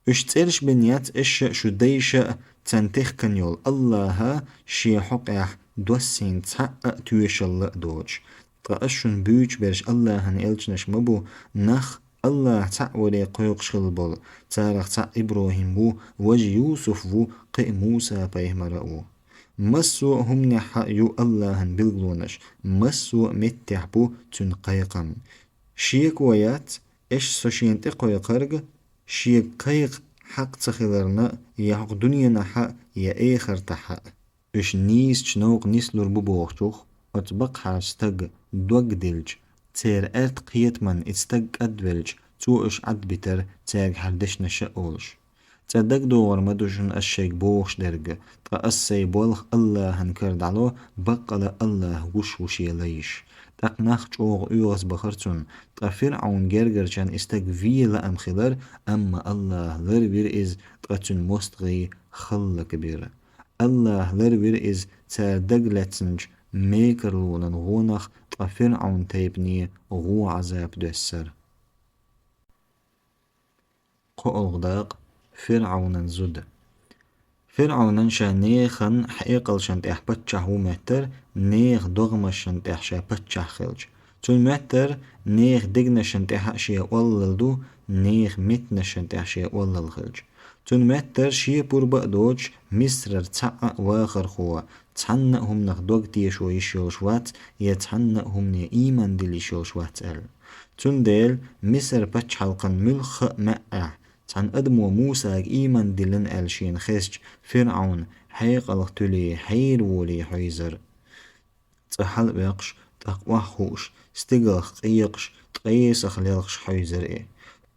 Уьш цӀераш бен яц аша а, шу дайша а, царна техкан йолу АллахӀа шен хьокъехь доссийна цхьаъ а тоьшалла а доцуш. Ткъа ас шуна буьйцуш берш АллахӀан элчанаш ма бу, нах АллахӀ цхьаъ варе кхойкхуш хилла болу. Царах цхьаъ ИбрахӀим ву, важа Юсуф ву, кхин а Муса пайхамар а ву. Массо а хӀуманехь а ю АллахӀан билгалонаш, массо а меттехь бу Цуьнан кхайкхам. Шеко яц аш со шена тӀекхойкхарга, шега кхайкха хьакъ ца хиларна, я хӀокху дуьненахь а, я эхартахь а». Уьш нийсачу новкъа нислур бу бохучух, оцу бакъахьарчу стага дог диллича, церан аьрта кхетаман и стаг кӀадвелча, цо уьш Ӏадбитира, цаьрга хӀара дешнаш а олуш. «Цкъа дагадогӀур ма ду шуна ас шайга бохуш дерг, ткъа ас сайн болх АллахӀан кара дӀало, баккъала АллахӀ гуш ву шен лайш». ТӀаккха нах чӀогӀа оьгӀазбахара цунна, ткъа ФирӀавнан гергарчарна и стаг вен лаам хилира, амма АллахӀа ларвира иза, ткъа цуьнан мостагӀий хӀаллакбира. АллахӀа ларвира иза цара дагалаьцначу мекарлонан гӀонах, ткъа ФирӀавнан тайпане гӀо Ӏазап доьссира. КхоалгӀа дакъа. ФирӀавнан зуда. ФирӀавнан ша нехан хьекъалшна тӀехь паччахь ву моьттара, нехан догӀмашна тӀехь ша паччахь хилча. Цунна моьттара, нехан дегнашна тӀехь а шен оллал ду, нехан меттанашна тӀехь шен оллал хилча. Цунна моьттара, шен пурба а доцуш, Мисрара цхьаъ а вахархо цхьанна а хӀуманах дог тешо йиш йолуш вац, я цхьанна а хӀумане ийман дилла йиш йолуш вац аьлла. Цундела Мисар пачхьалкхан муьлхха а маьӀӀехь цхьана адамо Мусага ийман диллина аьлла шена хезча, ФирӀавн хьекъалх туьлий, хьераволий хьуьйзара. Цкъа хьалаоькхуш, тӀаккха охьахууш, стигалх къекъаш, ткъесах лелхаш хьуьйзара и.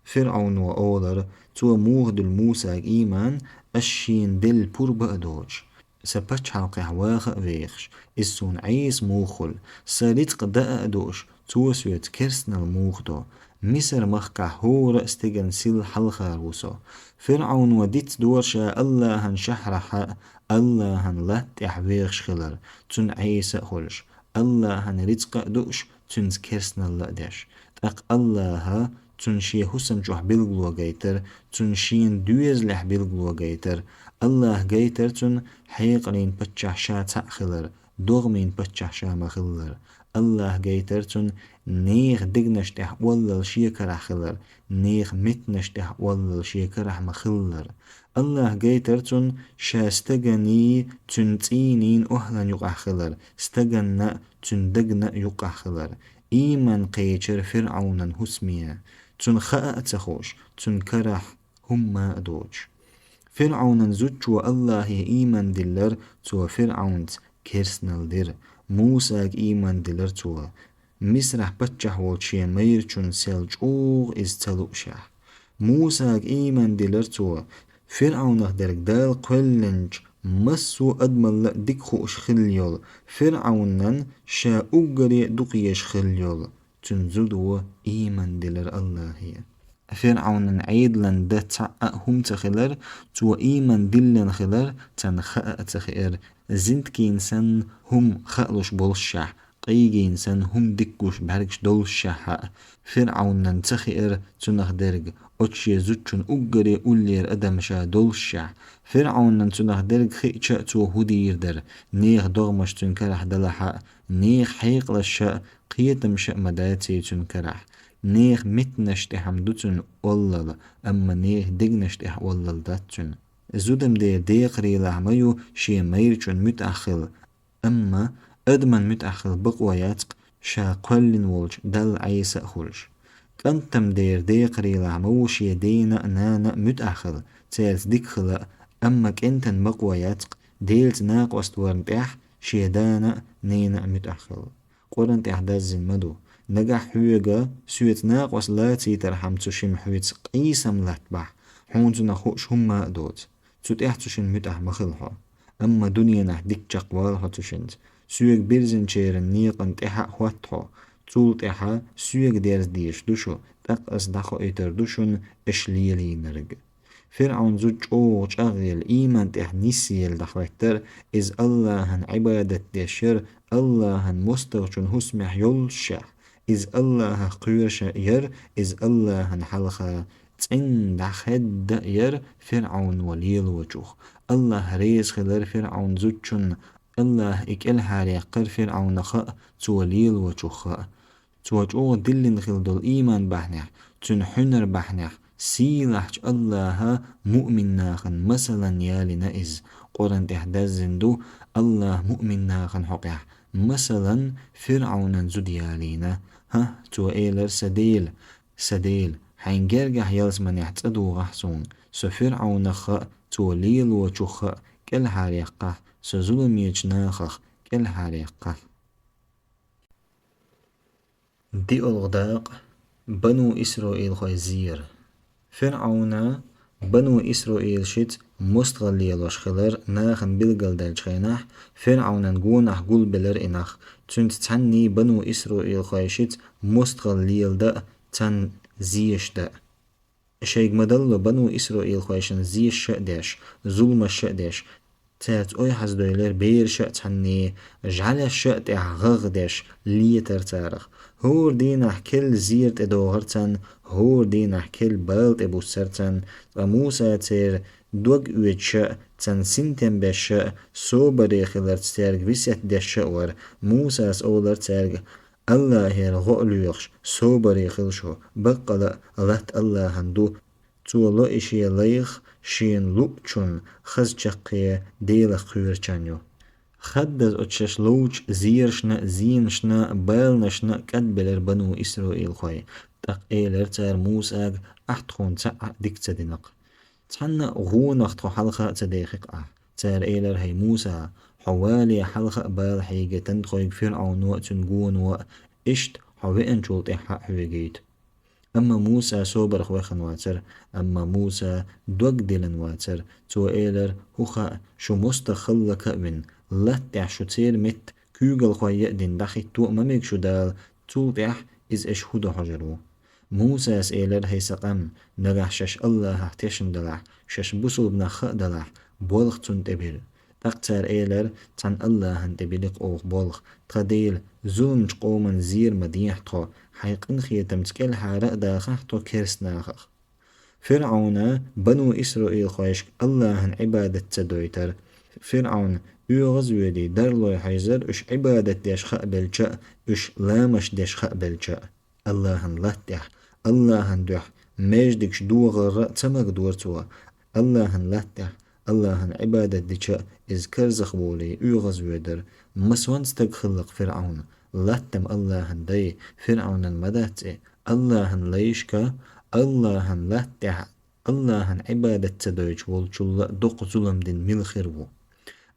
ФирӀавно олура, цо муха дуьллу Мусага ийман, ас шена делла пурба а доцуш, сан пачхьалкхехь ваха а вехаш, иза суна Ӏеса муха хуьлу, сан рицкъ даа а дууш, цо соьца керстанал муха до? Мисар-махкахь хӀора а стеган сил хьалхара ву со. ФирӀавно дицдора ша АллахӀан шахьрахь а, АллахӀан латта тӀехь вехаш хилар, цунна Ӏеса а хуьлуш, АллахӀан рицкъа а дууш, цуьнца керстаналла а деш. ТӀаккха АллахӀа цунна шен хӀусам чохь билгало гайтара, цунна шена доьзалехь билгало гайтара. АллахӀа гайтара цунна хьекъалийн паччахь ша цхьаъ хилар, догӀмийн паччахь ша ма-хиллара. АллахӀа гайтара цунна нехан дегнаш тӀехь оллал шен карахь хилар, нехан меттанаш тӀехь оллал шен карахь ма-хиллара. АллахӀа гайтара цунна ша стаганий, цуьнан цӀийнийн охьлан юкъахь хилар, стаганна а, цуьнан дагна а юкъахь хилар. Ийман кхечира ФирӀавнан хӀусаме, цунна хаа а ца хууш, цуьнан карахь хӀумма а доцуш. ФирӀавнан зудчо АллахӀе ийман диллар, цо ФирӀавнца керстанал дира. Мусага ийман диллар цо. Мисрахь паччахь волчу шен майрачун сел чӀогӀа иза ца луушехь. Мусага ийман диллар цо, ФирӀавнах дерг Дала кхоьллинчу массо а адамалла дика хууш хилла йолу, ФирӀавнан ша уггаре дукха еш хилла йолу, цуьнан зуда вон ийман дилар Аллахе. ФирӀавнан Ӏедалан дан цхьа а хӀума ца хилар, цо ийман диллина хилар царна хаа а ца хиира, зинтгийн санна хӀума хаалуш болушшехь, къийгийн санна хӀума дика гуш бӀаьргаш долушшехь а. ФирӀавнан ца хиира цунах дерг, оцу шен зудчун уггаре уллера адам ша долушшехь. ФирӀавнан цунах дерг хиъча а цо хӀун дийр дара, нехан догӀмаш цуьнан карахь далахь а, нехан хьекъалаш а, кхетамаш а ма даций цуьнан карахь. Нехан меттанаш тӀехь-м ду цуьнан оллал, амма нехан дегнаш тӀехь оллал дац цуьнан. Зудам дера декхарийлахь ма ю шен майрачун муьтӀахь хила, амма адаман муьтӀахь хила бакъо яц-кх ша кхоьллина волчу Далла Ӏеса а хуьлуш. КӀантам дера декхарийлахь ма ву шен дена а, нана а муьтӀахь хила, цаьрца дика хила а, амма кӀентан бакъо яц-кх Делаца накъост варна тӀехь шен дана а, нена а муьтӀахь хила. Къуръан тӀехь даздина ма ду: «Нагахь хьоьга соьца накъост лацийтархьама цу шимма хьоьца къийсам латтабахь, хьуна цунах хууш хӀумма а доцу. Цу тӀехь цу шина муьтӀахь ма хила хьо. Амма дуьненахь дика чекхвала хьо цу шинца. Соьга бирзинчеран некъан тӀаьхьа а хӀотта хьо. Цул тӀаьхьа соьга дерза дезаш ду шу, тӀаккха ас дӀахоуьйтур ду шуна аша лелийнарг». ФирӀавнан зуда чӀогӀа чӀагӀъелла, ийман тӀехь нисъелла дӀахӀоьттира, иза Аллахьан Ӏибадат деш яра, Аллахьан мостагӀчун хӀусамехь йоллушехь. Иза Аллахьах кхоьруш яра, иза Аллахьан хьалха цӀена дӀахаьдда яра ФирӀавно лелочух. Аллахь реза хилира ФирӀавнан зудчунна, Аллахь и кӀелхьаръяьккхира ФирӀавнах а, цо лелочух а. Цо чӀогӀа диллина хилла долу ийман бахьанехь, цуьнан хьуьнар бахьанехь, сийлахьчу Аллахьа муъмин нахана масалан ялийна иза. Къуръан тӀехь даздина ду: Аллахьа муъмин нахана хьокъехь масалан ФирӀавнан зуда ялийна. ХӀа, цо элира: «Сан Дела, сан Дела, хьайн гергахь ялсаманехь цӀа дугӀахь суна, со ФирӀавнах а, цо лелочух а кӀелхьаръяккхахь, со зуламечу нахах кӀелхьаръяккхахь». ДиъалгӀа дакъа: Бану Исраилхой зер. ФирӀавна бану исраилшца мостагӀалла лелош хилар нахана билгалдаьллачу хенахь, ФирӀавнан гонахь гулбелира и нах, цуьнца цхьаьнний бану исраилхойшца мостагӀалла леладан а, царна зеш дан а. Шайга ма-далло бану исраилхойшна зешаш а деш, зуламаш а деш, цаьрца ойхьаздойлира бераш а цхьаьнний, жӀаьлеш а тӀехь гӀагӀ деш, летара царах. ХӀора дийнахь керла зер тӀедогӀура царна, хӀора дийнахь керла бала тӀебуссура царна, ткъа Муса церан дог оьцуш а, царна синтем беш а, собаре хиларца цаьрга весет деш а вара. Мусас олура цаьрга: «Аллахьера гӀо а лоьхуш, собаре хила шу, баккъала а латта Аллахьан ду. Цо ло и шен лайх шена луъучунна, хаза чаккхе Делах кхоьручарна ю». Хаддаза оцу шаьш ловчу зерашна а, зенашна а, баланашна а кӀадбелира бану исраилхой. ТӀаккха элира цара Мусага: «Ахь тхуна цхьа а дика ца дина-кх. Цхьанна а гӀонах тхо хьалха а ца дехи-кх ахь». Цара элира: «ХӀай Муса, хьо вале хьалха а бала хьегийтина тхоьга ФирӀавно а, цуьнан гоно а, иштта хьо веанчул тӀаьхьа а хьоьгуьйту». Амма Муса собарх вехна вацара. Амма Муса дог диллина вацара. Цо элира: «ХӀу хаьа, шу мостагӀа хилларг а вина, латта тӀехь шу церан метта куьйгалхой а дина дӀахӀитто а ма мега шу Дала, цул тӀаьхьа иза аша хӀун дан хьожур ву?» Мусас элира: «ХӀай сан къам, нагахь шаьш Аллахьах тешна далахь, шаьш бусулба нах а далахь, болх цунна тӀе бира». ТӀаккха цара элира: «Цхьана Аллахьан тӀе били-кх оха болх. Тхан Дела, зуламчу къоман зер ма дехьа тхо, хьайн къинхетамца кӀелхьара а дахахь тхо керстанахах». ФирӀавна бану исраилхойшка Аллахьан Ӏибадат ца дойтара. ФирӀавн оьгӀазвоьдий, дарлой хьийзара уьш Ӏибадат деш хаабелча а, уьш ламазаш деш хаабелча а. Аллахьан латта тӀехь, Аллахьан дуьхьа маьждигаш дохар а ца магадора цо. Аллахьан латта тӀехь, Аллахьан Ӏибадат дича а иза карзахволий оьгӀазвоьдара. Масонца стаг хилла-кх ФирӀавн, латта-м Аллахьан дай, ФирӀавнан ма дац и. Аллахьан лайшка, Аллахьан латта тӀехь Аллахьан Ӏибадат ца дойтуш волчул а доккха зулам дина мила хир ву?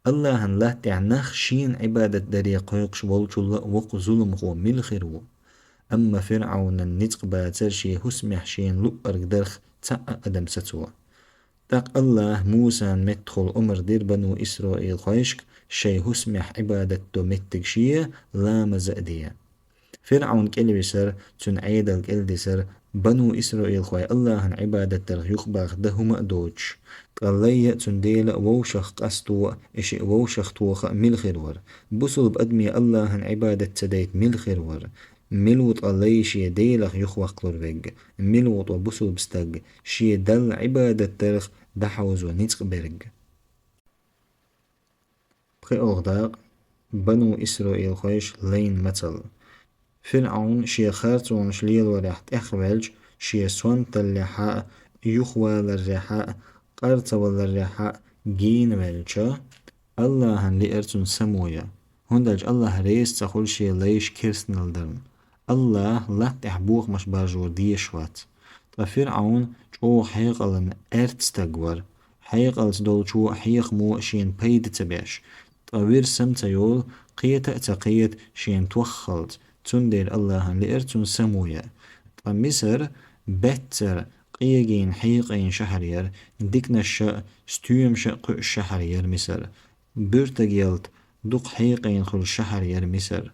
Аллахьан латта тӀехь нах шена Ӏибадат даре кхойкхуш волчул а воккха зуламхо мила хир ву? Амма ФирӀавнан ницкъ бацара шен хӀусамехь шена луъург дарх цхьа а адам сацо. ТӀаккха АллахӀа Мусана меттахула омра дира бану Исраилхошка шоай хӀусамехь Ӏибадат до меттиг шен ламаз а де. ФирӀавн кӀелвисар, цуьнан Ӏедал кӀелдисар, бану Исраилхой АллахӀан Ӏибадат дарх юхабаха дан хӀума а доцуш, ткъа лай а, цуьнан дела а вовшах къасто а, и шиъ вовшах тоха а мила хир вара? Бусулба адаме АллахӀан Ӏибадат ца дайта мила хир вара? Мила ву ткъа лай шен Делах юхаваккхалур верг? Мила ву ткъа бусулба стаг шен Далла Ӏибадат дарх дӀахьовзо ницкъ берг? ПхоьалгӀа дакъа. Бану Исраилхойш лайна мацалла. ФирӀавн шен харцонаш лелорехь тӀехвелча, шен сонталлехьа а, юхаваларехьа а, къар ца валарехьа а генавелча, АллахӀана лиара цунна само ян, хӀунда аьлча АллахӀ реза ца хуьлу шен лайш керстанал дарна. АллахӀ латта тӀехь бохамаш баржор дезаш вац. Ткъа ФирӀавн чӀогӀа хьекъалан аьрта стаг вара. Хьекъалца долчо а, хьехамо а шена пайда ца беш, ткъа вирсам ца йолу, кхета а ца кхета шена тоххалц, цундела АллахӀана лиара цунна само ян. Ткъа Мисар баьццара къегийна, хьекъийна шахьар яра, диканаш а, стоьмаш а кхуьуш шахьар яра Мисар. Буьртиг ялта дукха хьекъийна хуьлу шахьар яра Мисар.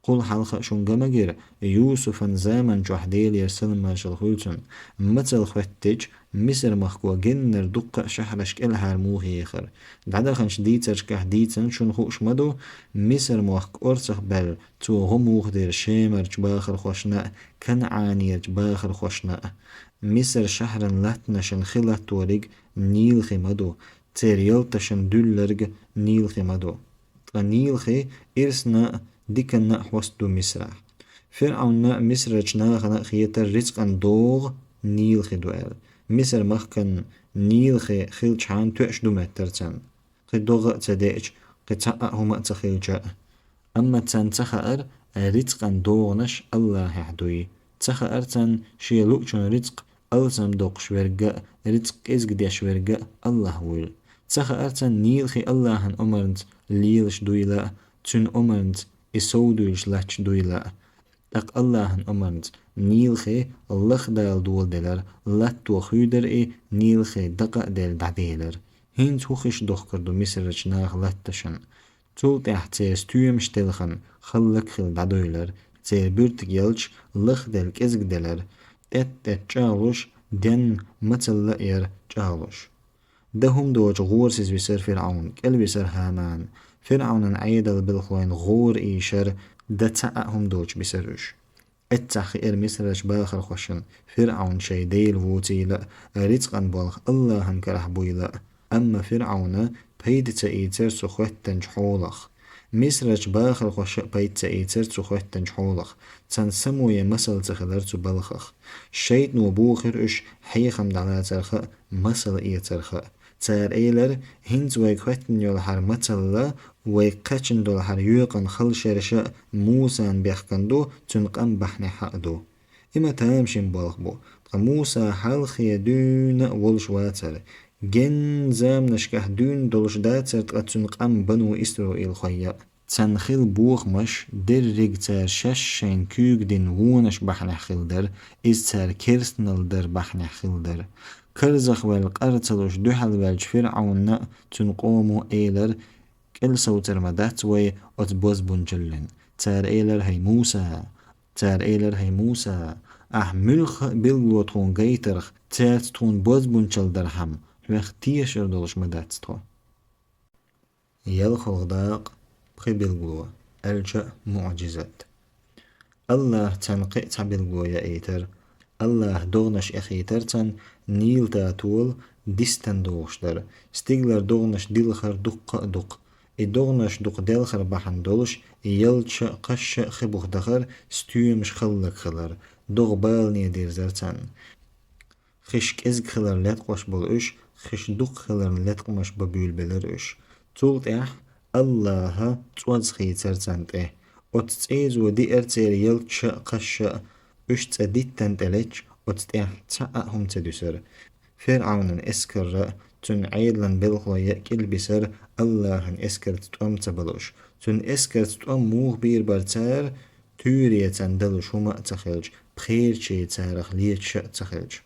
Кхул хьалха а шуна ган ма гира, Юсуфан заман чохь, Делера салам-маршалла хуьлда цунна, мацалла хӀоьттича, Мисар-махко геннара дуккха а шахьарш кӀелхьара муха ехара. ДӀадаханчу дийцаршкахь дийцина шуна хууш ма ду, Мисар-мохк орцах баьлла, цо гӀо муха дира Шемарчу бахархошна а, КанӀанерчу бахархошна а. Мисар-шахьаран латтанашна хи латториг Нил-хи ма ду, церан ялташна дуьлларг Нил-хи ма ду. Ткъа Нил-хи ирсана а, диканна а хьоста ду Мисарахь. ФирӀавнна а, Мисарчу нахана а хетара рицкъан догӀа Нил-хи ду аьлла. Мисар-махкана Нил-хи хилчхьана тоьаш ду моьттара царна, кхин догӀа а ца деача, кхин цхьа а хӀума а ца хилча а. Амма царна ца хаьара, рицкъан догӀанаш АллахӀехь дуй. Ца хаьара царна шен луучун рицкъ алсам доккхуш верг а, рицкъ кӀезиг деш верг а АллахӀ вуйла. Ца хаьара царна Нил-хи АллахӀан омранца лелаш дуйла а, цуьнан омранца и совдуьйлуш латташ дуйла а. ТӀаккха АллахӀан омранца Нил-хи лахдала доладелира, латто хуьйдира и, Нил-хи дакъа а делла дӀаделира. ХӀинца хӀун хиш дохкур ду Мисарчу наха латташна? Цул тӀаьхьа церан стоьмаш телхина, хӀаллакьхила дӀадойлира, церан буьртиг ялташ лахделла кӀезиг делира, тӀет-тӀет чӀагӀлуш, денна мацалла а яра чӀагӀлуш. Дан хӀума доцуш гӀорасиз висира ФирӀавн, кӀелвисира ХӀаман. ФирӀавнан Ӏедалан белхалойн гӀора ийшира, дан цхьа а хӀума доцуш бисира уьш. Эццахь хиира Мисарчу бахархошна ФирӀавн шайн дела воцийла а, рицкъан болх АллахӀан карахь буйла а. Амма ФирӀавна пайда ца ийцира цу хоьттинчу хьолах. Мисарчу бахархоша а пайда ца ийцира цу хоьттинчу хьолах. Царна само ян масал ца хилира цу балхах. ШайтӀано бохира уьш хьехам дӀалацарх а, масал эцарх а. Цара элира: «ХӀинца вайга хӀоьттина йолу хӀара мацалла, вайга кхаьчна долу хӀара йоькъан хала шераш а Мусана бехкан ду, цуьнан къам бахьанехь а ду». И ма тамашийна болх бу. Ткъа Муса хьалххе дуьйна а волуш вацара. Генна заманашкахь дуьйна долуш дацара ткъа цуьнан къам бану Исраилхойн а. Царна хилла бохамаш дерриг цара шаьш шайна куьйга дина вонаш бахьанехь хилла дара, иза цара керстанал дар бахьанехь хилла дара. Карзахваьлла къар ца луш дуьхьалваьллачу ФирӀавнна а, цуьнан къомо а элира: «КӀел совцар ма дац вай оцу бозбунчаллин». Цара элира: «ХӀай Муса!» Цара элира: «ХӀай Муса! Ахь муьлхха а билгало тхуна гайтарх, цаьрца тхуна бозбунчалла дархьама, хьоьх тешар долуш ма дац тхо». ЯлхолгӀа дакъа. Пхи билгало, аьлча а муӀжизат. АллахӀа царна кхин а цхьа билгало яийтара. АллахӀа догӀанаш эхийтара царна, Нил-та тола дистан догӀуш дара. Стигалара догӀанаш дилхара дуккха а дукха. И догӀанаш дукха делхар бахьана долуш, ялташа а, кхаьчча а хи буха дахара, стоьмаш хӀаллакьхилара, догӀа балане дирзара царна. Хиш кӀезиг хиларна латкъамаш болу уьш, хиш дукха хиларна латкъамаш бан буьйлабелира уьш. Цул тӀаьхьа АллахӀа цӀоз хийцара царна тӀе. Оцу цӀезо диара церан ялташа а, кхаьчча а, уьш цӀа диттан тӀе летча, оцу тӀехь цхьа а хӀума ца дуьсура. ФирӀавнан эскарра а, цуьнан Ӏедалан белхалой а кӀилбисара, АллахӀан эскарца тӀом ца балуш. Цуьнан эскарца тӀом муха бийр бара цара, туьйре царна далуш хӀума а ца хилча, пхерчий царах леташ а ца хилча?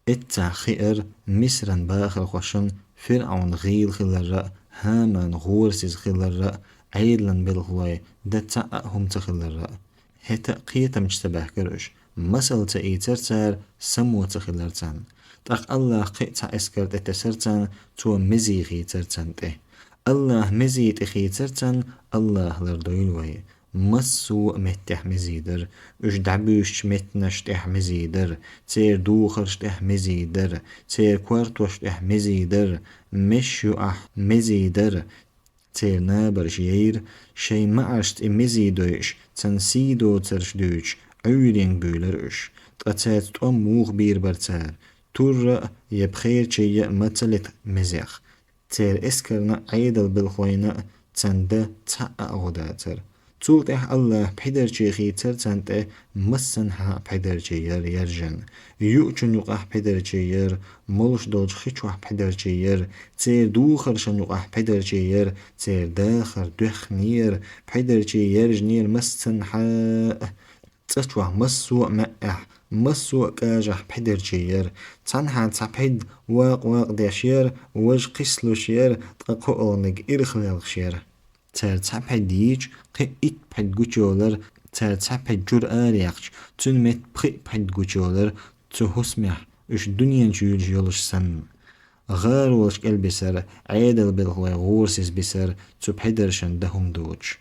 Эццахь хиара Мисран бахархошна ФирӀавн гӀийла хиларра а, ХӀаман гӀорасиз хиларра а, Ӏедалан белхалой дан цхьа а хӀума ца хиларра а. ХӀета а кхетамча ца баьхкира уьш, масал ца ийцар цара, само ца хилар царна. ТӀаккха АллахӀа кхин а цхьа эскар тӀетесар царна, цо мезий хийцар царна тӀе. АллахӀа мезий тӀе хийцар царна, АллахӀа лардойла вай. Массо а меттехь мезий дара, уьш дӀабуьйсучу меттанаш тӀехь мезий дара, церан духарш тӀехь мезий дара, церан кортош тӀехь мезий дара, меш юкъахь мезий дара, церан набарш яйра, шайн маьӀаршца и мезий дойуш, царна сий доцурш дуьйцуш, Ӏуьйренга буьйлира уьш. Ткъа цаьрца тӀом муха бийр бара цара? Турра а, я пхерчий а ма ца лита мезех. Церан эскарна а, Ӏедалан белхалойна а царна дан цхьа а гӀо дацара. Цул тӀаьхьа АллахӀа пхьидарчий хийцар царна тӀе, массанхьа а пхьидарчий яра яржина. Юучун юкъахь пхьидарчий яра, молуш долчу хи чохь пхьидарчий яра, церан духаршна юкъахь пхьидарчий яра, церан дахар доьхнера, пхьидарчий яьржинера массанхьа а. ЦӀа чохь массо а маьӀӀехь, массо а кӀажахь пхьидарчий яра. Цхьанхьа цхьа пхьид вакъа-вакъа деш яра, важа кхиссалуш яра, ткъа кхоалгӀаниг ирх лелхаш яра. Цара цхьа пхьид йийча, кхин итт пхьид гучуйолура, цара цхьа пхьид чуьра араяьккхича, цуьнан метта пхиъ пхьид гучуйолура цу хӀусамехь, уьш дуьнен чу юьллуш йолуш санна. ГӀаролаш кӀелбисира, Ӏедалан белхалой гӀорасиз бисира, цу пхьидаршна дан хӀума доцуш.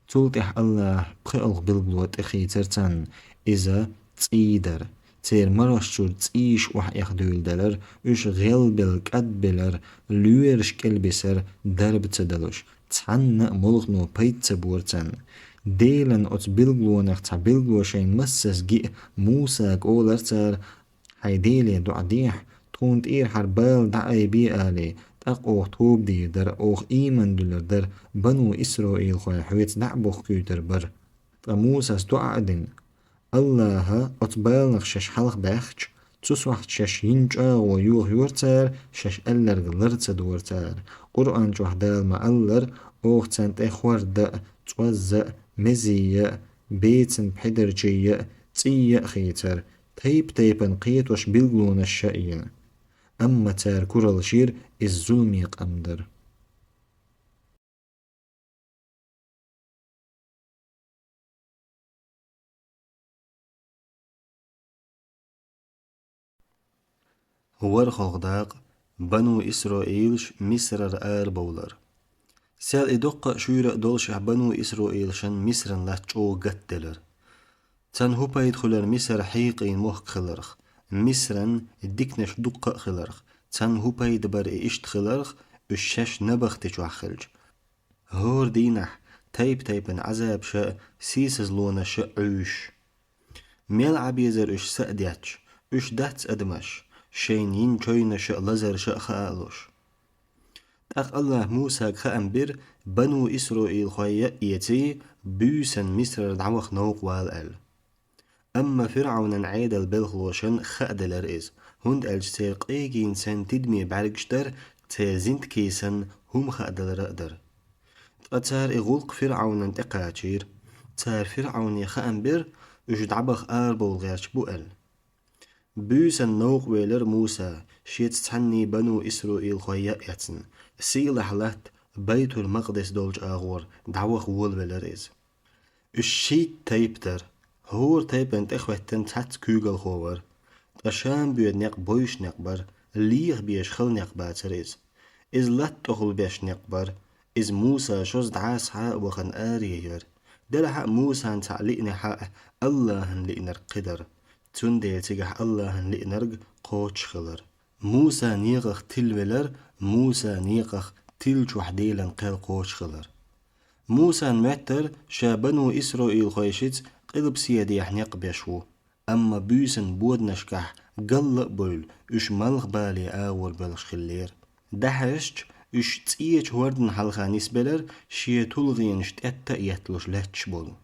Цул тӀаьхьа АллахӀа пхоьалгӀа билгало тӀе хийцар царна, иза цӀий дара. Церан марош чуьра цӀийш охьаэха дуьйладелира, уьш гӀелбелла кӀадбелира, лоьраш кӀелбисира дарба ца далуш, цхьанна а молхано пайда ца бора царна. Делан оцу билгалонех цхьа билгало шайна массаза гиъ Мусага олура цара: «Хьайн Деле доӀа дехьа, тхуна тӀера хьара бала дӀаайбе», — алий, тӀаккха оха тоба дийр дара, оха ийман дуьллур дара, бану Исраилхой хьоьца дӀа а бохкуьйтур бара. Ткъа Мусас доӀа а дина. АллахӀа оцу баланах шаьш хьалха баьхча, цу сохьта шаьш йина чӀагӀо йохайора цара, шаьш аьлларг лар ца дора цара. Къуръан чохь Дала ма-аллара: «Оха царна тӀе хӀорда а, цӀоз а, мезий а, бецан пхьидарчий а, цӀий а хийцара, тайп-тайпана кхетош билгалонаш а йина. Амма цара кураллаш йира, иза зуламе къам дара». ВорхӀалгӀа дакъа. Бану Исраилаш Мисрара арабовлар. Сел и доккха а, шуьйра а доллушехь, бану Исраилашна Мисран латта чӀогӀа гатделира. Царна хӀун пайда хуьлура Мисар хьийкъийн мохк хиларх? Мисран диканаш дуккха а хиларх? Царна хӀун пайда бара и иштта хиларх, уьш шаьш набахти чохь хилча? ХӀора дийнахь тайп-тайпана Ӏазабаша а, сийсазлонаша а Ӏуьйш. Мел Ӏан безара уьш са а детташ, уьш дац адамаш, шайна йина чойнаша а, лазарша а хаа а луш. ТӀаккха АллахӀа Мусага хаам бира, бану Исраилхой а эций, буьйсанна Мисрара дӀаваха новкъа вала аьлла. Амма ФирӀавнан Ӏедалан белхалошна хааделира иза, хӀунда аьлча церан къегийна санна тидаме бӀаьргаш дара, церан зинтакий санна хӀума хаадалар а дара. Ткъа цара и гӀуллакх ФирӀавнана тӀекхачийра. Цара ФирӀавне хаам бира, уьш дӀабаха арабовла гӀерташ бу аьлла. Буьйсанна новкъа велира Муса, шеца цхьаьний бану Исраилхой а эцна, сийлахь латта Байтул-Макъдис долчу агӀор дӀаваха волавелира иза. Уьш шийтта тайпа дара, хӀора тайпана тӀехӀоьттина цхьацца куьйгалхо вара. Ткъа Шам-боьда некъ бойуш некъ бара, леха безаш хала некъ бацара иза. Иза латта тӀехула беш некъ бара. Иза Муса шозза дӀасахьа а вахана аре яра. Делахь а Мусана цхьаъ лиънехь а, АллахӀана лиънарг кхидара. Цундела цигахь АллахӀана лиънарг кхочуш хилара. Муса некъах тилла велара, Муса некъах тилла чохь Делан кхел кхочуш хилара. Мусан моьттара, ша бану Исраилхойшца къилбаседехьа некъ беш ву, амма буьйсанна боданашкахь галла а бевлла, уьш малхбале агӀор боьлхуш хиллера. ДӀахьаьжча, уьш цӀечу хӀордан хьалха нисбелира, шен тулгӀенаш тӀетта а етталуш лаьтташ болу.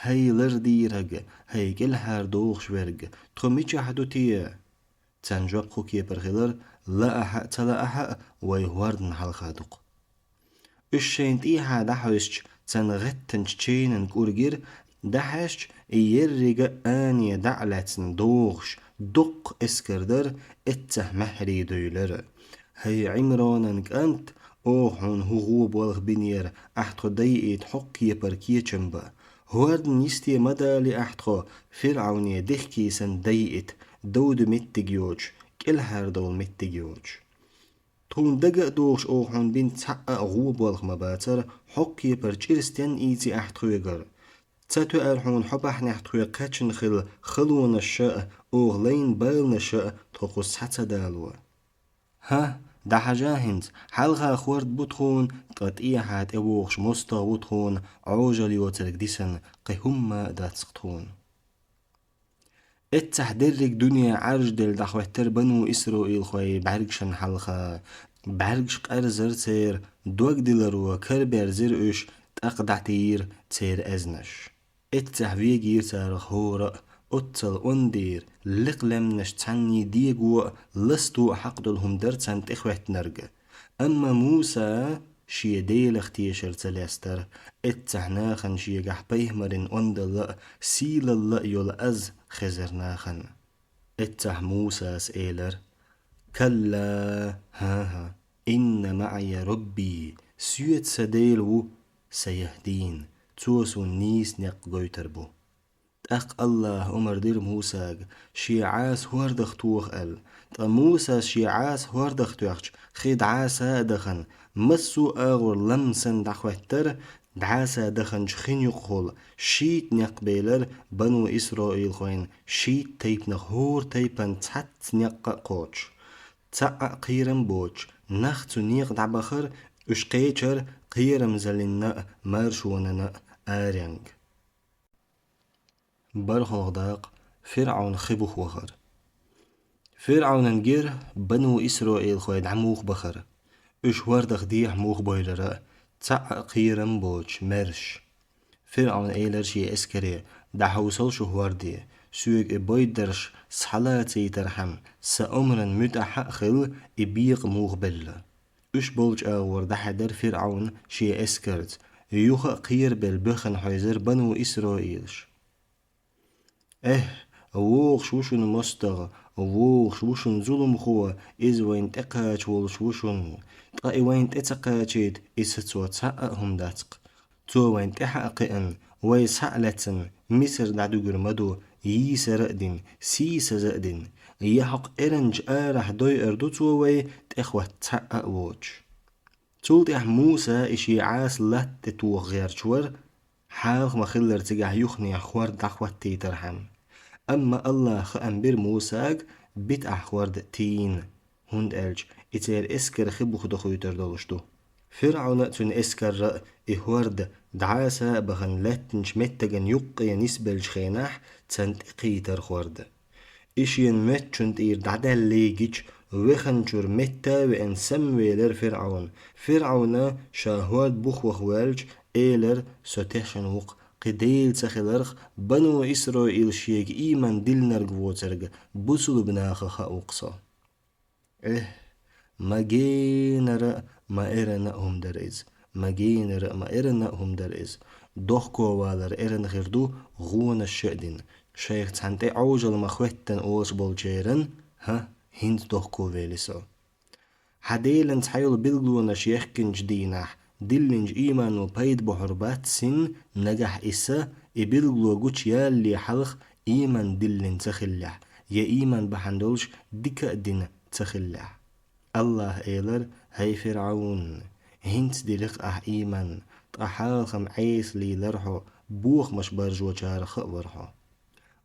«ХӀай лардийраг, хӀай кӀелхьардохуш верг, тхо мичахь ду те?» Царна жоп хӀун кепара хилира: «Лаахь а, ца лаахь а, вай хӀордан хьалха ду-кх». Уьш шайна тӀехьа дӀахьаьжча, царна гӀеттанчу ченан кӀур гира, дӀахьаьжча, и еррига а ане дӀа а лаьцна догӀуш, Дуккха эскар дара, эццахь маьхьарий девлира. ХӀай Ӏимронан кӀант, оха хьуна хӀун гӀо болх бинера, ахь тхо дайийта хьокху кепара кечам бан. ХӀордан йисте ма далий ахь тхо, ФирӀавне дехкий санна дайийта, довда меттиг йоцуш, кӀелхьардовла меттиг йоцуш. Тхуна дага а дохуш, оха хьуна бина цхьа а гӀо болх ма бацара, хьокху кепара чӀир стенна ийци ахь тхоьгара. Ца тоьара хьуна хьо бахьанехь тхоьга кхаьчна хилла халонаш а, оха лайна баланаш а тхо кхуза схьа ца дало. ХӀа, дӀахьажа хӀинца, хьалха хӀорд бу тхуна, ткъа тӀехьа тӀевогӀуш мостагӀа ву тхуна, Ӏожалла йоцург дисина кхин хӀумма а дац-кх тхуна. Эццахь дерриг дуьне Ӏаржделла дӀахӀоьттира бану Исраилхой бӀаьргашна хьалха. БӀаьргаш къаьрзира церан, дог диларо караберзира уьш, тӀаккха дӀатийра церан аьзнаш. Эццахь вегийра царах хӀора а, оццул ондийра, лекха лаьмнаш цхьанний дего а, ласто а хьакъ долу хӀума дара царна тӀехӀоьттинарг. Амма Муса шен Делах тешар ца лестара, эццахь нахана шегахь пайхамаран ондалла а, сийлалла а йолу аз хезара нахана. Эццахь Мусас элира: «Калла, хӀан-хӀа, инна маӀия Рабби, соьца сан Дела ву, саяхӀдин, цо суна нийса некъ гойтур бу». ТӀаккха АллахӀа омра дира Мусага, шен Ӏаса хӀордах тоха аьлла. Ткъа Мусас шен Ӏаса хӀордах тоьхча, хи дӀаса а дахана, массо а агӀор лам санна дӀахӀоьттира, дӀаса даханчу хин юкъахула шийтта некъ белира бану Исраилхойн шийтта тайпанах хӀора тайпана цхьацца некъ а кхочуш. Цхьа а кхерам боцуш, нах цу некъа дӀабахара, уьш кхечара кхерамзаллина а, маршонана а аренга. БархӀалгӀа дакъа. ФирӀавн хи буха вахар. ФирӀавнан гира бану Исраилхой дӀа муха бахара. Уьш хӀордах дехьа муха бевлира, цхьа а кхерам боцуш, маьрша. ФирӀавн элира шен эскаре: «ДӀахьовсал шу хӀорде, соьга и бойдарш схьалацийтархьама, сан омран муьтӀахь а хила, и бекъа муха белла». Уьш болчу агӀор дӀахьаьдара ФирӀавн шен эскарца, юха а кхерабелла боьхна хьийзара бану Исраилаш. «Эхь, вогӀуш ву шуна мостагӀа, вогӀуш ву шуна зуламхо, иза вайна тӀекхача волуш ву шуна. Ткъа и вайна тӀе ца кхачийта, иза цо цхьа а хӀума дац-кх. Цо вайна тӀаьхьа а кхиъна, вай схьа а лаьцна, Мисар дӀадуьгур ма ду, йийсара а дина, сийсаза а дина. Я хьокху эрначу арахь дойур ду цо вай, тӀехӀотта цхьа а воцуш». Цул тӀаьхьа Муса и шен Ӏаса латта тӀе тоха гӀерташ вара, хьалха ма-хиллара цигахь юханехьа хӀорд дӀахӀоттийтархьама. Амма АллахӀа хаам бира Мусага битӀахь хӀорд тийна, хӀунда аьлча и церан эскар хи буха дохуьйтур долуш ду. ФирӀавна а, цуьнан эскарра а и хӀорд дӀаса а бахана лаьттинчу меттиган юккъе нисбеллачу хенахь, царна тӀекхийтара хӀорд. И шена моьттучун тӀера дӀадаьлла гича, веханчуьра метта а веана, самавелира ФирӀавн. ФирӀавна ша хӀорд буха ваха воьлча, элира: «Со тешна ву-кх, кхин дела ца хиларх, бану Исраил шега ийман диллинарг воцург бусулба нахах а ву-кх со». Эхь, ма генара а, ма эрана а хӀума дара иза, ма генара а, ма эрана а хӀума дара иза. Дохковалар эрна хир ду гӀонаш а дина, шайх цхьана тӀе Ӏожалла ма-хӀоьттина олуш болчеран, хӀа, хӀинца дохковели со. Хьан Делан цхьайолу билгалонаш яхкинчу дийнахь диллинчу иймано пайда бохьур бац цунна, нагахь и са, и билгало гучуялале хьалха ийман диллина ца хиллехь, я ийман бахьана долуш дика а дина ца хиллехь. АллахӀа элира: «ХӀай ФирӀавн, хӀинца дилира ахь ийман, ткъа хьалха-м Ӏеса лийлара хьо, бохамаш баржочарах а вара хьо».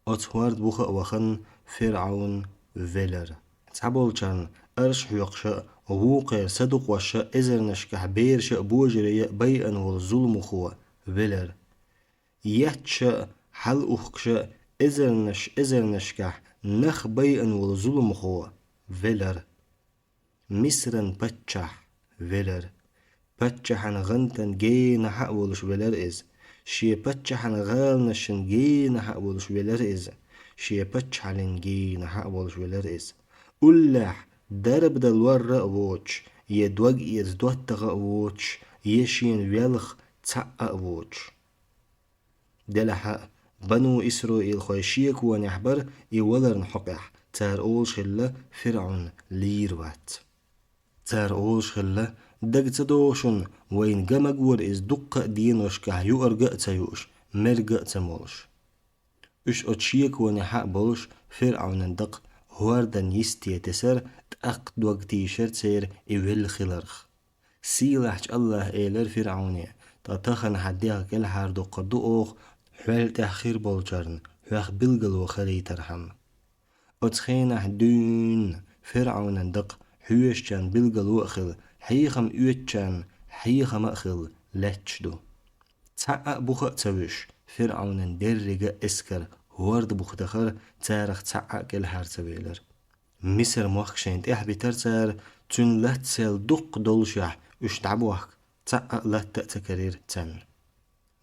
Оцу хӀорда буха а вахана, ФирӀавн велара. Цхьаболчарна арш хьоькхуш а, вукхеран садукъош а, эзарнашкахь бераш а, божарий а байъина волу зуламхо велара. Етташ а, хьалаухкуш а, эзарнаш эзарнашкахь нах байъина волу зуламхо велара. Мисран паччахь велара. Паччахьан гӀантана генахьа а волуш велара иза. Шен паччахьан гӀаланашна генахьа а волуш велара иза. Шен паччахьаллин генахьа а волуш велара иза. Уллехь дарба дан лорра а воцуш, я дог эца доттагӀа а воцуш, я шена велха цхьаъ а воцуш. Делахь а, бану Исраилхой шеконехь бара и валарна хьокъехь, Цара олуш хилла: «ФирӀавн лийр вац». Цара олуш хилла: «Дага ца догӀу шуна, вайна ган магора иза дуккха а деношкахь юург а ца юуш, мерг а ца молуш». Уьш оцу шеконе хьа а болуш, ФирӀавнан дакъа хӀордан йисте тесара, тӀаккха дог тийшира церан и велла хиларх. Сийлахьчу АллахӀа элира ФирӀавне: «Ткъа тахана хьан дегӀ кӀелхьардоккхур ду оха, хьол тӀехь хир болчарна хьох билгало хилийтархьама». Оцу хенахь дуьйна ФирӀавнан дакъа хьоьшучарна билгало а хилла, хьехам оьцучарна хьехам а хилла лаьтташ ду. Цхьаъ а буха а ца вуьйш, ФирӀавнан деррига а эскар хӀорда буха дахара, царах цхьаъ а кӀелхьара ца велира. Мисар-мохк шайна тӀехь битира цара, цуьнан латта сел дуккха доллушехь, уьш дӀабохка, цхьаъ а латта а ца карийра царна.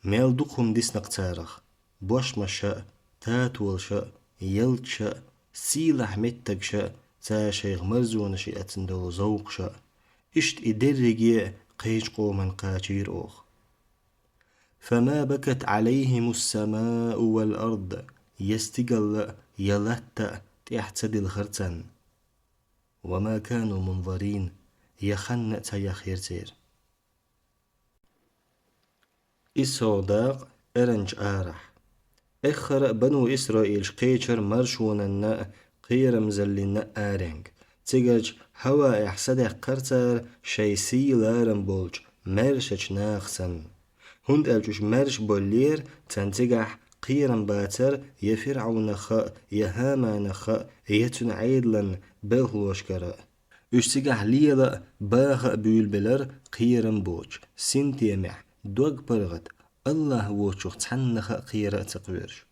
Мел дукха хӀума дисна-кх царах: бошмаша а, татолаша а, ялташа а, сийлахь меттигаш а, цара шайх марзонаш эцна долу зовкхаш а. Иштта и дерриге а кхечу къоман кхачийра оха. «فما بكت عليهم السماء والأرض», я стигалла а, я латта а тӀехь ца дилхира царна. «وما كانوا منظرين», я ханна а ца яхйира церан. ИссалгӀа дакъа, эрначу арахь. Эххар а бану Исраилаш кхечира маршонанна а, кхерамзаллина а аренга. Цигарчу хӀаваэхь садаьккхира цара шайн сий-ларам болчу маьршачу наха санна. ХӀунда аьлча уьш маьрша боллера, царна цигахь кхерам бацара я ФирӀавнах а, я ХӀаманах а, я цуьнан Ӏедалан белхалошкара а. Уьш цигахь лела а, баха а буьйлабелира кхерам боцуш, синтемехь, дог-паргӀат, АллахӀ воцчух цхьаннах а кхера а ца кхоьруш.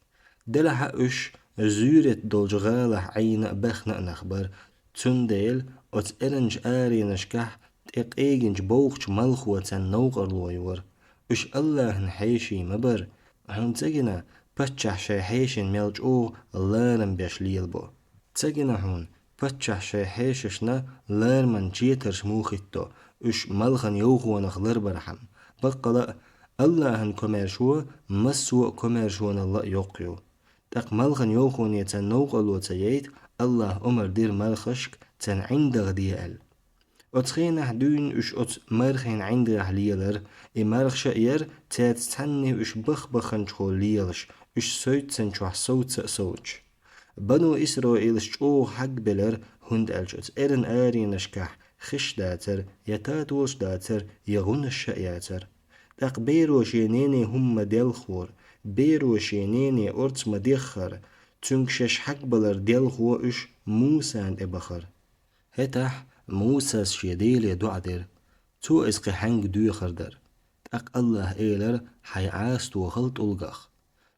Делахь а уьш зуьйрет долчу гӀалахь Ӏийна а, баьхна а нах бара, цундела оцу эрначу аренашкахь тӀекъегинчу бовхачу малхо царна новкъарло йора. Уьш АллахӀан хьеший ма бара, хьуна ца гина паччахь шайн хьешийн мел чӀогӀа ларам беш лелабо. Ца гина хьуна паччахь шайн хьешашна лараман четарш муха хӀитто, уьш малхан йовхонах ларбархьама. Баккъала а, АллахӀан комаьршо массо а комаьршоналла а йоккха ю. ТӀаккха малхан йовхоне царна новкъарло ца яйта, АллахӀа омра дира мархашка царна ӀиндагӀа де аьлла. Оцу хенахь дуьйна уьш оцу мархийн ӀиндагӀехь лелара, и мархаш а яра цаьрца цхьаьна уьш бах-баханчухула лелаш, уьш совцанчохь совца а совцуш. Бану Исраилаш чӀогӀа хьагбелара, хӀунда аьлча оцу эрна аренашкахь хиш дацара, я татолаш дацара, я гӀунаш а яцара. ТӀаккха беро шен нене хӀума ма-делххора, беро шен нене орца ма-деххара, цуьнга шаьш хьагбалар делхо уьш Мусана тӀе бахара. ХӀетахь Мусас шен Деле доӀа дира. Цо иза кхин хьаьнга доьхур дара. ТӀаккха АллахӀа элира: «Хьайн Ӏаса тохал тӀулгах».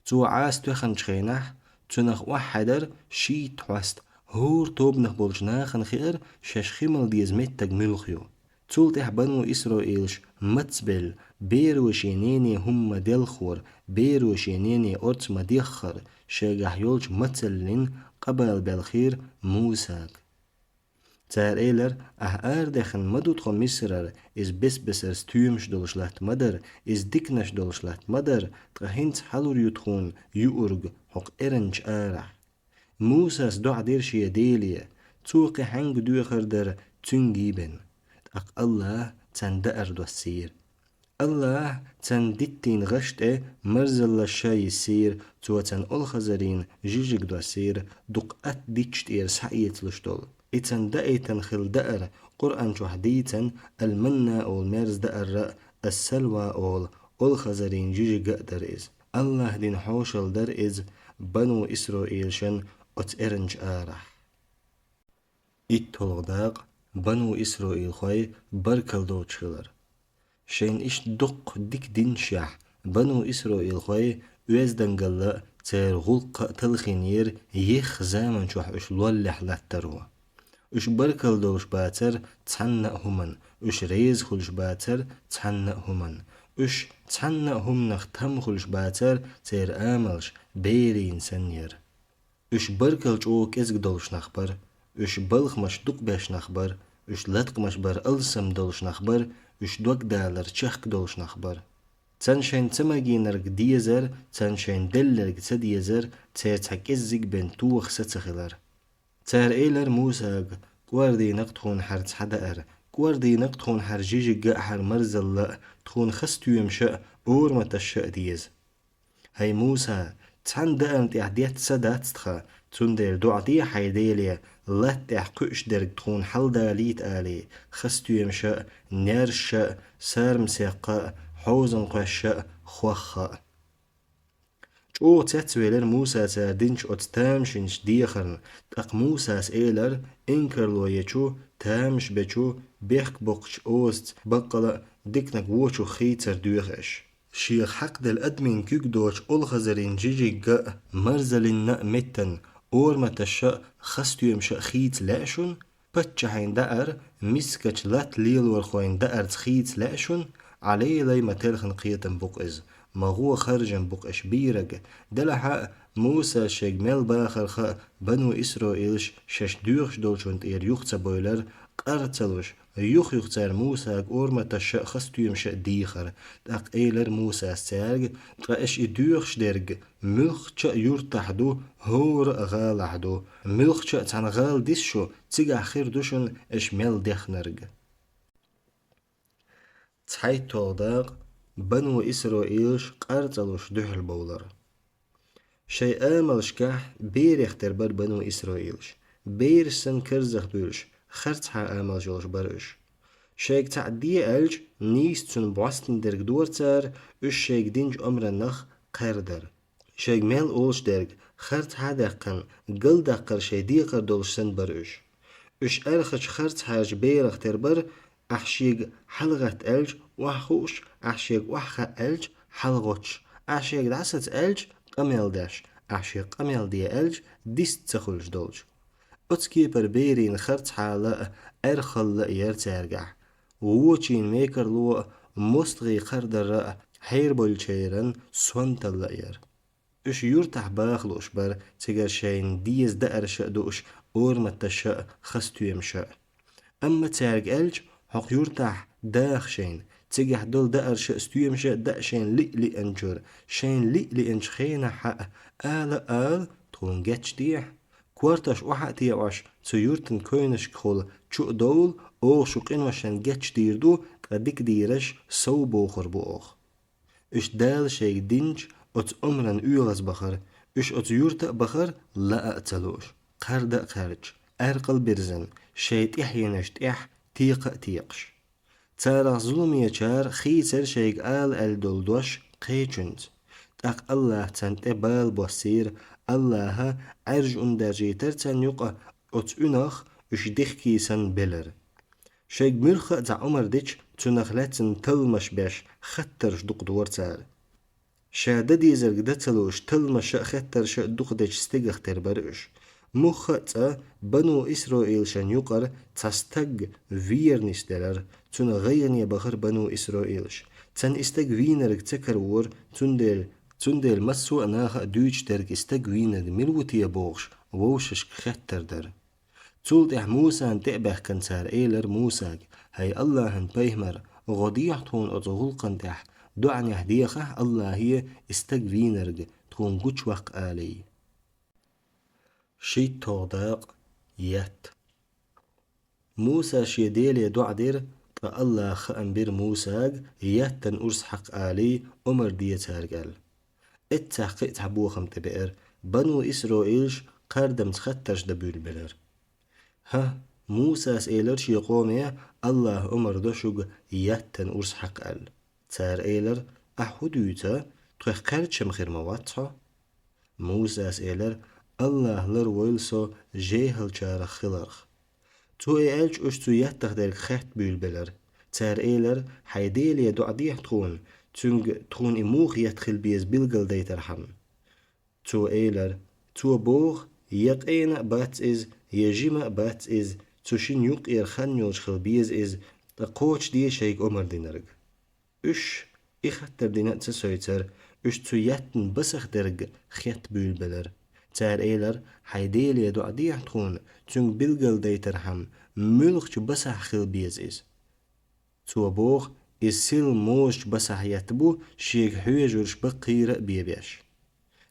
Цо Ӏаса тоьхначу хенахь, цунах охьахьаьдара шийтта хьоста, хӀора тобанах болчу нахана хиира шаьш хи мала деза меттиг муьлха ю. Цул тӀаьхьа бану Исраилаш мацбелла, беро шен нене хӀума ма-делххора, беро шен нене орца ма-деххара, шайгахь йолчу мацаллин къа бала белхийра Мусага. Цара элира: «Ахь арадаьхна ма ду тхо Мисарара, иза бес-бесара стоьмаш долуш латта ма дара, иза диканаш долуш латта ма дара, ткъа хӀинца хьалур ю тхуна юург хӀокху эрначу арахь». Мусас доӀа дира шен Деле, цо кхин хьаьнга доьхур дара цуьнга бен. ТӀаккха АллахӀа царна даар доссийра. АллахӀа царна диттийна гӀаш тӀе марзаллаш а йиссийра, цо царна олхазарийн жижиг доссийра, дукха атта дитташ тӀера схьаэцалуш долу. И царна даийтина хилла даар, Къуръан чохь дийцина, ал-манна олу мерза даарра а, ас-салва олу олхазарийн жижига а дара иза. АллахӀа дина хьошалла дара иза бану Исраилшна оцу эрначу арахь. ИтталгӀа дакъа, бану исраилхой баркалла доцуш хилар. Шайна иштта дуккха дика динашехь, бану исраилхой оьздангалла а, церан гӀуллакх а талхийнера, ехха заман чохь уьш лоллехь латтаро. Уьш баркалла долуш бацара цхьанна а хӀуманна, уьш реза хуьлуш бацара цхьанна а хӀуманна, уьш цхьанна а хӀуманах там хуьлуш бацара, церан амалш берийн санна яра. Уьш баркалла чӀогӀа кӀезиг долуш нах бара, уьш балхамаш дукха беш нах бара, уьш латкъамаш бара алсам долуш нах бара, уьш догдалар чехка долуш нах бара. Царна шайна ца магийнарг дезара, царна шайна делларг ца дезара, церан цхьа кӀеззиг бен тоха са ца хилара. Цара элира Мусага: «КӀордийнакъ тхуна хӀара цхьа даар, кӀордийнакъ тхуна хӀара жижигга а, хӀара марзалла а, тхуна хаза стоьмаш а, ораматаш а деза». «ХӀай Муса, цхьана даарна тӀехь детта са дац тхан, цундела доӀа де хьайн Деле, латта тӀехь кхуьуш дерг тхуна хьалдалийта алий, хаза стоьмаш а, наьрсаш а, сарма сакх а, хьозан кхоьш а, хох а». ЧӀогӀа цецвелира Муса цара динчу оцу тамашийначу дехарна, тӀаккха Мусас элира: «Инкарло ечу, тамаш бечу, бехк боккхучу озаца баккъала а диканиг вочух хийцар доьху аша. Шех хьакхаделла адамийн куьг доцучу олхазарийн жижигга а, марзаллин а меттана ораматаш а, хаза стоьмаш а хийца лаьа шуна? Паччахьийн даар, мискачу латта лелорхойн даарца хийца лаьа шуна? Ӏа лелай, ма телхина кхетам бу-кх иза, ма гӀо харжам бу-кх аша бийриг». Делахь а Мусас шайга мел бахарх а, бану Исраилаш шаьш доьхуш долчунна тӀера юха ца бевлира, къар ца луш, юх-юха цара Мусага ораматаш а, хаза стоьмаш а дийхира. ТӀаккха элира Мусас цаьрга: «Ткъа аша и доьхуш дерг муьлххачу а юьртахь ду, хӀора а гӀалахь ду. Муьлххачу а цхьана гӀала диса шу, цигахь хир ду шуна аша мел дехнарг». ЦхьайтталгӀа дакъа. Бану Исраилаш къар ца луш дуьхьал бовлар. Шайн амалшкахь берех тера бара бану Исраилаш. Бераш санна карзах буьйлуш, харцхьа амалш йолуш бара уьш. Шайга цхьаъ де аьлча, нийса цунна бӀостанадерг дора цара, уьш шайга динчу омранах кхаьрдара. Шайга мел олуш дерг харцхьа а даьккхина, галдаккхар шайн декхар долуш санна бара уьш. Уьш аьрхачу харцхьарчу берех тера бара, ахь шега хьалагӀатта аьлча, охьахууш, ахь шега охьахаа аьлча, хьалагӀоттуш, ахь шега дӀасаца аьлча, къамел деш, ахь шега къамел де аьлча, дист ца хуьлуш долчу. Оцу кепара берийн харцхьалла а, аьрхалла а яра цаьргахь. Вочийн мекарло а, мостагӀийн кхардар а, хьерабовлучеран сонталла а яра. Уьш юьртахь баха лууш бара, цигара шайна деза даарш а дууш, ораматаш а, хаза стоьмаш а. Амма цаьрга аьлча: «Хьокху юьртахь даха шайна, цигахь долу даарш а, стоьмаш а даа шайна лиъ-лиъначуьра, шайна лиъ-лиъначу хенахь а, ала а ала, тхуна гечдехьа. Кортош охьа а теӀош, цу юьртан койнашкахула чу а довла, оха шун къиношна гечдийр ду, ткъа дика дийраш сов бохур бу оха». Уьш Дала шайга динчу оцу омранна оьгӀаз бахара, уьш оцу юьрта а бахара, лаа а ца лууш, кхарда а кхаьрдаш, аьркъал а бирзина, шайн тӀаьхьенаш тӀехь текха а текхаш. Царах зуламечара хийцира шайга ала аьлла долу дош кхечуьнца. ТӀаккха АллахӀа царна тӀе бала боссийра, АллахӀа Ӏаьржа ун даьржийтара царна юкъа, оцу уьнах уьш дихкий санна белира. Шайга муьлхха а цхьа омра дича, цунах лаьцна талламаш беш, хаттарш дукха дора цара. Ша дан дезарг дан ца лууш, талламаш а, хаттарш а дукха дечу стегах тера бара уьш. Муьлхха а цкъа бану Исраилшна юкъара цхьа стаг вер нисделара, цунах гӀайгӀане бахара бану Исраилаш. Царна и стаг вийнарг ца каравора, цундела, цундела массо а наха а дуьйцуш дерг и стаг вийнарг мила ву те бохуш, вовшашка хеттар дара. Цул тӀаьхьа Мусана тӀе а баьхкина, цара элира Мусага: «ХӀай АллахӀан пайхамар, гӀо дехьа тхуна оцу гӀуллакхана тӀехь, доӀанехь дехахь АллахӀе и стаг вийнарг тхуна гучуваккха алий». ШийтталгӀа дакъа. Етт. Муса шен Деле доӀа дира, ткъа АллахӀа хаам бира Мусага, еттан урс хьакха алий, омра де цаьрга аьлла. Эццахь кхин а цхьа бохам тӀебеара, бану Исраилаш кхардамца хаттарш дан буьйлабелира. ХӀа, Мусас элира шен къоме: «АллахӀа омра до шуьга еттан урс хьакха», – аьлла. Цара элира: «Ахь хӀун дуьйцу? Тхох кхаьрдаш-м хир ма вац хьо». Мусас элира: «АллахӀ ларвойла со жехӀалчарах хиларх». Цо и аьлча, уьш цу еттах дерг хатта буьйлабелира. Цара элира: «Хьайн Деле доӀа дехьа тхуна, цуьнга тхуна и муха етта хила беза билгалдайтархьама». Цо элира: «Цо боху, я къена а бац иза, я жима а бац иза, цу шина юккъера хан йолуш хила беза иза, ткъа кхочушде шайга омра динарг». Уьш, и хаттар дина а ца сойцура, уьш цу еттан басах дерг хатта буьйлабелира. Цара элира: «Хьайн Деле доӀа дехьа тхуна, цуьнга билгалдайтархьама, муьлхачу басахь хила беза иза». Цо боху: «Иза сел можачу басахь етта бу, шега хьоьжурш баккхийра а бебеш».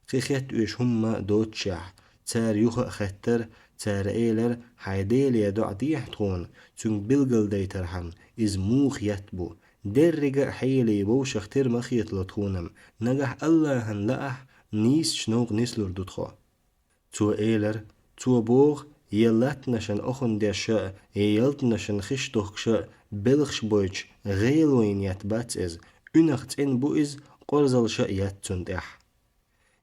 Кхин хатта оьшу хӀумма а доццушехь, Цара юха а хеттар, цара элар: «Хьайн Деле доӀа дехьа тхуна, цуьнга билгалдайтархьама, иза муха етт бу. Деррига а хьелий вовшах тера ма хетало тхуна-м, нагахь Аллахьан лаахь нийсачу новкъа нислур ду тхо». Цо элар: «Цо боху, я латтанашан охӀун деш а, я ялтанашан хиш дохкуш а, белхаш бойтуш гӀело йина етт бац иза, уьнах цӀена бу иза, къорзалш а етт цунна тӀехь».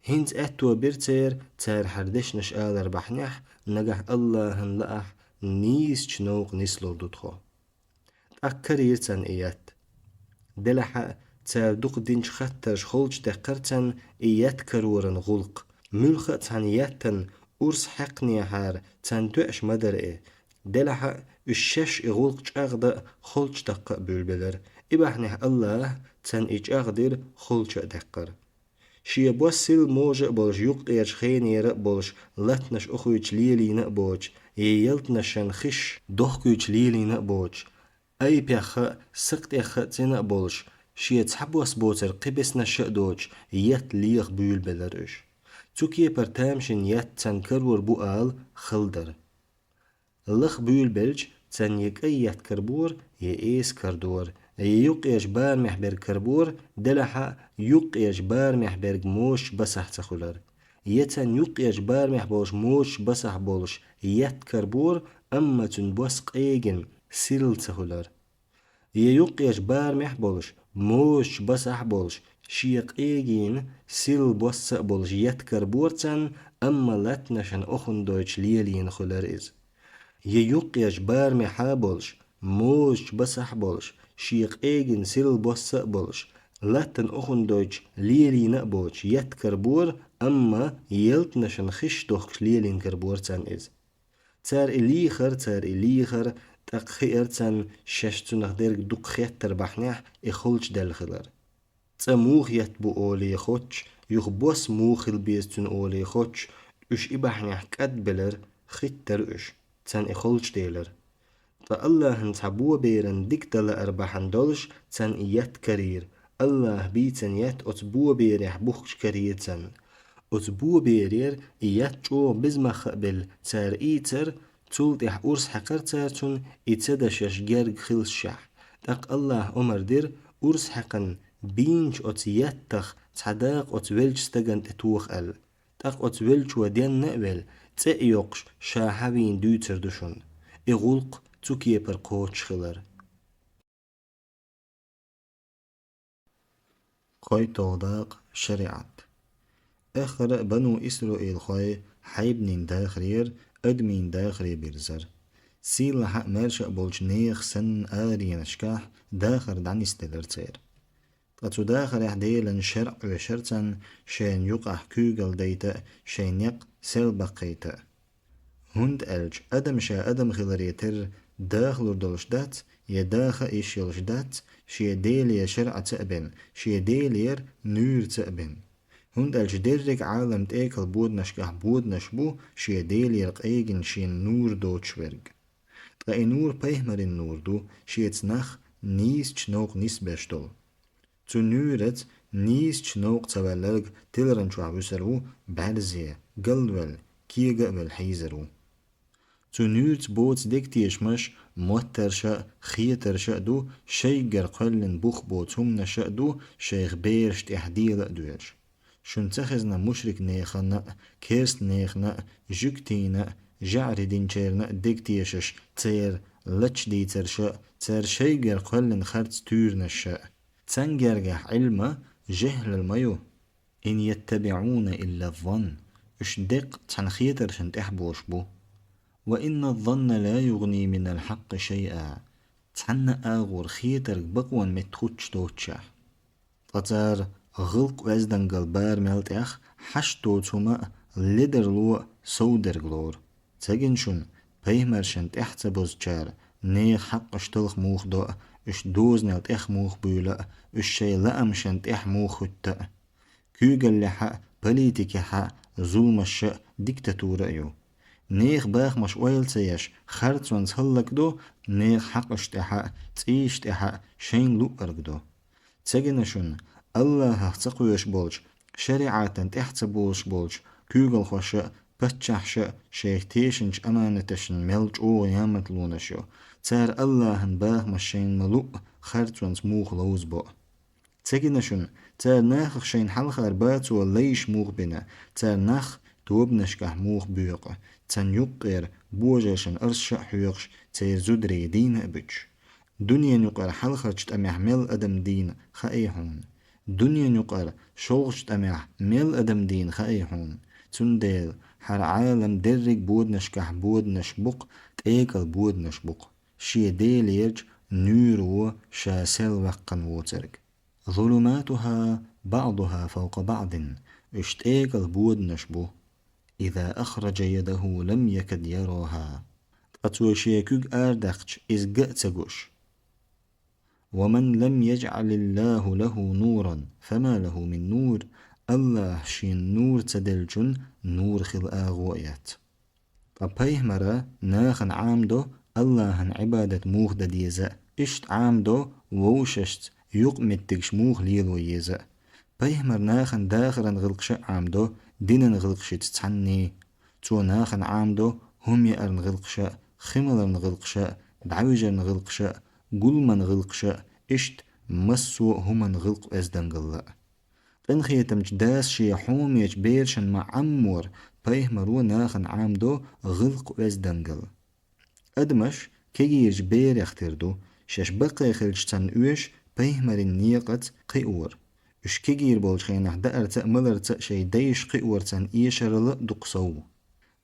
ХӀинца аьтто бира церан, цара хӀара дешнаш алар бахьанехь, нагахь Аллахьан лаахь нийсачу новкъа нислур ду тхо. ТӀаккха карийра царна и етт. Делахь а, цара дукха динчу хаттарша холчу даьккхира царна и етт кароран гӀуллакх. Муьлхха а цхьана еттан урс хьаькхнехьара царна тоьаш ма дара и. Делахь а, уьш шаьш и гӀуллакх чӀагӀдан а, холчу даккха а буьйлабелира. И бахьанехь Аллаха царна и чӀагӀдира, холчу а даьккхира. Шен бос сирла можа а болуш, юккъерчу хенера а болуш, латтанаш охуьйтуш лелийна а боцуш, я ялтанашан хиш дохкуьйтуш лелийна а боцуш, айпехха а, сакътӀехха а цӀена а болуш, шен цхьа бос боцург кхин беснаш а доцуш, етт леха буьйлабелира уьш. Цу кепара тамашийна етт царна карор бу ала хала дара. Лаха буьйлабелча, царна я кӀай етт карабора, я эса карадора, я юккъерчу барамехь берг карабора, делахь а юккъерчу барамехь берг можачу басахь ца хуьлура. Я царна юккъерчу барамехь болуш можачу басахь болуш етт карабора, амма цуьнан бос къегина, сирла ца хуьлура. Я юккъерчу барамехь болуш, можачу басахь болуш, шен къегийна, сирла бос а болуш етт карабора царна, амма латтанашан охӀун дойтуш лелийна хуьлура иза. Я юккъерчу барамехьа болуш, можачу басахь болуш, шен къегийна, сирла бос а болуш, латтана охӀун дойтуш лелийна а боцуш етт карабора, амма ялтанашан хиш дохкуш лелийна карабора царна иза. Цара и лийхара, цара и лийхара, тӀаккха хиара царна шаьш цунах дерг дукха хеттар бахьанехь и холчу даьлла хилар. ЦӀа муха етт бу олий хоттуш, юха бос муха хила беза цуьнан олий хоттуш, уьш и бахьанехь кӀадбелира, хиттара уьш, царна и холчу делира. Ткъа Аллахьан цхьа боберан дика дан лаар бахьана долуш царна и етт карийра, Аллаха бийцина етт оцу боберехь бухкуш карийра царна. Оцу боберера и етт чӀогӀа безамах а белла цара ийцара, цул тӀаьхьа урс хьаькхира цара цунна, и ца дан шаьш герга хилсашехь. ТӀаккха Аллаха омра дира, урс хьаькхна бийначу оцу еттах цхьа дакъа оцу веллачу стагана тӀе тоха аьлла. ТӀаккха оцу веллачо денна а велла, цӀе а йоккхуш, ша хьан вийна дуьйцур ду шуна. И гӀуллакх цу кепара кхочуш хилар. КхойтталгӀа дакъа, шариӀат. Эххар а бану Исраилхой хьайбанийн дахарера адамийн дахаре бирзара. Сийлахь а, маьрша а болчу нехан санна аренашкахь дахар дӀанисделира церан. Ткъа цу дахарехь Делан шарӀ оьшура царна шайна юкъахь куьйгалла дайта а, шайн некъ сел баккхийта а. ХӀунда аьлча адам ша адам хиларе терра дахалур долуш дац, я даха а йиш йолуш дац, шен Деле шарӀаца а бен, шен Делера нуьйраца а бен. ХӀунда аьлча дерриг Ӏалам тӀекал боданашкахь боданаш бу шен Делера къегина шена нур доцуш верг. Ткъа и нур пайхамарийн нур ду, шеца нах нийсачу новкъа нисбеш долу. Цу нуьйраца нийсачу новкъа ца ваьлларг тиларан чохь вуьсур ву бӀаьрзе, галвелла, кега а велла хьийзар ву. Цу нуьйраца боцу дегтешамаш моттарша а, хетарша а ду, шайггара кхоьллина бух боцу хӀуманаша а ду, шайх бераш тӀехь дела а доьлуш. Шуна ца хезна мушрик нехана а, керста нехана а, жуьгтийна а, жаӀри динчерна а дегтешаш, церан лачдийцарша а, цара шайггара кхоьллина харц туьйранаша а. Цан гергахь Ӏилма жехӀлал ма ю. «Ин яттабиӀуна илла ззанн», уьш деккъа цхьана хетаршна тӀехь болуш бу. «Ва инна ззанна ла югӀни минал хьакъкъи шайъа», цхьанна а агӀор хетарг бакъонан метта хуттуш доццушехь. Ткъа цара гӀиллакх-оьздангалла барамел тӀех хьашт доцу хӀума а, ледарло а совдерг лору. Ца гина шуна, пайхамаршна тӀехь ца бозучара нехан хьакъаш талха муха до а, уьш дозанел тӀех муха буьйлу а, уьш шайн лаамашна тӀехь муха хӀуьтту а? Куьйгаллехь а, политикехь а, зуламаш а, диктатура а ю. Нехан бахамаш ойла ца еш, харцонца хӀаллакдо, нехан хьакъаш тӀехь а, цӀийш тӀехь а шайна луъург до. Ца гина шуна, Аллахах ца кхоьруш болчу, шариӀатан тӀехь ца болуш болчу куьйгалхоша а, Паччахьаша шайх тешанчу аманаташна мел чӀогӀа ямартлонаш йо, цара Аллахьан бахамаш шайна ма-луъу харцонца муха ловзабо. Ца гина шуна, цара нахах шайна хьалхара бацо лайш муха бина, цара нах тобанашкахь муха боькъу, царна юккъера божаршна арсаша а хьоькхуш, церан зударий дийна а буьтуш. Дуьненан юкъара хьалхарчу тӀамехь мел адам дийна хаьий хьуна? Дуьненан юкъара шолгӀачу тӀамехь мел адам дийна хаьий хьуна? Цундела хӀара Ӏалам дерриг боданашкахь боданаш бу-кх, тӀекӀал боданаш бу-кх, шен Делерчу нуьйро ша сел ваьккхина воцург. ظلماتها بعضها فوق بعض, уьш тӀекӀал боданаш бу. إذا أخرج يده لم يكد يراها. Ткъа цо шен куьг арадаьккхича, иза ган а ца гуш. ومن لم يجعل الله له نورا فما له من نور. Аллахьа шена нур ца деллачунна нур хила агӀо а яц. Ткъа пайхамара нахана Ӏамадо Аллахьан Ӏибадат муха дан деза а, иштта Ӏамадо вовшашца юкъаметтигаш муха лело еза а. Пайхамара нахана дахаран гӀиллакхаш а Ӏамадо, динан гӀиллакхашца цхьаьна. Цо нахана Ӏамадо хӀума яаран гӀиллакхаш а, хи маларан гӀиллакхаш а, дӀавижаран гӀиллакхаш а, гуламан гӀиллакхаш а, иштта массо а хӀуман гӀиллакх-оьздангалла а. Къинхетамчу дас шен хьомечу берашна ма-Ӏаммора пайхамаро нахана Ӏамадо гӀиллакх-оьздангалла. Адамаш кегийрачу берех тера ду, шаьш баккхий хилча царна оьшу пайхамарийн некъаца кхиор. Уьш кегийр болчу хенахь даарца а, маларца а шайн дайша кхиор царна эшарал а дукха сов.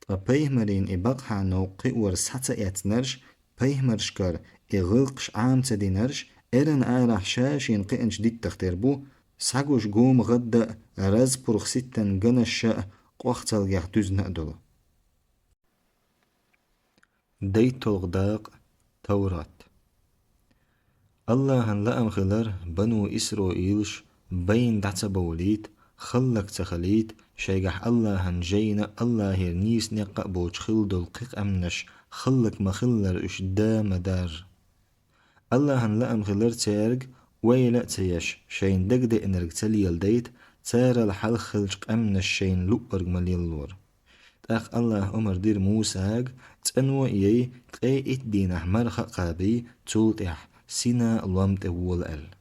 Ткъа пайхамарийн и бакъахьа новкъа кхиор схьа ца эцнарш, пайхамаршкара и гӀиллакхаш Ӏама ца динарш, эрна арахь ша шена кхиъначу диттах тера бу, схьагуш гома гӀадда а, разпурх ситтан ганаш а, къохцалгех дуьзна а долу. ДайтталгӀа дакъа, Таврат. Аллахьан лаам хилар бану Исраилаш байна дӀа ца бовлийта, хӀаллак ца хилийта, шайгахь Аллахьан жайна а, Аллахьера нийса некъа а боцуш хилла долу кхин къаьмнаш хӀаллак ма-хиллара уьш да ма дарра. Аллахьан лаам хилар цаьрга ойла а ца еш, шайна дагадеанарг ца леладайта, царал хьалха хиллачу къаьмнаш шайна луъург ма-леллора. ТӀаккха Аллахьа омра дира Мусага: «ЦӀано а яй, ткъе итт дийнахь марха а кхабий, цул тӀаьхьа Сина лом тӀе вола», – аьлла.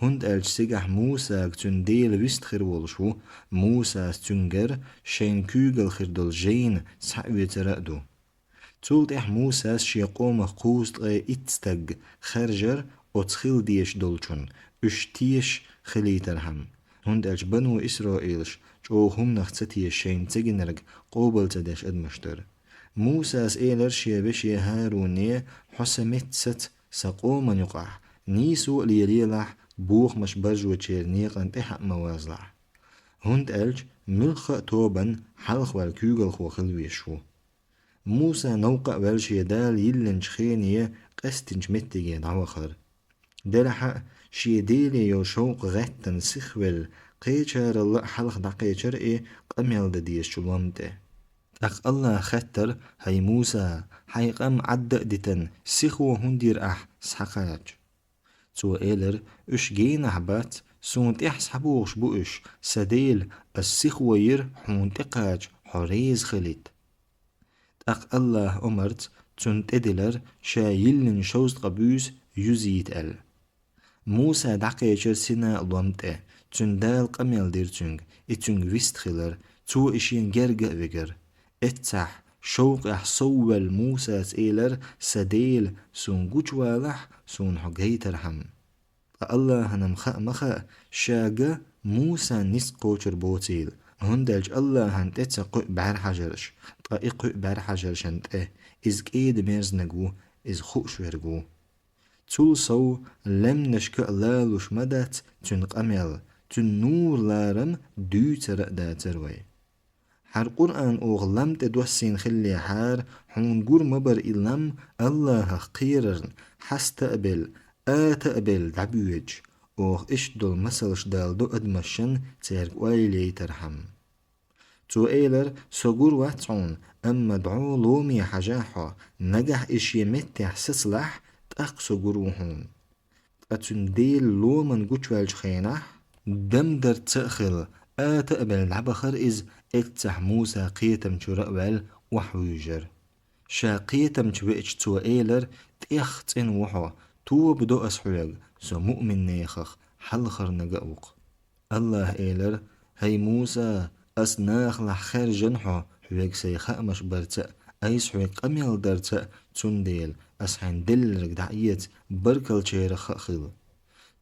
ХӀунда аьлча цигахь Мусага цуьнан Дела вист хир волуш ву, Мусас цуьнгара шайна куьйгалла хир долу жайна схьаоьцура а ду. Цул тӀаьхьа Мусас шен къомах кхузткъе итт стаг хаьржира оцу хила дезаш долчунна, уьш тешаш хилийтархьама, хӀунда аьлча бану Исраилаш чӀогӀа хӀуманах ца теша шайна ца гинарг къобал ца деш адамаш дара. Мусас элира шен веше ХӀаруне: «Хьо сан метта саца сан къоман юкъахь, нийсо а лелаелахь, бохамаш баржочеран некъан тӀаьхьа а ма вазалахь. ХӀунда аьлча муьлхха а тобанна хьалхаваьлла куьйгалхо хила везаш ву». Муса новкъа а ваьлла шен Дала йиллинчу хене къаьстинчу меттиге дӀавахара. Делахь а, шен Деле йолу шовкъ гӀаьттина сихвелла, кхечаралла а хьалха дӀакхечира и къамел дан дезачу лом тӀе. ТӀаккха Аллахьа хаьттира: «ХӀай Муса, хьайн къам Ӏадда а дитина, сихо хӀунда йира ахь схьакхача?» Цо элира: «Уьш генахь бац, суна тӀаьхьа схьабогӀуш бу уьш, сан Дела, ас сихо йира хьуна тӀекхача, хьо реза хилийта». ТӀаккха Аллахьа омарца цунна тӀедиллира ша йиллина шовзткъа буьйса юзийта аьлла. Муса дӀакхечира Сина лом тӀе, цуьнан Дала къамел дира цуьнга, и цуьнга вист хилира, цо и шена герга а вигира. Эццахь, шовкъехь совваьлла Мусас элира: «Сан Дела, суна гучувалахь, суна хьо гайтархьама». Ткъа Аллахьана-м хаа ма хаьа, ша ган Мусан ницкъ кхочур боцийла, хӀунда аьлча Аллахьана тӀе ца кхуьу бӀаьрхьажарш, ткъа и кхуьу бӀаьрхьажаршна тӀе, иза кӀеда-мерзаниг ву, иза хууш верг ву. Цул сов, лаьмнашка а лалуш ма дац цуьнан къамел, цуьнан нур-ларам дуьйцур а дацара вай. ХӀара Къуръан оха лам тӀе доссийна хиллехьара, хьуна гур ма бара и лам Аллахьах кхерарна, хьаста а белла, ата а белла дӀабоьдуш, оха иштта долу масалш даладо адамашна, цаьрга ойла яйтархьама. Цо элира: «Со гур вац хьуна, амма дӀо ломе хьажахь хьо, нагахь иза шен меттехь сацалахь, тӀаккха со гур ву хьуна». Ткъа цуьнан Дела ломан гучуваьллачу хенахь, дамдарца а хилла, Ата а бел дӀабахара иза, эццахь Муса кхетам чура а ваьлла, охьавуьйжира. Ша кхетам чу веача, цо элира: «ТӀех цӀена ву хьо, тоба до ас хьоьга, со муъминех хьалхарниг а ву-кх». АллахӀа элира: «ХӀай Муса, ас нахалахь хаьржина хьо, хьоьга сайн хаамаш барца а, айса хьоьга къамел дарца а, цундела ас хьайна делларг дӀаэца, баркаллачарех а хила».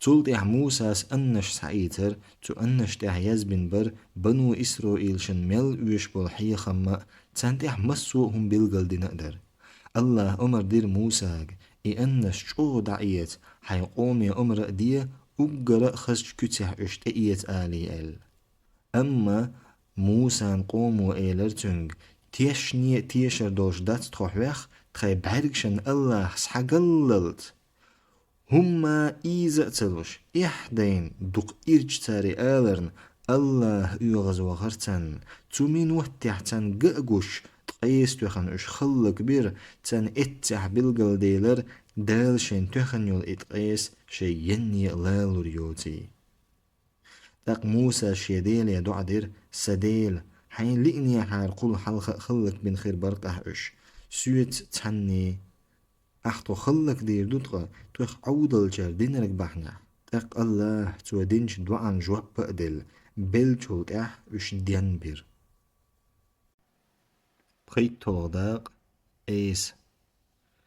Цул тӀаьхьа Мусас аннаш схьаийцира, цу аннаш тӀехь язбина бара бану Исраилшна мел оьшуш болу хьехам а, царна тӀехь массо а хӀума билгалдина а дара. АллахӀа омра дира Мусага: «И аннаш чӀогӀа дӀаэца, хьайн къоме омра а де, уггар а хазачу куьцехь уьш тӀеэца алий», – аьлла. Амма Мусан къомо элира цуьнга: «Тешне а тешар долуш дац тхо хьох, тхайн бӀаьргашна АллахӀа схьагаллалц». ХӀумма ийза а ца луш, эхь дайна, дукха ирча цара и аларна, АллахӀ оьгӀазвахара царна. Цу минотехь царна ган а гуш, ткъеса тоьхна уьш хӀаллакбира, царна эццехь билгалделира, Дала шайна тоьхна йолу и ткъеса шайн янне а лалур йоций. ТӀаккха Мусас шен Деле доӀа дира: «Сан Дела, хьайна лиънехьара кхул хьалха а хӀаллакбина хир бара-кх ахь уьш, соьца цхьаьний. Ахь тхо хӀаллакдийр ду ткъа, тхох Ӏовдалчара динарг бахьанехь». ТӀаккха АллахӀа цо динчу доӀанна жоп а делла, беллачул тӀаьхьа уьш денбира. ПхийтталгӀа дакъа, эса.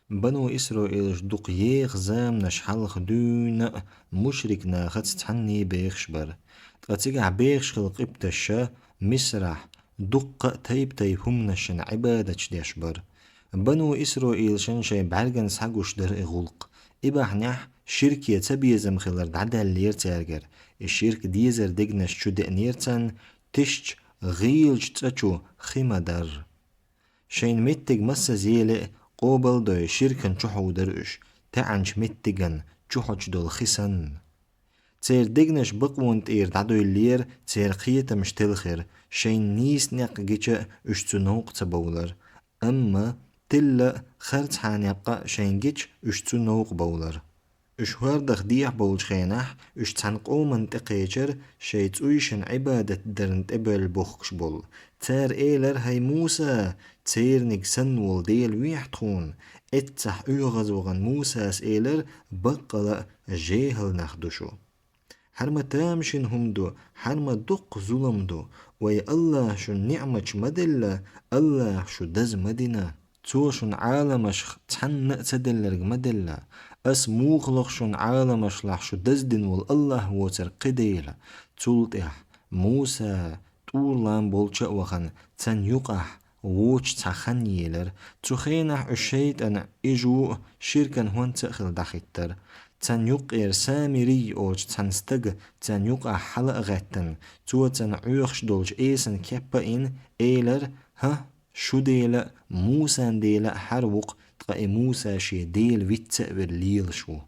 Бану Исраилаш дукха еха заманаш хьалха дуьйна а мушрик нахаца цхьаьний бехаш бара. Ткъа цигахь бехаш хилла къибташа Мисрахь дуккха а тайп-тайпа хӀуманашна Ӏибадаташ деш бара. Бану Исраилшна шайн бӀаьргана схьагуш дара и гӀуллакх. И бахьанехь ширке цабезам хилар дӀадаьллера цаьргара. И ширк дезар дегнаш чу деанера царна, тишачу гӀийлачу цӀа чу хи ма-дарра. Шайна меттиг массаза еле а къобал а дой, ширкана чухьовдара уьш, таьӀначу меттигана чухьочу долу хи санна. Церан дегнаш бакъонан тӀера дӀадоьллера, церан кхетамаш телхира, шайна нийса некъ гича а уьш цу новкъа ца бовлара. Амма тилла а, харцхьа некъ а шайна гича, уьш цу новкъа бовлара. Уьш хӀордах дехьа болчу хенахь, уьш цхьана къоманна тӀекхечира, шайн цӀуйшна Ӏибадат дарна тӀебевлла бохкуш болу. Цара элира: «ХӀай Муса, церниг санна волу Дела вехьа тхуна». Эццахь оьгӀазвахана Мусас элира: «Баккъала а жехӀал нах ду шу. ХӀара ма тамашийна хӀума ду, хӀара ма дуккха зулам ду. Вай АллахӀа шуна ниӀматаш ма делла, АллахӀа шу даза ма дина. Цо шуна Ӏаламашха цхьанна а ца делларг ма делла. Ас муха лоху шуна Ӏаламашлахь шу даздина волу АллахӀ воцург кхин дела?» Цул тӀаьхьа Муса тӀура лам болчу а вахана, царна юкъахь вочу цхьа хан елира. Цу хенахь уьш шайтӀана, ижу а, ширкана хӀонца а хилла дӀахӀиттира. Царна юккъера Самирий олучу цхьана стага царна юкъахь хьала а гӀаьттина, цо царна Ӏоьхуш долчу эсан кеп а йина, элира: «ХӀа, шу Дела а, Мусан Дела а хӀара ву-кх, ткъа и Муса шен Дела вицца а вира лелаш ву».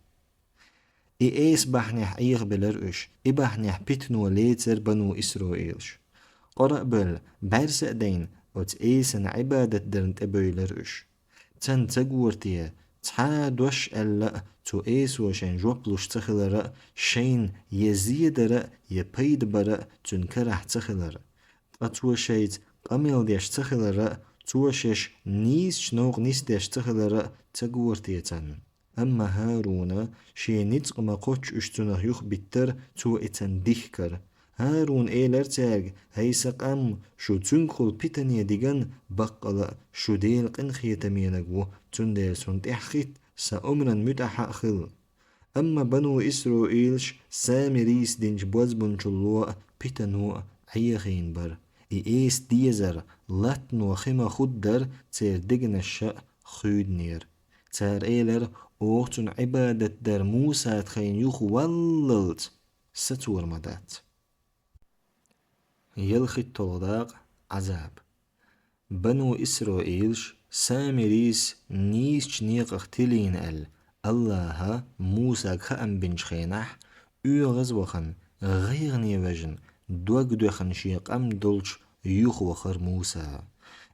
И эса бахьанехь Ӏехабелира уьш, и бахьанехь питано лецира бану Исраилаш. Къора а бевлла, бӀаьрса а дайна, оцу эсана Ӏибадат дарна тӀебевлира уьш. Царна ца гора те, цхьа а дош аьлла а, цу эсо шайна жоп луш ца хилар а, шайна я зе дар а, я пайда бар а цуьнан карахь ца хилар. Ткъа цо шайца къамел деш ца хилар а, цо шаьш нийсачу новкъа нисдеш ца хилар а ца гора те царна? Амма ХӀаруна шен ницкъ ма-кхоччу уьш цунах юхабиттара, цо и царна дихкара. ХӀаруна элира цаьрга: «ХӀай сан къам, шу цуьнгахула питане диган, баккъала а шу Делан къинхетаменаг ву, цундела суна тӀаьхьахӀитта, сан омран муьтӀахь а хила». Амма бану Исраилаш Самирийс динчу бозбунчалло а, питано а Ӏехийна бара. И эса дезар латтано хи ма-худдара церан дегнаш а хуьйдинера. Цара элира: «Оха цунна Ӏибадат дар Муса тхайна юхаваллалц сацор ма дац». ЯлхитталгӀа дакъа, Ӏазаб. Бану Исраилаш Самирийс нийсачу некъах тилийна аьлла, АллахӀа Мусага хаам бинчу хенахь, оьгӀаз вахана, гӀайгӀане вежна, дог доьхна шен къам долчу юхавахара Муса.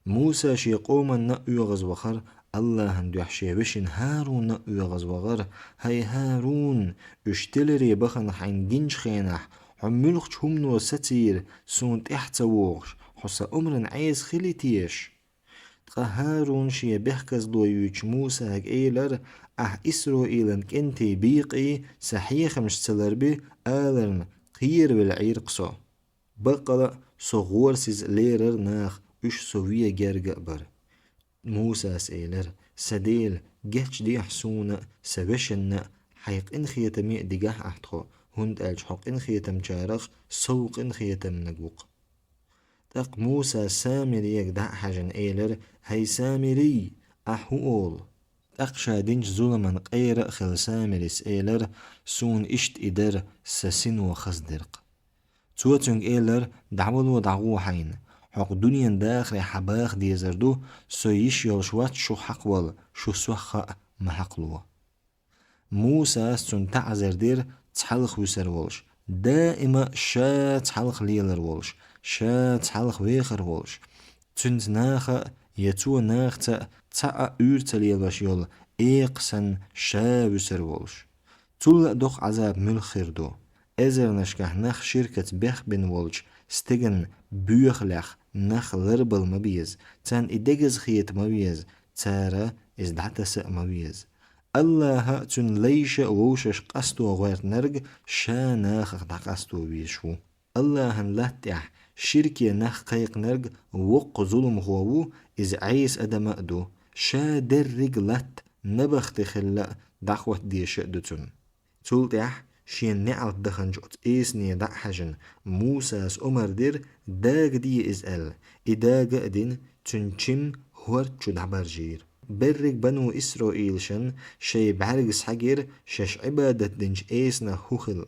Муса шен къоманна а оьгӀаз вахара, АллахӀана дуьхьа шен вешина ХӀарунна а оьгӀаз вахара: «ХӀай ХӀарун, уьш тиларе бахана хьайна гинчу хенахь, Хьо муьлхачу хӀумано сацийра, суна тӀаьхьа ца вогӀуш, хьо сан омран Ӏеса хилий теша?» Ткъа ХӀарун шен бехказло юьйцуш Мусага элира: «Ахь Исроилан кӀентий бекъий, сан хьехамаш ца ларби, аларна кхеравелла Ӏийра-кх со. Баккъала а, со гӀорасиза лерара наха, уьш со вен герга а бара». Мусас элира: «Сан Дела, гечдехьа суна а, сан вешанна а, хьайн къинхетаме а дигахь ахь тхо, хӀунда аьлча хьо къинхетамчарах сов къинхетамниг ву-кх». ТӀаккха Мусас Самирига дӀа а хьаьжна элира: «ХӀай Самирий, ахь хӀун олу?» ТӀаккха ша динчу зуламан къера а хилла Самирис элира: «Суна иштта и дара, сан сино хаза дира-кх». Цо цуьнга элира: «ДӀавало, дӀагӀо хьайна. Хьо-кх дуьненан дахарехь хьан баха дезар ду, со йиш йолуш вац шух хьакхавала, шу сох а ма хьакхало». Мусас цунна таӀзар дира цхьалха вуьсур волуш. Даима а ша цхьалха лелар волуш, ша цхьалха вехар волуш, цуьнца наха а, я цо нахаца а цхьа а уьйр ца лелош йолу экха санна ша вуьсур волуш. Цул а доккха Ӏазаб муьлха хир ду? Эзарнашкахь нах ширкаца бехбина волчу стеган боьхаллех нах ларбала ма беза, царна и дегаза хета ма веза, цара иза дӀатаса а ма веза. АллахӀа а, цуьнан лайша а вовшашка къасто гӀоьртинарг ша нахах дӀакъасто везаш ву. АллахӀан латта тӀехь ширке нах кхайкхинарг воккха зуламхо ву, иза Ӏеса адам а ду, ша дерриг латта набахте хилла а дӀахӀоттадеш а ду цунна. Цул тӀаьхьа шена неӀалт даханчу оцу эсане дӀа а хьаьжна, Мусас омра дира, дага де иза аьлла. И дага а дина, цуьнан чим хӀорда чу дӀабаржийра. Берриг бану Исроилашна шайн бӀаьргаш схьагира шаьш Ӏибадат динчу эсанах хӀун хилла.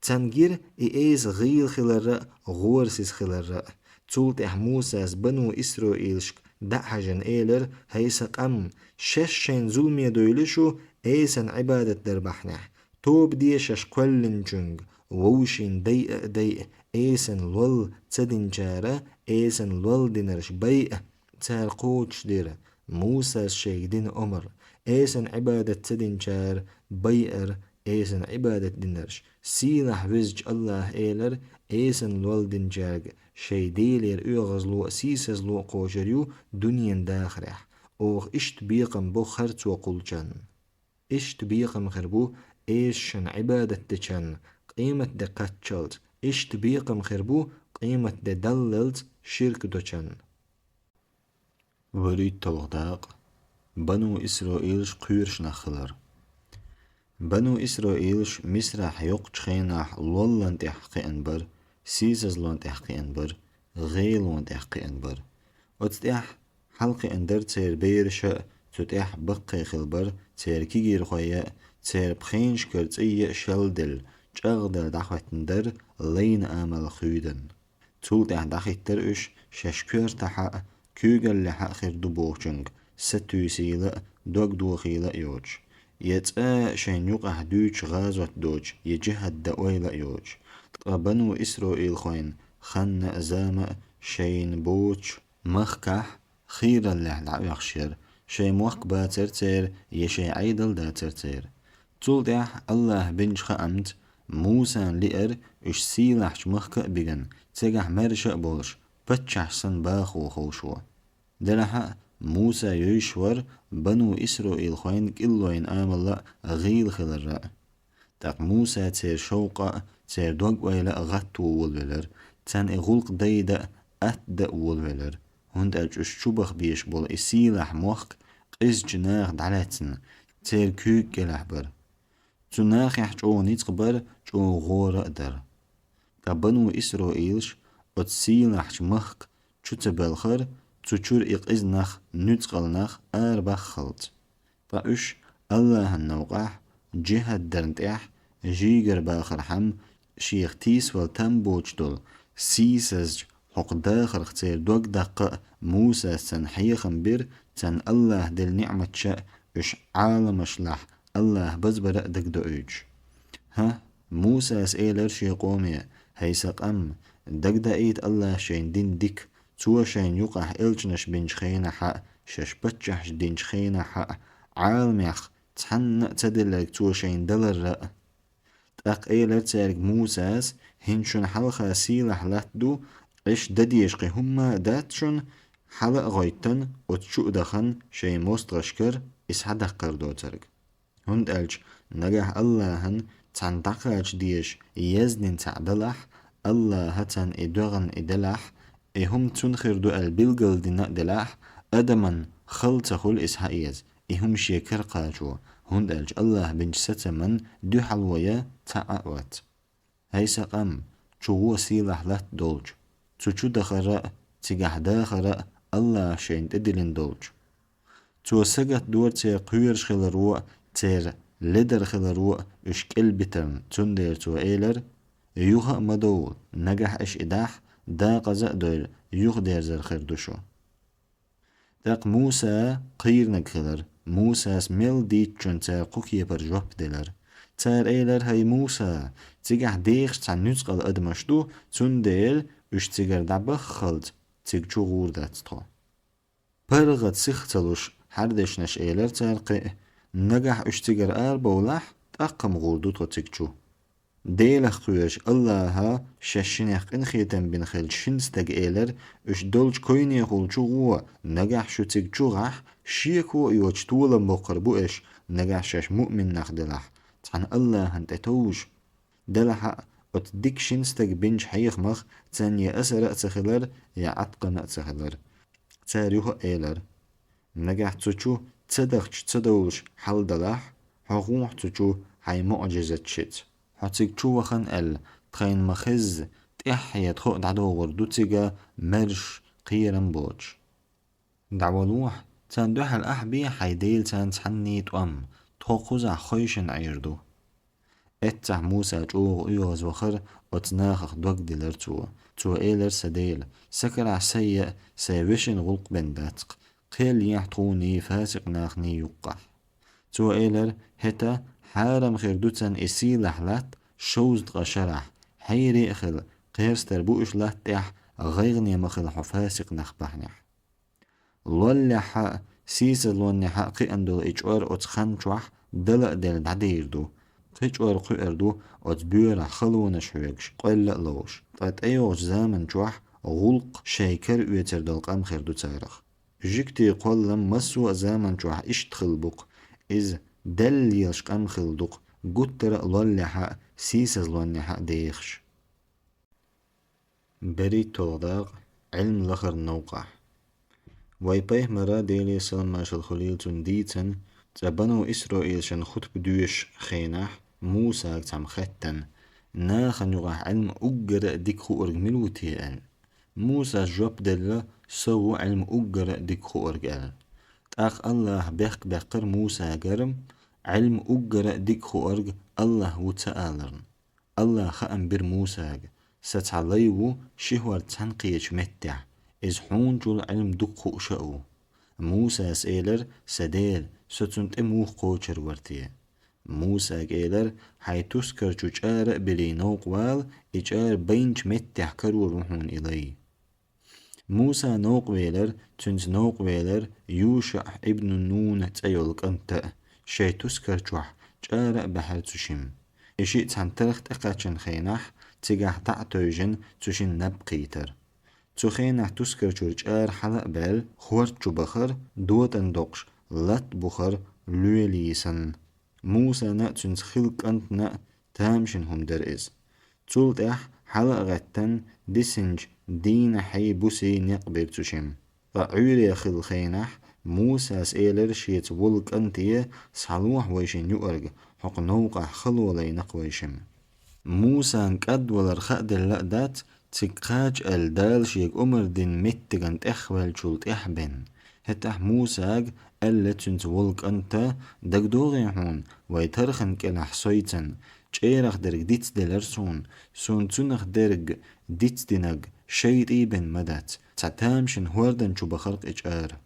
Царна гира и эса гӀийла хиларра а, гӀорасиза хиларра а. Цул тӀаьхьа Мусас бану Исроилашка дӀа а хьаьжна элира: «ХӀай сан къам, шаьш шайна зуламе дойла шу эсан Ӏибадат дар бахьанехь. Тоба де шаьш кхоьллинчуьнга, вовшийн дайа а дайа, эсан лол ца динчара эсан лол динарш байа». Цара кхочушдира Мусас шайга дина омра, эсан Ӏибадат ца динчара байар эсан Ӏибадат динарш. Сийлахь везачу АллахӀа элира: «Эсан лол динчаьрга шайн Делера оьгӀазло а, сийсазло а кхочур ю дуьненан дахарехь. Оха иштта бекхам бо харцо кхуллучарна». Иштта бекхам хир бу эсашна Ӏибадат дечарна къематде кхаччалц, иштта бекхам хир бу къематде Даллалц ширк дочарна. ВорхӀитталгӀа дакъа. Бану Исроилаш кхоьруш нах хилар. Бану Исроилаш Мисрахь йоккхучу хенахь лоллан тӀехь кхиъна бара, сийсазлон тӀехь кхиъна бара, гӀелон тӀехь кхиъна бара. Оцу тӀехь хьалакхиъна дара церан бераш а, цу тӀехь баккхий хилла бара церан кегийрхой а, церан пхенашкара цӀий а шелделла, чӀагӀделла дӀахӀоьттина дара лайна амал хуьйдан. Цул тӀаьхьа дӀахӀиттара уьш шаьш коьртахь а, куьйгаллехь а хир ду бохучуьнга сатуьйсийла а, дог дохийла а йоцуш, я цкъа а шайна юкъахь дуьйцуш гӀазот доцуш, я жихӀад дан ойла а йоцуш. Ткъа бану Исроилхойн хан а, зама а шайна боцуш махкахь хийраллехь дӀаоьхуш яра, шайн мохк бацара церан, я шайн Ӏедал дацара церан. Цул тӀаьхьа АллахӀа бинчу хаамца Мусана лиира уьш сийлахьчу махка а бигна, цигахь маьрша а болуш, паччахьаш санна бахо ховшо. Делахь а Муса йовзуш вара бану Исроилхойн кӀиллойн амалла а, гӀийла хиларра а. ТӀаккха Муса церан шовкъа а, церан дог-ойла а гӀатто волавелира, царна и гӀуллакх дайдан а, атта дан а волавелира, хӀунда аьлча уьш чу баха безаш болу и сийлахь мохк къизачу наха дӀалаьцна, церан куьйга кӀелахь бара. Цу нахехь чӀогӀа ницкъ бара, чӀогӀа гӀора а дара. Ткъа бану Исроилаш оцу сийлахьчу махка чу ца белхара, цу чуьра и къиза нах нуьцкъала нах арабаххалц. Ткъа уьш АллахӀан новкъахь, жихӀад дарна тӀехь, жийгара бахархьама, шех тийсавала там боцуш долу сийсазчу хӀокху дахарх церан дог даккха а Мусас царна хьехам бира, царна АллахӀа делла ниӀматаш а уьш Ӏаламашлахь АллахӀа базбар а дагадоуьйтуш. ХӀа, Мусас элира шен къоме: «ХӀай сан къам, дагадаийта АллахӀа шайна дина дика, Цо шайна юкъахь элчанаш бинчу хенахь а, шаьш паччахьаш динчу хенахь а, Ӏаламех цхьанна а ца делларг Цо шайна даларра а». ТӀаккха элира цаьрга Мусас: ХӀинца шуна хьалха сийлахь латта ду, Ӏеш дан дезаш кхин хӀумма а дац шуна, хьала а гӀойтта, оцу чу а дахана, шайн мостагӀашкара и схьадаккхар доцург. ХӀунда аьлча нагахь АллахӀан цхьанна дӀакхача дезаш яздина цхьаъ далахь, АллахӀа царна и доьгӀна и делахь, и хӀума цунна хир ду аьлла билгалдина а делахь, адаман хала ца хуьлу и схьаэца, и хӀума шен кара кхачо, хӀунда аьлча АллахӀа бинчу сацаман дуьхьало ян цхьа а вац. ХӀай сан къам, чу гӀо сийлахь латта долчу, цу чу дахара а, цигахь дахара а АллахӀа шайна тӀедиллина долчу. Цо сагатдора церан кхоьруш хиларо а, церан ледар хиларо а уьш кӀел битарна, цундела цо элира: «Юха а ма довла, нагахь аша и дахь, дакъаза а довла, юхадерзар хир ду шу». ТӀаккха Муса кхийрниг хилира. Мусас мел дийцичунна цара кху кепара жоп делира. Цара элира: «ХӀай Муса, цигахь дехаш цхьа нуьцкъала адамаш ду, цундела уьш цигара дӀабаххалц, цига чу гӀур дац тхо». ПаргӀат сиха ца луш, хьаьрдешнаш элира цара кхин а: «Нагахь уьш цигара арабовлахь, тӀаккха-м гӀур ду тхо цига чу». Делах кхоьруш, АллахӀа шаьш шинех къинхетам бина хиллачу шина стага элира: «Уьш долчу койнехула чу гӀо, нагахь шу цига чу гӀахь, шеко а йоцуш толам боккхур бу аша, нагахь шаьш муъмин нах делахь, цхьана АллахӀана тӀетовжа». Делахь а, оцу дика шина стага бинчу хьехамах царна я асар а ца хилира, я Ӏаткъам а ца хилира. Цара юха а элира: «Нагахь цу чу ца дахча ца довлуш хьал далахь, хьо гӀохьа цу чу хьайн муӀжизаташца. Хьо цига чу вахана аьлла, тхайна ма-хезза, тӀаьххье тхо а дӀадогӀур ду цига маьрша, кхерам боцуш. ДӀавалахь, царна дуьхьал ахьа бе хьайн Дела царна цхьанний тӀом, тхо кхузахь хевшина Ӏийр ду». Эццахь Муса чӀогӀа оьгӀазвахара оцу нахах дог диллира цо. Цо элира: «Сан Дела, сан карахь сайн а, сайн вешин гӀуллакх бен дац-кх, кхел ехьа тхуний, фасикъ нахний юккъахь». Цо элира: «ХӀета хьарам хир ду царна и сийлахь латта шовзткъа шарахь, хьере а хила, кхерстар бууш латта тӀехь гӀайгӀане ма хила хьо фасикъ нах бахьанехь. Лоллехьа а, сийсазлонехьа а кхиъна долу и чӀор оцу хан чохь дала а делла дӀадийр ду. Кхин чӀор кхуьур ду оцу боьрахь халонаш хьоьгуш, къоьлла а ловш. Ткъа тӀейогӀучу заман чохь гӀуллакх шайн кара оьцур долу къам хир ду царах. Жуьгтийн кхоллам массо а заман чохь иштта хилла бу-кх, иза делла лелаш къам хилла ду-кх, гуттара а лоллехьа а, сийсазлонехьа а дехаш». БерхӀитталгӀа дакъа. Ӏилма лахаран новкъахь. Вайн пайхамара, Делера салам-маршалла хуьлийла цунна, дийцина, цкъа Бану Исраилшна хутба доьшучу хенахь Мусага цхьамма хаьттина: «Нахана юкъахь Ӏилма уггара а дика хуург мила ву те?» – аьлла. Мусас жоп делла: «Со ву Ӏилма уггара а дика хуург», – аьлла. ТӀаккха АллахӀа бехк баьккхира Мусагара: «Ӏилма уггара а дика хуург АллахӀ ву» ца аларна. АллахӀа хаам бира Мусага: «Сан цхьа лай ву ши хӀорда цхьаьна кхечу меттехь, иза хьуначул Ӏилма дукха хууш а ву». Мусас элира: «Сан Дела, со цунна тӀе муха кхочур вара те?» Мусага элира: «Хьайн тускар чу чӀара а биллий новкъа вала, и чӀара байначу меттехь карор ву хьуна и лай». Муса новкъа велира, цуьнца новкъа велира ЮшаӀ ибн Нун цӀе йолу кӀант а, шайн тускар чохь чӀара а баьхьира цу шимма. И шиъ цхьана тарх тӀекхаьчна хенахь, цигахь дӀа а тевжина, цу шина наб кхийтира. Цу хенахь тускар чуьра чӀара хьала а баьлла, хӀорда чу бахара, дотӀана доккхуш, латта бухара лоьлий санна. Мусана а, цуьнца хиллачу кӀантана а тамашийна хӀума дара иза. Цул тӀаьхьа хьала а гӀеттина, дисинчу дийнахьий, бусий некъ бира цу шимма. Ткъа Ӏуьйре хилла хенахь, Мусас элира шеца волу кӀанте: «Схьалохьа вай шина юург, хӀокху новкъахь хало лайна-кх вай шимма». Мусана кӀадвалар хааделла а дац, цига кхача аьлла Дала шега омра дина меттиган тӀехваьллачул тӀаьхьа бен. ХӀетахь Мусага аьлла цуьнца волу кӀанта: «ДагадогӀий хьуна, вай тархана кӀелахь сойцан, чӀерах дерг дицделира суна, суна цунах дерг дицдинарг шайтӀий бен ма дац, цхьа тамашийна хӀордан чу бахара-кх и чӀара».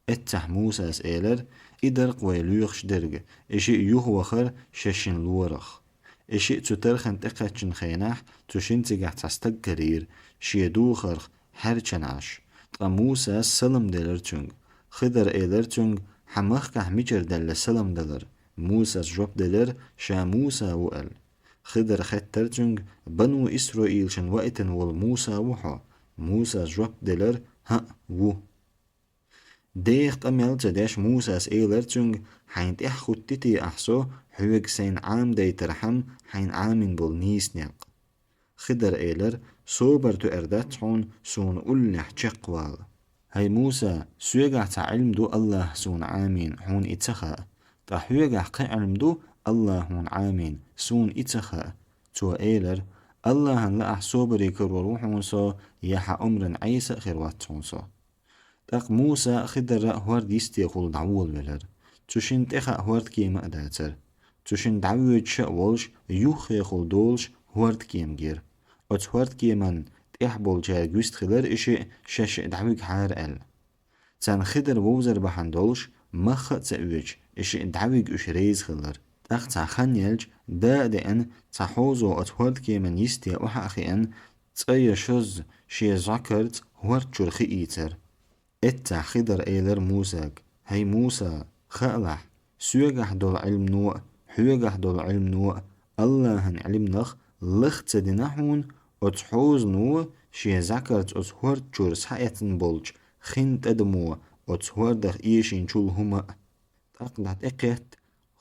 Эццахь Мусас элира: «И дара-кх вай лоьхуш дерг, и шиъ юхавахара шайн шина лорах». И шиъ цу тархана тӀекхаьчна хенахь, цу шина цигахь цхьа стаг карийра, шен духарх хьаьрчина Ӏаш. Ткъа Мусас салам делира цуьнга. Хидар элира цуьнга: «Хьан махкахь мичара даьлла салам далар?» Мусас жоп делира: «Ша Муса ву», – аьлла. Хидара хаьттар цуьнга: «Бану Исраилшна ваийтина волу Муса ву хьо?» Мусас жоп делира: «ХӀаъ, ву». Деха къамел ца деш, Мусас элира цуьнга: «Хьайн тӀаьхьа хӀуттуьйтий ахь со, хьоьга сайна Ӏамадайтархьама хьайна Ӏамийна болу нийса некъ?» Хидара элира: «Собар тоьар дац хьуна, суна уллехь чекхвала». «ХӀай Муса, соьгахь цхьа Ӏилма ду, АллахӀа суна Ӏамийна, хьуна и ца хаьа. Ткъа хьоьгахь кхин Ӏилма ду, АллахӀа хьуна Ӏамийна, суна и ца хаьа». Цо элира: «АллахӀана лаахь собаре карор ву хьуна со, я хьан омран Ӏеса а хир вац хьуна со». ТӀаккха Муса а, Хидара а хӀорда йистехула дӀаволавелира. Цу шинна тӀе хаьа хӀордкема а дацара. Цу шинна дӀавоьдуш а волуш, юххехула долуш хӀордкема гира. Оцу хӀордкеман тӀехь болчаьрга вистхилира и шиъ, шаьш дӀавигахьара аьлла. Царна Хидар вовзар бахьана долуш, махха а ца оьцуш, и шиъ дӀавига уьш реза хилира. ТӀаккха цхьа хан елча, да а деана, цхьа хьозо оцу хӀордкеман йисте охьа а хиъна, цкъа я шозза шен зӀакарца хӀорд чуьра хиийцара. Эццахь Хидара элира Мусага: «ХӀай Муса, хаалахь, соьгахь долу Ӏилмано а, хьоьгахь долу Ӏилмано а АллахӀан Ӏилманах лах ца дина хьуна, оцу хьозано шен зӀакарца оцу хӀорд чуьра схьаэцна болчу хин тӀадамо оцу хӀордах эшийначул хӀума а». ТӀаккха дӀатӀекхетта,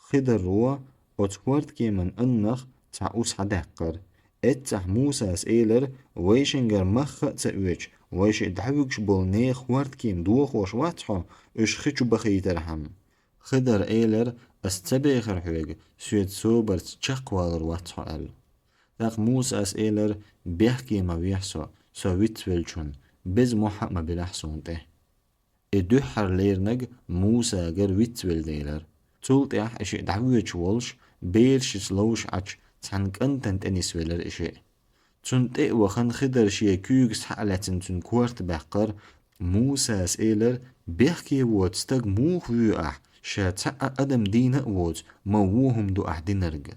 Хидаро оцу хӀордкеман аннах цхьа у схьадаьккхира. Эццахь Мусас элира: «Вайшингара махха а ца оьцуш, вай шиъ дӀавуьгуш болу нехан хӀордкема дохош вац хьо, уьш хи чу бахийтархьама?» Хидара элира: «Ас ца бехира хьоьга, соьца собарца чекхвалур вац хьо», – аьлла. ТӀаккха Мусас элира: «Бехке ма вехьа со, со вицвеллачунна, беза мохь а ма билахь суна тӀе». И дуьххьара леринарг Мусагара вицвелла делира. Цул тӀаьхьа и шиъ дӀавоьдуш волуш, берашца ловш Ӏачу цхьана кӀантана тӀе нисвелира и шиъ. Цунна тӀе а вахана, Хидар шен куьйга схьа а лаьцна цуьнан корта баьккхира. Мусас элира: «Бехке воцу стаг муха воь ахь, ша цхьа а адам дийна а воцу, ма вон хӀума ду ахь динарг?»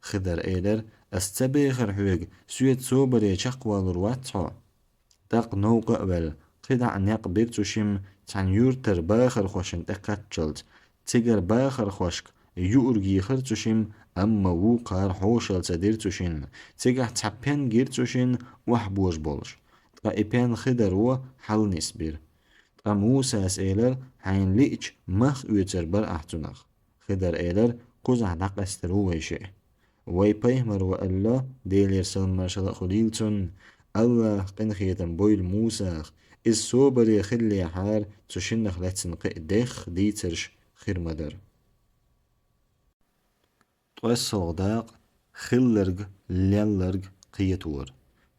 Хидар элира: «Ас ца бехира хьоьга, соьца собаре чекхвалур вац хьо». ТӀаккха новкъа а ваьлла, кхидӀа а некъ бира цу шимма цхьана юьртара бахархошна тӀекхаччалц. Цигара бахархошка юург йийхира цу шимма, амма вукхара хьошалла ца дира цу шинна. Цигахь цхьа пен гира цу шинна, охьабожа болуш. Ткъа и пен Хидаро хьаланисбира. Ткъа Мусас элира: «Хьайна лиъча, мах оьцур бара ахь цунах». Хидар элира: «Кхузахь дӀакъаьстар ву вай шиъ». Вай пайхамаро аьлла, Делера салам-маршалла а хуьлийла цунна: «АллахӀа къинхетам бойла Мусах, иза собаре хиллехьара, цу шиннах лаьцна кхин а дехха дийцарш хир ма дара». ТкъоьссалгӀа дакъа: хилларг, лелларг кхетор.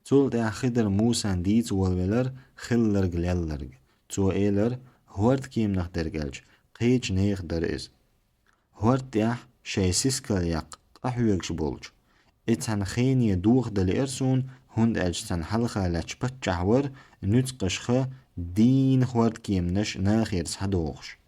Цул тӀаьхьа Хидар Мусан дийца волавелира хилларг, лелларг. Цо элира: «ХӀордкеманах дерг аьлча, кхечу нехан дара иза. ХӀорда тӀехь шайн сискал яккха къахьоьгуш болчу. И цхьана хене доха дан лиира суна, хӀунда аьлча цхьана хьалха лаьтташ паччахь вара, нуьцкъашха дийна хӀордкеманаш нахера схьадохуш.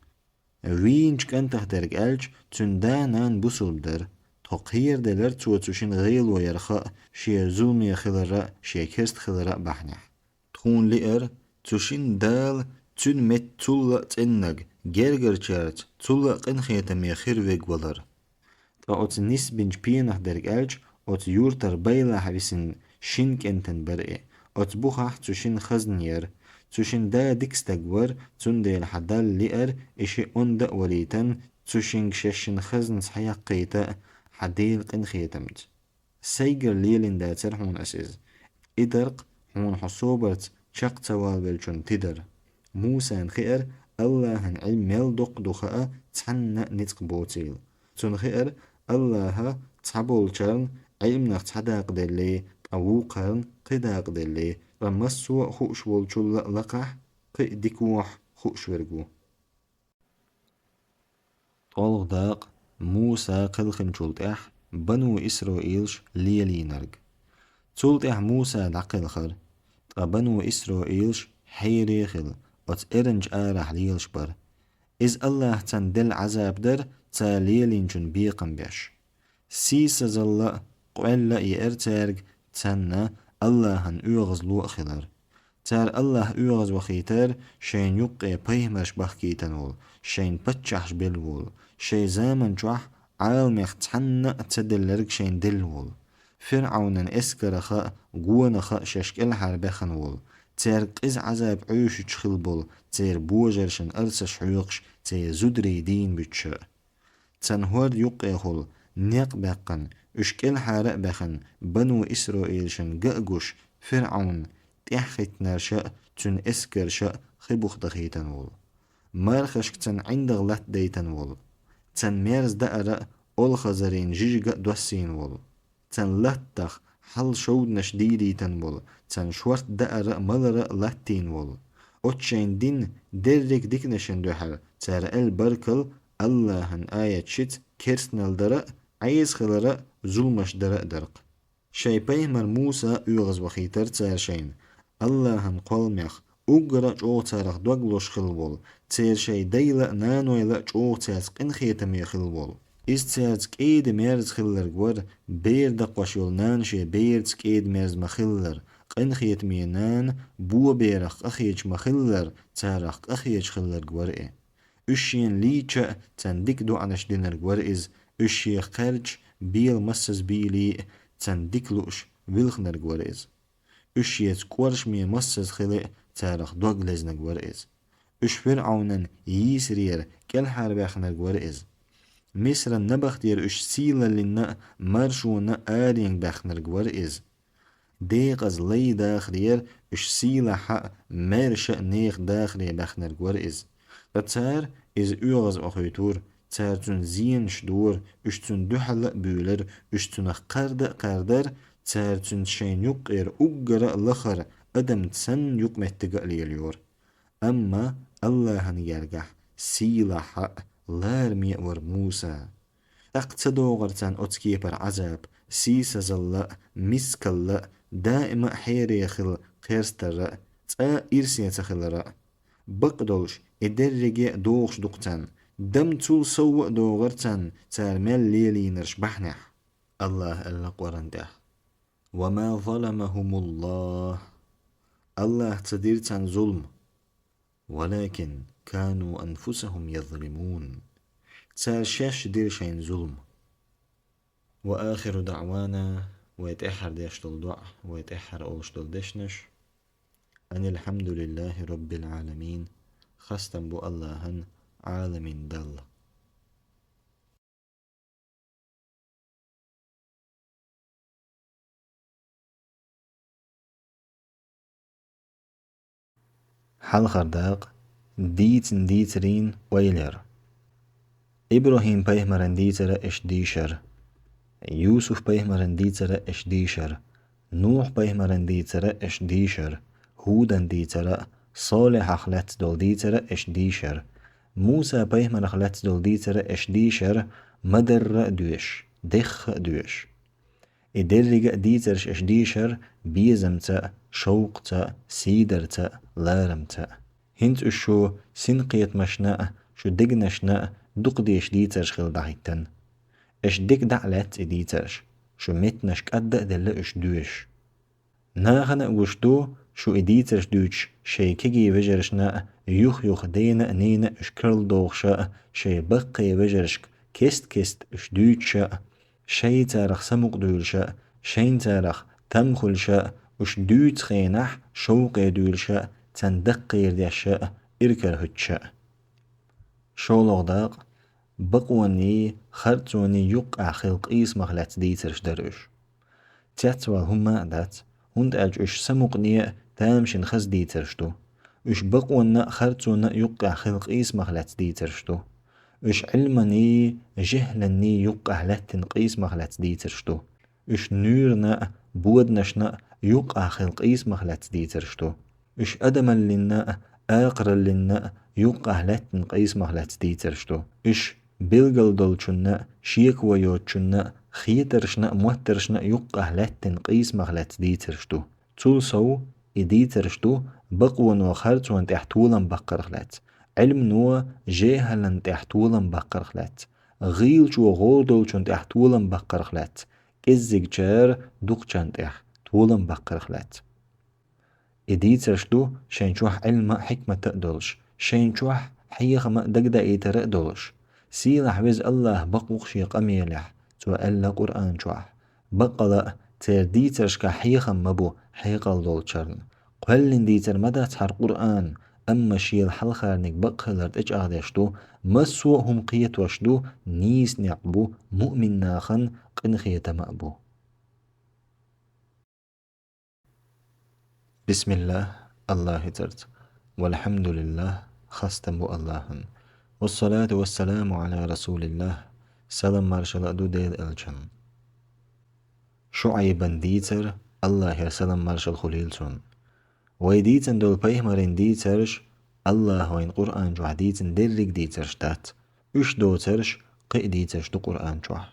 Вийначу кӀантах дерг аьлча, цуьнан да-нана бусулба дара. Тхо кхераделира цо цу шинна гӀело яр хаа, шен зуламе хиларан а, шен керста хиларан а бахьанехь. Тхуна лиира, цу шинна Дала цуьнан метта цул а цӀеннаг, гергарчаьрца цул а къинхетаме хир верг валар». Ткъа оцу нисбинчу пенах дерг аьлча, оцу юьртара байлахь висина шина кӀентан бара и. Оцу бухахь цу шинна хазна яра. Цу шинна да дика стаг вара, цундела хьан Далла лиара и шиъ онда а валийтан, цу шинга шаьшшинна хазна схьаяккхийта а хьан Делан къинхетамца. Сайгара лелийна дацара хьуна ас иза. И дара-кх хьуна хьо собарца чекх ца валавеллачун тидара. Мусана хиара, АллахӀан Ӏилма мел доккха ду хаа цхьанна а ницкъ боцийла. Цунна хиара, АллахӀа цхьаболчарна Ӏилманах цхьа дакъа деллий, ткъа вукхарна кхин дакъа деллий, ткъа массо а хууш волчул а лакхахь кхин а дика вохь хууш верг ву. ТкъолгӀа дакъа: Муса кхелхинчул тӀаьхьа бану Исраилаш лелийнарг. Цул тӀаьхьа Муса дӀакхелхара, ткъа бану Исраилаш хьере а хилла, оцу эрначу арахь лелаш бара. Иза АллахӀа царна делла Ӏазап дара, цара лелийначун бекхам беш. Сийсазалла а, къоьлла а еара цаьрга царна АллахӀан оьгӀазло а хилар. Цара АллахӀ оьгӀазвахийтара шайна юккъе пайхамарш бахкийтина волу, шайна паччахьаш белла волу, шайн заман чохь Ӏаламех цхьанна а ца делларг шайн делла волу. ФирӀавнан эскарах а, гонах а шаьш кӀелхьарбаьхна волу, цаьрга къиза Ӏазап Ӏуьйшучу хилла болу, церан божаршна арсаш хьоькхуш, церан зударий дийна буьтуш а. Царна хӀорда юккъехула некъ баьккхина, уьш кӀелхьара а баьхна, бану Исраилшна ган а гуш, ФирӀавн тӀаьхьахӀиттинарш а, цуьнан эскарш а хи буха дахийтина волу. Мархашка царна ӀиндагӀ латтадайтина волу. Царна мерза даар а, олхазарийн жижиг а доссийна волу. Царна латтах хьал шовданаш дийрийтина волу, царна шорта даар а, малар а латтийна волу. Оцу шайн дин дерриг а диканашна дуьхьал, цара аьлла баркалла АллахӀан аяташца керстанал дар а, Ӏеса хилар а, зуламаш дар а дара-кх. Шайн пайхамар Муса оьгӀазвахийтара цара шайна, АллахӀан кхолламех, уггар а чӀогӀа царах дог лозуш хилла волу, церан шайн дайла а, нанойла а чӀогӀа цаьрца къинхетаме хилла волу. Иза цаьрца кӀеда-мерза хилларг вара, бер дакхош йолу нана шен бераца кӀеда-мерза ма-хиллара, къинхетаме нана бо берах къахеташ ма-хиллара, царах къахеташ хилларг вара и. Уьш шена лийча а, царна дика доӀанаш динарг вара иза, уьш шех кхаьрдаш, бела массаза бийли а, царна дика лууш, вилхинарг вара иза. Уьш шеца кӀоршаме массаза хила а, царах дог лезнарг вара иза. Уьш ФирӀавнан йийсарера кӀелхьарбаьхнарг вара иза. Мисран набахтера уьш сийлаллина а, маршонан а аренга баьхнарг вара иза. Декъаза лай дахарера уьш сийлахьа а, маьрша а нехан дахаре баьхнарг вара иза. Ткъа цара иза оьгӀазъохуьйтура, цара цунна зенаш дора, уьш цунна дуьхьал а буьйлура, уьш цунах кхарда а кхардара, цара цуьнца шайна юккъера уггар а лахара адамца санна юкъаметтиг а лелайора. Амма АллахӀан гергахь сийлахьа а, лараме а вара Муса. ТӀаккха ца догӀура царна оцу кепара Ӏазап, сийсазалла а, мискалла а, даима а хьере хила кхерстар а, цкъа а ирсе ца хилар а. Бакъдолуш, и дерриге а догӀуш ду-кх царна, дам цул сов а догӀура царна, цара мел лелийнарш бахьанехь. АллахӀа аьлла Къуръан тӀехь: «وما ظلمهم الله». АллахӀа ца дира царна зулам. «ولكن كانوا أنفسهم يظلمون». Цара шаьш дира шайна зулам. «وآخر دعوانا», вай тӀаьххьара деш долу доӀа, вай тӀаьххьара олуш долу дешнаш: «أن الحمد لله رب العالمين», хастам бу АллахӀан, Ӏаламийн Далла. Хьалхара дакъа: дийцина дийцарийн ойла яр. ИбрахӀим-пайхамаран дийцар а аш дийшар, Юсуф-пайхамаран дийцар а аш дийшар, Нухь-пайхамаран дийцар а аш дийшар, ХӀудан дийцар а, Солихьах лаьцна долу дийцар а аш дийшар, Муса-пайхамарах лаьцна долу дийцар а аш дийшар, ма-дарра а доьшуш, дехха а доьшуш. И деррига а дийцарш аш дийшар безамца а, шовкъца а, сийдарца а, ларамца а. ХӀинца уьш шу синкхетамашна а, шу дегнашна а дукха дезаш дийцарш хила дӀахӀиттина. Аш дика дӀа а лаьцна и дийцарш, шу меттанаш кӀадда а делла уьш доьшуш. Нахана а гуш ду, шу и дийцарш дуьйцуш, шайн кегий вежаршна а, юх-юха дена а, нена а уьш карладохуша а, шайн баккхий вежаршка кест-кеста уьш дуьйцуша а, шайн царах самукъадуьйлуша а, шайн царах там хуьлуша а, уьш дуьйцу хенахь шовкъе дуьйлуша а, царна даккхийра деша а, иракарахӀуьттуша а. ШолгӀа дакъа: бакъонний, харцонний юккъехь хилла къийсамах лаьцна дийцарш дара уьш. Цецвала хӀумма а дац, хӀунда аьлча уьш самукъане а, тамашийна хаза дийцарш ду. Уьш бакъонна а, харцонна а юккъехь хилла къийсамах лаьцна дийцарш ду. Уьш Ӏилманний, жехӀланний юккъехь лаьттина къийсамах лаьцна дийцарш ду. Уьш нуьйранна а, боданашна а юккъехь хилла къийсамах лаьцна дийцарш ду. Уьш адамаллина а, акхараллина а юккъехь лаьттина къийсамах лаьцна дийцарш ду. Уьш билгал долчунна а, шеко йоцучунна а, хетаршна а, моттаршна а юккъехь лаьттина къийсамах лаьцна дийцарш ду. Цул сов, и дийцарш ду бакъоно харцонна тӀехь толам баккхарх лаьцна, Ӏилмано жехӀална тӀехь толам баккхарх лаьцна, гӀийлачо гӀора долчунна тӀехь толам баккхарх лаьцна, кӀеззигчара дукхачарна тӀехь толам баккхарх лаьцна. И дийцарш ду шайн чохь Ӏилма а, хьикмат а долуш, шайн чохь хьехам а, дагадаийтар а долуш. Сийлахь веза АллахӀ бакъ ву-кх Шен къамелехь, Цо аьлла Къуръан чохь: «Баккъала а, церан дийцаршкахь хьехам ма бу хьекъал долчарна. Кхоьллина дийцар ма дац хӀара Къуръан, амма шел хьалхарниг бакъ хилар тӀечӀагӀдеш ду, массо а хӀума кхетош ду, нийса некъ бу, муъмин нахана къинхетам а бу». بسم الله, АллахӀан цӀарца. والحمد لله, хастам бу АллахӀан. والصلاة والسلام على رسول الله, салам-маршалла а ду Делан элчанна. ШуӀайбан дийцар, АллахӀера салам-маршалла хуьлийла цунна. Вай дийцина долу пайхамарийн дийцарш, АллахӀа вайна Къуръан чохь дийцина дерриг а дийцарш дац, уьш доцурш кхин а дийцарш ду Къуръан чохь.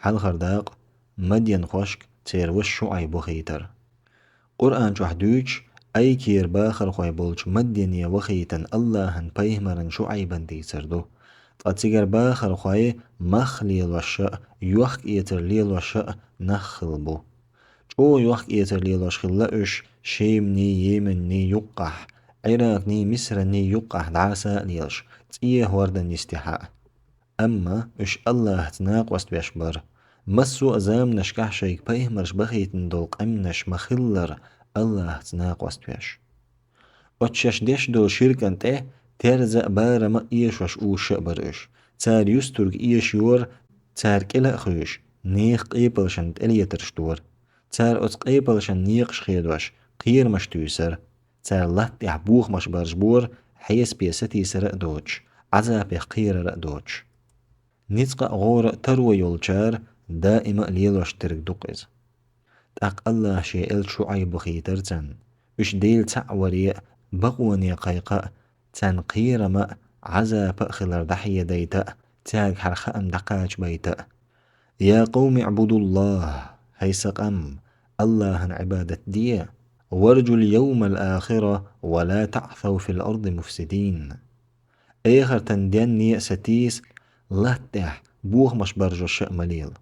Хьалхара дакъа, мадьянхошка церан ваша ШуӀайб вахийтар. Къуръан чохь дуьйцуш, Айкера бахархой болчу Мадьяне вахийтина АллахӀан пайхамаран ШуӀайбан дийцар ду. Ткъа цигара бахархой мах лелош а, йохк-эцар лелош а нах хилла бу. ЧӀогӀа йохк-эцар лелош хилла уьш Шемний, Йеменний юккъахь, Ӏиракъний, Мисранний юккъахь дӀаса а лелаш, цӀе хӀордан йистехь а. Амма уьш АллахӀца накъост веш бара. Массо а заманашкахь шайга пайхамарш бахийтина долу къаьмнаш ма-хиллара АллахӀца накъост веш. Оцу шаьш деш долу ширкан тӀе терза а, барам а эшош, узуш а бара уьш. Цара юстург эшайора, цара кӀела а хуьйш, нехан къепалшна тӀелетарш дора. Цара оцу къепалшна некъаш хедош, кхерамаш туьйсура. Цара латта тӀехь бохамаш баржабора, хьесапе сатийсар а доцуш, Ӏазапех кхерар а доцуш. Ницкъ а, гӀора а таро йолчара даима а лелош дерг ду-кх иза. ТӀаккха АллахӀа Шен элча ШуӀайб вахийтар царна, уьш Дела цхьаъ варе а, бакъоне кхайкха а, царна кхерам а, Ӏазап а хилар дӀахьедайта а, цаьргахьара хаам дӀакхачабайта а. «يا قوم اعبدوا الله», хӀай сан къам, АллахӀан Ӏибадат де, «وارجوا اليوم الآخر ولا تعثوا في الأرض مفسدين». Эхартан денна а сатийса, латта тӀехь бохамаш баржош а ма лела.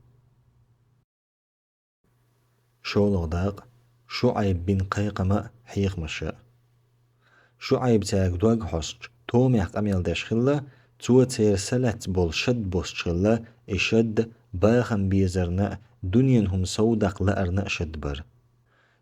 ШолгӀа дакъа, ШуӀайб бина кхайкхам а, хьехамаш а. ШуӀайб цаьрга дог хьостуш, томехь къамел деш хилла, цо церан са лаьцна болу шад бостуш хилла, и шад бахам безарна а, дуьненан хӀума сов даккха лаарна а шад бара.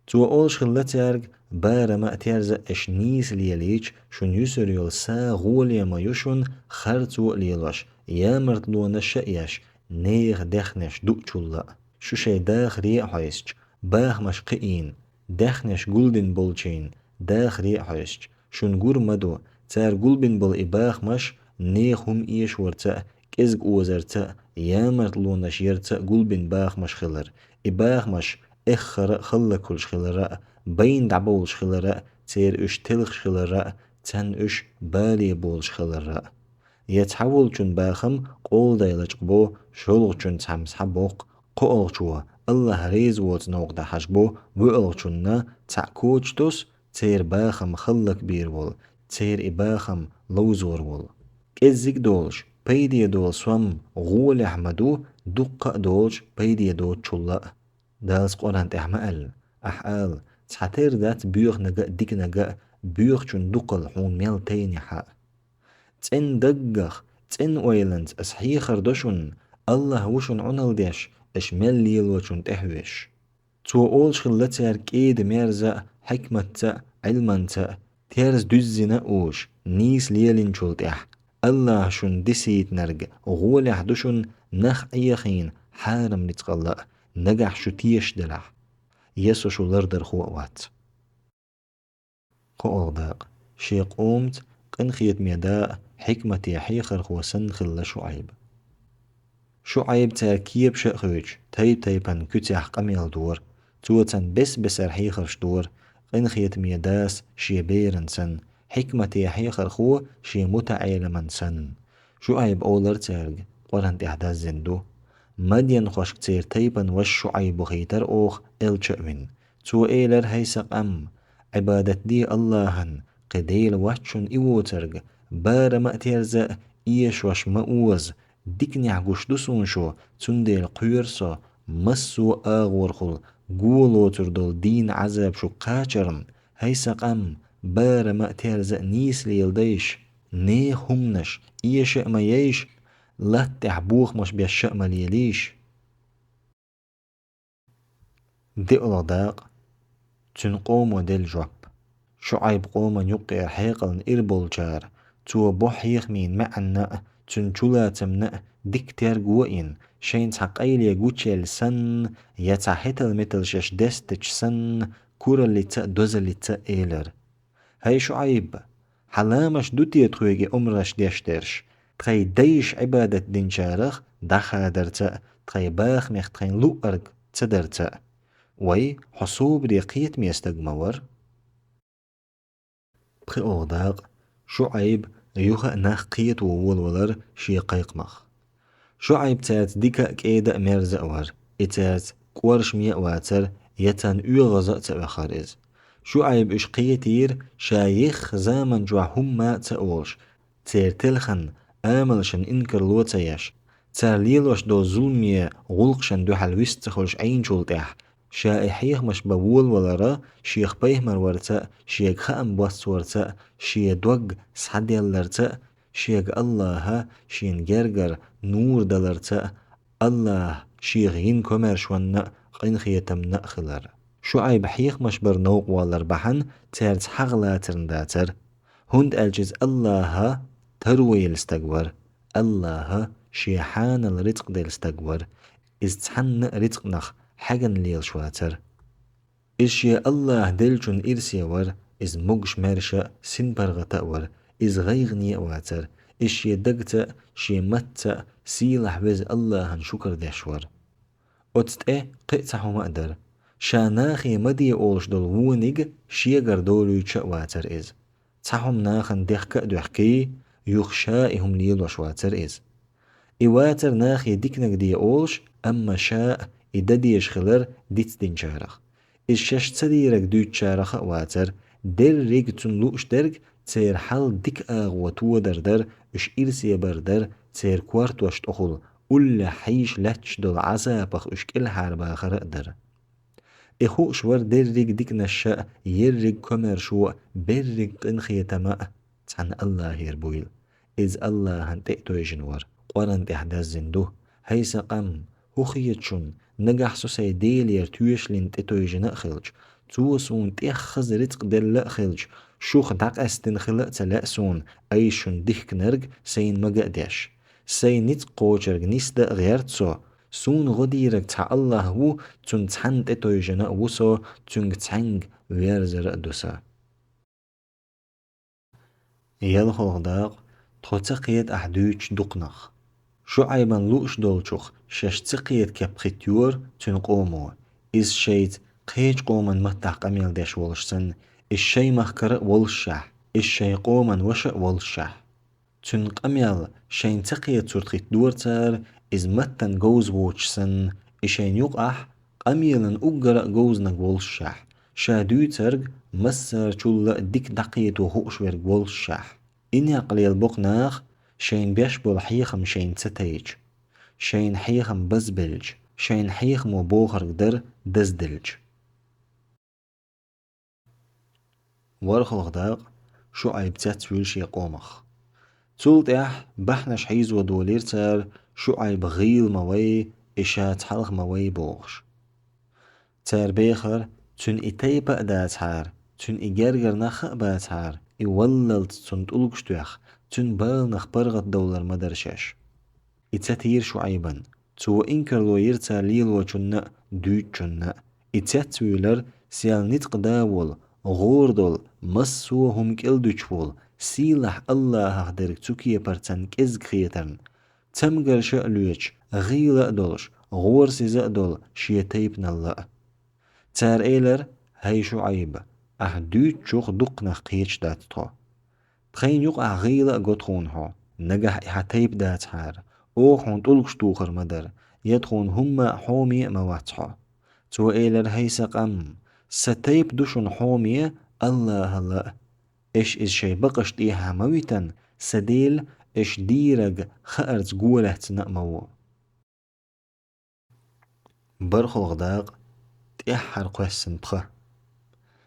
Цо олуш хилла цаьрга: «Барам а, терза а аша нийса лелийча, шуна юьсур йолу са гӀоле ма ю шуна харцо а лелош, ямартлонаш а еш, нехан даьхнаш дуучул а. Шу шайн дахаре а хьовсуш, бахамаш кхиийна, даьхнаш гулдина болчийн дахаре а хьовсуш, шуна гур ма ду, цара гулбина болу и бахамаш нехан хӀума эшорца а, кӀезиг озарца а, ямартлонаш ярца а гулбина бахамаш хилар. И бахамаш эххар а, хӀаллакьхуьлуш хилар а, байна дӀабовлуш хилар а, церан уьш телхаш хилар а, царна уьш бале болуш хилар а». Я цхьаволчун бахам къола дайлачкъа бо, шолгӀачун цхьамма схьабоккху, кхоалгӀачо АллахӀ реза воцу новкъа дӀахьажабо, воьалгӀачунна цхьаъ коча тосу, церан бахам хӀаллакбийр волу, церан и бахам ловзор волу. КӀеззиг а долуш, пайде долу сом гӀолехь ма ду, дуккха а долуш, пайде доцучул а. Дала Къуръан тӀехь ма аьлла: «Ахь ала, цхьатерра дац боьханиг а, диканиг а, боьхачун дукхалла хьуна мел тайнехь а». ЦӀена даггах, цӀена ойланца аса хьехар до шуна, АллахӀ ву шуна Ӏуналла деш, аша мел лелочун тӀехь веш. Цо олуш хилла цаьрга кӀеда-мерза а, хьикматца а, Ӏилманца а, терза дуьззина а узуш, нийса лелинчул тӀаьхьа: «АллахӀа шуна дисийтинарг гӀолехь ду шуна нах Ӏехийна хьарам ницкъалла а, нагахь шу тешаш делахь. Я со шу лардархо а вац». КхоалгӀа дакъа. Шен къомаца къинхетаме да а, хьикмате хьехархо санна хилла ШуӀайб. ШуӀайб цаьрга кепаш а хуьйцуш, тайп-тайпана куьцехь къамел дора. Цо царна бес-бесара хьехарш дора, къинхетаме дас шен беран санна, хьикмате хьехархо шен мутаӀеламан санна. ШуӀайб олар цаьрга, Къуръан тӀехь даздина ду: «Мадьянхошка церан тайпана ваша ШуӀайб вахийтар оха элча а вина. Цо элар: „ХӀай сан къам, Ӏибадат де АллахӀан, кхин Дела вац шуна и воцург, барам а, терза а эшош ма оза, диканехь гуш ду суна шу, цундела кхоьру со, массо а агӀорхула го лоцур долу дийнан Ӏазап шуьга кхачарна. ХӀай сан къам, барам а, терза а нийса леладайша, нехан хӀуманаш эша а ма яйша, латта тӀехь бохамаш беш а ма лелийша. ДиълагӀа дакъа. Цуьнан къомо делла жоп. ШуӀайб-къоман юккъера хьекъална ира болчара, цо боху хьехамийн маьӀна а, цуьнан чулацамна а дика терго а йина, шайна цхьа къайле гучуелла санна, я цхьа хӀетал-метал шаьш дестача санна, кураллица а, дозаллица а элира: «ХӀай ШуӀайб, хьан ламаш ду те тхоьга и омраш деш дерш? Тхайн дайша Ӏибадат динчарах дӀахадарца а, тхайн бахамех тхайна луъург ца дарца а. Вай, хьо собаре, кхетаме стаг ма вара». ПхоьалгӀа дакъа. ШуӀайб юха а нах кхето волавелира шен кхайкхамах. ШуӀайб цаьрца дика а, кӀеда а, мерза а вара. И цаьрца кӀоршаме а вацара, я царна оьгӀаза а ца оьхара иза. ШуӀайб уьш кхетийра, ша ехха заман чохь хӀумма а ца олуш, церан телхина амалшна инкарло ца еш, цара лелош долу зуламе, гӀуллакхашна дуьхьал вист ца хуьлуш Ӏийначул тӀаьхьа, ша и хьехамаш бан волавелира, шех пайхамар варца а, шега хаам боццорца а, шен дог схьаделларца а, шега АллахӀа шена гергара нур даларца а, АллахӀа шех йина комаьршонна а къинхетамна а хилар. ШуӀайб хьехамаш бар новкъа воллар бахьана цаьрца хьагӀ лацарна дацара, хӀунда аьлча иза АллахӀа таро елла стаг вара, АллахӀа шен хьанал рицкъ делла стаг вара, иза цхьанна а рицкъанах хьегна лелаш вацара. Иза шен АллахӀа деллачунна ирсе вара, иза могуш-маьрша а, синпаргӀата а вара, иза гӀайгӀане а вацара, иза шен дагца а, шен матца а сийлахь веза АллахӀан шукар деш вара. Оцу тӀе кхин а цхьа хӀума а дара. Ша нахе ма де олуш долу вониг шегара долуьйтуш а вацара иза. Цхьа хӀума нахана дехка а доьхкий, юха ша и хӀума лелош вацара иза. И вацара нахе диканиг де олуш, амма ша а и дан дезаш хилар дицдинчарах. Иза шаьш ца дийриг дуьйцучарах а вацара, дерриг цунна лууш дерг церан хьал дика агӀо тодар дара, уьш ирсе бар дара, церан кортош тӀехула уллехь хьийша лаьтташ долу Ӏазапах уьш кӀелхьарбахар а дара. И хууш вара дерриг диканаш а, ерриг комаьршо а, берриг къинхетам а цхьана АллахӀера буйла. Иза АллахӀан тӀе а тевжина вара, Къуръан тӀехь даздина ду: «ХӀай сан къам, хӀун хета шуна, нагахь со сайн Делера тоьшаллина тӀетевжина а хилча, Цо суна тӀех хаза рицкъ делла а хилча, шух дӀакъаьстина хила а ца лаьа суна, айса шуна дихкинарг сайна мага а деш? Сайн ницкъ кхочург нисдан а гӀерта со. Суна гӀо дийриг цхьа АллахӀ ву, Цунна цхьанна тӀетевжина а ву со, Цуьнга цхьаьнга верзар а ду сан». ЯлхолгӀа дакъа. Тхо ца кхета ахь дуьйцучу дукханах. ШуӀайбан лууш долчух шаьш ца кхета кеп хӀиттайора цуьнан къомо. Иза шайца кхечу къоман маттахь къамел деш волуш санна, иза шайн махкара а воллушехь, иза шайн къоман ваша а воллушехь. Цуьнан къамел шайна ца кхетарг хӀиттадора цара, иза маттана говза воцуш санна, и шайна юкъахь къамелан уггара а говзаниг воллушехь, ша дуьйцург массарчулла а дика дӀакхето хууш верг воллушехь. И некъ лелабо-кх наха, шайна беш болу хьехам шайна ца тайча, шайна хьехам базбелча, шайна хьехамо бохург дар дазделча. ВорхӀалгӀа дакъа. ШуӀайб цецвуьйлу шен къомах. Цул тӀаьхьа бахьанаш хьийзо долийра цара, ШуӀайб гӀийла ма вай, и ша цхьалха ма вай бохуш. Цара бехара, цуьнан и тайпа а дацахьара, цуьнан и гергара нах а бацахьара, и валлалц цунна тӀулгаш тоьхна, цуьнан баланах паргӀатдовлар ма дара шаьш. И ца тийра ШуӀайбан. Цо инкарло йира цара лелочунна а, дуьйцучунна а. И цецвуьйлар, сел ницкъ да волу, гӀора долу, массо а хӀума кӀелдуьтуш волу, сийлахь АллахӀах дерг цу кепара царна кӀезиг хетарна, цамгарша а лоьцуш, гӀийла а долуш, гӀорасиза а долу шен тайпаналла а. Цара элира: «ХӀай ШуӀайб, ахь дуьйцучух дуккханах кхеташ дац тхо. Тхайна юкъахь гӀийла а го тхуна хьо, нагахь и хьан тайпа дацахьара, оха хьуна тӀулгаш тухур ма дара, я тхуна хӀумма а хьоме а ма вац хьо». Цо элира: «ХӀай сан къам, сан тайпа ду шуна хьоме АллахӀалла а. Аша иза шайн бакъашна тӀехьа ма витина, сан Дела аша дийриг хаарца го лаьцна а ма ву». БархӀалгӀа дакъа. ТӀаьххьара кхоьссина пха.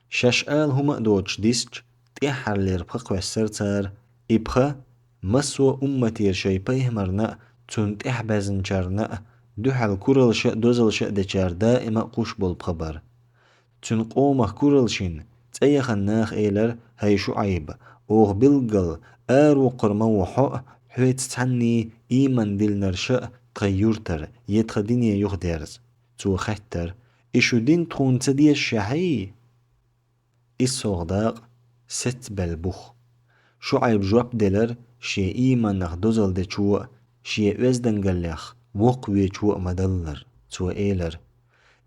Шаьш ала хӀума а доцуш дисча, тӀаьххьарлера пха кхоьссира цара. И пха массо а умматера шайн пайхамарна а, Цунна тӀаьхьабаьзначарна а, дуьхьал кураллаш а, дозаллаш а дечара даима а кхуьш болу пха бара. Цуьнан къомах кураллашна цӀе яхана наха элира: «ХӀай ШуӀайб, оха билггал аравоккхур ма ву хьо а, хьоьца цхьаьний ийман диллинарш а тхан юьртара, я тхан дине юхадерза». Цо хаьттира: «И шу дин тхуна ца дезашехьий?» ИссалгӀа дакъа, сецбаьлла бух. ШуӀайба жоп делира шен ийманах дозалла дечо а, шен оьздангаллех воккхавечо а ма-даллара. Цо элира: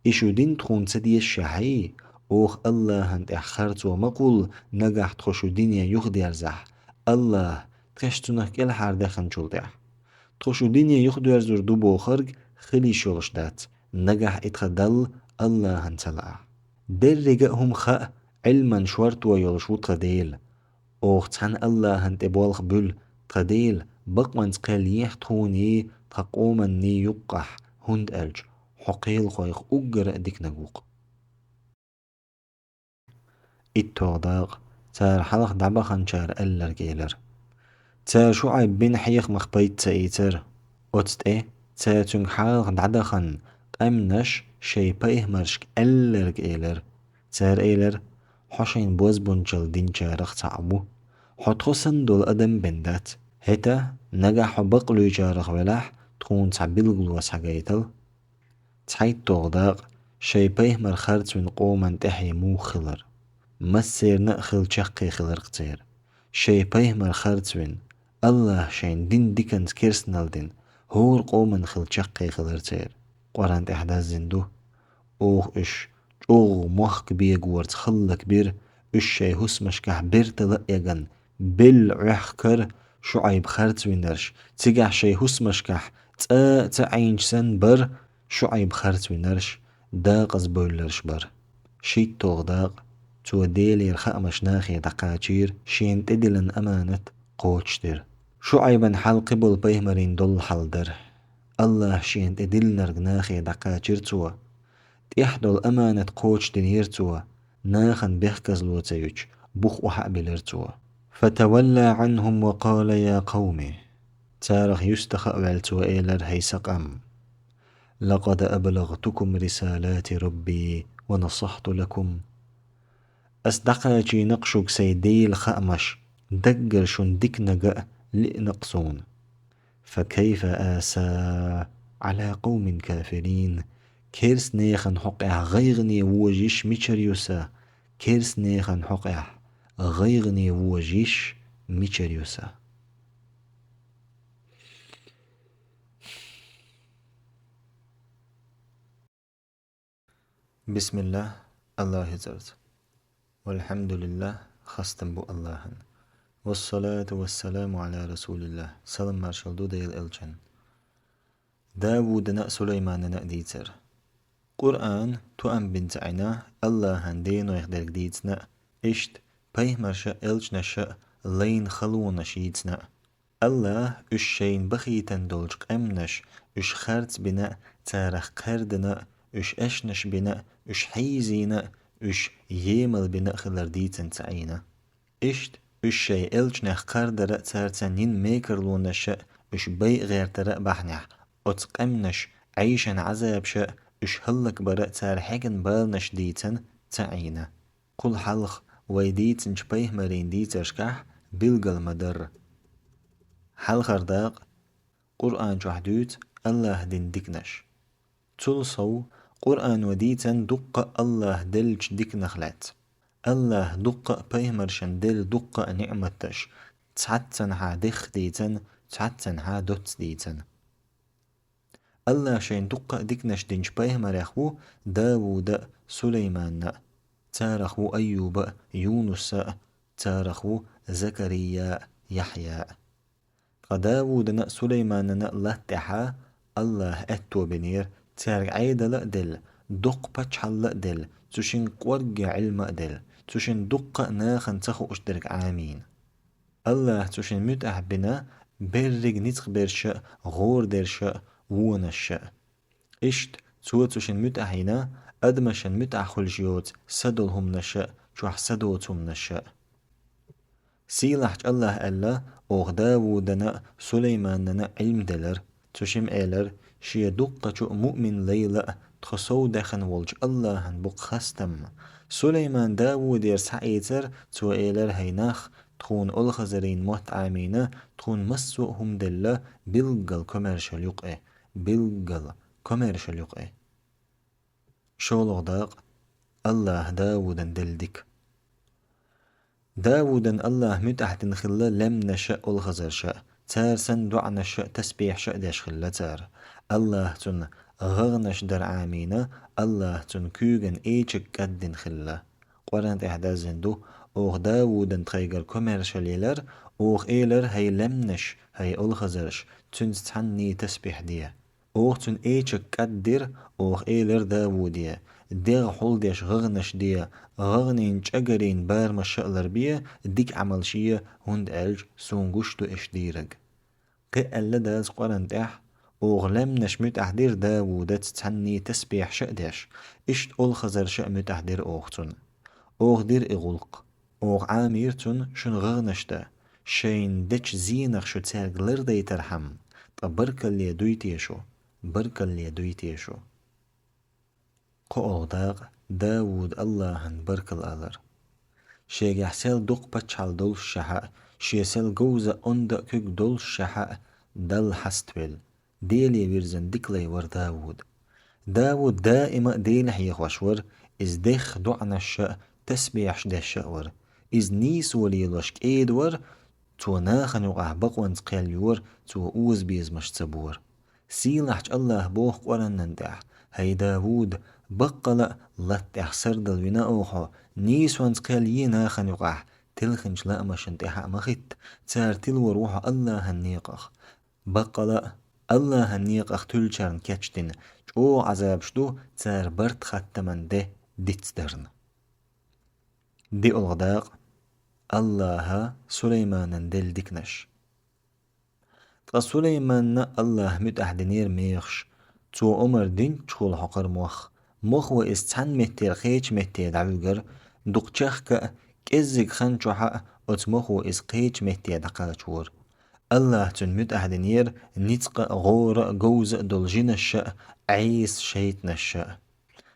«И шу дин тхуна ца дезашехьий, оха АллахӀана тӀехь харцо ма кхулла, нагахь тхо шу дине юхадерзахь, АллахӀ тхаьш цунах кӀелхьардаьхначул тӀаьхьа. Тхо шу дине юхадоьрзур ду бохург хила йиш йолуш дац, нагахь и тхан Далла АллахӀана ца лаахь. Деррига а хӀума хаьа, Ӏилман шорто йолуш ву тхан Дела. Оха цхьана АллахӀана тӀе болх буьллу, тхан Дела бакъонца кхел ехьа тхуний, тхан къоманний юккъахь, хӀунда аьлча хьо кхелахойх уггар а диканиг ву-кх». ИтталгӀа дакъа. Цара хьалха дӀабаханчара аьлларг элира. Цара ШуӀайб бина хьехамах пайда ца ийцира. Оцу тӀе цара цуьнга хьалха дӀадахана къаьмнаш шайн пайхамаршка аьлларг элира. Цара элира: «Хьо шайна бозбунчалла динчарах цхьаъ ву. Хьо тхо санна долу адам бен дац. ХӀета, нагахь хьо бакълуьйчарах велахь, тхуна цхьа билгало схьагайтал». ЦхьайтталгӀа дакъа. Шайн пайхамар харцвина къоман тӀаьхье муха хилар? Массерна а хила чаккхе хилар-кх церан. Шайн пайхамар харцвина, АллахӀа шайна дина диканца керстанал дина, хӀора къоман хила чаккхе хилар церан. Къуръан тӀехь даздина ду: «Оха уьш чӀогӀа мохк бегорца хӀаллакбира, уьш шайн хӀусамашкахь бертал а эгна, белла Ӏохкара ШуӀайб харцвинарш, цигахь шайн хӀусамашкахь цӀа а ца Ӏийнача санна бара ШуӀайб харцвинарш, декъаза бевлларш бара». ШийтталгӀа дакъа. Цо Делера хаамаш нахе дӀакхачийра, шена тӀедиллина аманат кхочушдира. ШуӀайбан хьал кхиболу пайхамарийн долу хьал дара. АллахӀа шена тӀедиллинарг нахе дӀакхачийра цо. ТӀехь долу аманат кхочушдинера цо, нахана бехказло ца юьтуш, бух охьа а биллира цо. «فتولى عنهم وقال يا قوم». Царах юьстаха а ваьлла цо элира: «ХӀай сан къам, لقد أبلغتكم رسالات ربي ونصحت لكم». Ас дӀакхачийна-кх шуьга сайн Делан хаамаш, даггара шуна диканиг а лиъна-кх суна. «فكيف آسى على قوم كافرين». Керстанехан хьокъехь гӀайгӀане вожийла мичара ю сан? Керстанехан хьокъехь гӀайгӀане вожийла мичара ю сан? Бисмиллах, АллахӀан цӀарца. Валхьамдулиллах, хастам бу АллахӀана. Вассалату вассаламу Ӏала расулиллах, салам-маршалла ду Делан элчанна. Давудана а, Сулайманана а дийцар. Къуръан тоам бина ца Ӏийна, АллахӀан денойх дерг дийцина а, иштта пайхамарша а, элчанаша а лайна халонаш йийцина а. АллахӀа уьш шайна бахийтина долчу къаьмнаш, уьш харцбина а, царах кхаьрдина а, уьш эшнаш бина а, уьш хьийзийна а, уьш емал бина а хилар дийцина ца Ӏийна. Иштта уьш шайн элчанех кхардара а, царца йина мекарлонаш а, уьш байа гӀертара а бахьанехь, оцу къаьмнаш Ӏийшина Ӏазабаша а, уьш хӀаллакбара а цара хьегна баланаш дийцина ца Ӏийна. Кхул хьалха вай дийцинчу пайхамарийн дийцаршкахь билгал ма-дарра. Хьалхара дакъа. Къуръан чохь дуьйцу АллахӀа дина диканаш. Цул сов, Къуръано дийцина дуккха а АллахӀа деллачу диканах лаьцна. АллахӀа дуккха а пайхамаршна делла дуккха а ниӀматаш, цхьаццанхьа дехха дийцина, цхьаццанхьа доцца дийцина. АллахӀа шайна дуккха а диканаш динчу пайхамарех ву Давуда а, Сулайманна а, царах ву Айюба а, Юнуса а, царах ву Закария а, Яхьъя а. Ткъа Давудана а, Сулайманана а латта тӀехьа АллахӀа аьтто бинера, цаьрга Ӏедал а делла, доккха пачхьалла а делла, цу шинга кӀоргге Ӏилма а делла, цу шинна дуккха а нахана ца хууш дерг Ӏамийна. АллахӀа цу шина муьтӀахь бина берриг ницкъ берш а, гӀора дерш а, вонаш а. Иштта, цо цу шина муьтӀахь йина, адамашна муьтӀахь хуьлуш йоцу са долу хӀуманаш а, чохь са доцу хӀуманаш а. Сийлахьчу АллахӀа аьлла: «Оха Давудана а, Сулайманана а Ӏилма делара». Цу шимма элира: «Шен дуккхачу муъмин лайла а тхо сов даьхна волчу АллахӀан бу-кх хастам». Сулайман Давудера схьаийцира, цо элира: «ХӀай нах, тхуна олхазарийн мотт Ӏамийна, тхуна массо а хӀума делла, билггал комаьршалла ю-кх и, билггал комаьршалла ю-кх и». ШолгӀа дакъа. АллахӀа Давудана делла дика. Давудана АллахӀа муьтӀахь дина хилла лаьмнаш а, олхазарш а, цара санна доӀанаш а, тасбихьаш а деш хилла цара. АллахӀа цунна гӀагӀнаш дар Ӏамийна, АллахӀа цунна куьйган эчиг кӀаддина хилла. Къуръан тӀехь даьззина ду: «Оха Давудана тхайгара комаьршалла елира, оха элира: „ХӀай лаьмнаш, хӀай олхазарш, цуьнца цхьанний тасбихь де“». Оха цуьнан эчиг кӀаддира, оха элира Давуде: «ДегӀ хьулдеш гӀагӀнаш де, гӀагӀнийн чӀагарийн барамаш а ларбе, дика Ӏамалш е, хӀунда аьлча суна гуш ду уьш дийриг». Кхин а аьлла Дала Къуръан тӀехь: «Оха лаьмнаш муьтӀахь дира Давудаца цхьанний тасбихьаш а деш, иштта олхазарш а муьтӀахь дира оха цунна». Оха дира и гӀуллакх. Оха Ӏамийра цунна шуна гӀагӀнаш дан, шайна дечу зенах шу цаьрга лардайтархьама, ткъа баркалле дуй те шу, баркалле дуй те шу. КхоалгӀа дакъа. Давуда АллахӀана баркалла алар. Шегахь сел дукха паччахьалла доллушехь а, шен сел говза а, онда а куьг доллушехь а, Далла хьаставелла, Деле вирзина дика лай вара Давуд. Давуд даима а Дела хьехош вара, иза дехха доӀанаш а, тасбихьаш деш а вара. Иза нийсо лелош кӀеда вара, цо нахана юкъахь бакъонца кхел йора, цо озабезамаш ца бора. Сийлахьчу АллахӀа боху Къуръанан тӀехь: «ХӀай Давуд, баккъала а латта тӀехь сардала вина оха хьо, нийсонца кхел е нахана юкъахь, телхинчу лаамашна тӀехь а ма хӀитта, цара тилор ву хьо АллахӀан некъах. Баккъала а, АллахӀан некъах туьллучарна кечдина, чӀогӀа Ӏазабаш ду, цара барт-хаттаман де дицдарна». ДиъалгӀа дакъа. АллахӀа Сулайманан делла диканаш. Ткъа Сулайманна АллахӀа муьтӀахь динера мехаш, цо омра динчухула хьокхура мох. Мохо иза цхьана меттера кхечу метте дӀавуьгура, дукха чехка а, кӀеззиг хан чохь а оцу мохо иза кхечу метте дӀакхачавора. АллахӀа цуьнан муьтӀахь динера ницкъа а, гӀора а, говза а долу жинаш а, Ӏеса шайтӀанаш а.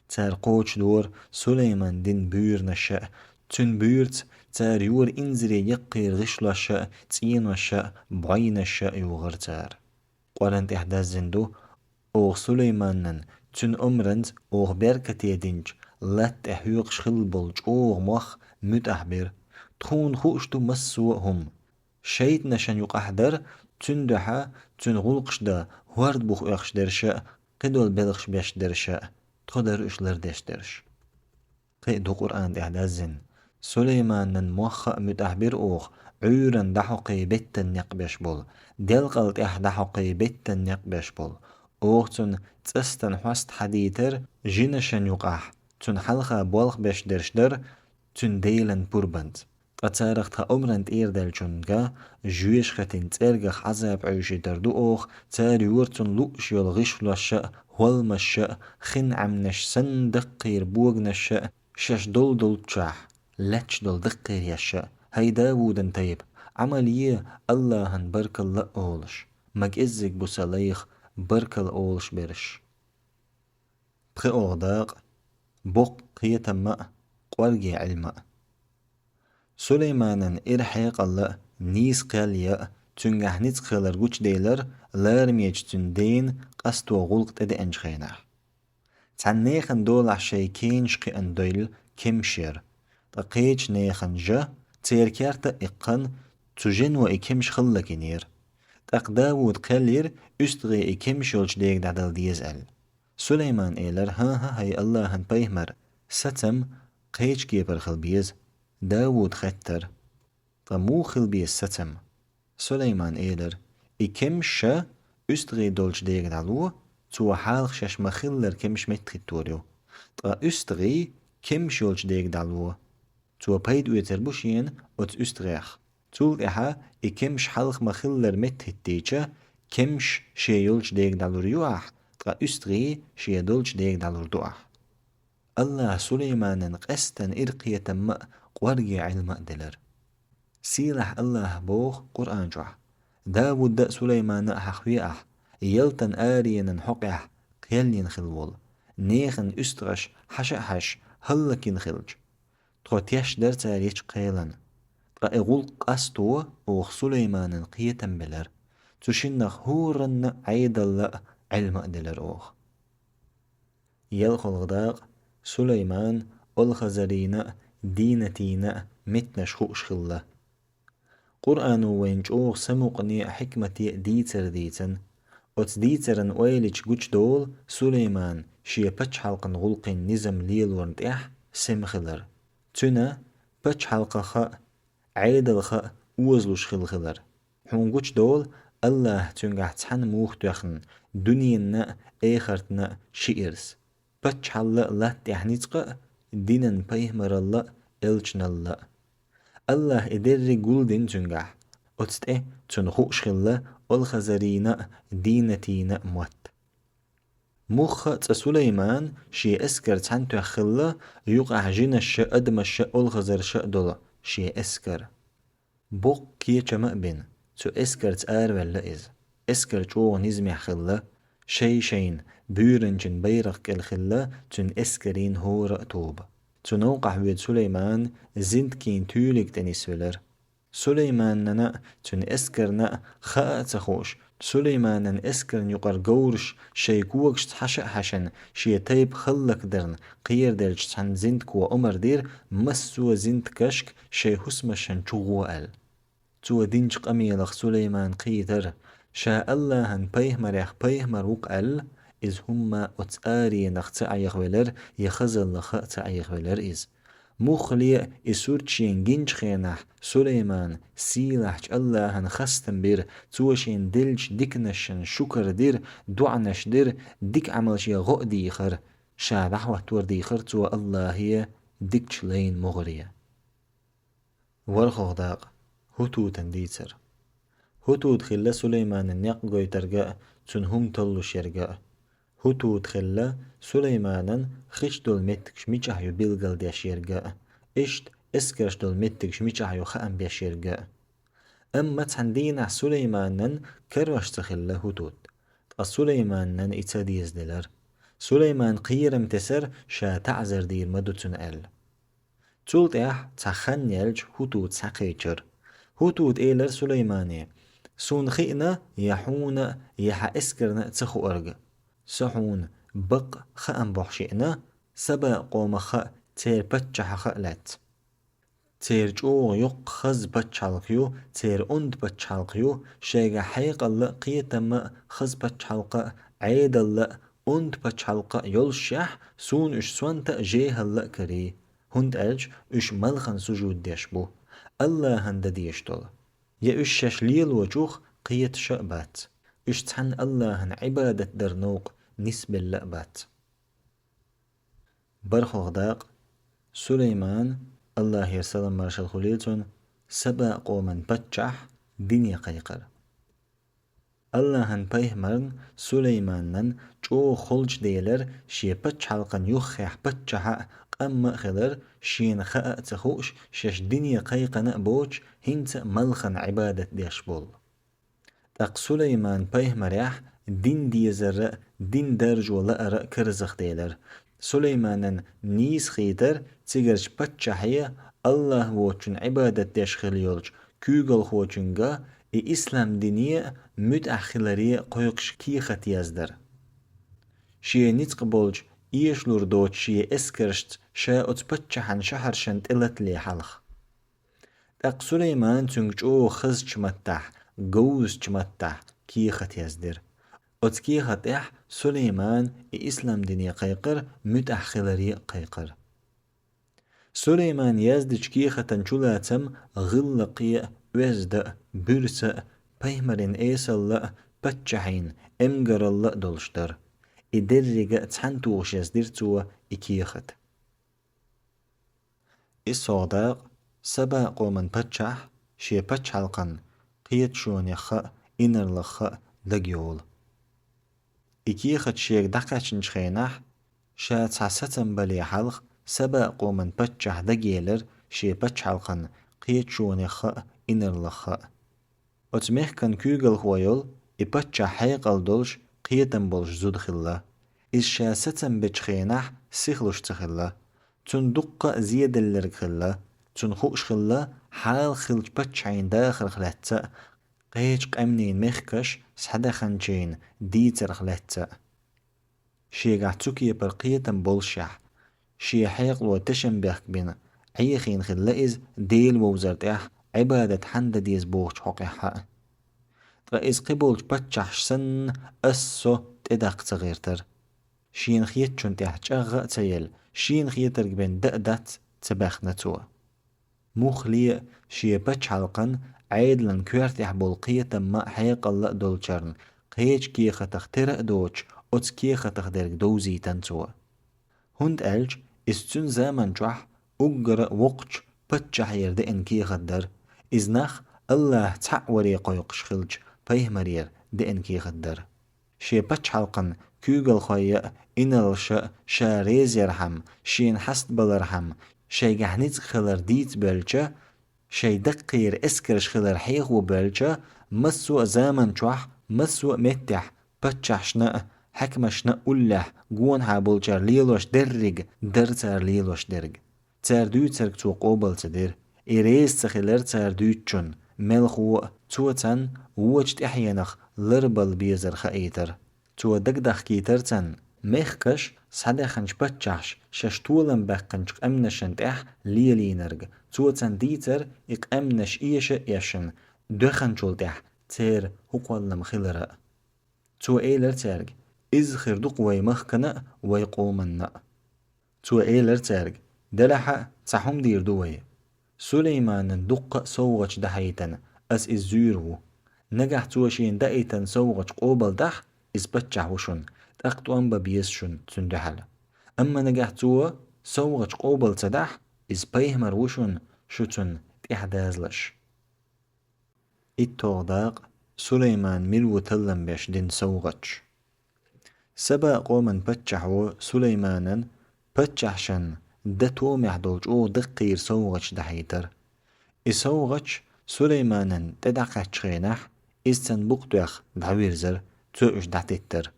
Цара кхочушдора Сулайман дина буьйранаш а, цуьнан буьйраца цара йора инзаре яккхийра гӀишлош а, цӀенош а, бӀойнаш а йохура цара. Къуръан тӀехь даьззина ду: «Оха Сулайманан, цуьнан омранца оха беркате динчу латта тӀе хьоькхуш хилла болу чӀогӀа мох муьтӀахь бира. Тхуна хууш ду массо а хӀума. ШайтӀанашна юкъахь дара, цуьнан дуьхьа цуьнан гӀуллакхаш дан, хӀорда буха оьхуш дерш а, кхидолу белхаш беш дерш а, тхо дара уьш лардеш дерш». Кхин а ду Къуръан тӀехь даьззина: «Сулайманан мох а муьтӀахь бира оха, Ӏуьйранна дӀахьокхий беттан некъ беш болу, делкъал тӀехь дӀахьокхий беттан некъ беш болу. Оха цунна цӀастан хьоста хьадийтара жинашна юкъахь, цунна хьалха болх беш дерш дара цуьнан Делан пурбанца. Ткъа царах тхан омран тӀера даьллачунга жоьжахатин цӀергах Ӏазап Ӏуьйшийтар ду оха, цара йора цунна лууш йолу гӀишлош а, хӀолмаш а, хин Ӏаьмнаш санна даккхийра боганаш а, шаьш долу долччохь лаьтташ долу даккхийра еш а. ХӀай Давудан тайпа, Ӏамал е, АллахӀан баркалла а олуш, ма кӀеззиг бу сан лайх баркалла олуш берш». ПхоьалгӀа дакъа. Боккха кхетам а, къорге Ӏилма а. Сулайманан ира хьекъал а, нийса кхел ян а, цуьнгахь ницкъ хилар гучуделира ларамечу цуьнан дена къасто гӀуллакх тӀедеанчу хенахь. Цхьана нехан долахь шайн кенаш кхиъна девлла кемаш яра. Ткъа кхечу нехан жа, церан керта а иккхина, цу жино и кемаш хала лакийнера. ТӀаккха Давуда кхел йира, уьстагӀий и кемаш йолчу дега дӀадала деза аьлла. Сулаймана элира: «ХӀан-хӀа, хӀай АллахӀан пайхамар, сацам кхечу кепара хила беза». Давуда хеттара: «Ткъа муха хила беза сацам?» Сулаймана элира: «И кемаш ша уьстагӀий долчу дега дӀало, цо хьалха шаьш ма-хиллара кемаш меттахӀиттор ю. Ткъа уьстагӀий кемаш йолчу дега дӀало, цо пайда оьцур бу шена оцу уьстагӀех. Цул тӀаьхьа и кемаш хьалха ма-хиллара меттахӀиттийча, кемаш шен йолчу дега дӀалур ю ахь, ткъа уьстагӀий шен долчу дега дӀалур ду ахь». АллахӀа Сулайманан къаьстина ира кхетам а, къорге Ӏилма а делира. Сийлахь АллахӀа боху Къуръан чохь: «Давуда а, Сулаймана а хьахве ахь, Ялтан аренан хьокъехь кхеллина хилла волу, нехан уьстагӀаш хьаша а хьаьжча, хӀаллакйина хилча. Тхо тешна дара цара ечу кхелан. Ткъа и гӀуллакх къасто оха Сулайманан кхетам белара. Цу шиннах хӀоранна а Ӏедалла а, Ӏилма а делара оха. ЯлхолгӀа дакъа. Сулайман, Олхазарина а, Дийнатина а меттанаш хууш хилла. Къуръано вайна чӀогӀа самукъане а, хьикмате а дийцар дийцина. Оцу дийцаран ойла йича гучудолу Сулайман шен пачхьалкхан гӀуллакхийн низам лелорна тӀехь сема хилар. Цуьнан пачхьалкхах а, Ӏедалх а озалуш хилла хилар. Хьуна гучудолу, АллахӀа цуьнгахь цхьаьна муха тоьхна дуьненна а, эхартна а ши ирс: паччахьалла а латта тӀехь ницкъ а, динан пайхамаралла а, элчаналла а. АллахӀа и дерриг гулдина цуьнгахь. Оцу тӀе цунна хууш хилла Олхазарина а, Дийнатина а мотт. Муха а цкъа Сулайман шен эскар цхьаьна тоьхна хилла, юкъахь жинаш а, адамаш а, олхазарш а долу шен эскар. Боккха кечам а бина, цу эскарца араваьлла иза. Эскар чӀогӀа низамехь хилла, шай-шайна буьйранчин байракх кӀел хилла цуьнан эскарийн хӀора а тоба. Цу новкъахь воьду Сулайман зинтакийн туьйлиг тӀе нисвелира. Сулайманана а, цуьнан эскарна а хаа а ца хууш, Сулайманан эскарна юкъара говраш шайн когашца хьаша а хьаьшна, шен тайпа хӀаллакдарна кхераделлачу цхьана зинтако омра дира массо а зинтакашка шайн хӀусамашна чугӀо аьлла. Цо динчу къамелах Сулайман кхийтира, ша АллахӀан пайхамарех пайхамар ву-кх аьлла, иза хӀумма оцу аренах ца Ӏехавелира я хазаллах а ца Ӏехавелира иза. Муххале а и сурт шена гинчу хенахь Сулайман сийлахьчу АллахӀан хастам бира, цо шена деллачу диканашна шукар дира, доӀанаш дира, дика Ӏамал шен гӀо а дийхира, ша дӀахӀоттор дийхира цо АллахӀе, дикачу лайн могӀаре. ВорхӀалгӀа дакъа. ХӀутутан дийцар. ХӀутут хилла Сулайманан некъ гойтарг а, цунна хӀума таллуш ерг а. ХӀутут хилла Сулайманан хиш долу меттигаш мичахь ю билгалдеш ерг а, иштта эскарш долу меттигаш мичахь ю хаам беш ерг а. Амма цхьана дийнахь Сулайманан карош ца хилла ХӀутут. Ткъа Сулайманан и ца дезаделира. Сулайман кхерам тесира, ша таӀзар дийр ма ду цунна аьлла. Цул тӀаьхьа цхьа хан яьлча ХӀутут схьакхечира. ХӀутут элира Сулаймане: «Суна хиъна я хьуна, я хьан эскарна а ца хуург. Со хьуна бакъ хаам бохьуш еана, Саба къомах а, церан паччахьах а лаьцна. Церан чӀогӀа йоккха хаза пачхьалкх ю, церан онда пачхьалкх ю, шайгахь хьекъал а, кхетам а хаза пачхьалкх а, Ӏедал а, онда пачхьалкх а йолушшехь, суна уьш сонта а, жехӀалла а карий, хӀунда аьлча уьш малхана сужуд деш бу, АллахӀана дан дезаш долу. Я уьш шаьш лелочух кхеташ а бац, уьш цхьаьна АллахӀана Ӏибадат дар новкъа нисбелла а бац». БархӀалгӀа дакъа. Сулайман, АллахӀера салам-маршалла хуьлийла цунна, Саба къоман паччахь, дине кхайкхар. АллахӀан пайхамарна Сулайманан чӀогӀа холчаделира шен пачхьалкхан юххехь паччахьа а, къамма а хилар, шена хаа а ца хууш, шаьш дине кхайкхина а боцуш, хӀинца а малхана Ӏибадат деш болу. ТӀаккха Сулайман пайхамарехь дин дезар а, дин даржо лаар а карзахделира. Сулайманан нийса хийтара цигарчу паччахье, АллахӀ воцучун Ӏибадат деш хилла йолчу куьйгалхочуьнга и ислам дине а, муьтӀахь хиларе а кхойкхуш кехат яздар, шен ницкъ болчу эшалур доцу шен эскаршца ша оцу паччахьан шахьаршна тӀелатале хьалха. ТӀаккха Сулайман цуьнга чӀогӀа хазачу маттахь, говзачу маттахь кехат яздира. Оцу кехат тӀехь Сулайман и ислам дине кхайкхар, муьтӀахь хиларе а кхайкхар. Сулайман яздечу кехатан чулацам гӀиллакхе а, оьзда а, буьрса а, пайхамаран эсалла а, паччахьан эмгаралла а долуш дара. И деррига а цхьаьна тухуш яздира цо и кехат. ИссолгӀа дакъа. Саба къоман паччахь шен пачхьалкхан кхеташонех а, инарлах а дагайовла. И кехат шега дӀакхаьчначу хенахь, ша цхьа сацам бале хьалха, Саба къоман паччахь дагаелира шен пачхьалкхан кхеташонех а, инарлах а. Оцу мехкан куьйгалхо йолу И паччахь хьекъал долуш, кхетам болуш зуда хилла. Иза ша сацам бечу хенахь сихалуш ца хилла. Цунна дуккха а зеделларг хилла. Цунна хууш хилла хьалха хиллачу паччахьийн дахарх лаьцна а, кхечу къаьмнийн мехкаш схьадаьхначийн дийцарх лаьцна а. Шегахь цу кепара кхетам болушехь, шен хьекъало тешам бехк бина, Ӏехийна хилла иза Дела вовзар тӀехь, Ӏибадат хьанна дан деза бохучу хьокъехь а. Ткъа иза кхиболчу паччахьаш санна, ас-со тӀедаккха ца гӀиртара. Шена хетачунна тӀехь чӀагӀа а ца елла, шена хетарг бен дан а дац, ца баьхна цо. Муххале а шен пачхьалкхан Ӏедалан коьртехь болу кхетам а, хьекъал а долчарна кхечу кехатах тера а доцуш, оцу кехатах дерг довзийтина цо. ХӀунда аьлча иза цуьнан заман чохь уггара а воккхачу паччахьера деана кехат дара. Иза нах АллахӀ цхьаъ варе кхойкхуш хиллачу пайхамарера деана кехат дара. Шен пачхьалкхан куьйгалхой а, инарлаша а ша реза ярхьама, шена хьастабалархьама, шайгахь ницкъ хилар дийца боьлча, шайн даккхийра эскарш хилар хьехо боьлча, массо а заман чохь, массо а меттехь, паччахьашна а, хьаькамашна а уллехь гонахьа болчара лелош дерриг дара цара лелош дерг. Цара дуьйцург цо къобал ца дира. И реза ца хилира цара дуьйцучунна, мелхо а, цо царна вочу тӀаьхьенах ларбала безар хаийтира. Цо дагадахкийтира царна мехкаш схьадаьхначу паччахьаша шаьш толам баьккхинчу къаьмнашна тӀехь лелийнарг, цо царна дийцира и къаьмнаш эша а эшна, доьхначул тӀаьхьа церан хӀун кхоллам хилар а. Цо элира цаьрга: «Изза хир ду-кх вай махкана а, вай къоманна а». Цо элира цаьрга: «Делахь а цхьа хӀума дийр ду вай. Сулайманан дуккха а совгӀаташ дахьийтина, ас иза зуьйр ву. Нагахь цо шена даийтина совгӀаташ къобал дахь, иза паччахь ву шуна, тӀаккха тӀом бан беза шуна цуьнан дуьхьал. Амма нагахь цо совгӀаташ къобал ца дахь, иза пайхамар ву шуна, шу цунна тӀаьхьадазалаш». ИтталгӀа дакъа. Сулайман мила ву таллам беш дина совгӀаташ. Саба къоман паччахьо Сулайманан паччахьашна дан томехь долу чӀогӀа даккхийра совгӀаташ дахьийтира. И совгӀаташ Сулайманан тӀе дӀакхаьччу хенахь, иза царна букъ тоьхна дӀавирзира, цо уьш дӀатеттира.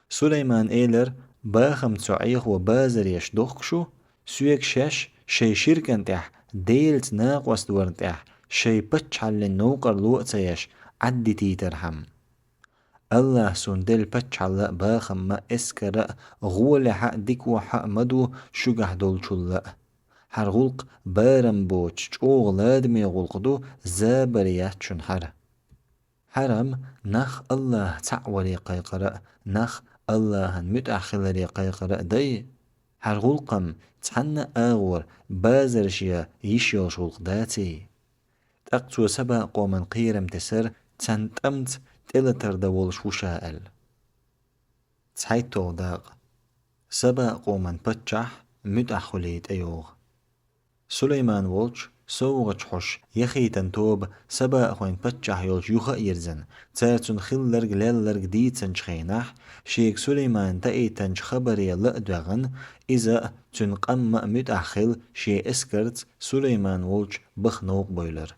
Сулаймана элира: «Бахамца со Ӏехо базар еш дохку шу, соьга шаьш шайн ширкан тӀехь Делаца накъост варна тӀехь шайн паччахьаллин новкъарло а ца еш Ӏаддитийтархьама. АллахӀа суна делла паччахьалла а, бахам а, эскар а, гӀолехь а, дикохь а ма ду шуьгахь долчул а. ХӀара гӀуллакх барам боцуш чӀогӀа ладаме гӀуллакх ду, забар яц шуна хӀара. ХӀара-м нах АллахӀ цхьаъ варе кхайкхар а, нах АллахӀан муьтӀахь хиларе кхайкхар а дай. ХӀара гӀуллакх-м цхьанна а агӀор базарша йиш йолуш гӀуллакх даций». ТӀаккха цо Саба къоман кхерам тесира, царна тӀамца тӀелатар дан волуш ву ша аьлла. ЦхьайтталгӀа дакъа. Саба къоман паччахь муьтӀахь хуьлий тӀейогӀу. Сулайман волчу совгӀаташ хьош яхийтина тоба сабаахойн паччахь йолчу юха а йирзина, цара цунна хилларг-лелларг дийцинчу хенахь, шега Сулаймана даийтинчу хабаре ла а доьгӀна, иза а, цуьнан къам а муьтӀахь хилла шен эскарца Сулайман волчу баха новкъа бевлира.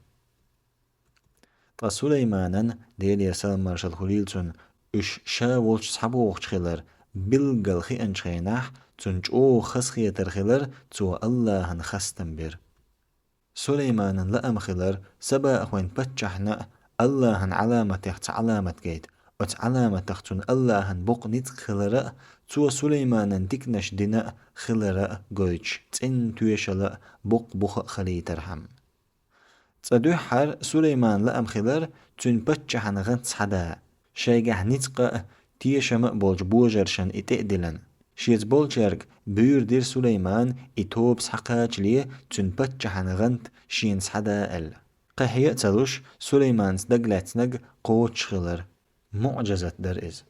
Ткъа Сулайманан, Делера салам-маршалла хуьлийла цунна, уьш ша волчу схьабогӀучу хилар билггал хиъначу хенахь, цунна чӀогӀа хазахетар хилар, цо АллахӀан хастам бира. Сулайманан лаам хилар сабаахойн паччахьна а АллахӀан Ӏаламатех цхьа Ӏаламат гайта, оцу Ӏаламатах цунна АллахӀан боккха ницкъ хилар а, цо Сулайманан диканаш дина а хилар а гойтуш, цӀена тоьшалла а, боккха буха а хилийтархьама. Цкъа дуьххьара Сулайманан лаам хилар цуьнан паччахьан гӀант схьадан, шайгахь ницкъ а, тешам а болчу божаршна и тӀе а диллина. Шеца болчаьрга буьйр дира Сулаймана и тоба схьакхачале цуьнан паччахьан гӀант шена схьадан аьлла. Кхин хье а ца луш, Сулайманца дагалаьцнарг кхочуш хилар. МуӀжизат дара иза.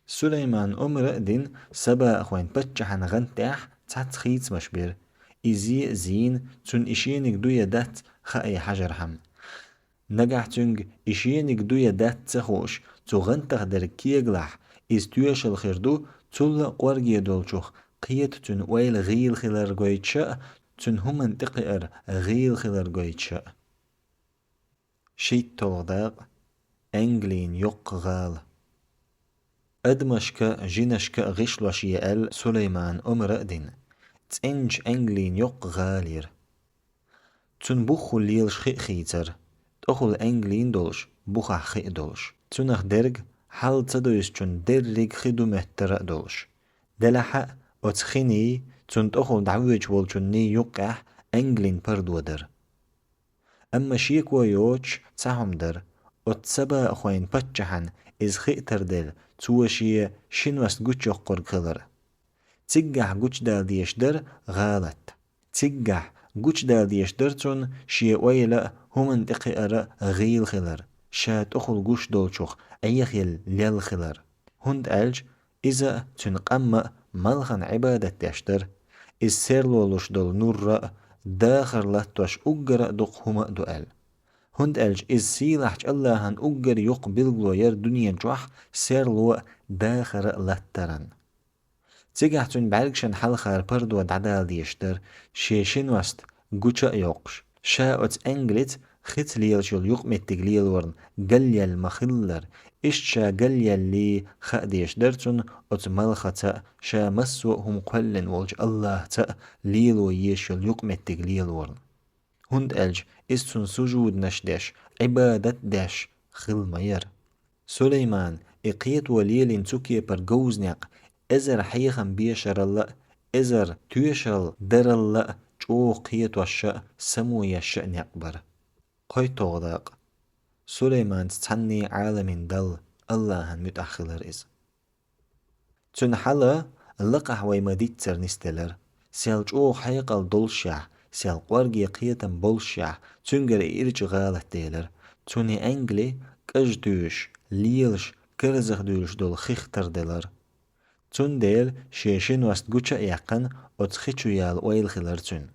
Сулаймана омра а дина, сабаахойн паччахьан гӀант тӀехь цхьацца хийцамаш бира. И зе а зийна, цунна и шениг ду я дац хаий хьажархьама. Нагахь цуьнга и шениг ду я дац ца хууш, цу гӀантах дерг кегалахь, иза тоьшалла хир ду, цул а кӀорге долчух кхета цуьнан ойла гӀийла хилар гойтуш а, цуьнан хӀуманна тӀекхиар гӀийла хилар гойтуш а. ШийтталгӀа дакъа. Английн йоккха гӀала. Адамашка а, жинашка а гӀишлош е аьлла, Сулаймана омра а дина. ЦӀенача Английн йоккха гӀала яра. Цунна бухахула лелаш хи а хийцара, тӀехула Англин долуш, бухахь хи а долуш. Цунах дерг хьал ца довзачунна дерриг хи ду моьттара а долуш. Делахь а оцу хиний, цунна тӀехула дӀавоьдуш волчунний юккъехь Англин пардо дара. Амма шеко йоцуш цхьа хӀума дара. Оцу сабаъхойн паччахьна иза хи а тарделла, цо шен шиност гучуйоккхург хилар. Циггахь гучудала дезаш дара гӀалат. Циггахь гучудала дезаш дара цунна шен ойла а, хӀуманна тӀекхиар а гӀийла хилар, ша тӀехула гуш долчух Ӏехаелла лелла хилар. ХӀунда аьлча иза а, цуьнан къам а малхана Ӏибадат деш дара. Иза серло луш долу нур а, дахар латтош уггар а дукха хӀума а ду аьлла. ХӀунда аьлча иза сийлахьчу АллахӀан уггар йоккха билгало яра дуьнен чохь серло а, дахар а латтаран. Цигахь цуьнан бӀаьргашна хьалхара пардо дӀадала дезаш дара, шен шиност гуча а йоккхуш. Ша оцу Англица хица лелаш йолу юкъаметтиг лелорна галъяьлла ма-хиллара, иштта ша галъяьллий хаа дезаш дара цунна оцу малхаца а, ша массо а хӀума кхоьллина волчу АллахӀца а лело езаш йолу юкъаметтиг лелорна. ХӀунда аьлча иза цунна сужуданаш деш, Ӏибадат деш хилла ма яра. Сулаймана и кхето лелийна цу кепара говза некъ эзар хьехам бешаралла а, эзар тоьшалла даралла а чӀогӀа кхетош а, само еш а некъ бара. КхойтталгӀа дакъа. Сулайманца цхьанне Ӏаламийн Далла, АллахӀан муьтӀахь хилар иза. Цуьнан хьала лакхахь вай ма-дийццара нисделара. Сел чӀогӀа хьекъал доллушехь, сел кӀорге кхетам боллушехь, цуьнгара и ирча гӀалат делара. Цунна и Англи кӀажа туьйш, лелаш, карзахдуьйлуш долу хих тарделара. Цундела шен шиност гуча а яьккхина, оцу хи чу яла ойла хилара цуьнан.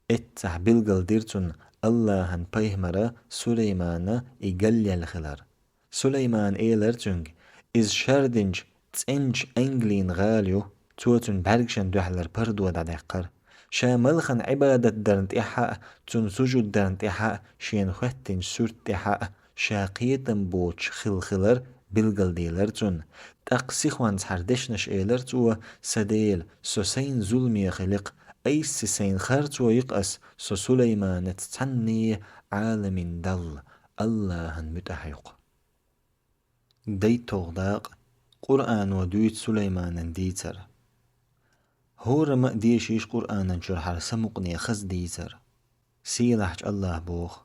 Эццахь билгалдира цунна АллахӀан пайхамара Сулаймана и галъяьлла хилар. Сулаймана элара цуьнга: «Иза шардинчу цӀеначу Англин гӀала ю». Цо цуьнан бӀаьргашна дуьхьалара пардо дӀадаьккхира. Ша малхана Ӏибадат дарна тӀехь а, цунна сужуд дарна тӀехь а, шена хӀоьттинчу суьрта тӀехь а, ша кхетам боцуш хилла хилар билгалделара цунна. ТӀаккха сихонца хьара дешнаш элара цо: «Сан Дела, со сайна зуламе хили-кх, айса сайна харцо йи-кх ас со Сулайманаца цхьанне Ӏаламийн Далла, АллахӀан муьтӀахь ю-кх». ДайтталгӀа дакъа. Къуръано дуьйцу Сулайманан дийцар. ХӀорамма а дешийша Къуръанан чуьра хьара самукъане хаза дийцар. Сийлахьчу АллахӀа боху: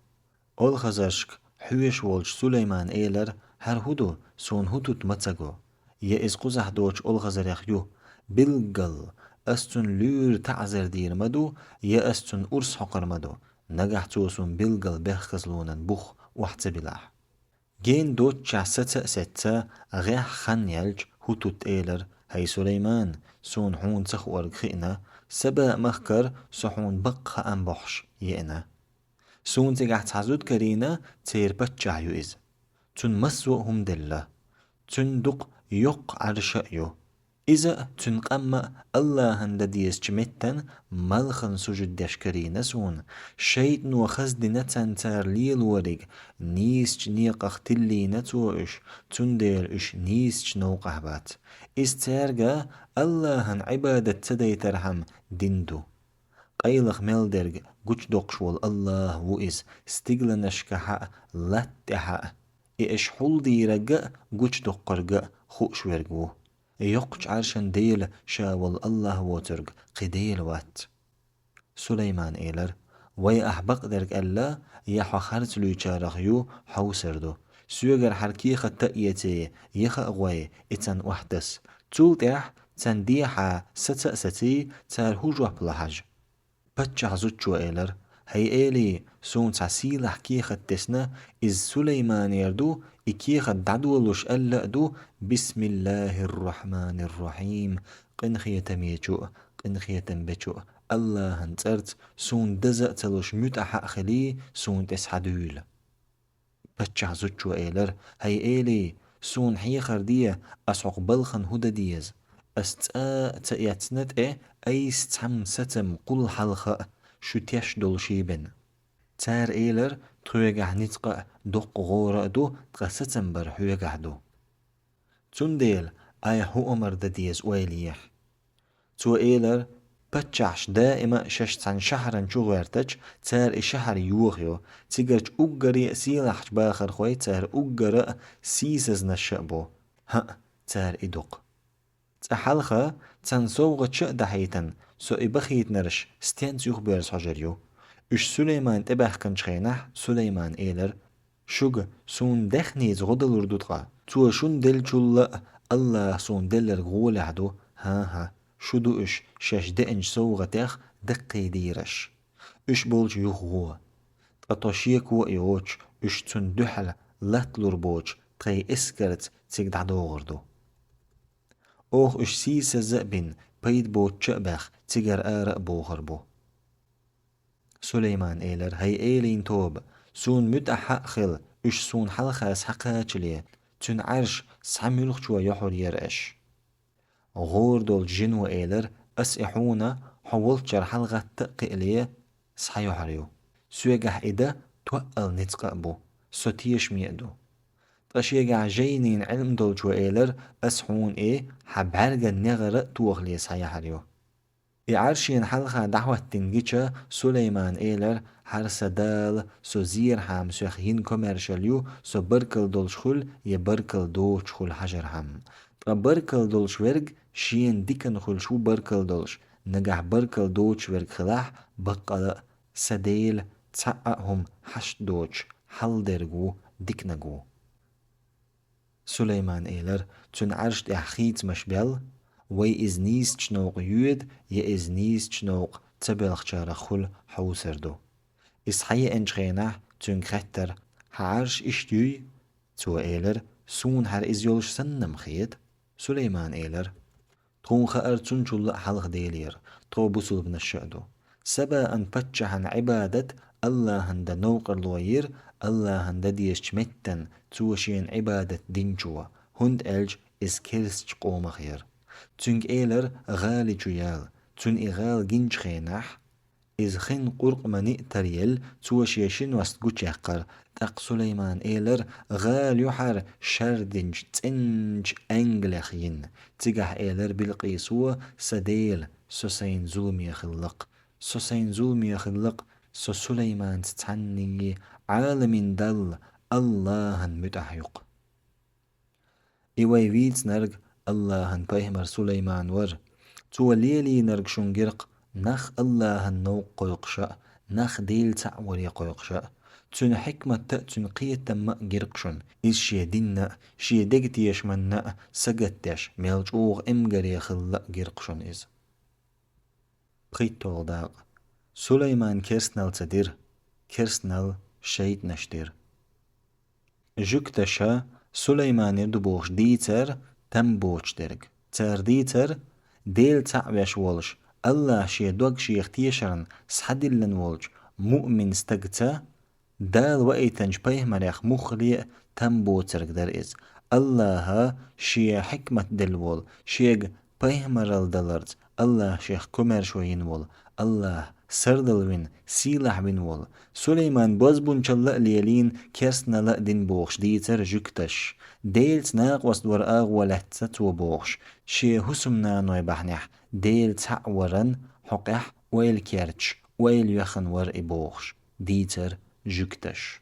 «Олхазаршка хьоьжуш волчу Сулаймана элара: „ХӀара хӀун ду, суна хӀутут ма ца го? Я иза кхузахь доцучу олхазарех ю? Билггал, ас цунна луьйра таӀзар дийр ма ду, я ас цунна урс хьокхур ма ду, нагахь цо суна билггал бехказлонан бух охьа ца билахь“». Гена доццушехь саца а сецна, гӀеххьа хан яьлча, хӀутут элара: «ХӀай Сулайман, суна хьуна ца хуург хиъна, Саба-махкара со хьуна баккха хаам бохьуш еана. Суна цигахь цхьа зуда карийна, церан паччахь ю иза. Цунна массо а хӀума делла. Цуьнан дукха йоккха Ӏарша а ю. Иза а, цуьнан къам а АллахӀан дан дезачу меттана малхана сужуд деш карийна суна. ШайтӀано хаздина царна цара лелориг, нийсачу некъах тиллийна цо уьш, цундела уьш нийсачу новкъахь бац. Иза цаьрга АллахӀан Ӏибадат ца дайтархьама дина ду. Къайлаха мел дерг гучудоккхуш волу АллахӀ ву иза, стигланашкахьа а, латта тӀехьа а. И аша хьулдийраг а, гучудоккхург а хууш верг ву. Йоккхачу Ӏаршан Дела ша волу АллахӀ воцург кхин Дела вац». Сулаймана элара: «Вай ахь бакъдерг аьлла, я хьо харц луьйчарах ю, хьовсар ду. Соьгара хьара кехат а эций, яха а гӀой, и царна охьатаса. Цул тӀаьхьа царна дехьа саца а саций, цара хӀун жоп ло хьажа». Паччахь зудчо элара: «ХӀай эли, суна цхьа сийлахь кехат тесна, иза Сулайманера ду, и кехат дӀадолуш аьлла а ду: „Бисмиллахир-рахманир-рахим, къинхетамечу а, къинхетам бечу а АллахӀан цӀарца, суна даза а ца луш, муьтӀахьа а хилий, суна тӀе схьадуьйла“». Паччахь зудчо элара: «ХӀай эли, суна хьехар де, ас хьокху балхана хӀун дан деза? Ас цкъа а ца эцна тӀе айса цхьамма сацам кхул хьалха а, шу теш долуший бен». Цара элара: Тхоьгахь ницкъ а, доккха гӀора а ду, ткъа сацам бар хьоьгахь ду. Цундела айхьа хӀун амар дан деза ойла ехьа». Цо элира: «Паччахьаш даима а шаьш цхьана шахьаран чу гӀоьртича, цара и шахьар йохайо, цигарчу уггаре а сийлахьчу бахархой цара уггара а сийсазнаш а бу. ХӀаъ, цара и доккху. Цкъа хьалха, цхьана совгӀаташ а дахьийтина, со и бахийтинарш стенца юхабоьрзуш хьожур ю». Уьш Сулайман тӀебаьхкинчу хенахь, Сулайман элира: «Шуьга суна даьхница гӀо далур ду ткъа? Цо шуна деллачул а АллахӀа суна делларг гӀолехь ду. ХӀан-хӀа, шу ду уьш шаьш деанчу совгӀатех даккхийдийраш. Уьш болчу юхагӀо. Ткъа тхо шеко а йоцуш, уьш цунна дуьхьал латталур боцуш, тхайн эскарца цига дӀадогӀур ду. Оха уьш сийсаза а бина, пайда боцучу а баьхна, цигара ара а бохур бу». Сулайман элира: «ХӀай элин тоба, суна муьтӀахь а хила, уьш суна хьалха схьакхачале, цуьнан Ӏаьрш схьа муьлххачо йохьур яра аш?» ГӀора долчу жино элира: «Ас и хьуна хьо волччара хьалагӀатта а кхиале, схьайохьур ю. Соьгахь и дан тоъал ницкъ а бу, со тешаме а ду». Ткъа шегахь жайнийн Ӏилма долчо элира: «Ас хьуна и хьан бӀаьрган негӀара а тохале схьаяхьар ю». И Ӏаьрш шена хьалха дӀахӀоттийна гича, Сулайман элира: «ХӀара сан Дала, со зерхьама соьх йина комаьршалла ю, со баркалла долуш хуьлу я баркалла доцуш хуьлу хьажархьама. Ткъа баркалла долуш верг шена диканна хуьлуш ву баркалла долуш, нагахь баркалла доцуш верг хилахь, баккъала а, сан Дела, цхьа а хӀума хьашт доцуш, хьалдерг ву, диканиг ву». Сулайман элира: «Цуьнан Ӏаьрш тӀехь хийцамаш бел, вай иза нийсачу новкъа йоьду, я иза нийсачу новкъа ца боьлхучарах хуьлу хьовсур ду». И схьаеанчу хенахь цуьнга хаьттира: «Хьан Ӏаьрш иштта юй?» Цо элира: «Суна хӀара иза йолуш санна-м хета». Сулайман элира: «Тхуна хаьара цуьнчул а хьалха Делера, тхо бусулбанаш а ду. Сабаан паччахьан Ӏибадат АллахӀан дан новкъарло йира АллахӀан дан дезачу меттана, цо шена Ӏибадат динчо, хӀунда аьлча иза керстачу къомах яра. Цуьнга элира гӀали чу яла. Цуьнан и гӀала гинчу хенахь, иза хин къуркъмани а таръелла, цо шен ши ност гучуяьккхира. ТӀаккха Сулайман элира: „ГӀала ю хӀара шардинчу цӀеначу аьнгалех йина“. Цигахь элира Билкъисо: „Сан Дела, со сайна зуламе хилла-кх, со сайна зуламе хилла-кх, со Сулайманца цхьаьнний Ӏаламийн Далла АллахӀан муьтӀахь ю-кх“». И вай вийцинарг АллахӀан пайхамар Сулайман вара. Цо лелийнарг шуна гира-кх нах АллахӀан новкъа кхойкхуш а, нах Дела цхьаъ варе кхойкхуш а. Цуьнан хьикмат а, цуьнан кхетам а гира-кх шуна. Иза шен динна а, шен дегатешамна а сагатдеш, мел чӀогӀа эмгаре хилла а гира-кх шуна иза. ПхийтталгӀа дакъа. Сулайман керстанал ца дира, керстанал шайтӀанаш дира. Жуьгташа Сулайманера ду бохуш дийцар там боцуш дерг. Цара дийцар, Дела цхьаъ веш волуш, АллахӀа шен дог шех тешарна схьадиллина волчу муъмин стагца Дала ваийтинчу пайхамарех муххале а там боцург дара иза. АллахӀа шен хьикмат делла волу, шега пайхамаралла даларца АллахӀа шех комаьршо йина волу, АллахӀа сардала вина, сийлахь вина волу. Сулайман бозбунчалла а лелийна, керстанал а дина бохуш дийцар жуьгташа. Делаца накъост вара агӀо лаьцна цо бохуш, шен хӀусамнаной бахьанехь Дела цхьаъ варан хьокъехь ойла керташ, ойла йоьхна вара и бохуш дийцар жуьгташа.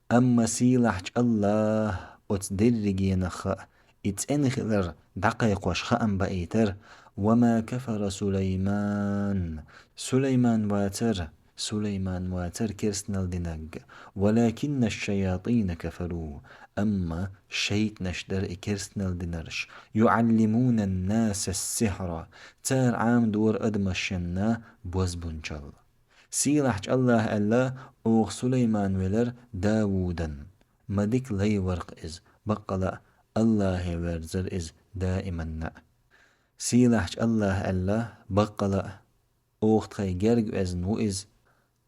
Амма сийлахьчу АллахӀа оцу дерригенах а и цӀена хилар дӀакхайкхош хаам баийтар: «وما كفر سليمان». Сулайман вацара, Сулайман вацара керстанал динарг, «ولكن الشياطين كفروا». Амма шайтӀанаш дара и керстанал динарш, «يعلمون الناس السحر». Цара Ӏамадора адамашна бозбунчалла. Сийлахьчу АллахӀа аьлла: «Оха Сулайман велара Даудан. Ма дика лай вара-кх иза, баккъала а АллахӀе верзара иза даиманна а». Сийлахьчу АллахӀа аьлла: «Баккъала а, оха тхайн герга оьзна ву иза,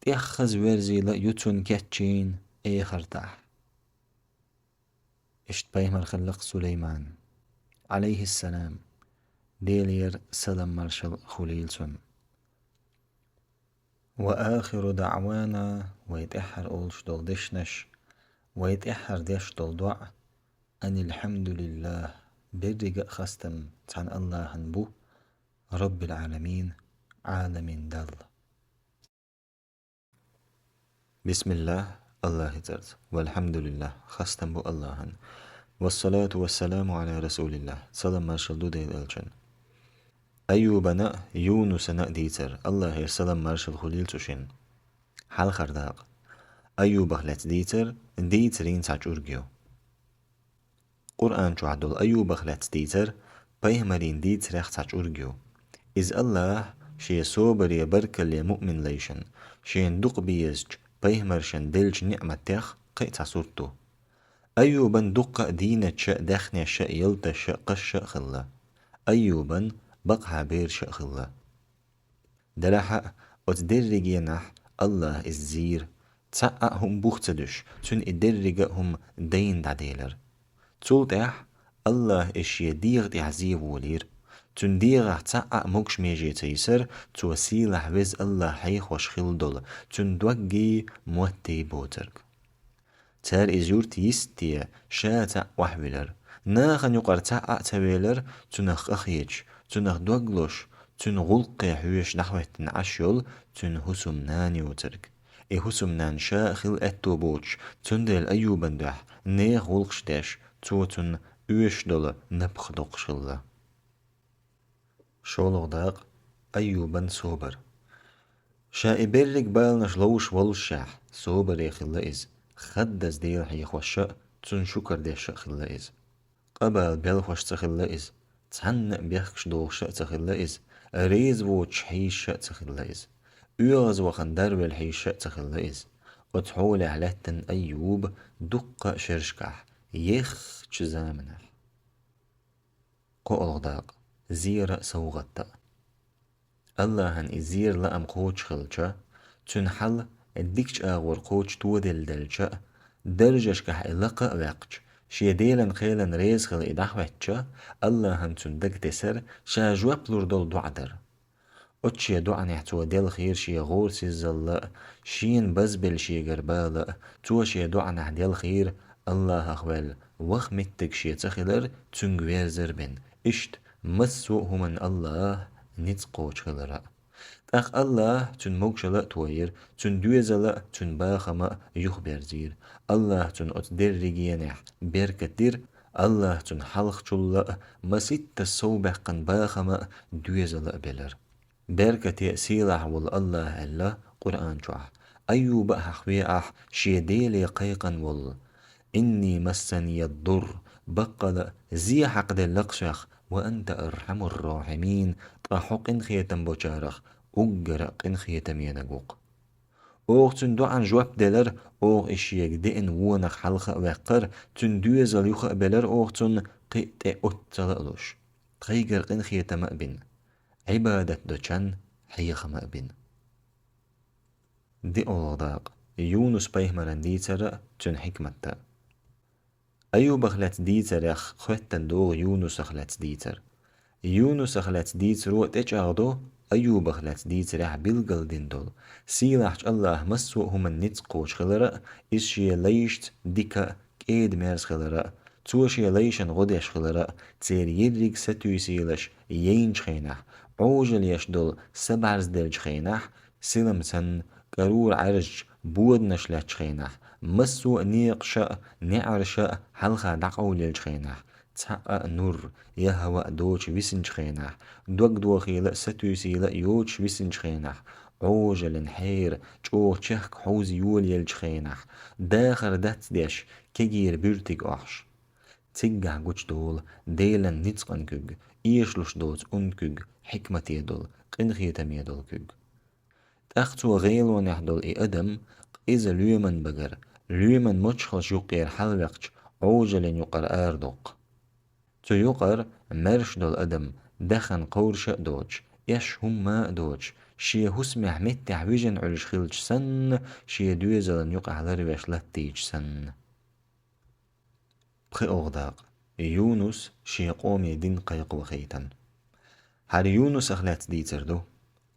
тӀех хаза верзийла а ю цунна кечйина эхартахь». Иштта пайхамар хилла-кх Сулайман, Ӏалайхиссалам, Делера салам-маршалла хуьлийла цунна. وآخر دعوانا, вай тӀаьххьара олуш долу дешнаш, вай тӀаьххьара деш долу доӀа: أن الحمد لله, беррига а хастам цхьана Аллахьан бу, رب العالمين, Ӏаламийн Далла. بسم الله, Аллахьан цӀарца, والحمد لله, хастам бу Аллахьан, والصلاة والسلام على رسول الله, салам-маршалла ду Делан элчанна. Айюбана а, Юнусана а дийцар, Аллахьера салам-маршалла хуьлийла цу шинна. Хьалхара дакъа. Айюбах лаьцна дийцар дийцарийн цхьа чӀург ю. Къуръан чохь долу Айюбах лаьцна дийцар пайхамарийн дийцарех цхьа чӀург ю. Иза Аллахьа Шен собаре, баркалле муъминлайшна, Шена дукха безачу пайхамаршна деллачу ниъматех кхин а цхьа сурт ду. Айюбан дуккха а дийнаташ а, даьхнеш а, ялташ а, кхаш а хилла. Айюбан бакъахьа бераш а хилла. Делахь а, оцу дерригенахь Аллахьа иза зийра. Цхьа а хӀума бух ца дуьсуш, цуьнан и деррига а хӀума дайна дӀаделира. Цул тӀаьхьа Аллахьа иза Шен дегӀа тӀехь зе волийра. Цуьнан дегӀах цхьа а могуш меже ца йисира, цо сийлахь веза Аллахь хьехош хилла долу, цуьнан доггий, моттий боцург. Цара иза юрта йисте ша цхьаъ охьавиллира. Нахана юкъара цхьа а ца велира, цунах къахеташ, цунах дог лозуш, цуьнан гӀуллакхе хьоьжуш дӀахӀоьттина Ӏаш йолу цуьнан хӀусамнана йоцург. И хӀусамнана ша а хила аьтто боцуш, цундела Айюбан дуьхьа нехан гӀуллакхаш деш, цо цунна оьшуш долу напха доккхуш хилла. ШолгӀа дакъа. Айюбан собар. Ша и берриг баланаш ловш воллушехь, собаре хилла иза, хаддаза Дела хьехош а, Цунна шукар деш а хилла иза. Къа бала белхош ца хилла иза, цхьанна а бехкаш дохуш а ца хилла иза, реза воцуш хьийзаш а ца хилла иза, оьгӀазвахана дарвелла хьийзаш а ца хилла иза. Оцу хьолехь лаьттина Айюб дуккха а шерашкахь, ехачу заманахь. КхоалгӀа дакъа. Зера а, совгӀат а. Аллахьан и зера лаам кхочуш хилча, цуьнан хьал дикачу агӀор кхочуш тоделла делча а, даржашкахь и лакха а ваьккхича, шен Делан кхелан реза хила и дӀахӀоьттича, Аллахьан цуьнан дага тесара ша жоп лур долу доӀа дара. Оцу шен доӀанехь цо делхийра шен гӀорасизалла а, шена базбелла шегара бала а, цо шен доӀанехь делхийра, Аллахьах ваьлла, ваха меттиг шен ца хилар, цуьнга верзар бен. Иштта массо а хӀуманна Аллахь ницкъ кхочуш хилар а. ТӀаккха Аллахь цуьнан могушалла а тойира, цуьнан доьзал а, цуьнан бахам а юхаберзийра. Аллахь цунна оцу дерригенехь беркат дира, Аллахь цунна хьалхачул а, маситтаза совбаьккхина бахам а, доьзал а белира. Беркате а, сийлахь а волу Аллахь аьлла Къуръан чохь: Айюба а хьахаве ахь, шен Деле кхайкхина волу: «إني مسني الضر», баккъала а зе хьакхаделла-кх соьх, «وأنت أرحم الراحمين», ткъа хьо къинхетам бочарах уггара а къинхетаменаг ву-кх. Оха цуьнан доӀан жоп делара, оха и шега деана вонах хьалха а ваьккхара, цуьнан доьзал юха а белара оха цунна, кхин а тӀе оццала а луш, тхайгара къинхетам а бина, Ӏибадат до чан хьехам а бина. ДиъолгӀа дакъа. Юнус пайхамаран дийцар а, цуьнан хьикмат а. Айюбах лаьцна дийцарех хоьттина догӀу Юнусах лаьцна дийцар. Юнусах лаьцна дийцаро тӀечӀагӀдо Айюбах лаьцна дийцарехь билгалдина долу, сийлахьчу Аллахь массо а хӀуманна ницкъ кхочуш хилар а, иза шен лайшца дика а, кӀеда-мерза хилар а, цо шен лайшна гӀо деш хилар а, церан ерриг сатуьйсийлаш яйначу хенахь, Ӏожаллеш долу са бӀаьрзделлачу хенахь, силам санна, кӀарура Ӏаьржачу боданаш лаьттачу хенахь, массо а некъаша а, неӀараша а хьалха дӀакъовлаеллачу хенахь, цхьа а нур, я хӀаваъ доцуш висинчу хенахь, дог дохийла а, сатуьйсийла а йоцуш висинчу хенахь, Ӏожаллин хьера чӀогӀа чехка хьовза йолаеллачу хенахь, дахар дац деш, кегийра буьртиг охьуш. Циггахь гучудолу Делан ницкъан куьг, эшалуш доцу ун куьг, хьикмате долу, къинхетаме долу куьг. ТӀаккха цо гӀелонехь долу и адам къиза лоьман багара, лоьман мочхалш юккъера хьалаваьккхича, Ӏожаллин юкъара арадоккху. Цу юкъара маьрша долу адам, даьхна кховраш а доцуш, эш хӀумма а доцуш, шен хӀусамехь меттехь вижина Ӏуьллуш хилча санна, шен доьзалан юкъахь ларвеш латтийча санна. ПхоьалгӀа дакъа. Юнус шен къоме дин кхайкха вахийтина. ХӀара Юнусах лаьцна дийцар ду.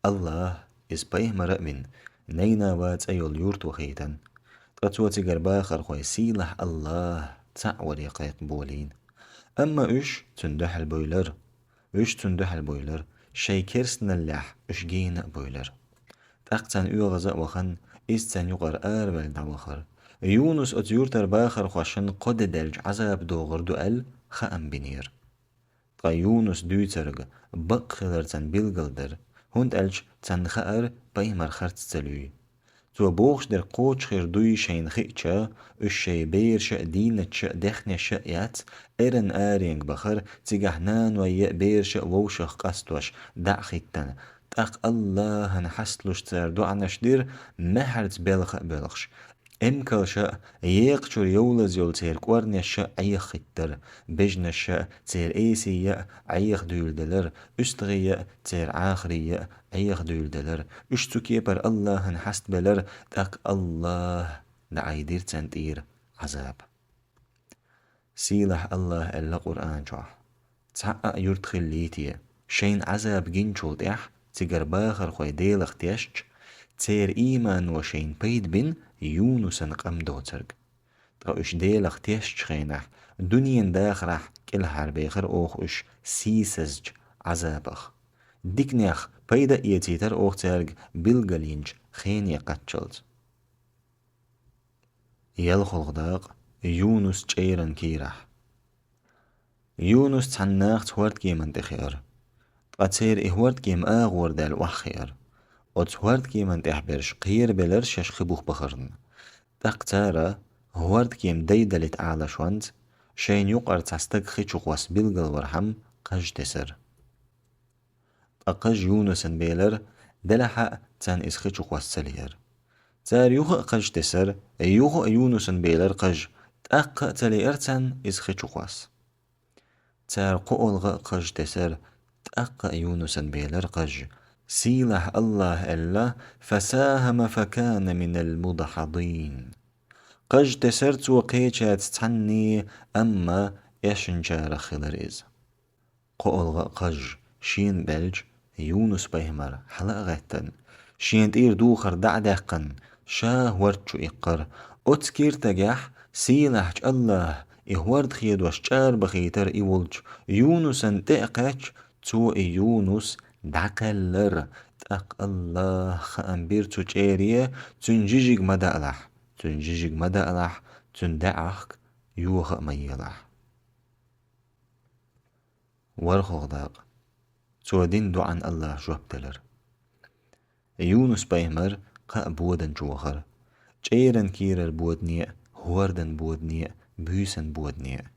Аллахь, иза пайхамар а вина, Найнава цӀе йолу юрт вахийтина. Ткъа цо цигара бахархой сийлахь АллахӀ цхьаъ варе кхайкхаболийна. Амма уьш цунна дуьхьал буьйлура. Уьш цунна дуьхьал буьйлура, шайн керстаналлехь уьш гена а буьйлура. ТӀаккха царна оьгӀаз а вахана, иза царна юкъара араваьлла дӀавахара. Юнус оцу юьртара бахархошна кхо де даьлча Ӏазап догӀур ду аьлла, хаам бинера. Ткъа Юнус дуьйцург бакъ хилар царна билгал дара, хӀунда аьлча царна хаьара пайхамар харц ца луьй. Цо бохуш дерг кхочушхир дуй шайна хиъча, уьш шайн бераша а, дийнаташа а, даьхнеша а яц, эрна аренга бахара, цигахь наной а, бераша а вовшах къастош дӀа а хӀиттина. ТӀаккха АллахӀан хьасталуш цара доӀанаш дира, маьхьарца белха а боьлхуш. Эмкалша а, екхачуьра йовлаз йолу церан кӀорнеша а Ӏеха хӀиттара, бежанаша а, церан эсия а Ӏеха дуьйладелара, уьстагӀия а, церан Ӏахария а Ӏеха дуьйладелара. Уьш цу кепара АллахӀан хьастабелара, тӀаккха АллахӀа дӀаайдира царна тӀера Ӏазап. Сийлахь АллахӀа аьлла Къуръан чохь: «Цхьа а юрт хиллий те, шайна Ӏазап гинчул тӀаьхьа цигара бахархой Делах тешча, церан иймано шайна пайда бина Юнусан къам доцург? Ткъа уьш Делах тешчу хенахь, дуьненан дахарехь кӀелхьарбехира оха уьш сийсазчу Ӏазапах. Диканех пайда а эцийтира оха цаьрга билгалйинчу хене кхаччалц». ЯлхолгӀа дакъа. Юнус чӀеран кийрахь. Юнус цхьана нахаца хӀордкеман тӀе хиара. Ткъа церан и хӀордкема агӀор даьлла охьахиара. Оцу хӀордкеман тӀехь берш кхерабелара шаьш хи бух бахарна. ТӀаккха цара, хӀордкема дайдалийта Ӏалашонца, шайна юкъара цхьа стаг хи чу кхосса билгалвархьама, кхаж тесара. Ткъа кхаж Юнусан белара, делахь а царна иза хи чу кхосса ца лиира. Цара юха а кхаж тесара, юха а Юнусан белара кхаж, тӀаккха а ца лиира царна иза хи чу кхосса. Цара кхоалгӀа а кхаж тесара, тӀаккха а Юнусан белара кхаж. Сийлахь АллахӀа аьлла: «Фасахама факана минал мудхьадин». Кхаж тесара цо кхечаьрца цхьаьний, амма эшначарах хилара иза. КхоалгӀа а кхаж шена баьлча, Юнус-пайхамар хьала а гӀаьттина, шена тӀера духар дӀа а даьккхина, ша хӀорда чу иккхара. Оцу киртагехь сийлахьчу АллахӀа и хӀорда хедош чӀарбахийтара и волчу Юнусан тӀе а кхаьчча, цо и Юнус дӀакхаьллара. ТӀаккха АллахӀа хаам бира цу чӀере, цуьнан жижиг ма даалахь, цуьнан жижиг ма даалахь, цуьнан даьӀахк йоха а ма елахь. ВорхӀалгӀа дакъа. Цо дина доӀан АллахӀа жоп делара. Юнус-пайхамар кхаа бодана чу вахара. ЧӀеран кийрара бодане а, хӀордан бодане а, буьйсан бодане а.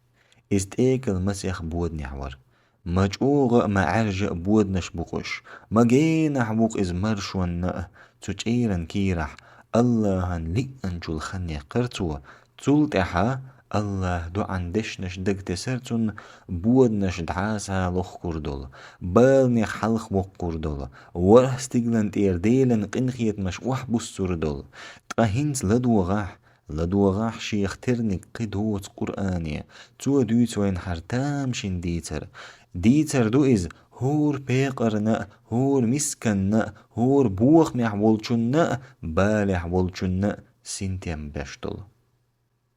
Иза тӀекал масех боданехь вара. Ма чӀогӀа а, ма Ӏаьржа а боданаш бу-кх уьш, ма генахь ву-кх иза маршонна а. Цу чӀеран кийрахь АллахӀан лиъначул хан яьккхира цо, цул тӀаьхьа АллахӀа доӀан дешнаш дагатесара цунна, боданаш дӀа-схьа лохкур долу, баланех хьалха воккхур долу, ворхӀ стиглан тӀера Делан къинхетамаш охьабуссур долу. Ткъа хӀинца ладогӀахь, ладогӀахь шех терниг кхин доцу Къуръане, цо дуьйцу вайна хӀара тамашийна дийцар. Дийцар ду иза хӀора пекъарна а, хӀора мисканна а, хӀора бохамехь волчунна а, балехь волчунна а синтем беш долу.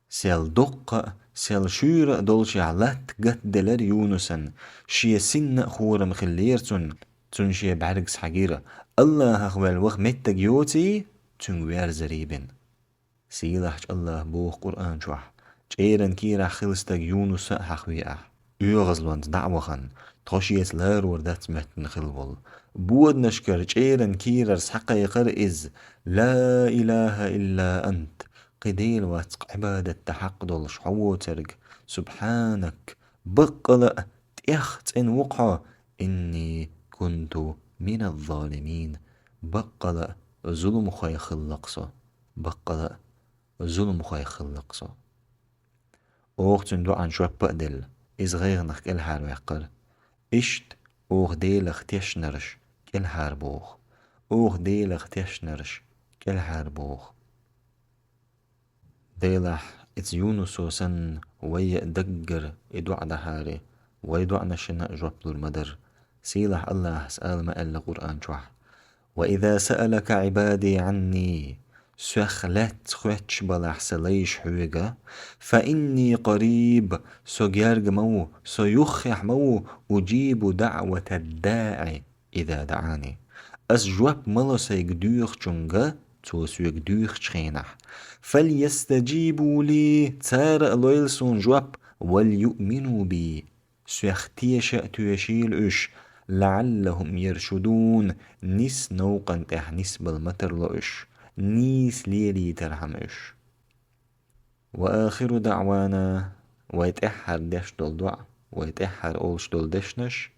Сел доккха а, сел шуьйра а долчехь латта гатделара Юнусан, шен синна а хорам хиллера цунна, цунна шен бӀаьрг схьагира, АллахӀах ваьлла ваха меттиг йоций, цуьнга верзарий бина. Сийлахьчу АллахӀа боху Къуръан чохь: «ЧӀеран кийрахь хилла стаг Юнуса а хьахаве ахь». ОьгӀазлонца дӀа а вахана, тхо шеца ларор дац моьттина хилла волу. Боданашкара чӀеран кийрара схьакхайкхара иза: «Ла илахӀа илла ант», кхин Дела вац-кх Ӏибадат дан хьакъ долуш хьо воцург, субхьанак, баккъала а тӀех цӀена ву-кх хьо, инни кунту миназ-залимин, баккъала а зуламхойх хилла-кх со, баккъала а зуламхойх хилла-кх со. Оха цуьнан доӀанна жоп а делла, иза гӀайгӀанах кӀелхьарваьккхара. Иштта оха Делах тешнарш кӀелхьарбоху. Оха Делах тешнарш кӀелхьарбоху. Делахь, иза Юнусо санна, вай а даггара и доӀа дахьара, вай доӀанашна а жоп лур ма дара. Сийлахь АллахӀас ала ма аьлла Къуръан чохь: وإذا سألك عبادي عني, соьх лаьцна хоьттуш балахь сан лайш хьоьга, فإني قريب, со герга ма ву, со юххехь ма ву, أجيب دعوة الداع إذا دعان. Ас жоп ма ло сайга доьхучуьнга, цо соьга доьхучу хенахь. فليستجيبوا لي, цара а лойла суна жоп, وليؤمنوا بي, соьх теша а тоьшийла уьш, لعلهم يرشدون, нийса новкъан тӀехь нисбала ма тарло уьш, нийса лелийтархьама уьш. وآخر دعوانا, вай тӀаьххьара деш долу доӀа, вай тӀаьххьара олуш долу дешнаш,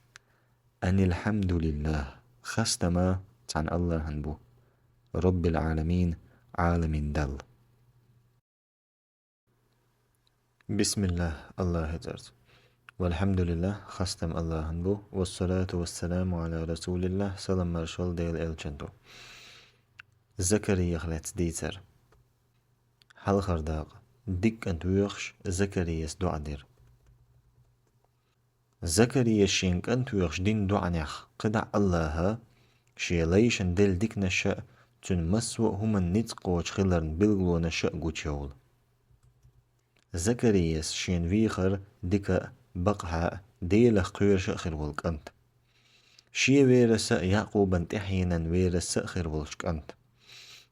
أن الحمد لله, хастам а цхьана АллахӀана бу, رب العالمين, Ӏаламийн Далла. بسم الله, АллахӀан цӀарца. والحمد لله, хастам АллахӀана бу, والصلاة والسلام على رسول الله, салам-маршалла Делан элчанна ду. Закариях лаьцна дийцар. Хьалхара дакъа. Дика кӀант воьхуш, Закарияс доӀа дира. Закарияс шен кӀант воьхуш дина доӀанех кхидӀа АллахӀа шен лайшна делла диканаш а, цуьнан массо а хӀуманна ницкъ кхочуш хиларна билгалонаш а гучуйовла. Закарияс шена вехар дика а, бакъахьа а, Делах кхоьруш а хир волу кӀант. Шен верас а, Якъубан тӀаьхьенан верас а хир волуш кӀант.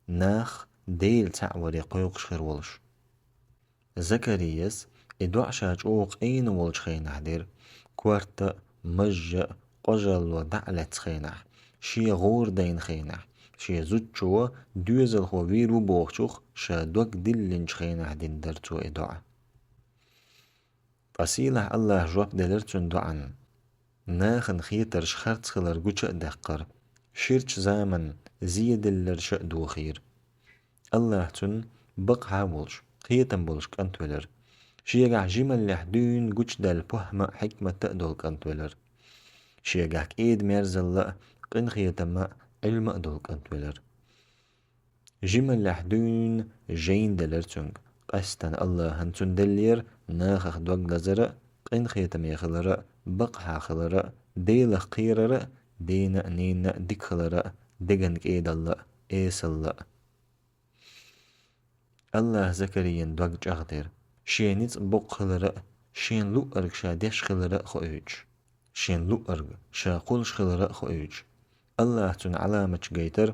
Нах Дела цхьаъ варе кхойкхуш хир волуш. Закарияс и доӀа ша чӀогӀа къена волчу хенахь дира, корта а, мажжа а, къожалло дӀа а лаьцна хенахь, шен гӀора дайна хенахь, шен зудчо доьзалхо вийр ву бохучух ша дог диллинчу хенахь дина дара цо и доӀа. Ткъа сийлахь АллахӀа жоп делира цуьнан доӀанна. Нахана хетарш харц хилар гуча а даьккхира, ширачу заманна зеделларш а дохийра. АллахӀ цуьнан бакъахьа а волуш, кхетам болуш кӀант велира. Шегахь жималлехь дуьйна гучудаьлла похӀма а, хьикмат а долу кӀант велира. Шегахь кӀеда-мерзалла а, къинхетам а, Ӏилма а долу кӀант велира. Жималлехь дуьйна жайна делира цуьнга. Къаьсттина АллахӀан цунна деллера нахах дог лазар а, къинхетаме хилар а, бакъахьа хилар а, Делах кхерар а, дена а, ненан а дика хилар а, деган кӀедалла а, эсалла а. АллахӀа Закариян дог чӀагӀдира, шен ницкъ боккха хилар а, шен луъург ша деш хилар а хоуьйтуш. Шен луъург ша кхуллуш хилар а хоуьйтуш. АллахӀа цунна Ӏаламаташ гайтара,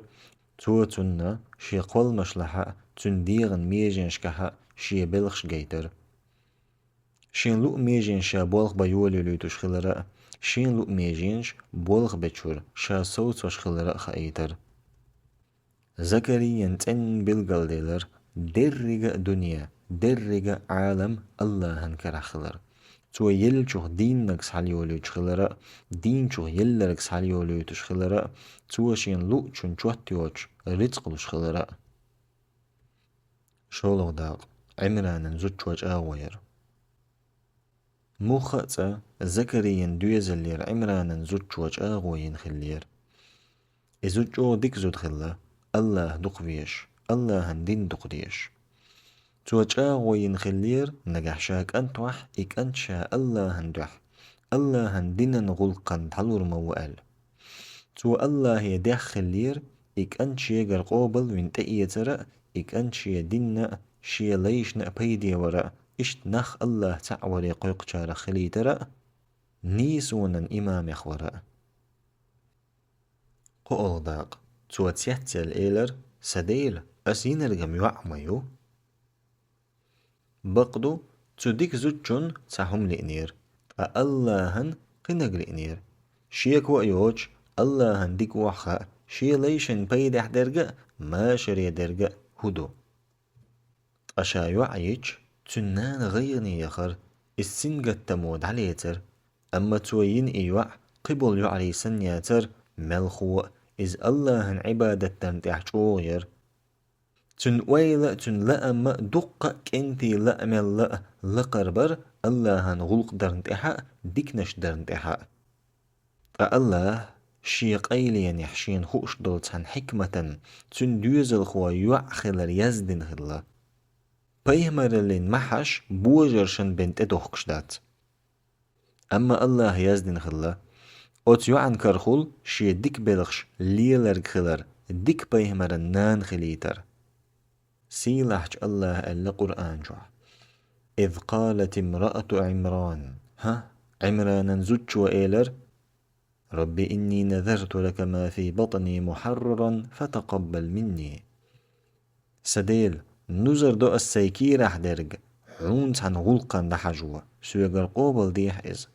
цо цунна шен кхолламашлахь а, цуьнан дегӀан меженашкахь а шен белхаш гайтара. Шен луъу меженаш ша болх бан йолаелуьйтуш хилар а, шен луъу меженаш болх бечуьра ша совцош хилар а хаийтара. Закариян цӀенна билгалделира деррига а дуьне, деррига а Ӏалам АллахӀан карахь хилар. Цо еллачух дийннаг схьайолуьйтуш хилар а, дийначух елларг схьайолуьйтуш хилар а, цо шен луъучун чот йоцуш рицкъ луш хилар а. ШолгӀа дакъа. Ӏимранан зудчо чӀагӀо яр. Муха а цкъа Закариян доьзаллера Ӏимранан зудчо чӀагӀо йина хиллера. И зуда чӀогӀа дика зуда хилла, АллахӀ дукха везаш, АллахӀан дин дукха дезаш. Цо чӀагӀо йина хиллера, нагахь ша кӀант вахь, и кӀант ша АллахӀан дуьхьа, АллахӀан динан гӀуллакхана дӀалур ма ву аьлла. Цо АллахӀе дехна хиллера, и кӀант шегара къобалвина тӀеэцар а, и кӀант шен динна а, шен лайшна а пайде вар а, иштта нах АллахӀ цхьаъ варе кхойкхучарах хилийтар а, нийсонан имамех вар а. КхоалгӀа дакъа. Цо цецъяьлла элира: «Сан Дела, ас йинарг-м йоӀ ма ю». Бакъду, цу дика зудчун цхьа хӀума лиънера, ткъа АллахӀан кхинаг лиънера. Шеко а йоцуш, АллахӀан дика охьахаа, шен лайшан пайдехь дерг а, машаре дерг а хӀун ду. Ткъа ша йоӀ йича, цуьнан нана гӀайгӀане яхара, иза сингаттамо дӀалецара. Амма цо йина и йоӀ кхиболу йоӀарий санна яцара, мелхо а, иза АллахӀан Ӏибадат дарна тӀехь чӀогӀа яра. Цуьнан ойла а, цуьнан лаам а дуккха а кӀентий лаамел а лакхара бара АллахӀан гӀуллакх дарна тӀехь а, диканаш дарна тӀехь а. Ткъа АллахӀа Шен къайленехь Шена хууш долу цхьана хьикматан цуьнан доьзалхо йоӀ хилар яздина хилла. Пайхамараллин махьаш божаршна бен тӀедохкуш дац. Амма АллахӀа яздина хилла: Оцу йоӀан карахула шен дика белхаш леларг хилар, дика пайхамаран нана хилийтар. Сийлахьчу АллахӀа аьлла Къуръан чохь: «Из къалатимраату Ӏимран». ХӀа, Ӏимранан зудчо элира: «Рабби инни назарту лака ма фи батни мухьарраран фатакъаббал минни». Сан Дела, нузар до ас сайн кийрахь дерг, хьуна цхьана гӀуллакхана дӀахьажо, соьгара къобалдехьа иза.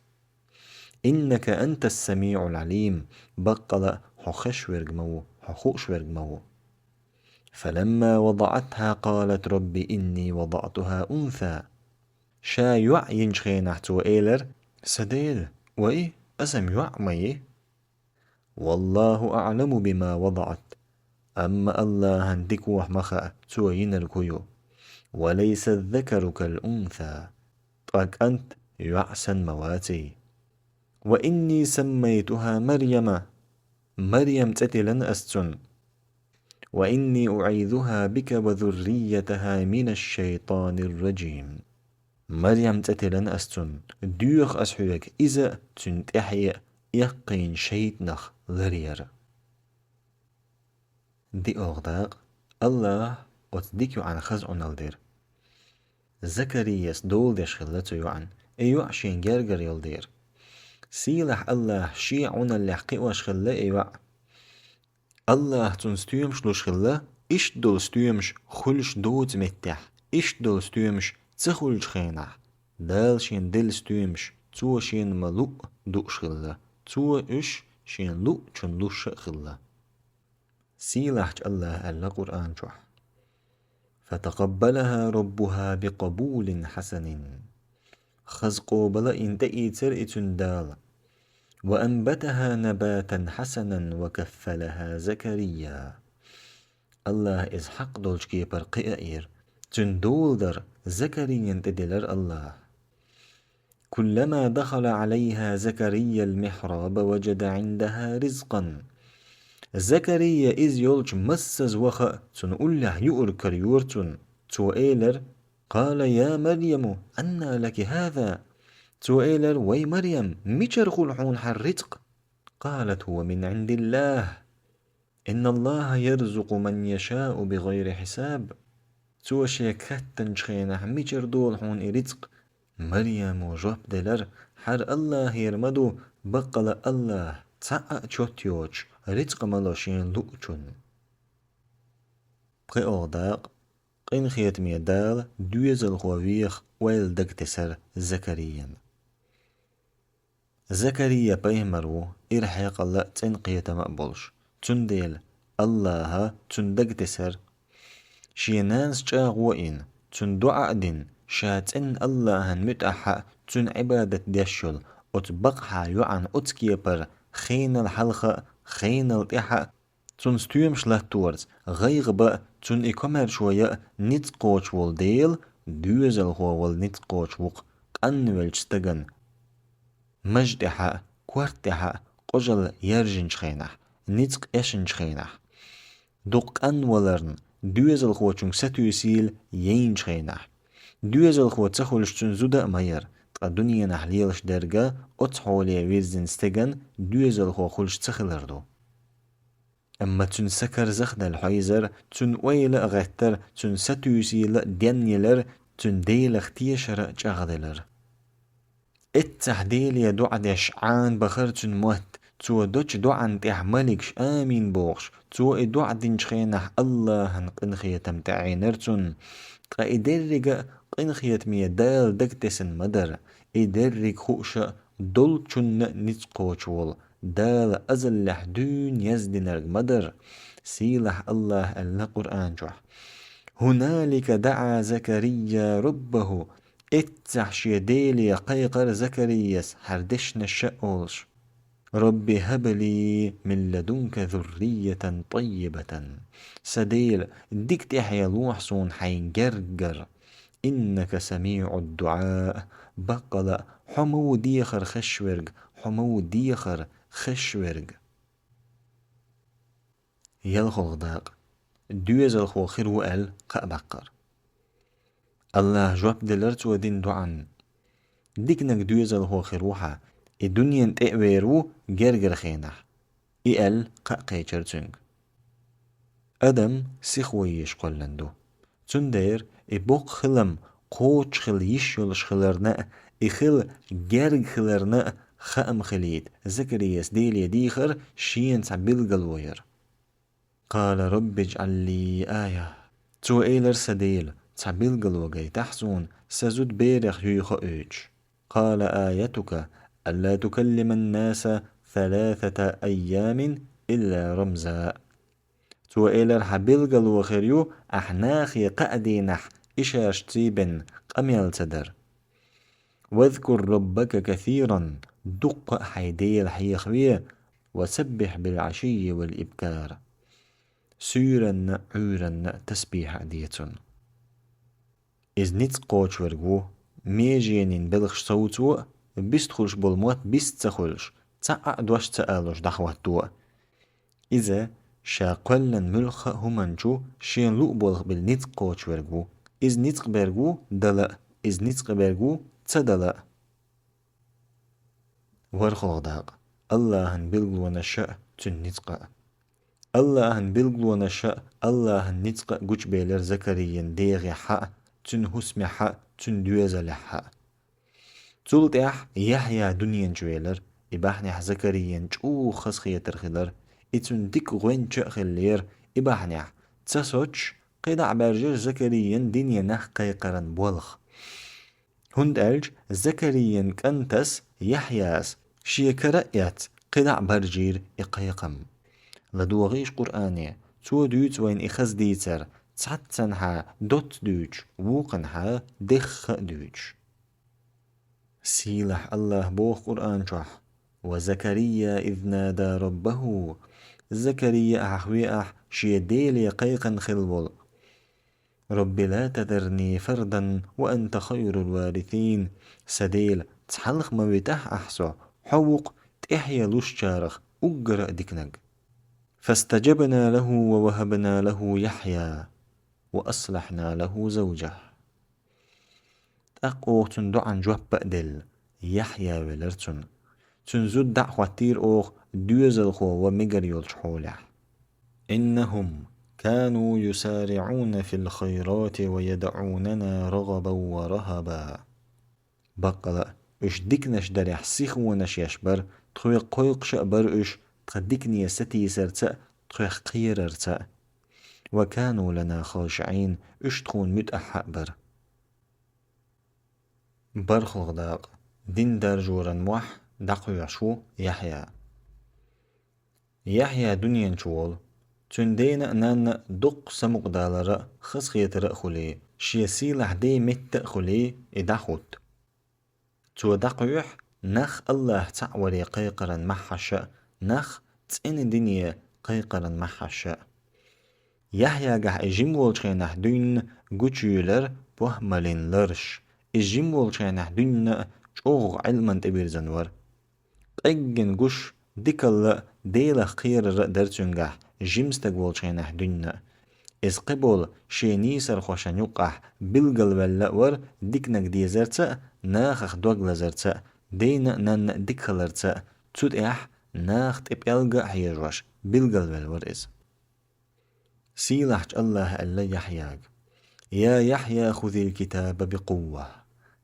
«Иннака антас самиӀул Ӏалим», баккъала а хьо хезаш верг ма ву, хьо хууш верг ма ву. «Фаламма вадаӀатхьа къалат: Рабби инни вадаӀтухьа унса». Ша йоӀ йинчу хенахь цо элира: «Сан Дела, вай, аса-м йоӀ ма ю». «Валлаху аӀламу бима вадаӀат». Амма АллахӀан дикохь ма хаьа, цо йинарг хӀун ю. «Ва лайса закару кал унса». Ткъа кӀант йоӀ санна ма ваций. «Ва инни саммайтухьа Марьяма». Марьям цӀе тиллина ас цунна. «Ва инни уӀизухьа бика ва зурриятахьа минаш шайтанир раджим». Марьям цӀе тиллина ас цунна, доьху ас хьоьга иза а, цуьнан тӀаьхье а эккхийна шайтӀанах ларъяра. ДиъалгӀа дакъа, АллахӀа оцу дика йоӀан хаза Ӏуналла дира. Закарияс дола деш хилла цу йоӀана, и йоӀ шен гергара йолу дера. Сийлахь АллахӀа шен Ӏуналлехь кхиош хилла и йоӀ. АллахӀа цунна стоьмаш луш хилла, иштта долу стоьмаш хуьлуш доцу меттехь, иштта долу стоьмаш ца хуьлучу хенахь, Дала шена делла стоьмаш цо шена ма-луъу дууш хилла, цо уьш шена луъучунна луш а хилла. Сийлахьчу АллахӀа аьлла Къуръан чохь: «Фатакъаббалахьа раббухьа бикъабулин хьасанин». Хаза къобал а йина тӀеийцира и цуьнан Дала. «Ва анбатахьа набатан хьасанан ва каффалахьа Закария». АллахӀа иза хьакъ долчу кепара кхиийра. Цуьнан дола дар Закарияна тӀе делира АллахӀа. «Куллама дахала Ӏалайхьа Закариял михьраба важада Ӏиндахьа ризкъан». Закария иза йолчу массаза ваха а, цунна уллехь юург карайора цунна. Цо элира: «Къала я Марьяму, анна лаки хьаза?» Цо элира: «Вай Марьям, мичара хуьлу хьуна хьан рицкъ?» Къалат: «ХӀува мин Ӏиндиллахь. Инналлахьа ярзукъу ман яшаъу бигӀайри хьисаб». Цо шега хаьттинчу хенахь, мичара долу хьуна и рицкъ? Марьямо жоп делира: «ХӀара АллахӀера ма ду, баккъала а АллахӀа цхьа а чот йоцуш рицкъ ма ло шена луучунна». ПхоьалгӀа дакъа, къинхетаме Дала доьзалхо веха ойла дагатесира Закарияна. Закария пайхамар ву, ира хьекъал а, цӀена кхетам а болуш, цундела АллахӀа цунна дагатесира. Шен нанас чӀагӀо а йина, цунна доӀа а дина, ша цӀена АллахӀан муьтӀахь а, цуьнан Ӏибадат деш йолу оцу бакъахьа йоӀан оцу кепара хенал хьалха а, хенал тӀаьхьа а, цунна стоьмаш латторца, гӀайгӀа бан а, цунна и комаьршо ян а ницкъ кхочуш волу Дела, доьзалхо вала ницкъ кхочуш ву-кх къанвеллачу стагана. Маж тӀаьхьа а, корта тӀаьхьа а къожалла яьржинчу хенахь, ницкъ эшначу хенахь, дукха къанваларна, доьзалхочуьнга сатуьйсийла яйначу хенахь. Доьзалхо ца хуьлуш цуьнан зуда а ма яра, ткъа дуьненахь лелаш дерг а оцу хьоле вирзина стеган доьзалхо хуьлуш ца хилар ду. Амма цуьнан са карзахдаьлла хьойзара, цуьнан ойла а гӀеттара, цуьнан сатуьйсийла а денъелара, цуьнан Делах тешар а чӀагӀделара. Эццахь Деле доӀа деш Ӏанабахара цуьнан мотт, цо дочу доӀанна тӀехь маликаш амин бохуш, цо и доӀа динчу хенахь АллахӀан къинхетам тӀеӀенара цунна. Ткъа и деррига а къинхетаме Дала дагатесна ма дара, и дерриг хууш а, долчунна а ницкъ кхочуш волу Дала азаллехь дуьйна яздинарг ма дара. Сийлахь АллахӀа аьлла Къуръан чохь: «ХӀуналика даӀа Закария раббахӀу». Эццахь шен Деле кхайкхара Закарияс, хӀара дешнаш а олуш: «Рабби хӀаб ли мин ладунка зурриятан таййибатан». Сан Дела, дика тӀаьхье лохьа суна хьайн гергара. «Иннака самиӀуд-дуӀа». Баккъала а, хьо ма ву дехар хезаш верг, хьо ма ву дехар хезаш верг. ЯлхолгӀа дакъа. Доьзалхо хир ву аьлла кхаъ баккхар. АллахӀа жоп делара цо дина доӀанна. Диканиг доьзалхо хир ву хьан, И дуьнен тӀе а вер ву гергара хенахь. И аьлла, кхаъ кхечира цуьнга. Адам сихо езаш кхоьллина ду. Цундела и боккха хилам кхочуш хила йиш йолуш хиларна а, и хила герга хиларна а хаам хилийта, Закарияс Деле дийхира шена цхьа билгало яр. «Къала Робби жӀал ли ая». Цо элира: «Сан Дела, цхьа билгало гайтахьа суна, сан зуда берех юй хууьйтуш». «Къала аятука алла тукаллиман наса саласата айямин илла рамза». Цо элира: «Хьан билгало хир ю, ахь нахе кхаа дийнахь ишаршций бен къамел ца дар». «Вазкур Роббака касиран», дуккха а хьайн Дела хьехаве, «ва саббихь бил Ӏашиййи вал ибкар». Суьйранна а, Ӏуьйранна а тасбихь а де цунна. Иза ницкъ кхочуш верг ву, меженийн белхаш совцо а, бист хуьлуш болу мотт бист ца хуьлуш, цхьа а дош ца алуш дӀахӀотто а. Иза ша кхоьллина муьлхха а хӀуманна чу шен луъу болх бина ницкъ кхочуш верг ву. Иза ницкъ берг ву дала а, иза ницкъ берг ву ца дала а. ВорхӀалгӀа дакъа. АллахӀан билгалонаш а, цуьнан ницкъ а. АллахӀан билгалонаш а, АллахӀан ницкъ а гучубелира Закариян дегӀехь а, цуьнан хӀусамехь а, цуьнан доьзалехь а. Цул тӀаьхьа Яхьъя дуьнен чу велира, и бахьанехь Закариян чӀогӀа хазахетар хилира, и цуьнан дика гӀоьнча а хиллера, и бахьанехь ца соцуш, кхидӀа а баьржира Закариян дине нах кхайкхаран болх. ХӀунда аьлча Закариян кӀантас Яхьъяс шен кара а эцна, кхидӀа а баржийра и кхайкхам. ЛадогӀийша Къуръане, цо дуьйцу вайна и хаза дийцар, цхьаццанхьа доцца дуьйцуш, вукханхьа дехха а дуьйцуш. Сийлахь АллахӀа боху Къуръан чохь: «Ва Закария из нада Роббаху», Закария ахь веахь, шен Деле кхайкхина хилла волу: «Робби ла тазарни фардан ва анта хайрул варисин». Сан Дела, цхьалха ма витахь ахь со, хьо ву-кх тӀаьхье луьйчарах уггара а диканиг. «Фастаджабна лаху ва вахабна лаху Яхьъя ва аслахьна лаху завджаху». ТӀаккха оха цуьнан доӀанна жоп а делла, Яхьъя велира цунна. Цуьнан зуда дӀа а хӀоттийра оха доьзалхо ван мегар йолчу хьолехь. «Иннахум кану юсариӀуна фил хайрати ва ядӀунана рагӀабан ва рахӀаба». Баккъала а, уьш диканаш дарехь сихонаш еш бара, тхоьга кхойкхуш а бара уьш, тхан дикане сатийсарца а, тхох кхерарца а. «Ва кану лана хашиӀин», уьш тхуна муьтӀахь а бара. БархӀалгӀа дакъа. Дин даржоран мохь дӀакхоьхьуш ву Яхьъя. Яхьъя дуьнен чу волу. Цуьнан дена а, нанна а дуккха самукъадалар а, хазахетар а хуьлий, шен сийлахь ден метта а хуьлий, и дӀахӀутту. Цо дӀакхоьхьу нах АллахӀ цхьаъ варе кхайкхаран мохь а, нах цӀена дине кхайкхаран мохь а. Яхьъягахь и жима волчу хенахь дуьйна гучуйиллира похӀмаллин ларш. Иза жима волчу хенахь дуьйна а чӀогӀа Ӏилман тӀе вирзина вара. Къеггина гуш, дикалла а, Делах кхерар а дара цуьнгахь, жима стаг волчу хенахь дуьйна а. Иза кхиболу шен нийсархошна юккъахь билгалваьлла а вара диканиг дезарца а, нахах дог лазарца а, дена а, нанна а дика хиларца а, цу тӀехь нах тӀе пӀелга а хьежош, билгалваьлла вара иза. Сийлахьчу АллахӀа аьлла Яхьъяга: «Я Яхьъя, хузил китаба бикъувва».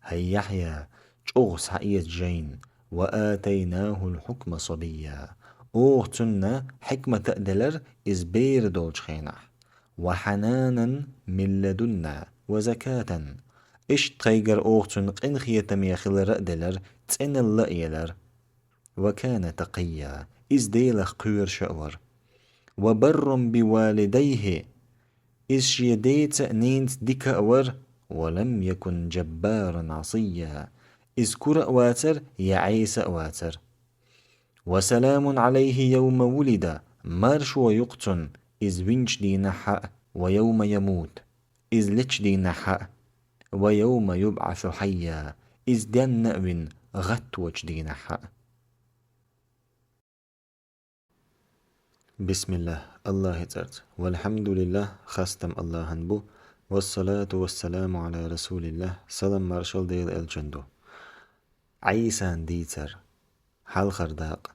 ХӀай Яхьъя, чӀогӀа схьаэца жайна, «ва атайнахул хьукма сабийя». Оха цунна хьикмат а делира иза бер долчу хенахь. «Ва хьананан мин ладунна, ва закатан». Иштта тхайгара оха цунна къинхетаме хилар а делира, цӀеналла а елира. «Ва кана такъийя», иза Делах кхоьруш а вара. «Ва барран би валидайхи», иза шен деца а, ненаца а дика а вара. «Ва лам якун джаббаран Ӏасийя», иза кура а вацара, я Ӏеса а вацара. «Ва саламун Ӏалайхи йовма вулида», маршо ю-кх цунна, иза винчу дийнахь а, «ва йовма ямут», иза лечу дийнахь а, «ва йовма юбӀасу хьайя», иза денна а вина, гӀатточу дийнахь а. Бисмиллах, АллахӀан цӀарца. Валхьамдулиллах, хастам АллахӀан бу. Вассалату вассаламу Ӏала расулиллах, салам маршалла Делан элчанна ду. Ӏийсан дийцар. Хьалхара дакъа.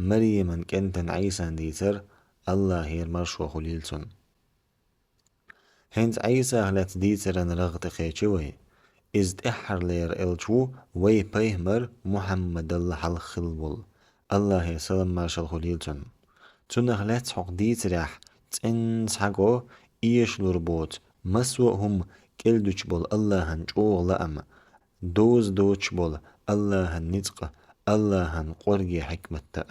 Марьяман кӀентан Ӏийсан дийцар, АллахӀера маршо хуьлийла цунна. ХӀинца Ӏийсах лаьцна дийцаран рагӀ тӀекхечи вай. Иза тӀаьххьарлера элча ву вай пайхамар Мухьаммадал хьалха хилла волу, АллахӀера салам-маршалла хуьлийла цунна. Цунах лаьцна хӀокху дийцарехь цӀена схьаго эшалур боцу массо а хӀума, кӀелдуьтуш болу АллахӀан чӀогӀа лаам, доза доцуш болу АллахӀан ницкъ, АллахӀан кӀорге хьикмат а.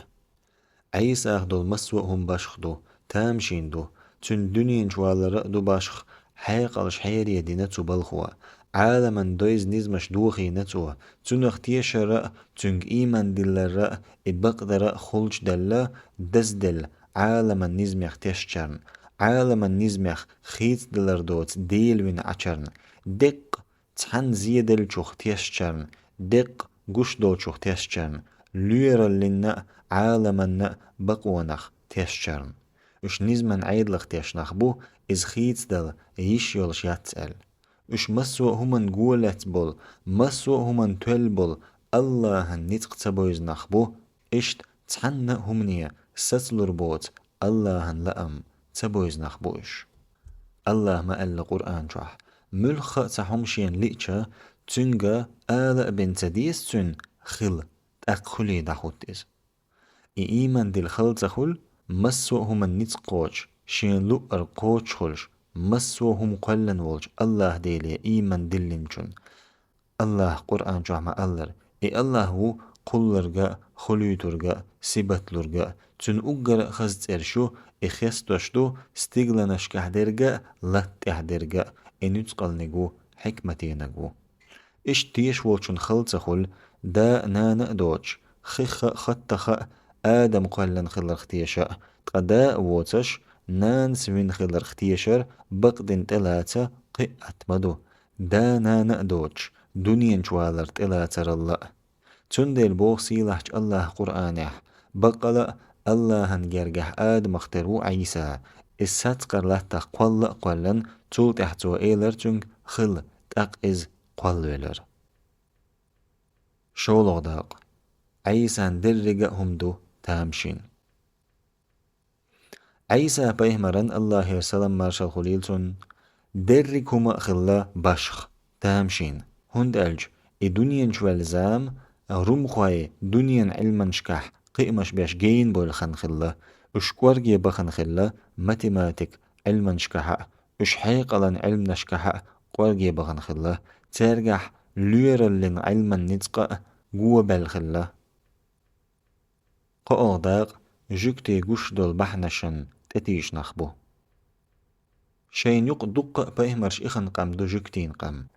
Ӏийсах долу массо а хӀума башха ду, тамашийна ду, цуьнан дуьнен чу валар а ду башха, хьекъалш хьере дина цу балхо, Ӏаламан дойза низамаш дохийна цо, цунах тешар а, цуьнга ийман диллар а, и бакъдар а хуьлуш даьлла, дазделла Ӏаламан низамех тешначарна, Ӏаламан низамех хийцадалар доцу Дела вина Ӏачарна, деккъа цхьана зеделлачух тешначарна, деккъа гуш долчух тешначарна, лоьраллина а, Ӏаламанна а бакъонах тешначарна. Уьш низаман Ӏедалх тешна нах бу, иза хийцадала йиш йолуш яц аьлла. Уьш массо а хӀуманна го лаьцна болу, массо а хӀуманна тоьлла болу АллахӀан ницкъ ца бевза нах бу, иштта цхьанна а хӀумане сацалур боцу АллахӀан лаам ца бевза нах бу уьш. АллахӀа ма-аьлла Къуръан чохь: «Муьлхха а цхьа хӀума шена лиъча, цуьнга ала а бен ца деза цуьнан: „Хила“, тӀаккха хуьлий дӀахӀутту иза». И ийман дилла хала ца хуьлу, массо а хӀуманна ницкъ кхочуш, шена луъург кхочуш хуьлуш, массо а хӀума кхоьллина волчу АллахӀ Деле ийман диллинчунна. АллахӀа Къуръан чохь ма-аллара: «И АллахӀ ву кхуллург а, хуьлуьйтург а, сибат лург а, Цуьнан уггар а хаза цӀераш ю, и хестош ду стигланашкахь дерг а, латта тӀехь дерг а, и нуьцкъалниг ву, хьикматенаг ву». Иштта теша волчунна хала ца хуьлу, да а, нана а доцуш, хих а, хаттах а, Адам кхоьллина хиларх теша а, ткъа да а воцуш, нанас вина хиларх тешар бакъдина тӀелаца кхин а атта ма ду. Да-нана а доцуш, дуьнен чу валар тӀелацаралла а. Цундела боху сийлахьчу АллахӀа Къуръанехь: «Баккъала а АллахӀан гергахь Адамах тера ву Ӏийса, иза сацкъара латтах кхолла а кхоьллина, цул тӀаьхьа цо элира цуьнга: „Хила“, тӀаккха иза кхоллавелира». ШолгӀа дакъа. Ӏийсан деррига а хӀума ду тамашийна. Ӏийса-пайхамаран, АллахӀера салам-маршалла хуьлийла цунна, дерриг хӀума а хилла башха, тамашийна, хӀунда аьлча и дуьнен чу ваьлла зама румхой дуьненан Ӏилманашкахь кхиамаш беш гейна бевлла хан хилла, уьш кӀорге бахана хилла математик Ӏилманашкахь а, уьш хьекъалан Ӏилманашкахь а кӀорге бахана хилла, цаьргахь лоьраллин Ӏилман ницкъ а гобаьлла хилла. КхоалгӀа дакъа, жуьгтий гуш долу бахьанашна тӀетийша нах бу. Шайна юкъа дуккха а пайхамарш ихна къам ду жуьгтийн къам.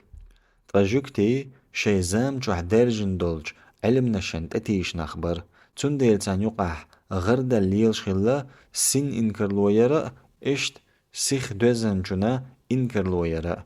Ткъа жуьгтий шайн зама чохь даьржина долчу Ӏилманашна тӀетийша нах бара, цундела царна юкъахь гӀардаьлла лелаш хилла син инкарло яр а, иштта сих доьзначунна инкарло яр а.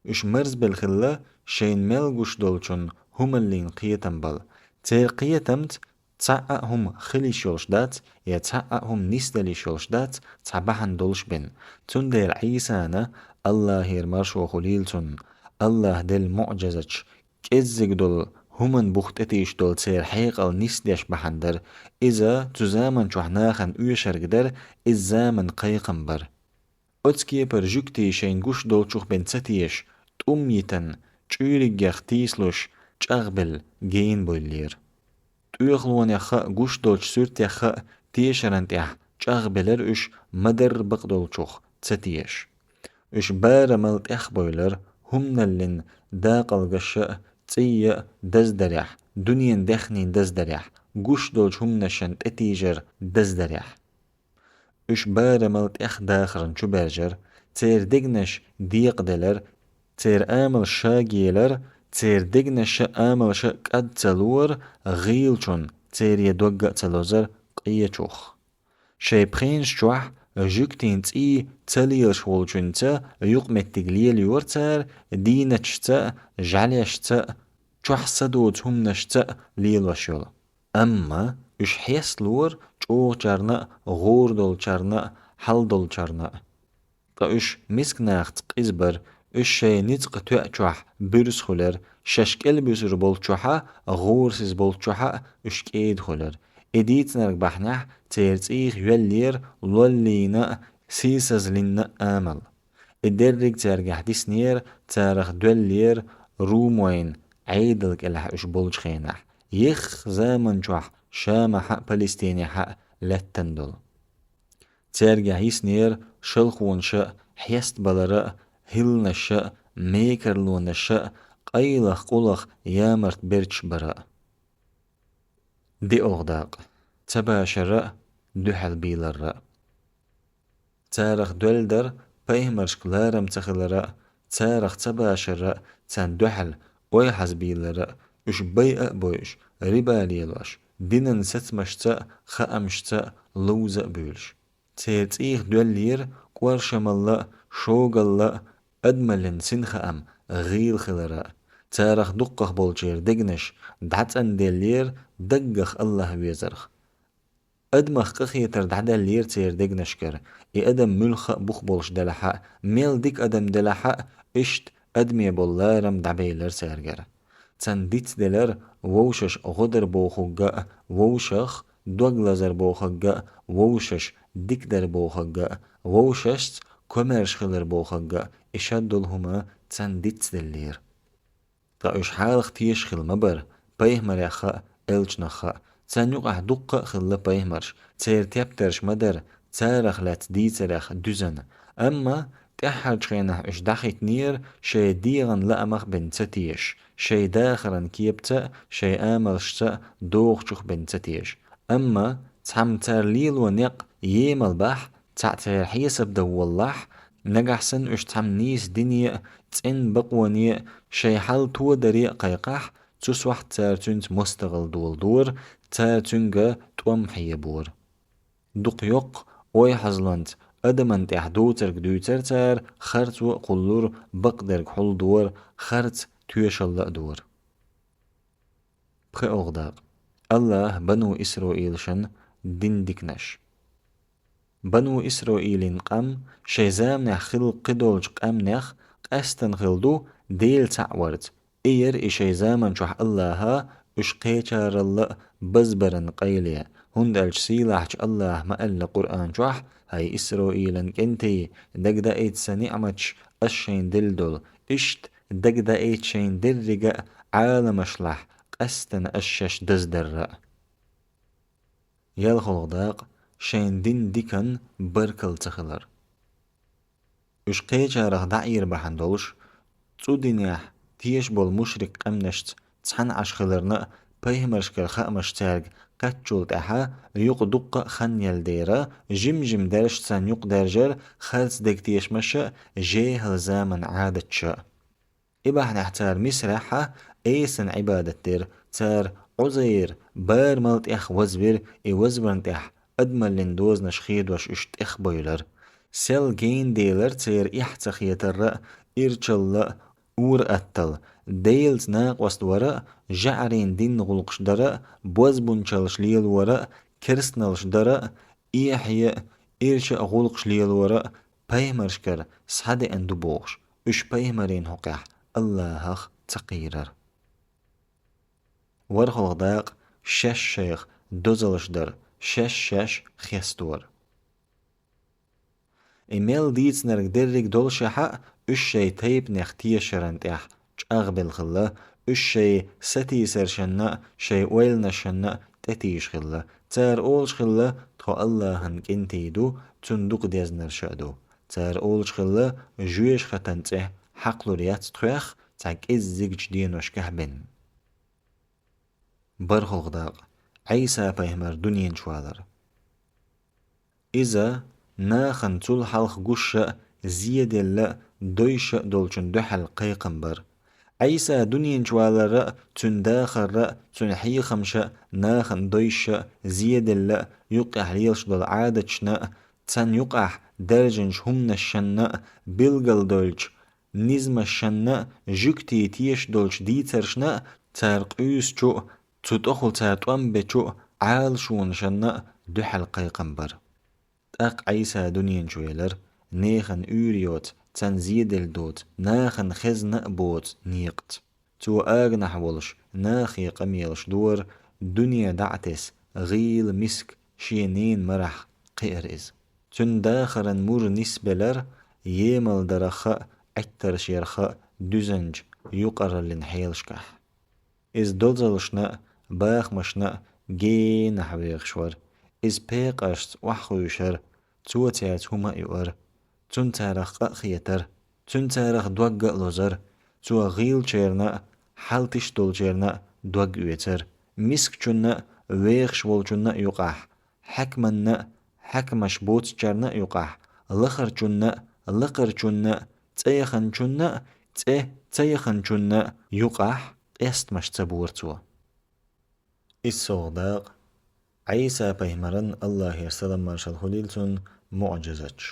Уьш марзбелла хилла шайна мел гуш долчунна хӀуманлин кхетам бала. Церан кхетамца цхьа а хӀума хила йиш йолуш дац, я цхьа а хӀума нисдала йиш йолуш дац, цхьа бахьана долуш бен. Цундела Ӏийсана, АллахӀера маршо хуьлийла цунна, АллахӀ делла муӀжизаташ, кӀеззиг долу хӀуманан бух тӀетийша долу церан хьекъал нисдеш бахьана дара. Иза цу заман чохь нахана оьшург дара, иза заманан кхайкхам бара. Оцу кепара жуьгтий шайна гуш долчух бен ца теша, тӀум йитина, чуьйриггех тийсалуш, чӀагӀбелла гейна бевллера. ТӀоьхалонех а, гуш долчу суьртех а тешаран тӀехь чӀагӀбелира уьш, ма-дарра бакъдолчух ца теша. Уьш барамал тӀехбевлира, хӀуманаллин дакъалгаш а, цӀий а даздарехь, дуьненан даьхнийн даздарехь, гуш долчу хӀуманашна тӀетийжар даздарехь. Уьш барамал тӀехдахарна чу баьржира, церан дегнаш декъаделира, церан амалш шагаелира, церан дегнаш а, амалш а кӀад ца лора гӀийлачунна, церан дог а ца лозура къечух. Шайн пхенаш чохь жуьгтийн цӀий ца лелаш волчуьнца юкъаметтиг лелайора цара, дийнаташца а, жӀаьлешца а, чохь са доцу хӀуманашца а лелош йолу. Амма уьш хьесталора чӀогӀачарна а, гӀора долчарна а, хьалдолчарна а. Ткъа уьш мискачу нахаца къиза бара, уьш шайн ницкъан тоьа чохь буьрса хуьлура, Шаьш кӀелбуьсур болччохьа, гӀорасиз болччохьа уьш кӀеда хуьлура. И дийцинарг бахьанехь церан цӀийх йоьллера лоллийна а, сийсазлинна а амал. И дерриг цаьргахь диснера, царах доьллера Румойн Ӏедал кӀелахь уьш болчу хенахь, ехха заман чохь Шамахьа а, Палестинехьа а лаьттана долу. Цаьргахь йиснера шалхонаш а, хьестабалар а, хӀилланаш а, мекарлонаш а, къайлаха, къулаха ямарт берташ бар а. ДиъалгӀа дакъа. Ца башар а, дуьхьал бийлар а. Царах доьлла дара пайхамаршка ларам ца хилар а, царах ца башар а, царна дуьхьал ой хьаза бийлар а, уьш байа а бойуш, риба лелош, динан сацамашца а, хаамашца а ловза а буьйлуш. Церан цӀийх доьллера кӀоршамалла а, шогалла а, адамаллин синхаам, гӀийла хилар а. Царах дуккхах болчеран дегнаш дӀацӀанделлера даггах АллахӀ везарх. Адамах къахетар дӀадаьллера церан дегнашкара, и адам муьлхха а бух болуш делахь а, мел дика адам делахь а, иштта адаме болу ларам дӀабелира цаьргара. Царна дицделира вовшашка гӀо дар бохург а, вовшах дог лазар бохург а, вовшашна дика дар бохург а, вовшашца комаьрша хилар бохург а, и шадолу хӀума царна дицделлера. Ткъа уьш хьалха тешаш хилла ма бара, пайхамарех а, элчанах а. Царна юкъахь дуккха а хилла пайхамарш, церан тептарш ма дара царах лаьцна дийцарех дуьзна. Амма тӀаьххьарчу хенахь уьш дӀахӀиттинера шайн дегӀан лаамах бен ца тешаш, шайн дахаран кепаца а, шайн амалшца а дохучух бен ца тешаш. Амма цхьамма цара лело некъ емал бахь, цхьаъ церан хьесап дан воллахь, нагахь санна уьш цхьамма нийса дине а, цӀена бакъоне а, шайн хьал тодаре а кхайкхахь, цу сохьта цара цуьнца мостагӀалла доладора, цара цуьнга тӀом хьебора. Дукха йоккха ойхьазлонца адаман тӀехь доцург дуьйцура цара, харцо а кхуллура, бакъдерг хьулдора, харц тоьшалла а дора. ПхоьалгӀа дакъа. АллахӀа бану Исраилашна дина диканаш. Бану Исраилин къам шайн заманахь хилла кхидолчу къаьмнех къаьстина хилла ду Дела цхьаъ варца. И яра и шайн заман чохь АллахӀа уьш кхечаралла а базбаран къайле, хӀунда аьлча сийлахьчу АллахӀа ма аьлла Къуръан чохь: «ХӀай Исраилан кӀентий, дагадаийта сан ниӀматаш, ас шайна делла долу, иштта дагадаийта шайна деррига а Ӏаламашлахь къаьстина ас шаьш даздарра а». ЯлхолгӀа дакъа. Шайн дин дикан баркалла ца хилар. Уьш кхечарах дӀаэр бахьана долуш, цу динехь тешаш болу мушрик къаьмнашца цхьаьна Ӏаш хиларна а, пайхамаршкара хаамаш цаьрга кхаьччул тӀаьхьа юкъа дуккха а хан яьлла дера, жим-жим даьржаш царна юкъадаьржар харц дегатешамаш а, жехӀал заман Ӏадаташ а. И бахьанехь цара Мисрехь а Ӏесана Ӏибадат дира, цара Ӏузайр барамал тӀех вазвира, и вазварна тӀехь адамаллин дозанаш хедош уьш тӀехбевлира. Сел гена делира церан эхь ца хетарра а, ирчалла а, ур-атталла, Делаца накъост вара а, жаӀарийн динна гӀуллакхаш дара а, бозбунчаллаш лелора а, керстаналлаш дара а, эхье а, ирча а гӀуллакхаш лелора а пайхамаршкара схьадеана ду бохуш, уьш пайхамарийн хьокъехь АллахӀах ца кхийрара. ВорхӀалгӀа дакъа. Шаьш шайх дозаллаш дар, шаьш шаьш хестора. И мел дийцинарг дерриг долушехь а, уьш шайн тайпанех тешаран тӀехь чӀагӀбелла хилла, уьш шайн сатийсаршанна а, шайн ойланашшанна а тӀетийша хилла. Цара олуш хилла: «Тхо АллахӀан кӀентий ду, Цунна дукха дезнарш а ду». Цара олуш хилла: «Жоьжахатан цӀе хьакхалур яц тхох цхьа кӀеззигчу деношкахь бен». БархӀалгӀа дакъа. Ӏийса-пайхамар дуьнен чу валар. Иза нахана цул хьалха гуш а, зеделла а, дойша а долчун дуьхьал кхайкхам бара. Ӏийса дуьнен чу валар а, цуьнан дахар а, цуьнан хьехамаш а, нахана дойша а, зеделла а, юккъехь лелаш долу Ӏадаташна а, царна юкъахь даьржинчу хӀуманашшанна а, билгалдойлучу низамашшанна а, жуьгтийн тешаш долчу дийцаршна а, цара къуьйсучу а, цу тӀехула цара тӀом бечу а Ӏалашонашшанна а дуьхьал кхайкхам бара. ТӀаккха Ӏийса дуьнен чу велара, нехан уьйр йоцу, царна зеделла доцу, нахана хезна а боцу некъаца. Цо аганахь волуш нахе къамелаш дора, дуьне дӀа а тесна, гӀийла миска шен ненан марахь кхиара иза. Цуьнан дахаран мур нисбелара емал дарах а, Ӏиттарш ярах а дуьзначу юкъараллин хьелашкахь. Иза дозаллашна а, бахамашна а генахь вехаш вара. Иза пекъаршца охьахуьйшура, цо цаьрца хӀума а юара. Цунна царах къа а хетара, цуьнан царах дог а лозара. Цо гӀийлачарна а, хьал тиша долчарна а дог оьцура. Мискачунна а, вехаш волчунна а юкъахь, хьаькаманна а, хьаькамаш боцучарна а юкъахь, лахарчунна а, лакхарчунна а, цӀе яханчунна а, цӀе ца яханчунна а юкъахь къестамаш ца бора цо. ИссалгӀа дакъа. Ӏийса-пайхамаран, АллахӀера салам-маршалла хуьлийла цунна, муӀжизаташ.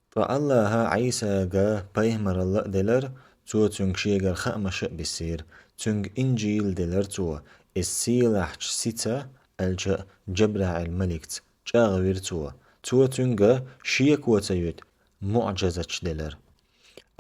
Ткъа АллахӀа Ӏийсага пайхамаралла а делара, цо цуьнга шегара хаамаш а биссийра. Цуьнга Инжил делара цо, иза сийлахьчу сица, аьлча а, Джабраил-маликца, чӀагӀвира цо. Цо цуьнга шеко ца юьту муӀжизаташ делара.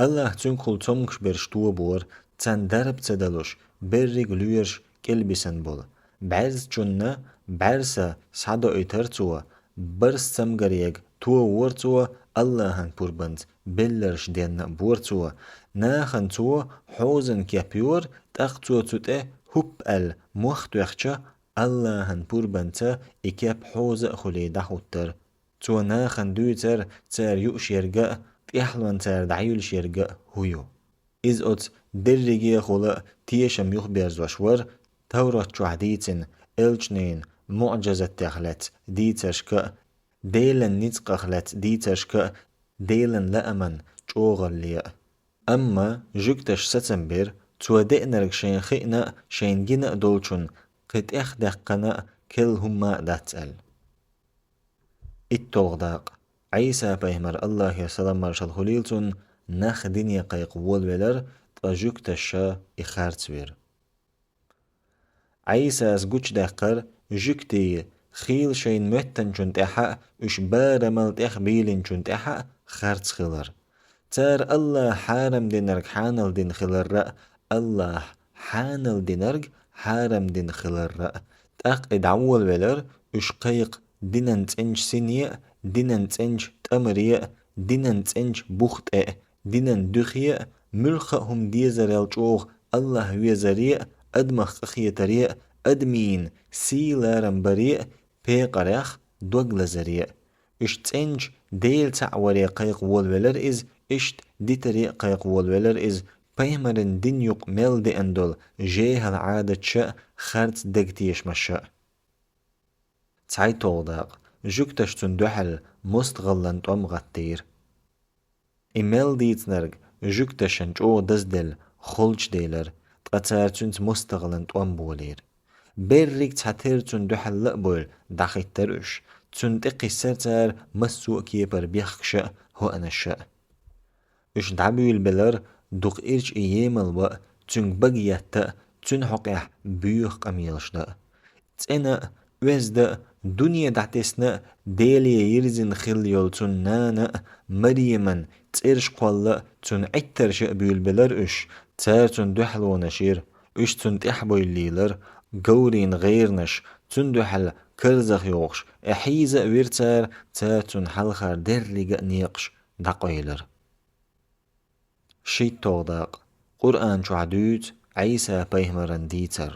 АллахӀа цуьнгахула цомгуш берш тобора, царна дарба ца далуш, берриг лоьраш кӀелбисина болу. БӀаьрзачунна бӀаьрса схьадоуьйтура цо, барс цамгарега товора цо, АллахӀан пурбанца белларш денна а бора цо. Нахана цо хьозан кеп йора, тӀаккха цо цу тӀе хӀуп аьлла мох тоьхча, АллахӀан пурбанца и кеп хьоза а хуьлий дӀахӀуттура. Цо нахана дуьйцура, цара юуш ерг а, тӀаьхьалонца цара дӀаюьллуш ерг а хӀун ю. Иза оцу дерригехула тешам юхаберзош вара, Таврат чохь дийцина, элчанийн муӀжизатех лаьцна дийцаршка а, Делан ницкъах лаьцна дийцаршка а, Делан лааман чӀогӀалле а. Амма жуьгташа сацам бира, цо деанарг шайна хиъна а, шайна гина а долчунна кхин тӀехдаьккхина а керла хӀумма а дац аьлла. ИтталгӀа дакъа. Ӏийса-пайхамар, АллахӀера салам-маршалла хуьлийла цунна, нах дине кхайкха волавелара, ткъа жуьгташа и харцвира. Ӏийсас гучудаьккхира, жуьгтий хийла шайна моьттанчунна тӀаьхьа а, уьш барамал тӀехбийлинчунна тӀаьхьа а харц хилар. Цара АллахӀа хьарам динарг хьанал дина хиларра а, АллахӀа хьанал динарг хьарам дина хиларра а. ТӀаккха и дӀаволавелара, уьш кхайкха динан цӀеначу сине а, динан цӀеначу тӀамаре а, динан цӀеначу бух тӀе а, динан дуьхе а, муьлхха а хӀума дезарел чӀогӀа АллахӀ везаре а, адамах къахетаре а, адамийн сий-ларам баре а, пекъарех дог лазаре а. Уьш цӀеначу Дела цхьаъ варе кхайкха волавелара иза, иштта дитаре а кхайкха волавелара иза, пайхамаран дин юкъа мел деана долу жехьал Ӏадаташа а, харц дегатешамаша а. ЦхьайтталгӀа дакъа. Жуьгташа цунна дуьхьал мостагӀаллан тӀом гӀаттийра. И мел дийцинарг жуьгташна чӀогӀа дазделла, холчу делара, ткъа цара цуьнца мостагӀаллан тӀом болийра. Берриг цхьатерра цунна дуьхьал а бевлла дӀахӀиттара уьш, цунна тӀекхиссара цара массо а кепара бехкаша а, хӀоанаша а. Уьш дӀабуьйлабелара дукха ирча и емал ван а, цуьнга бага етта а, цуьнан хьокъехь боьха къамелаш дан а. ЦӀена а, оьзда а, дуьне дӀатесна а, Деле йирзина хилла йолу цуьнан нана а, Марьяман цӀераш кхолла а, цуьнан Ӏиттарша а буьйлабелара уьш, цара цунна дуьхьалонаш йира, уьш цунна тӀаьхьабевлла лелара, говрийн гӀеранаш, цунна дуьхьал карзах йохуш, э, хьийза а вира цара, цара цунна хьалхара деррига а некъаш дӀакъовлира. ШийтталгӀа дакъа. Къуръан чохь дуьйцу Ӏийса-пайхамаран дийцар.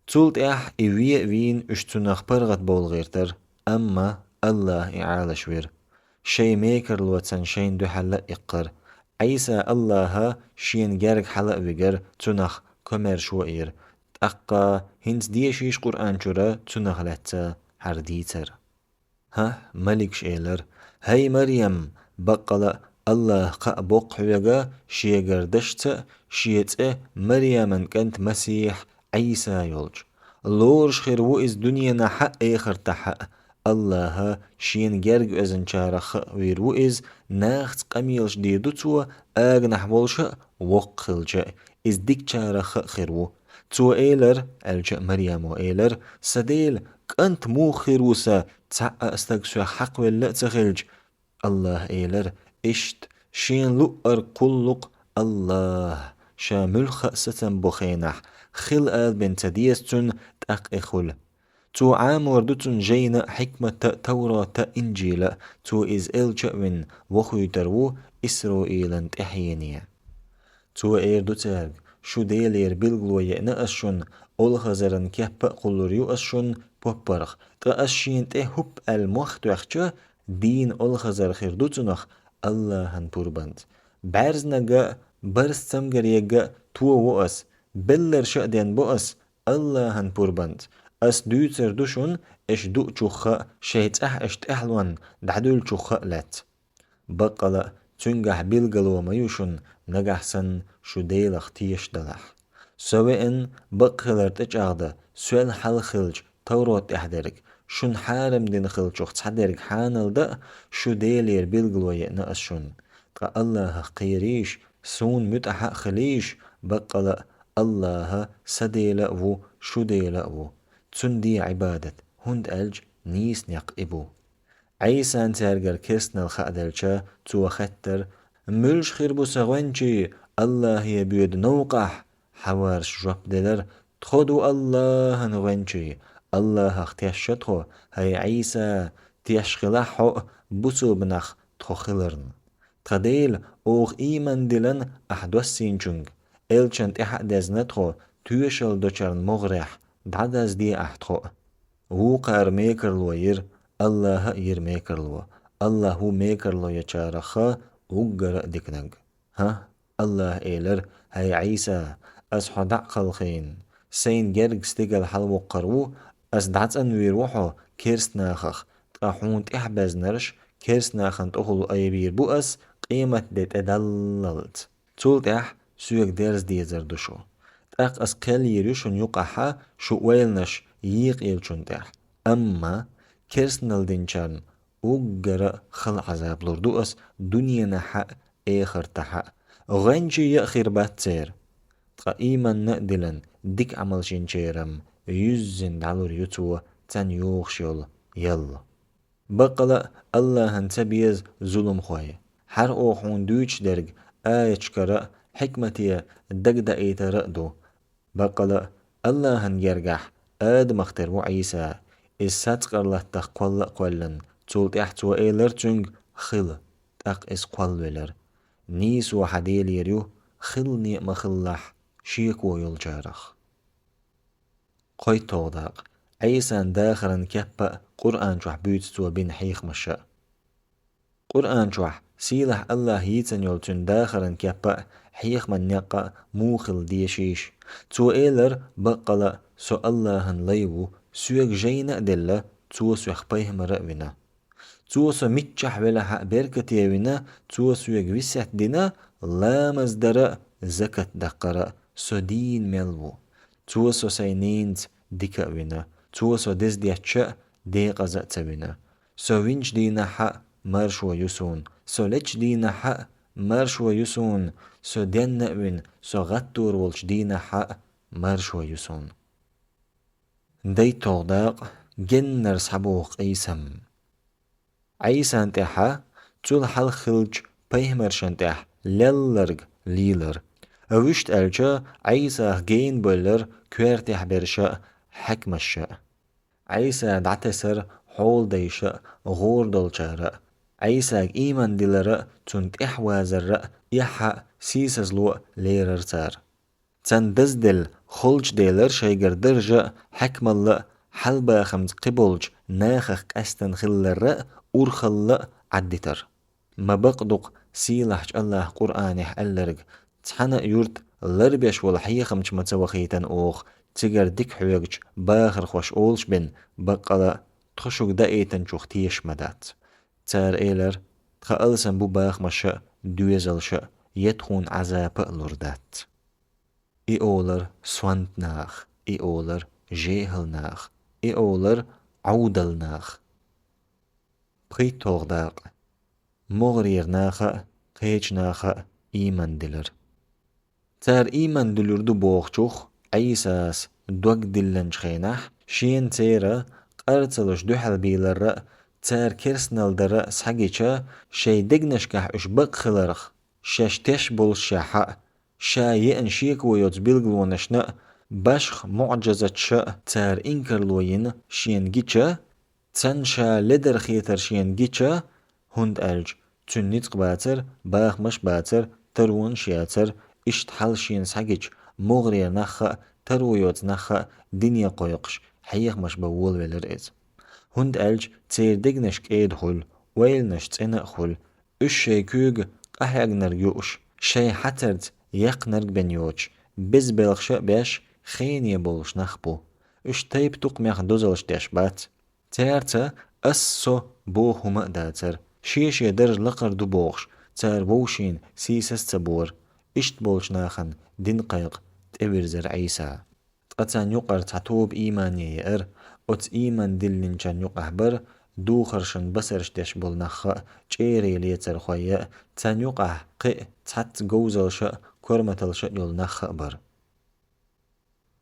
Цул тӀаьхьа и вен а вийна, уьш цунах паргӀат бовла гӀиртара, амма АллахӀа и Ӏалашвира. Шайн мекарло царна шайна дуьхьал а иккхара. Ӏийса АллахӀа шена герга хьала а вигара, цунах комаьршо а йира. ТӀаккха хӀинца дешийша Къуръан чуьра цунах лаьцна хӀара дийцар. ХӀаъ, маликаш элара: «ХӀай Марьям, баккъала а АллахӀа кхаъ боккху хьоьга шегара дашца а, шен цӀе Марьяман кӀант Масех Ӏийса йолчу. Лоруш хир ву иза дуьненахь а, эхартахь а. АллахӀа шена герга оьзначарах а вийр ву иза, нахаца къамелаш дийр ду цо, аганахь волуш а, воккха хилча а. Иза дикачарах а хир ву». Цо элара, аьлча а Марьямо элара: «Сан Дела, кӀант муха хир ву сан, цхьа а стаг соьх хьакхавелла а ца хилча?» АллахӀа элара: «Иштта, шена луъург кхуллу-кх АллахӀ, ша муьлхха а сацам бу хенахь, хила алабина ца деза цунна, тӀаккха и хуьлу. Цо Ӏамор ду цунна жайна а, хьикмата а, Таврата а, Инжила а, цо иза элча а вина, вохуьйтур ву Исраилан тӀаьхьене. Цо эр ду цаьрга: «Шу Делера билгало еана ас шуна, олхазаран кеп а кхуллур ю ас шуна поппарх, ткъа ас шена тӀе хӀуп аьлла мох тоьхча, дийна олхазар хир ду цунах Аллахьан пурбанца. БӀаьрзниг а, барс цамгариг а то ву ас, белларш а ден бу ас Аллахьан пурбанца. Ас дуьйцур ду шуна, аш дуучух а, шайн цӀахь аш тӀаьхьалонна дӀадуьллучух а лаьцна. Баккъала а, цуьнгахь билгало ма ю шуна, нагахь санна шу Делах тешаш далахь. Со веана, бакъ хилар тӀечӀагӀдан, соьл хьалха хиллачу Таврот тӀехь дерг, шуна хьарам дина хиллачух цхьадерг хьанал дан а, шу Делера билгало еана ас шуна. Ткъа Аллахьах кхерийша, суна муьтӀахь а хилийша, баккъала а, Аллахь сан Дела а ву, шун Дела а ву. Цунна де Ӏибадат, хӀунда аьлча нийса некъ и бу». Ӏийсан цаьргара керстанал хааделча, цо хаьттира: «Муьлш хир бу сан гӀоьнчий Аллахье боьду новкъахь?» Хьаварша жоп делира: «Тхо ду Аллахьан гӀоьнчий, Аллахьах тешна тхо, хӀай Ӏийса, тешна хилахь хьо а, бусалба нах тхо хиларна. Тхан Дела, оха ийман диллина ахь доссийначуьнга, элчанна тӀаьхьа а дезна тхо, тоьшалла долчарна могӀарехь дӀадазде ахь тхо а». Вукхара мекарло йира, Аллахь а йира мекарло. Аллахь ву мекарло ечарах а уггар а диканиг. ХӀа, Аллахь элира: «ХӀай Ӏийса, ас хьо дӀа а кхалхийна, сайна герга стигала хьалавоккхур ву, ас дӀацӀанвийр ву хьо керстанахах, ткъа хьуна тӀаьхьабезнарш керстанахана тӀехула айбийр бу ас къематде тӀедаллалц. Цул тӀаьхьа соьга дерза дезар ду шу. ТӀаккха ас кхел йийр ю шуна юкъахь шу ойланаш екъаеллачунна тӀехь. Амма керстанал динчарна уггар а хала Ӏазап лур ду ас дуьненахь а, эхартахь а. ГӀоьнчий а хир бац церан. Ткъа ийман а диллина, дика Ӏамалш йинчеран юьззина дӀалур ю цо царна йогӀуш йолу ял». Баккъала а, Аллахьан ца беза зуламхой. Хьара оха хьуна дуьйцуш дерг аяташкара а, хьикмате дагадаийтара а ду. Баккъала а, Аллахьан гергахь Адамах тера ву Ӏийса. Иза сацкъарлаттах кхолла а кхоьллина, цул тӀаьхьа цо элира цуьнга: «Хила», тӀаккха иза кхоллавелира. Нийсо хьан Делера ю, хилла некъ ма-хиллахь, шеко йолчарах. КхойтталгӀа дакъа. Ӏийсан дахаран кеп а, Къуръан чохь буьйцу цо бина хьехамаш а. Къуръан чохь сийлахь Аллахь йийцина йолу цуьнан дахаран кеп а, хьехаман некъ а муха хила деза аьлча, цо элира: «Баккъала а, со Аллахьан лай ву, соьга жайна а делла, цо соьх пайхамар а вина. Цо со миччахь велахь а беркате вина, цо соьга весет дина, ламаз дар а, закат даккхар а со дийна мел ву. Цо со сайн ненаца дика а вина, цо со деза детташ а, декъаза а ца вина. Со винчу дийнахь а маршо ю суна, со лечу дийнахь а маршо ю суна, со денна а вина, со гӀаттор волчу дийнахь а маршо ю суна». ДайтталгӀа дакъа. Геннара схьабоху къийсам. Ӏийсан тӀаьхьа, цул хьалха хиллачу пайхамаршна тӀехь лелларг лийлара. Вуьшта аьлча, Ӏийсах гена бевллера коьртехь берш а, хьаькамаш а. Ӏийса дӀатесара хьоладайша а, гӀора долчара а. Ӏийсага ийман дилар а, цунна тӀаьхьавазар а эхь а, сийсазло а лерара цара. Царна дазделла, холчу Делара шайгара даржа а, хьаькамалла а, хьалабахамца кхиболчу нахах къаьстина хиларра а, урхалла а Ӏаддитара. Ма бакъ ду-кх сийлахьчу Аллахь Къуръанехь аьлларг: «Цхьана а юрта ларбеш волу хьехамча ма ца вахийтина оха, цигара дика хьоьгучу бахархоша олуш бен, баккъала а тхо шуьга даийтинчух тешаш ма дац». Цара элира: «Тхан алсам бу бахамаш а, доьзалш а, я тхуна Ӏазап а лур дац». И олар сонта нах, и олар жехӀал нах, и олар Ӏовдал нах. ПхийтталгӀа дакъа. МогӀарера наха а, кхечу наха а ийман дилар. Цара ийман дуьллур ду бохучух, Ӏийсас дог диллинчу хенахь, шена церан къар ца луш дуьхьал бийларра а, цара керстанал дара а схьагича, шайн дегнашкахь уьш бакъ хиларх, шаьш теш болушшехь а, ша еана шеко йоцу билгалонашна а, башха муӀжазаташа а цара инкарло йина шена гича, царна ша ледар хетар шена гича, хӀунда аьлча цуьнан ницкъ бацара, бахамаш бацара, таронаш яцара, иштта хьал шена схьагича, могӀарера нахха а, таро йоцу нахха а дине кхойкхуш, хьехамаш бан волавелира иза. ХӀунда аьлча церан дегнаш кӀеда хуьлу, ойланаш цӀена а хуьлу, уьш шайн куьйга къахьегнарг юуш, шайн хьацарца яьккхинарг бен йоцуш, беза белхаш а беш, хене болуш нах бу. Уьш тайп-тукхамех дозаллаш деш бац. Цаьрца «ас-со» боху хӀума а дацара, шен-шен даржа лакхара ду бохуш, цара вовшийн сийсаз а ца бора. Иштта болчу нахана дин кхайкха тӀевирзира Ӏийса. Ткъа царна юкъара цхьа тоба иймане еара, оцу ийман диллинчарна юкъахь бара духаршна басарш деш болу нахха а, чӀерий лецархой а, царна юкъахь кхин а цхьацца говзалша а, корматалша а йолу нахха а бара.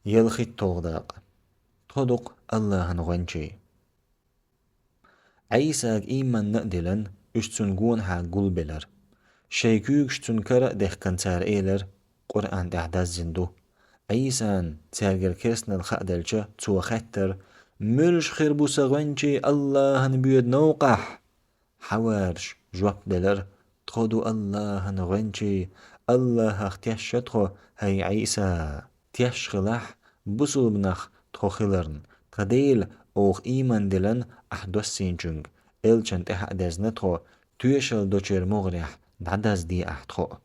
ЯлхитталгӀа дакъа. Тхо ду-кх АллахӀан гӀоьнчий. Ӏийсага ийманна а диллина, уьш цунна гонахьа гулбелира. Шайн куьйгаш цуьнан кара а дехкина, цара элира: «Къуръан тӀехь даззина ду». Ӏийсана цаьргара керстанал хаа делча, цо хаьттира: «Муьлш хир бу сан гӀоьнчий АллахӀан боьду новкъахь?» Хьавараша жоп делира: «Тхо ду АллахӀан гӀоьнчий, АллахӀах тешна тхо, хӀай Ӏийса. Тешна хилахь, бусулба нах тхо хиларна, тхан Дела оха ийман диллина ахь доссийначуьнга, элчанна тӀаьхьа а дезна тхо, тоьшалла долчеран могӀарехь дӀадаздо ахь тхо а».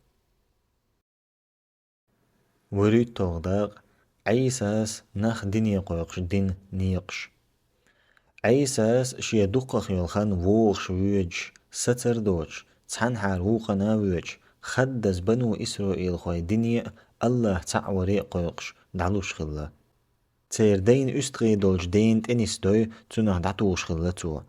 ВуьрхӀитталгӀа дакъа. Ӏийсас нах дине кхойкхуш дина некъаш. Ӏийсас шен дукхах йолу хан вогӀуш воьдуш, сацар а доцуш, цхьанхьара вукхана а воьдуш, хаддаза бану Исраилхойн дине а, АллахӀ цхьаъ варе а кхойкхуш, дӀалуш хилла. Церан дайна уьстагӀий долчу дена тӀе нисдой, цунах дӀатухуш хилла цо.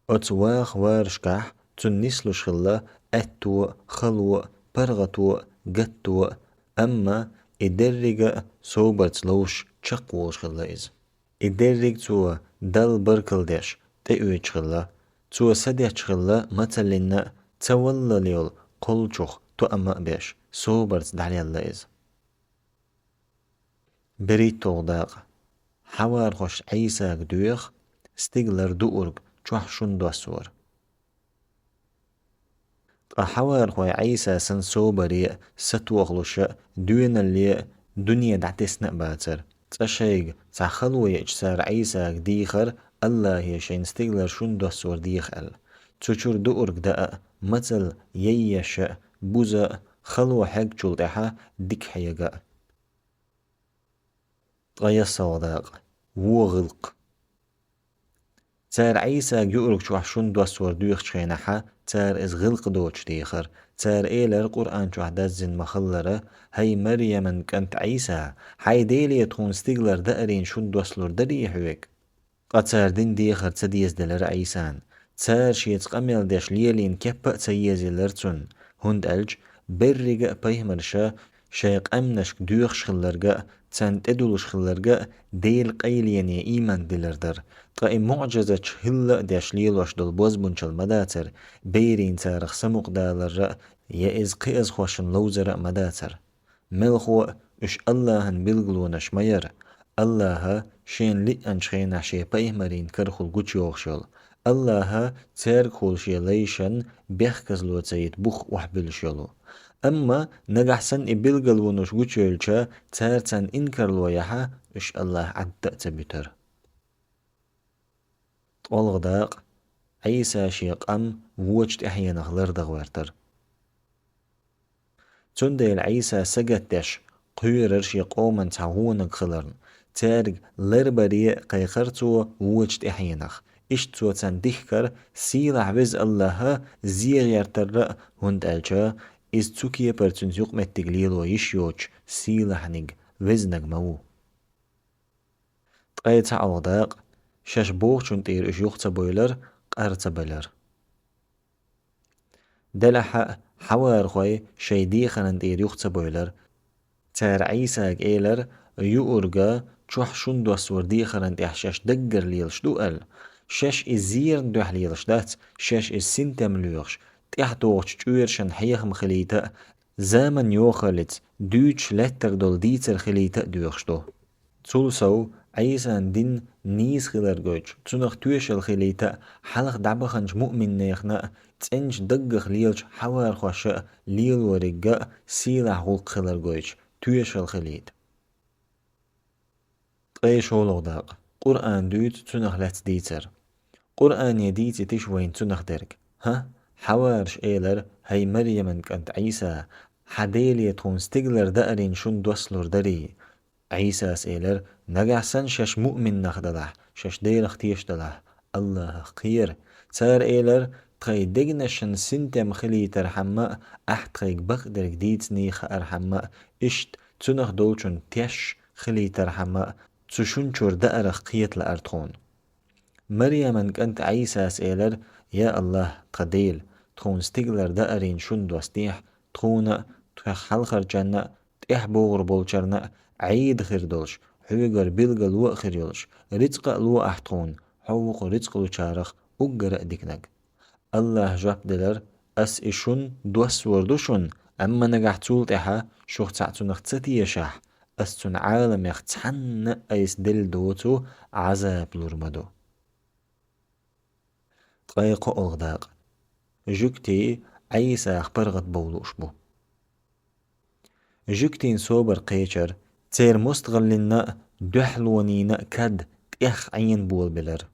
Оцу ваха варашкахь цунна нислуш хилла аьтто а, хало а, паргӀато а, гатто а, амма и деррига а собарца ловш чекхволуш хилла иза. И дерриг а цо Далла баркалла деш тӀеоьцуш хилла. Цо са детташ хилла мацаллина а, ца валлал йолу кхоллачух тоам а беш, собарца дӀалелла иза. БерхӀитталгӀа дакъа. Хьавархошна Ӏийсага доьху стигалара дуург чохь шун доссор. Ткъа хьавархой Ӏийса санна собаре а, сатохалуш а, доьналле а дуьне дӀатесна а бацара. Цкъа шайга цхьа хало еача, цара Ӏийсага дийхира, АллахӀе шайна стигалара шун доссор деха аьлла. Цу чуьра дуург даа а, мацалла яйъеш а, буза а, хало хьегначул тӀаьхьа дика хьега а. Ткъа яссалгӀа дакъа. Вон гӀиллакх. Цара Ӏийсага юург чохь шун доссор доьхучу хенахьа, цара иза гӀиллакх доцуш дехара. Цара элира, Къуръан чохь даззина ма-халлара: «ХӀай Марьяман кӀант Ӏийса, хьайн Деле тхуна стигалара даарийн шун доссалур дарий хьоьга?» Ткъа цара дина дехар ца дезаделира Ӏийсана. Цара шеца къамел деш лелийна кеп а ца езаелира цунна, хӀунда аьлча беррига а пайхамарша шайн къаьмнашка доьхуш хилларга а, царна тӀедуллуш хилларга а Делан къайлене ийман дилар дара. Ткъа и муӀжизаташ хӀилла а деш лелош долу бозбунчалла ма дацара, берийн царах самукъадаларра а, я иза кхиазхошна ловзара а ма дацара. Мелхо а уьш АллахӀан билгалонаш ма яра. АллахӀа шена лиъначу хенахь шен пайхамарийн карахула гучуйохуш йолу. АллахӀа цаьргахула шен лайшан бехказло ца йита бух охьабуьллуш йолу. Амма нагахь санна и билгалонаш гучуевлча, цара царна инкарло яхьа, уьш АллахӀа Ӏадда а ца буьтара. ТкъолгӀа дакъа. Ӏийса шен къам вочу тӀаьхьенах лардан гӀоьртара. Цундела Ӏийса сагатдеш кхоьрара шен къоман цхьа гӀонаг хиларна, цаьрга ларбаре а кхайкхара цо вочу тӀаьхьенах. Иштта цо царна дихкара, сийлахь веза АллахӀа зе гӀертарра а, хӀунда аьлча иза цу кепара цуьнца юкъаметтиг лело йиш йоцуш сийлахьниг, везнаг ма ву. Ткъе цхьаалгӀа дакъа. Шаьш бохучун тӀера уьш юха ца бойлар, къар ца балар. Делахь а хьавархой шайн дехаран тӀера юха ца бойлар. Цара Ӏийсага элар, юурга чохь шун доссор дехаран тӀехь шаьш даггара лелаш ду аьлла. Шаьш иза зеран дуьхьа лелаш дац, шаьш иза синтем лоьхуш, тӀаьхьадогӀучу чкъоьрашна хьехам хилийта а, заман йохаллица дуьйцуш лаьттара долу дийцар хилийта а доьхуш ду. Цул сов, Ӏийсан дин нийса хилар гойтуш, цунах тоьшалла хилийта а, хьалха дӀабаханчу муъминнехна а, цӀеначу даггах лелачу хьавархошна а лелориг а сийлахь гӀуллакх хилар гойтуш, тоьшалла хилийта. Ткъе шолгӀа дакъа. Къуръан дуьйцу, цунах лаьцна дийцар. Къуръане дийцитиш вайна цунах дерг. ХӀа, хьавараша элира: «ХӀай Марьяман кӀант Ӏийса, хьан Деле тхуна стигалара даарийн шун доссалур дарий?» Ӏийсас элира: «Нагахь санна шаьш муъмин нах далахь, шаьш Делах тешаш далахь, АллахӀах кхера». Цара элира: «Тхайн дегнашна синтем хилийтархьама а, ахь тхайга бакъдерг дийцаний хаархьама а, иштта цунах долчунна теш хилийтархьама а, цу шун чуьра даарах кхета лаьара тхуна». Марьяман кӀант Ӏийсас элира: «Я АллахӀ, тхан Дела, тхуна стигалара даарийн шун достехь, тхуна а, тхох хьалхарчарна а, тӀаьхьа богӀур болчарна а Ӏийда хир долуш, хьоьгара билгало а хир йолуш, рицкъа а ло ахь тхуна, хьо ву-кх рицкъа лучарах уггар а диканиг». АллахӀа жоп делира: «Ас и шун доссор ду шуна, амма нагахь цул тӀаьхьа шух цхьаъ цунах ца тешахь, ас цунна Ӏаламех цхьанна а айса делла доцу Ӏазап лур ма ду». Ткъе кхоалгӀа дакъа. Жуьгтий Ӏийсах паргӀат бовла лууш бу. Жуьгтийн собар кхечира, церан мостагӀаллина а, дуьхьалонина а кад тӀех Ӏена болабелира.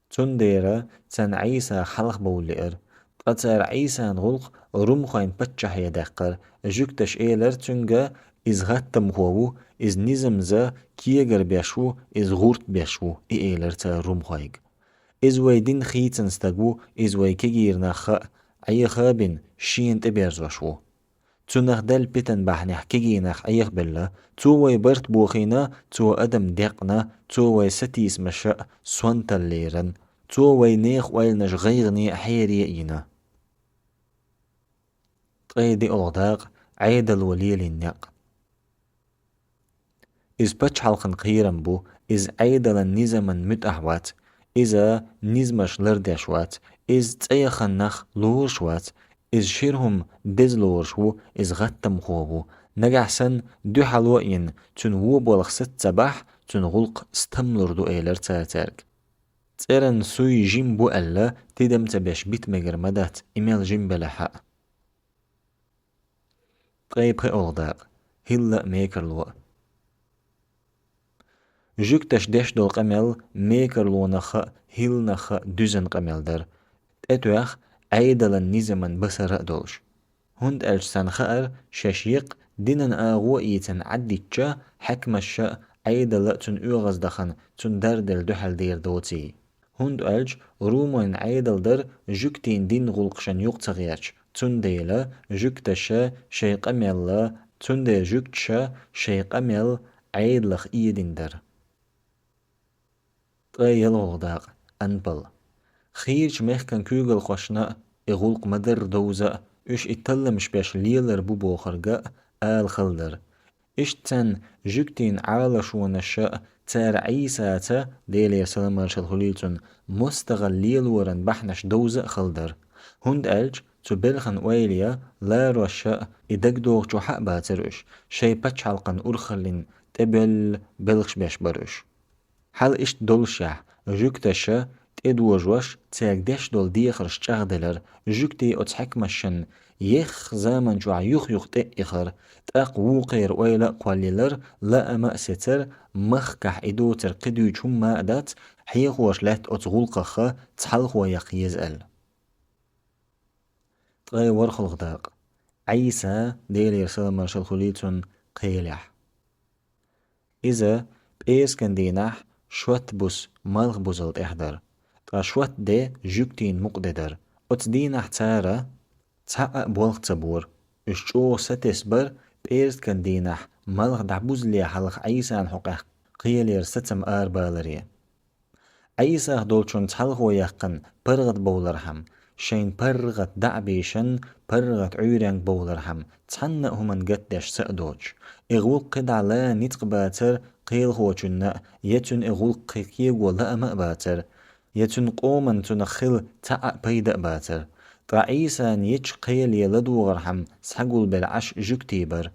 Цундела царна Ӏийса хьалха бовла лиира. Ткъа цара Ӏийсан гӀуллакх румхойн паччахье даьккхира. Жуьгташа элира цуьнга: «Иза гӀаттамхо ву, иза низамза кегар беш ву, иза гӀурт беш ву», и элира цара румхойга. «Иза вай дин хийцина стаг ву, иза вай кегийрнахха а, Ӏеха а бина, шена тӀеберзош ву. Цунах даьлла питан бахьанехь кегийнах Ӏехабелла, цо вай барт бохийна, цо адам декъна, цо вай сатийсамаша а сонталла лерина, цо вай нехан ойланаш гӀайгӀане а хьере а йина». Ткъе диъалгӀа дакъа. Ӏедало лелийна некъ. Иза пачхьалкхан кхерам бу, иза Ӏедалан низаман муьтӀахь вац, иза низамаш лардеш вац, иза цӀе яхана нах лоруш вац, иза шира хӀума деза лоруш ву, иза гӀаттамхо ву. Нагахь санна дуьхьало а йина, цуьнан вон болх саца ца бахь, цуьнан гӀуллакх стамлур ду, элира цара цаьрга. ЦӀеран суй жима бу аьлла, тидам ца беш бита мегар ма дац, и мел жима белахь а. Ткъе пхиъалгӀа дакъа. ХӀилла а, мекарло а. Жуьгташа деш долу къамел мекарлонахха а, хӀилланахха а дуьзна къамел дара, тӀетоьхна Ӏедалан низаман басара а долуш. ХӀунда аьлча царна хаьара, шаьш еккъа динан агӀо а йийцина Ӏаддитча, хьаькамаша а, Ӏедала а цунна оьгӀаздахана, цунна дарделла дуьхьал дер доций. ХӀунда аьлча румойн Ӏедал дара жуьгтийн дин гӀуллакхашна юкъа ца гӀерташ, цундела жуьгташа шайн къамел, цундела жуьгташа шайн къамел Ӏедалах эдина дара. Ткъе ялхалгӀа дакъа. Анпал. Хийрачу мехкан куьйгалхошна а и гӀуллакх ма-дарра довза а, уьш и талламаш беш лелар бу бохург а ала хала дара. Иштта царна жуьгтийн Ӏалашонаша а, цара Ӏийсаца, Делера салам-маршалла хуьлийла цунна, мостагӀалла лелоран бахьанаш довза а хала дара. ХӀунда аьлча цу белхан ойла ян лароша а и дагадогӀучохь а бацара уьш, шайн пачхьалкхан урхаллин тӀебоьлла белхаш беш бара уьш. Хьал иштта доллушехь, жуьгташа, тӀедожош, цаьрга деш долу дехарш чӀагӀделира, жуьгтий оцу хьаькамашна еха заман чохь юх-юха тӀе а ихира, тӀаккха вукхеран ойла а кхоллаелира, лаам а сецира, махкахь и доцург кхин дуьйцуш хӀумма а дац, хьехош лаьтта оцу гӀуллакхах цхьалхо яккха еза аьлла. Ткъе ворхӀалгӀа дакъа. Ӏийса, Делера салам-маршалла хуьлийла цунна, кхелехь. Иза пӀераскан дийнахь шот буса малхбузал тӀехь дара, ткъа шот де жуьгтийн мукъа де дара. Оцу дийнахь цара цхьа а болх ца бора. Уьш чӀогӀа сатесна бара пӀераскан дийнахь малх дӀабузале хьалха Ӏийсан хьокъехь кхелера сацам арабаларе. Ӏийсах долчунна цхьалхо яьккхина паргӀат бовлархьама, шайна паргӀат дӀа а бийшина, паргӀат Ӏуьйренга бовлархьама, цхьанна а хӀуманна гатдеш са а доцуш, и гӀуллакх кхидӀа лан ницкъ бацара кхелахочунна а, я цуьнан и гӀуллакх кхин кего лаам а бацара, я цуьнан къоманна цунах хила цхьа а пайда а бацара. Ткъа Ӏийсан ечу кхеле ладогӀархьама схьагулбелла Ӏаш жуьгтий бара.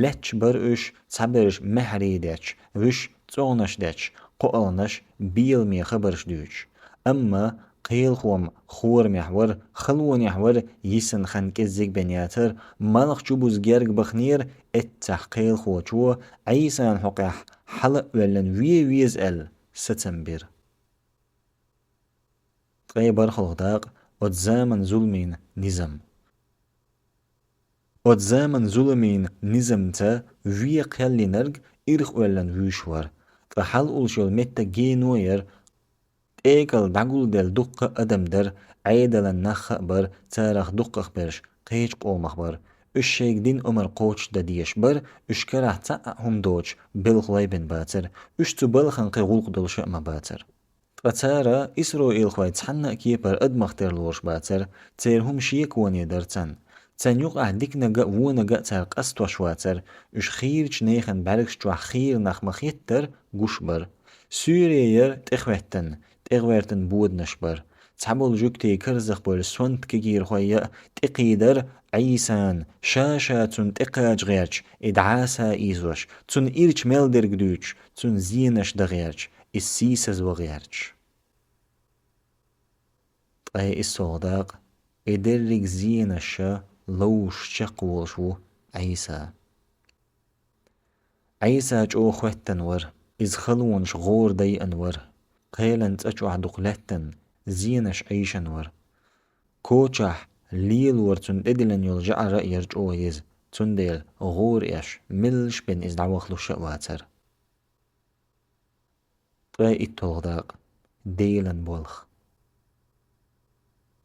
Лаьтташ бара уьш, цхьаберш маьхьарий детташ, вуьш цӀогӀанаш детташ, кхоалгӀанаш беламе хабарш дуьйцуш. Амма кхелахо-м хорамехь вара, халонехь вара, йисина хан кӀеззиг бен яцара, малх чубуза герга баханера, эццахь кхелахочо Ӏийсан хьокъехь хьала а воьллина вен веза аьлла сацам бира. Ткъе бархӀалгӀа дакъа. Оцу заман зуламийн низам. Оцу заман зуламийн низамца вен кхел йинарг ирхъоьллина вуьйш вара. Ткъа хьалаулуш йолу меттиг гено яра. ТӀекӀал дӀагулделла дуккха а адам дара, Ӏедалан нах а бара, царах дукхахберш кхечу къомах бара. Уьш шайга дина омра кхочушдан дезаш бара, уьш карахь цхьа а хӀума доцуш белхалой бен бацара, уьш цу балхана кхин гӀуллакх долуш а ма бацара. Ткъа цара, исраилхой, цхьанна а кепара адамах тера лоруш бацара, церан хӀума шеконе дара царна. Царна юкъахь диканиг а, вониг а цара къастош вацара, уьш хийрачу нехан бӀаьргаш чохь хийра нах ма-хеттара, гуш бара. Суьйре яра тӀехӀоьттина, тӀегӀертина боданаш бара. Цхьаболу жуьгтий карзахбевлла сонта кегийрхой а тӀекхийдара Ӏийсан, ша-ша цунна тӀекхача гӀерташ, и дӀаса ийзош, цунна ирча мел дерг дуьйцуш, цунна зенаш дан гӀерташ, иза сийсазван гӀерташ. Ткъе иссалгӀа дакъа. И дерриг зенаш ловзуш чекхволуш ву Ӏийса. Ӏийса чӀогӀа хӀоьттина вара, иза халонаш гӀора дайина вара, кхелан цӀа чохь дукха лаьттина, зенаш Ӏийшина вара. Кочахь лелора цунна тӀедиллина йолу жӀар а яра чӀогӀа еза, цундела гӀора еш, меллаша бен иза дӀавахалуш а вацара. Ткъе итталгӀа дакъа. Делан болх.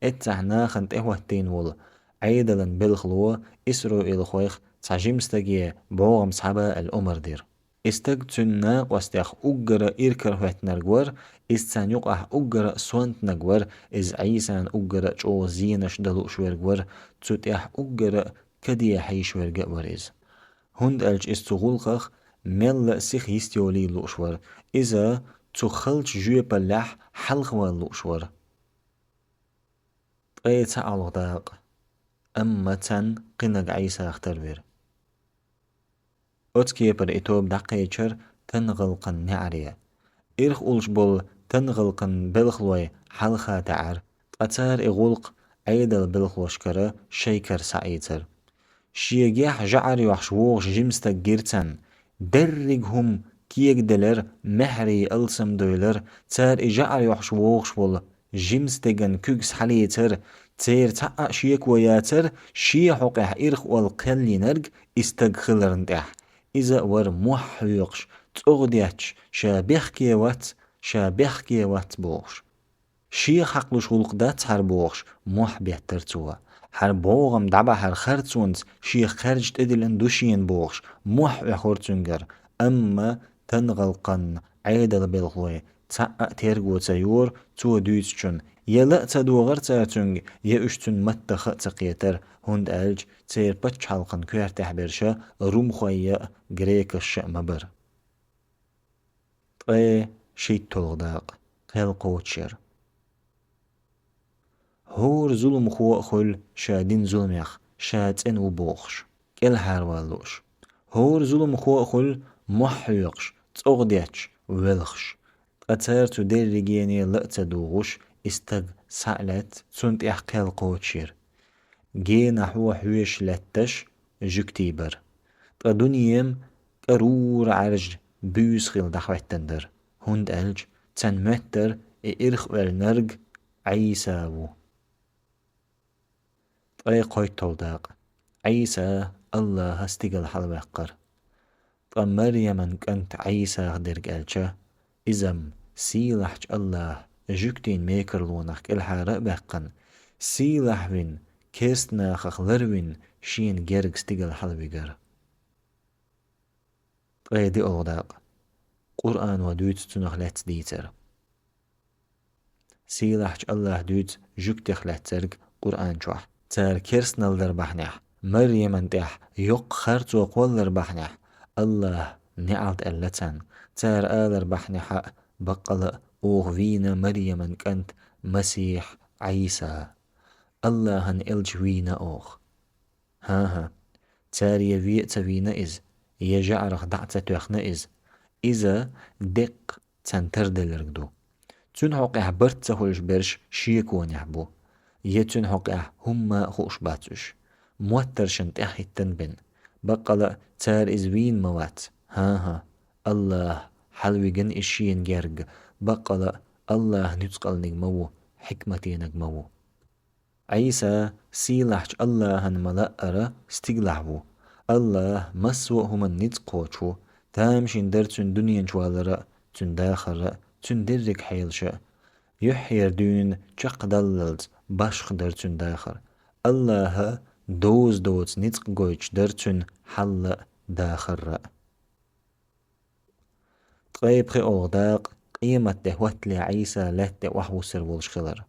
Эццахь нахана тӀехӀоттийна волу Ӏедалан белхало исраилхойх цхьа жима стаге бӀогӀам схьаба аьлла омра дира. И стаг цуьнан накъостех уггара иракарахӀоьттинарг вара, иза царна юкъахь уггара а сонтаниг вара, иза Ӏийсан уггара а чӀогӀа зенаш дан лууш верг вара, цу тӀехь уггара а каде хьийзаш верг а вара иза. ХӀунда аьлча иза цу гӀуллакхах мелла а сиха йистйолий лууш вара. Иза цу халчу жоьпаллехь хьалхавала лууш вара. Ткъе цхьаалгӀа дакъа. Амма царна кхиниг Ӏийсах тарвира. Оцу кепара и тоба дӀакхечира тангӀалкхан неӀаре. Ирхъулуш болу тангӀалкхан белхалой хьалха таьӀара, ткъа цара и гӀуллакх Ӏедалан белхалошкара шайн кара схьаийцира. Шегахь жӀар йохьуш вогӀуш жима стаг гира царна. Дерриг хӀума кегаделира, маьхьарий алсамдевлира, цара и жӀар йохьуш вогӀуш волу жима стеган куьг схьалецира, церан цхьа а шеко яцара, шен хьокъехь ирхъолла кхел йинарг и стаг хиларна тӀехь. Иза а вара мохь хьоькхуш, цӀогӀа детташ, ша бехке вац, ша бехке вац бохуш. Шех хьакхалуш гӀуллакх дац хӀара бохуш, мохь беттара цо. ХӀара бӀогӀам дӀабахьара харцонца шех кхаьрдаш тӀедиллина ду шена бохуш, мохь оьхура цуьнгара. Амма тангӀалкхан Ӏедалан белхалой цхьа а терго ца йора цо дуьйцучунна, я ла а ца догӀара цара цуьнга, я уьш цуьнан маттах а ца кхетара, хӀунда аьлча церан пачхьалкхан коьртехь берш румхой а, грекаш а ма бара. Ткъе шийтталгӀа дакъа. Кхел кхочушъяр. ХӀора зуламхо а хуьлу ша дина зуламех, ша цӀена ву бохуш, кӀелхьарвала лууш. ХӀора зуламхо а хуьлу мохь хьоькхуш, цӀогӀа детташ, воьлхуш. Ткъа цара цу дерригене ла а ца дугӀуш, и стаг схьа а лаьцна, цунна тӀехь кхел кхочушъяра. Генахьо хьоьжуш лаьтташ жуьгтий бара. Ткъа дуьне-м кӀарура Ӏаьржа буьйса хилла дӀахӀоьттина дара, хӀунда аьлча царна моьттара и ирхъоьллинарг Ӏийса ву. Ткъе кхойтталгӀа дакъа. Ӏийса АллахӀа стигала хьалаваьккхар. Ткъа Марьяман кӀант Ӏийсах дерг аьлча, иза-м сийлахьчу АллахӀа жуьгтийн мекарлонах кӀелхьара а ваьккхина, сийлахь вина, керста нахах ларвина, шена герга стигала хьалавигара. Ткъе диъалгӀа дакъа. Къуръано дуьйцу цунах лаьцна дийцар. Сийлахьчу АллахӀа дуьйцу жуьгтех лаьцнарг Къуръан чохь. Цара керстаналла дар бахьанехь, Марьяман тӀехь йоккха харцо кхоллар бахьанехь, АллахӀа неӀалт аьлла царна. Цара алар бахьанехь а, баккъала а оха вийна Марьяман кӀант Масихь Ӏийса. Аллахьан элча вийна оха. ХӀан-хӀа, цара я ве а ца вийна иза, я жаӀарах дӀа а ца тоьхна иза. Иза деккъа царна тарделларг ду. Цуьнан хьокъехь барт ца хуьлуш берш шеконехь бу. Я цуьнан хьокъехь хӀумма а хууш бац уьш. Моттаршна тӀаьхьахӀиттина бен. Баккъала а цара иза вийна ма вац. ХӀан-хӀа, Аллахь, хьалавигна иза шена герга. Баккъала а Аллахь нуьцкъалниг ма ву, хьикматенаг ма ву. Ӏийса сийлахьчу Аллахьан ма-лаъара стигалахь ву. Аллахь массо а хӀуманна ницкъ кхочуш ву, тамашийна дара цуьнан дуьнен чу валар а, цуьнан дахар а, цуьнан дерриг хьелаш а. Юьххьера дуьйна чекхдаллалц башха дара цуьнан дахар. Аллахьа доза доцу ницкъ гойтуш дара цуьнан хьал а, дахар а. Ткъе пхоьалгӀа дакъа, къематде хӀоттале Ӏийса лаьтта тӀе охьавуссур волуш хилар.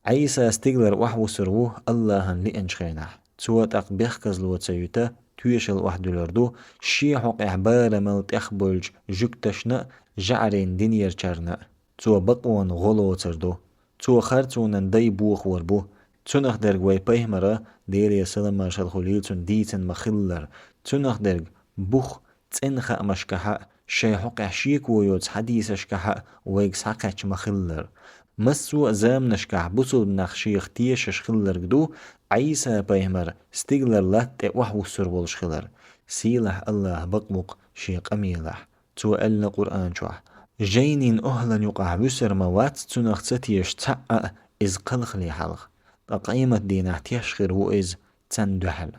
Ӏийса стигалара охьавуссур ву Аллахьан лиъначу хенахь. Цо тӀаккха бехказло ца юьта, тоьшалла охьадуьллур ду шен хьокъехь барамал тӀехбевллачу жуьгташна а, жаӀарийн динерчарна а. Цо бакъонан гӀо лоцур ду. Цо харцонан дай бохор бу. Цунах дерг вай пайхамара, Делера салам-маршалла хуьлийла цунна, дийцина ма-хиллара. Цунах дерг бух цӀена хаамашкахь а, шайн хьокъехь шеко йоцу хьадисашкахь а вайга схьакхаьчна ма-хиллара. Массо а заманашкахь бусалба нах шех тешаш хилларг ду Ӏийса-пайхамар стигалара латта тӀе охьавуссур волуш хилар. Сийлахь Аллахь бакъ ву-кх шен къамелехь. Цо аьлла Къуръан чохь: «Жайнин охӀлан юкъахь вуьсур ма вац цунах ца тешаш цхьаъ а, иза кхалхале хьалха. Ткъа къематдийнахь теш хир ву иза царна дуьхьал».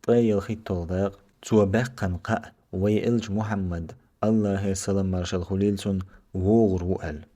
Ткъе ялхитталгӀа дакъа, цо баьккхина кхаъ вай элча Мухьаммад, Аллахьера салам-маршалла хуьлийла цунна, вогӀур ву аьлла.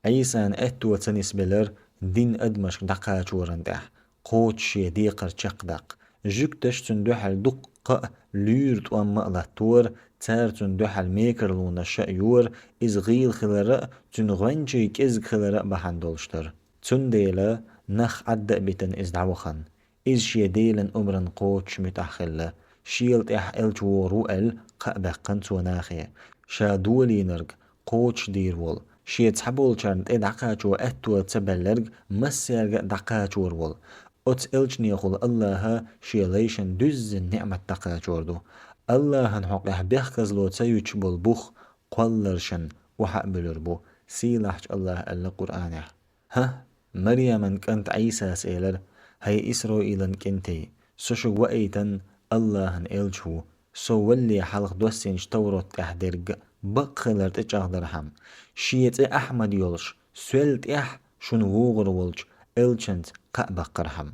Ӏийсан аьтто ца нисбелира дин адамашка дӀакхачоран тӀехь, кхочуш шен декхар чекхдаккха. Жуьгташа цунна дуьхьал дуккха а луьйра тӀом а латтора, цара цунна дуьхьал мекарлонаш а йора, иза гӀийла хилар а, цуьнан гӀоьнчий кӀезиг хилар а бахьана долуш дара. Цундела нах Ӏадда а битина иза дӀавахана. Иза шен Делан омрана кхочуш муьтӀахь хилла. Шел тӀаьхьа элча вогӀур ву аьлла, кхаъ баьккхина цо нахе. Ша долийнарг кхочушдийр волу, шен цхьаболчарна тӀе дӀакхачо аьтто ца баьлларг массаьрга а дӀакхачор волу. Оцу элчанехула Аллахьа шен лайшна дуьззина неӀмат дӀакхачор ду. Аллахьан хьокъехь бехказло ца юьтуш болу бух кхолларшна охьа а буьлур бу. Сийлахьчу Аллахьа аьлла Къуръанехь: «ХӀа, Марьяман кӀанта Ӏийсас элира: „ХӀай Исроилан кӀентий, со шуьга ваийтина Аллахьан элча ву, со валале хьалха доссийначу Таврот тӀехь дерг бакъ хилар тӀечӀагӀдархьама, шен цӀе Ахьмад йолуш, соьл тӀехь шуна вогӀур волчу элчанца кхаъ баккхархьама“».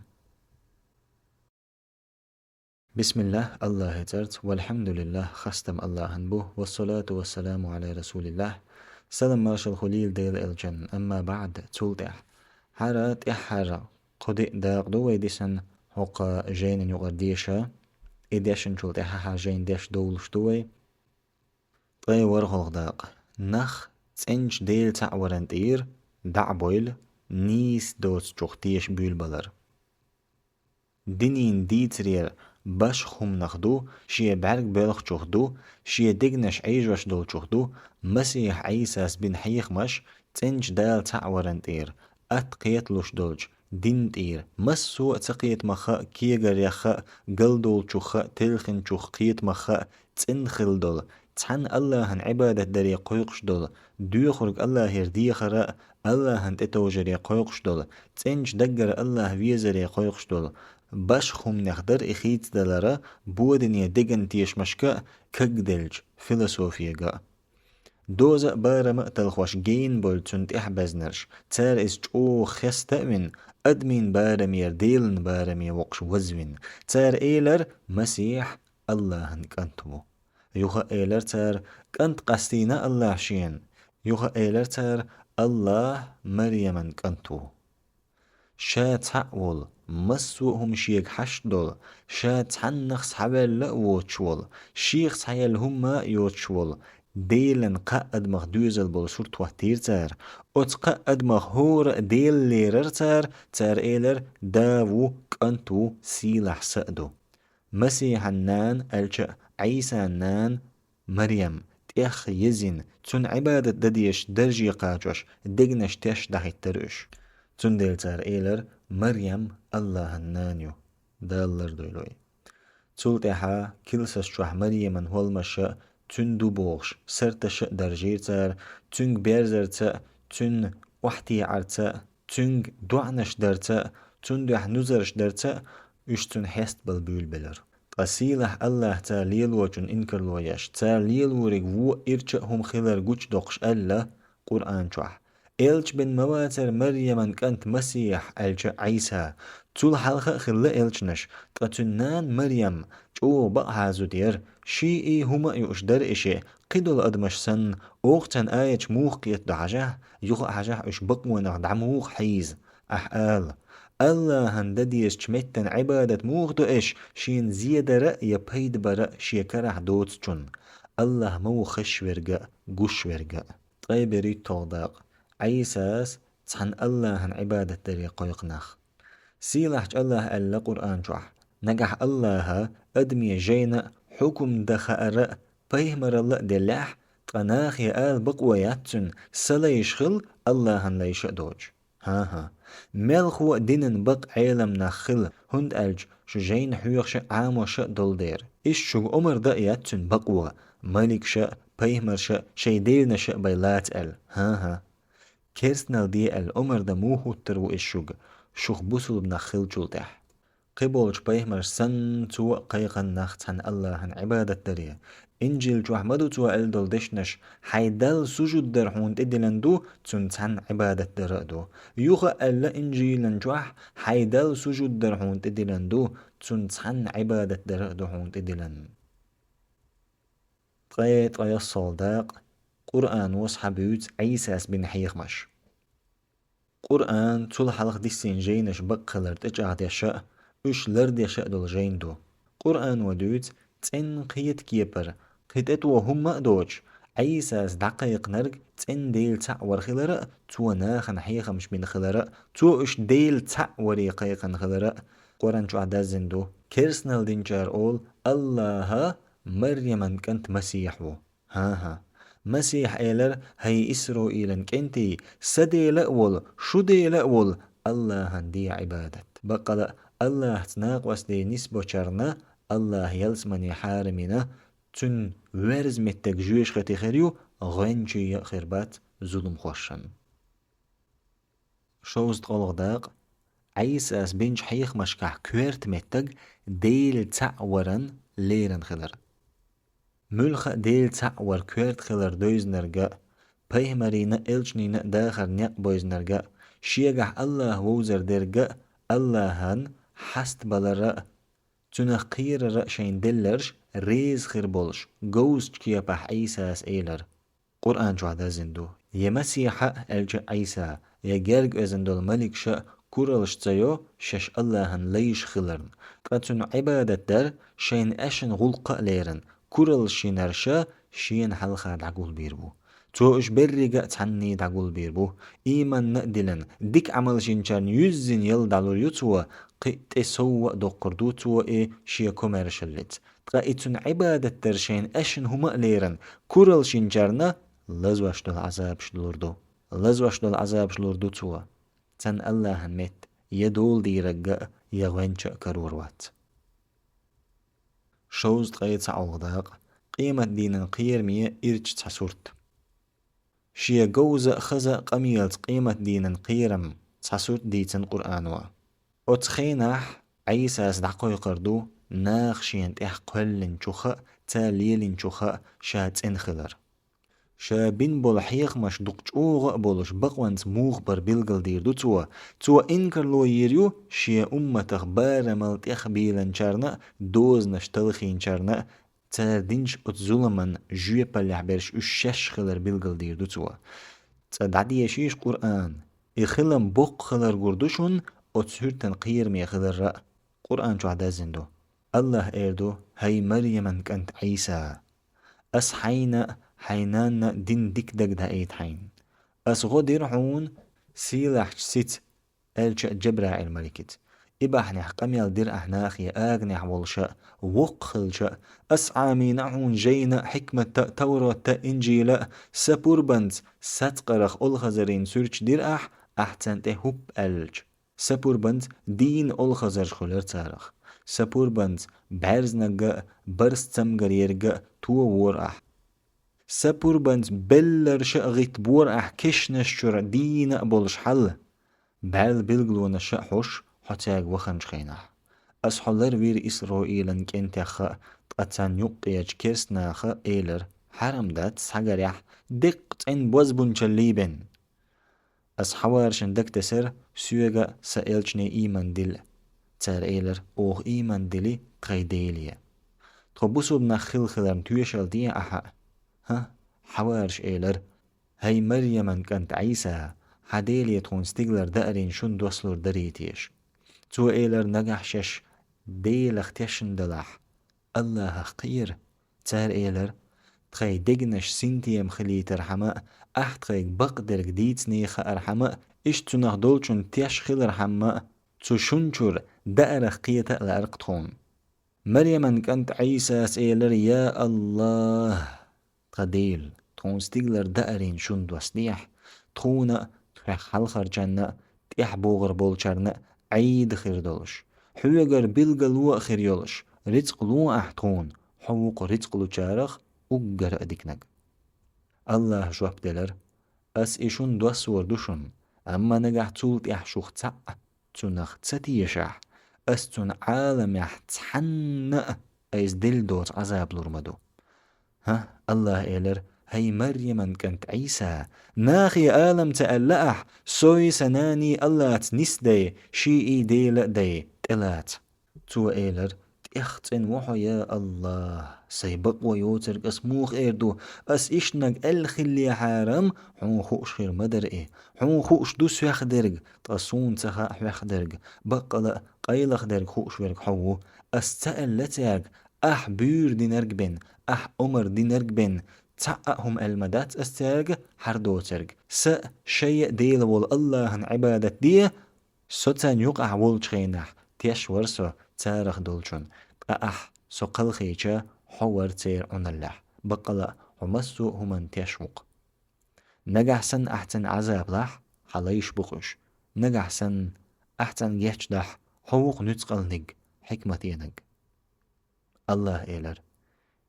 Бисмиллах, Аллахьан цӀарца, валхьамдулиллах, хастам Аллахьан бу, вассалату вассаламу Ӏала расулиллах, салам-маршалла хуьлийла Делан элчанна, амма баӀд, цул тӀаьхьа. ХӀара тӀаьххьара кхо-диъ дакъа ду вай дисина хӀокху жайнан юкъара деша, и дешначул тӀаьхьа хӀара жайна деш довлуш ду вай. Ткъе ворхӀалгӀа дакъа. Нах цӀеначу Дела цхьаъ варан тӀера дӀа а бойла, нийса доцучух теша буьйлабалар. Динийн дийцарера башха хӀуманах ду, шен бӀаьрг боьлхучух ду, шен дегнаш Ӏийжош долчух ду, Масех Ӏийсас бина хьехамаш цӀеначу Дала цхьаъ варан тӀера, атта кхеталуш долчу дин тӀера, массо а цакхетамах а, кегарех а, галдолчух а, телхинчух кхетамах а цӀена хилла долу, цхьанна Аллахьан Ӏибадат даре кхойкхуш долу, доьхург Аллахьера дехар а, Аллахьан тӀетовжаре кхойкхуш долу, цӀеначу даггара Аллахь везаре кхойкхуш долу, башха хӀуманех дара и хийцадалар а, бодане деган тешамашка а кагделлачу философига а. Доза а, барам а талхош гейна бойла цунна тӀаьхьабаьзнарш, цара иза чӀогӀа хеста а вина, адамийн барамера Делан бараме воккхуш вазвина. Цара элира: «Масех Аллахьан кӀант ву». Юха а элира цара: «КӀант къастийна Аллахь шена». Юха а элира цара: «Аллахь Марьяман кӀант ву». Ша цхьаъ волу, массо а хӀума шега хьашт долу, ша цхьаннах схьаваьлла а воцуш волу, шех схьаелла хӀумма а йоцуш волу, Делан кхаа адамах доьзал болу сурт хӀоттийра цара. Оцу кхаа адамах хӀора а Дела лерара цара, цара элира: «Да ву, кӀант ву, сийлахь са а ду». Масехьан нана, аьлча а, Ӏийсан нана Марьям, тӀех езина, цунна Ӏибадат дан дезачу дарже кхачош, дегнаш теш дӀахӀиттара уьш. Цундела цара элира: «Марьям Аллахьан нана ю». Дала лардойла вай. Цул тӀаьхьа килсаш чохь Марьяман хӀолламаша цуьнан ду бохуш, сарташа а даржийра цара, цуьнга берзарца а, цуьнан охьатаӀарца а, цуьнга доӀанаш дарца а, цунна дуьхьа нузарш дарца а, уьш цунна хьестабала буьйлабелира. Ткъа сийлахь Аллахь цара лелочун инкарло еш, цара лелориг вон ирча а хӀума хилар гучудоккхуш аьлла Къуръан чохь: «Элча бен ма вацара Марьяман кӀант Масихь», аьлча Ӏийса. Цул хьалха а хилла элчанаш, ткъа цуьнан нана Марьям чӀогӀа бакъахьа зуда яра, ший и хӀума а юуш дара и шиъ, кхидолу адамаш санна, оха царна аяташ муха кхетадо хьажахь, юха а хьажахь уьш бакъонах дӀа муха хьийза. Ахь ала: «Аллахьан дан дезачу меттан Ӏибадат муха до аша, шена зедар а я пайда бар а шен карахь доцучунна? Аллахь ма ву хезаш верг а, гуш верг а». Ткъе берхӀитталгӀа дакъа. Ӏийсас цхьана Аллахьан Ӏибадат даре кхойкху нах. Сийлахьчу Аллахьа аьлла Къуръан чохь: «Нагахь Аллахьа адаме жайна а, хьукум дан хаар а, пайхамаралла а деллехь, ткъа нахе ала бакъо яц цуьнан, сан лайш хила, Аллахьан лайш а доцуш». ХӀан-хӀа. Мелхо а динан бакъ Ӏеламнах хила, хӀунда аьлча шу жайна хьоьхуш а, Ӏамош а долу дера. Иштта шуьга омра дан а яц цуьнан бакъо, маликаша а, пайхамарша а, шайн дейланаша а бен лаца аьлла. ХӀан-хӀа. Керстанал де аьлла омра дан муха хӀуттур ву иза шуьга, шух бусулба нах хиллачул тӀаьхьа? Кхиболчу пайхамарш санна, цо а кхайкхина нах цхьана Аллахьан Ӏибадат даре. Инжил чохь ма ду цо аьлла долу дешнаш: «Хьайн Далла сужуд дар хьуна тӀедиллина ду, цунна цхьанна Ӏибадат дар а ду». Юха а аьлла Инжилан чохь: «Хьайн Далла сужуд дар хьуна тӀедиллина ду, цунна цхьанна Ӏибадат дар а ду хьуна тӀедиллина». Ткъе ткъайоьсналгӀа дакъа. Къуръано схьабуьйцу Ӏийсас бина хьехамаш. Къуръан цул хьалха диссийна жайнаш бакъ хилар тӀечӀагӀдеш а, уьш лардеш а долу жайна ду. Къуръано дуьйцу цӀенна кхета кепара, кхин тӀетоха хӀумма а доцуш, Ӏийсас дӀакхайкхинарг цӀенна Дела цхьаъ вар хилар а, цо нахана хьехамаш бина хилар а, цо уьш Дела цхьаъ варе кхайкхина хилар а Къуръан чохь даздина ду. Керстанал динчара олу Аллахьа Марьяман кӀант Масихь ву. ХӀан-хӀа. Масихьа элира: «ХӀай Исраилан кӀентий, сан Дела а волу, шун Дела а волу Аллахьан де Ӏибадат». Баккъала а, Аллахьца накъостий нисбочарна Аллахьа ялсамане хьарамйина, цуьнан верза меттиг жоьжахати хир ю, гӀоьнчий а хир бац зуламхошна. ШовзткъолгӀа дакъа. Ӏийсас бинчу хьехамашкахь коьрта меттиг Дела цхьаъ варан лерина хилар. Муьлхха а Дела цхьаъ вар коьрта хилар девзинарг а, пайхамарийн а, элчанийн а дахар некъ бевзинарг а, шегахь Аллахь вовзар дерг а, Аллахьан хьастабалар а, Цунах кхерар а шайна делларш реза хир болуш, говзачу кепахь Ӏийсас элира. Къуръан чохь даздина ду: «Я Масихьа», аьлча Ӏийса, «я герга оьзна долу маликаша а кураллаш ца йо шаьш Аллахьан лайш хиларна, ткъа цунна Ӏибадат дар шайна аьшна гӀуллакх а лерина, кураллаш йинарша шена хьалха дӀагулбийр бу. Цо уьш беррига а цхьанний дӀагулбийр бу, ийманна а дилан, дика Ӏамалш йинчарна юьззина ял дӀалур ю цо, кхин а тӀе сов а доккхур ду цо и шен комаьршаллица. Ткъа и цунна Ӏибадат дар шайна аьшна хӀума а лерина, кураллаш йинчарна лазош долу Ӏазабаш лур ду. Лазош долу Ӏазабаш лур ду цо. Царна Аллахьан метта я дола дийраг а, я гӀоьнча а карор вац». Шовзткъе цхьаолгӀа дакъа. Къематдийнан кхераме ирча цхьа сурт. Шен говза а, хаза а къамелаца къематдийнан кхерам цхьа сурт дийцина Къуръано. Оцу хенахь Ӏийсас дӀакхойкхур ду наха шена тӀехь кхоьллинчух а, цара лелинчух а ша цӀена хилар. Ша бина болу хьехамаш дукха чӀогӀа а болуш, бакъонца муха бара билгалдийр ду цо. Цо инкарло йийр ю шен умматах барамал тӀехбийланчарна а, дозанаш талхийначарна а, цара динчу оцу зуламан жоьпаллехь берш уьш шаьш хилар билгалдийр ду цо. Цкъа дӀадешийша Къуръан, и хилам боккха хилар гур ду шуна оцу суьртан кхераме хиларра а. Къуръан чохь даздина ду: Аллахь эр ду: «ХӀай Марьяман кӀант Ӏийса! Ас хьайна а, хьайн нанна а дин дика дагадаийта хьайна. Ас гӀо дира хьуна сийлахьчу сица», аьлча а Джабраил-маликица. И бахьанехь къамел дира ахь нахе аганехь волуша а, воккха хилча а, ас Ӏамийна хьуна жайна а, хьикматта а, Тавратта а, Инжила а, сан пурбанца сацкъарах олхазарийн суьрташ дира ахь, ахь царна тӀе хӀуппа аьллачу. Сан пурбанца дийнан олхазарш хуьлура царах. Сан пурбанца бӀаьрзниг а, барс цамгар ерг а товора ахь. Сан пурбанца белларша а гӀиттабора ахь кешнаш чуьра дийнан а болуш хьал. БӀаьрла билгалонаш а хьош, хьо цаьрга ваханчу хенахь. Ас хьо ларвира Исраилан кӀентех а, ткъа царна юккъерчу керстанаха элира: «Хьарам дац схьагарехь, деккъа цӀена бозбунчаллий бен». Ас хьаваршна дагатесира, соьга а, сан элчане а ийман дилла. Цара элира: «Оха ийман дили тхайн Деле. Тхо бусурба нах хилла хиларна тоьшалла де ахьа». ХӀан, хьаварша элира: «ХӀай Марьяман кӀант Ӏийса, хьан Деле тхуна стигалара даарийн шун доссалур дарий теша?» Цо элира: «Нагахь шаьш Делах тешна далахь, АллахӀах кхера». Цара элира: «Тхайн дегнаш синтема хилийтархьама а, ахь тхайга бакъдерг дийцане хаархьама а, иштта цунах долчунна теш хилархьама а, цу шун чуьра даарах кхета а лаьара-кх тхуна». Марьяман кӀант Ӏийсас элира: «Я АллахӀ, тхан Дела, тхуна стигалара даарийн шун доссадехьа, тхуна а, тхох хьалхарчарна а, тӀаьхьа богӀур болчарна а Ӏийда хир долуш, хьоьгара билгало а хир йолуш, рицкъ ло ахь тхуна, хьо ву-кх рицкъ лучарах уггар а диканиг». АллахӀа жоп делира: «Ас и шун доссор ду шуна, амма нагахь цул тӀаьхьа шух цхьаъ а цунах ца тешахь, ас цунна Ӏаламехь цхьанна а айса делла доцу Ӏазап лур ма ду». ХӀан, АллахӀа элира: «ХӀай Марьяман кӀант Ӏийса, нахе алам ца аьлла ахь: „Сой, сан наний АллахӀца нисдай, ший и Дела а дай, тӀелаца“?» Цо элира: «ТӀех цӀена ву хьо, я АллахӀ! Сайн бакъо йоцург ас муха эр ду? Ас ишттаниг аьлла хиллехьара-м, хьуна хууш хир ма дара и. Хьуна хууш ду соьх дерг, ткъа суна ца хаьа хьоьх дерг. Баккъала а къайлаха дерг хууш верг хьо ву. Ас ца аьлла цаьрга: „Ахь буьйр динарг бен, ахь омар динарг бен“, цхьа а хӀума аьлла ма дац ас цаьрга, хьардоцург. Сан а, шайн а Дела волу АллахӀан Ӏибадат де, со царна юкъахь волчу хенахь теш вара со царах долчунна, ткъа ахь со кхалхийча, хьо вара церан Ӏуналлехь. Баккъала а, хьо массо а хӀуманна теш ву-кх. Нагахь санна ахь царна Ӏазап лахь, хьан лайш бу-кх уьш. Нагахь санна ахь царна гечдахь, хьо ву-кх нуьцкъалниг, хьикматениг». АллахӀа элира: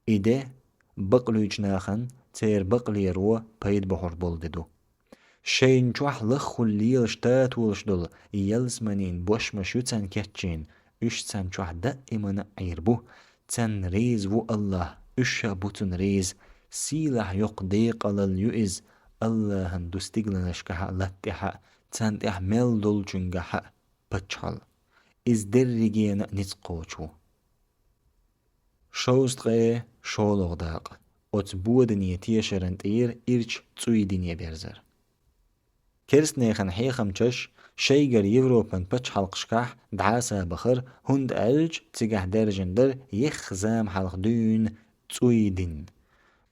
«И де бакълуьйчу нахана церан бакълеро пайда бохьур болу де ду. Шайна чохь лаххула лелаш татолаш долу ялсаманийн бошмаш ю царна кечйина, уьш царна чохь даимана а Ӏийр бу. Царна реза ву АллахӀ, уьш а бу цунна реза. Сийлахь йоккха декъалалла ю иза, АллахӀан ду стигланашкахьа а, латта тӀехьа а, царна тӀехь мел долчуьнгахьа а паччахьалла. Иза дерригенан а ницкъ кхочу ву». Шовзткъе шолгӀа дакъа. Оцу бодане тешаран тӀера ирча цӀуй дине берзар. Керстанехан хьехамчаш шайгара Европан пачхьалкхашкахь дӀаса бахара, хӀунда аьлча цигахь даьржина дара ехха зама хьалха дуьйна цӀуй дин.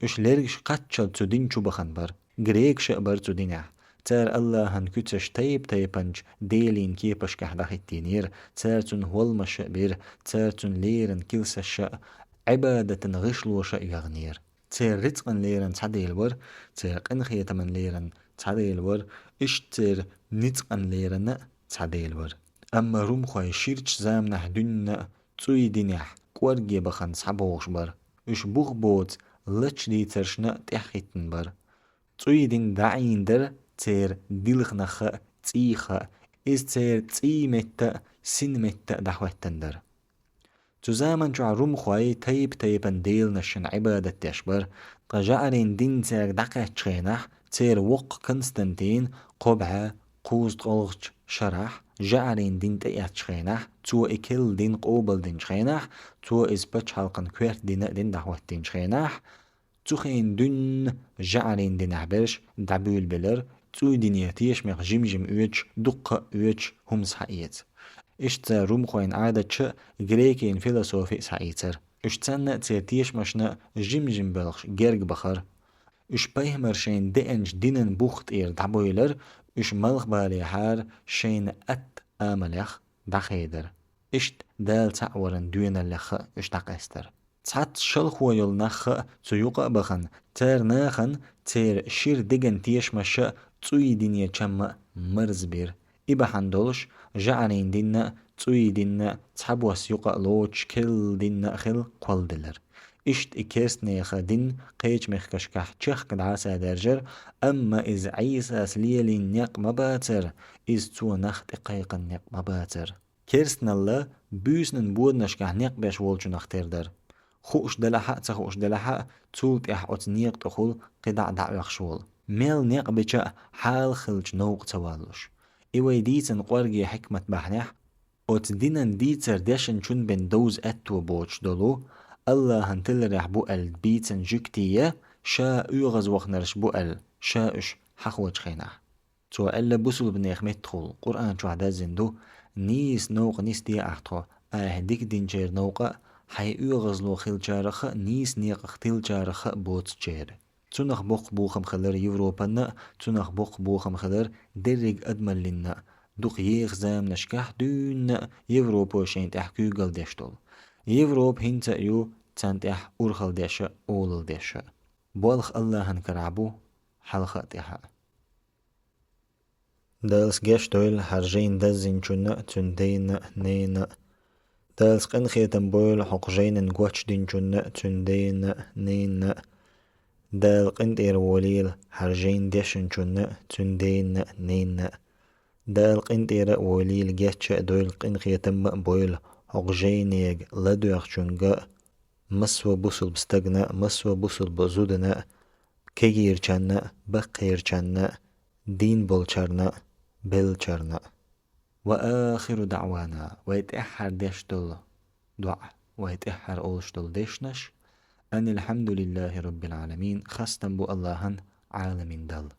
Уьш лергаш кхаччалц цу дин чу бахана бара. Грекаш а бара цу динехь. Цара АллахӀан куьцаш тайп-тайпанчу делийн кепашкахь дӀахӀиттийнера, цара цунна хӀолламаш а бира, цара цунна леррина килсаш а, Ӏибадатан гӀишлош а йоьхнера. Церан рицкъан леррина цхьа дела вара, церан къинхетаман леррина цхьа дела вара, иштта церан ницкъан леррина а цхьа дела вара. Амма румхой ширачу заманахь дуьйна а цӀуй динехь кӀорге бахана схьабогӀуш бара. Уьш бух боцу лачкъа дийцаршна а тӀаьхьахӀиттина бара. ЦӀуй дин дӀаийна дара церан дилханах а, цӀийх а, иза церан цӀий метта а, син метта а дӀахӀоьттина дара. Цу заман чохь румхой тайп-тайпана деланашна Ӏибадат деш бара, ткъа жаӀарийн дин цаьрга дӀакхаьччу хенахь, церан воккха Константин кхо бӀе кхузткъалгӀачу шарахь, жаӀарийн дин тӀеэцчу хенахь, цо и керла дин къобалдинчу хенахь, цо иза пачхьалкхан коьрта дина а дина дӀахӀоьттинчу хенахь, цу хенахь дуьйна жаӀарийн динехь берш дӀабуьйлабелира, цӀуй дине тешамех жим-жим оьцуш, дуккха а оьцуш хӀума схьаэца. Иштта цара румхойн Ӏадаташ а, грекийн философи а схьаийцара. Уьш царна а, церан тешамашна а жим-жим боьлхуш герга бахара. Уьш пайхамар шайна деанчу динан бух тӀера дӀабойлара, уьш малхбалехьара шайна атта амалех дӀахедара. Иштта Дала цхьаъ варан доьналлех а уьш дӀакъаьстара. Цхьацца шалхо йолу нах а цу юкъа а бахана, цара нахана церан шира деган тешамаш а цӀуй дине чам а марзбира. И бахьана долуш, жӀарийн дин а, цӀуй дин а цхьа бос юкъа а лоцуш, керла дин а хила кхолладелира. Иштта и керстанеха дин кхечу мехкашкахь чехка дӀасадаьржира, амма иза Ӏийсас лелийна некъ ма бацара, иза цо нах тӀекхайкхина некъ ма бацара. Керстаналла буьйсанан боданашкахь некъ беш волчунах тера дара. Хууш делахь а, ца хууш делахь а, цул тӀаьхьа оцу некъа тӀехула кхидӀа а дӀаоьхуш волу. Мел некъ бича а, хьалха хиллачу новкъа ца валлуш. И вай дийцина кӀорге хьикмат бахьанехь, оцу динан дийцар дешначун бен довза аьтто боцуш долу, АллахӀан тиларехь бу аьлла бийцина жуьгтий, ша оьгӀазвахнарш бу аьлла, ша уьш хьахочу хенахь. Цо аьлла бусулбанех меттахула, Къуръан чохь даздина ду: «Нийса новкъа нисде ахь тхо, ахь дика динчеран новкъа а, хьайн оьгӀазло хиллачарах а, нийса некъах тиллачарах а боцучеран». Цунах боккха бохам хилира Европанна а, цунах боккха бохам хилира дерриг а адамаллинна а, дукха еха заманашкахь дуьйна а Европо шайна тӀехь куьйгалла деш долу. Европа хӀинца а ю царна тӀехь урхалла деш а, олалла деш а. Болх АллахӀан карахь бу хьалха а, тӀаьхьа а. Дала гечдойла хӀара жайна даздинчунна а, цуьнан дайна а, ненна а. Дала къинхетам бойла хӀокху жайнан гочдинчунна а, цуьнан дайна а, ненна а. Дала къинтӀера волийла хӀара жайна дешначунна а, цуьнан дайна а, ненна а. Дала къинтӀера а волийла, гечда а дойла, къинхетам а бойла хӀокху жайнега ладоьгӀначуьнга а, массо а бусулба стагана а, массо а бусулба зудана а, кегийрачарна а, баккхийрачарна а, дийна болчарна а, беллачарна а. Ва ахиру даъвана, вай тӀаьххьара деш долу доӀа, вай тӀаьххьара олуш долу дешнаш: «Анил хьамдулиллахи роббил Ӏаламин», хастам бу АллахӀан, Ӏаламийн Далла.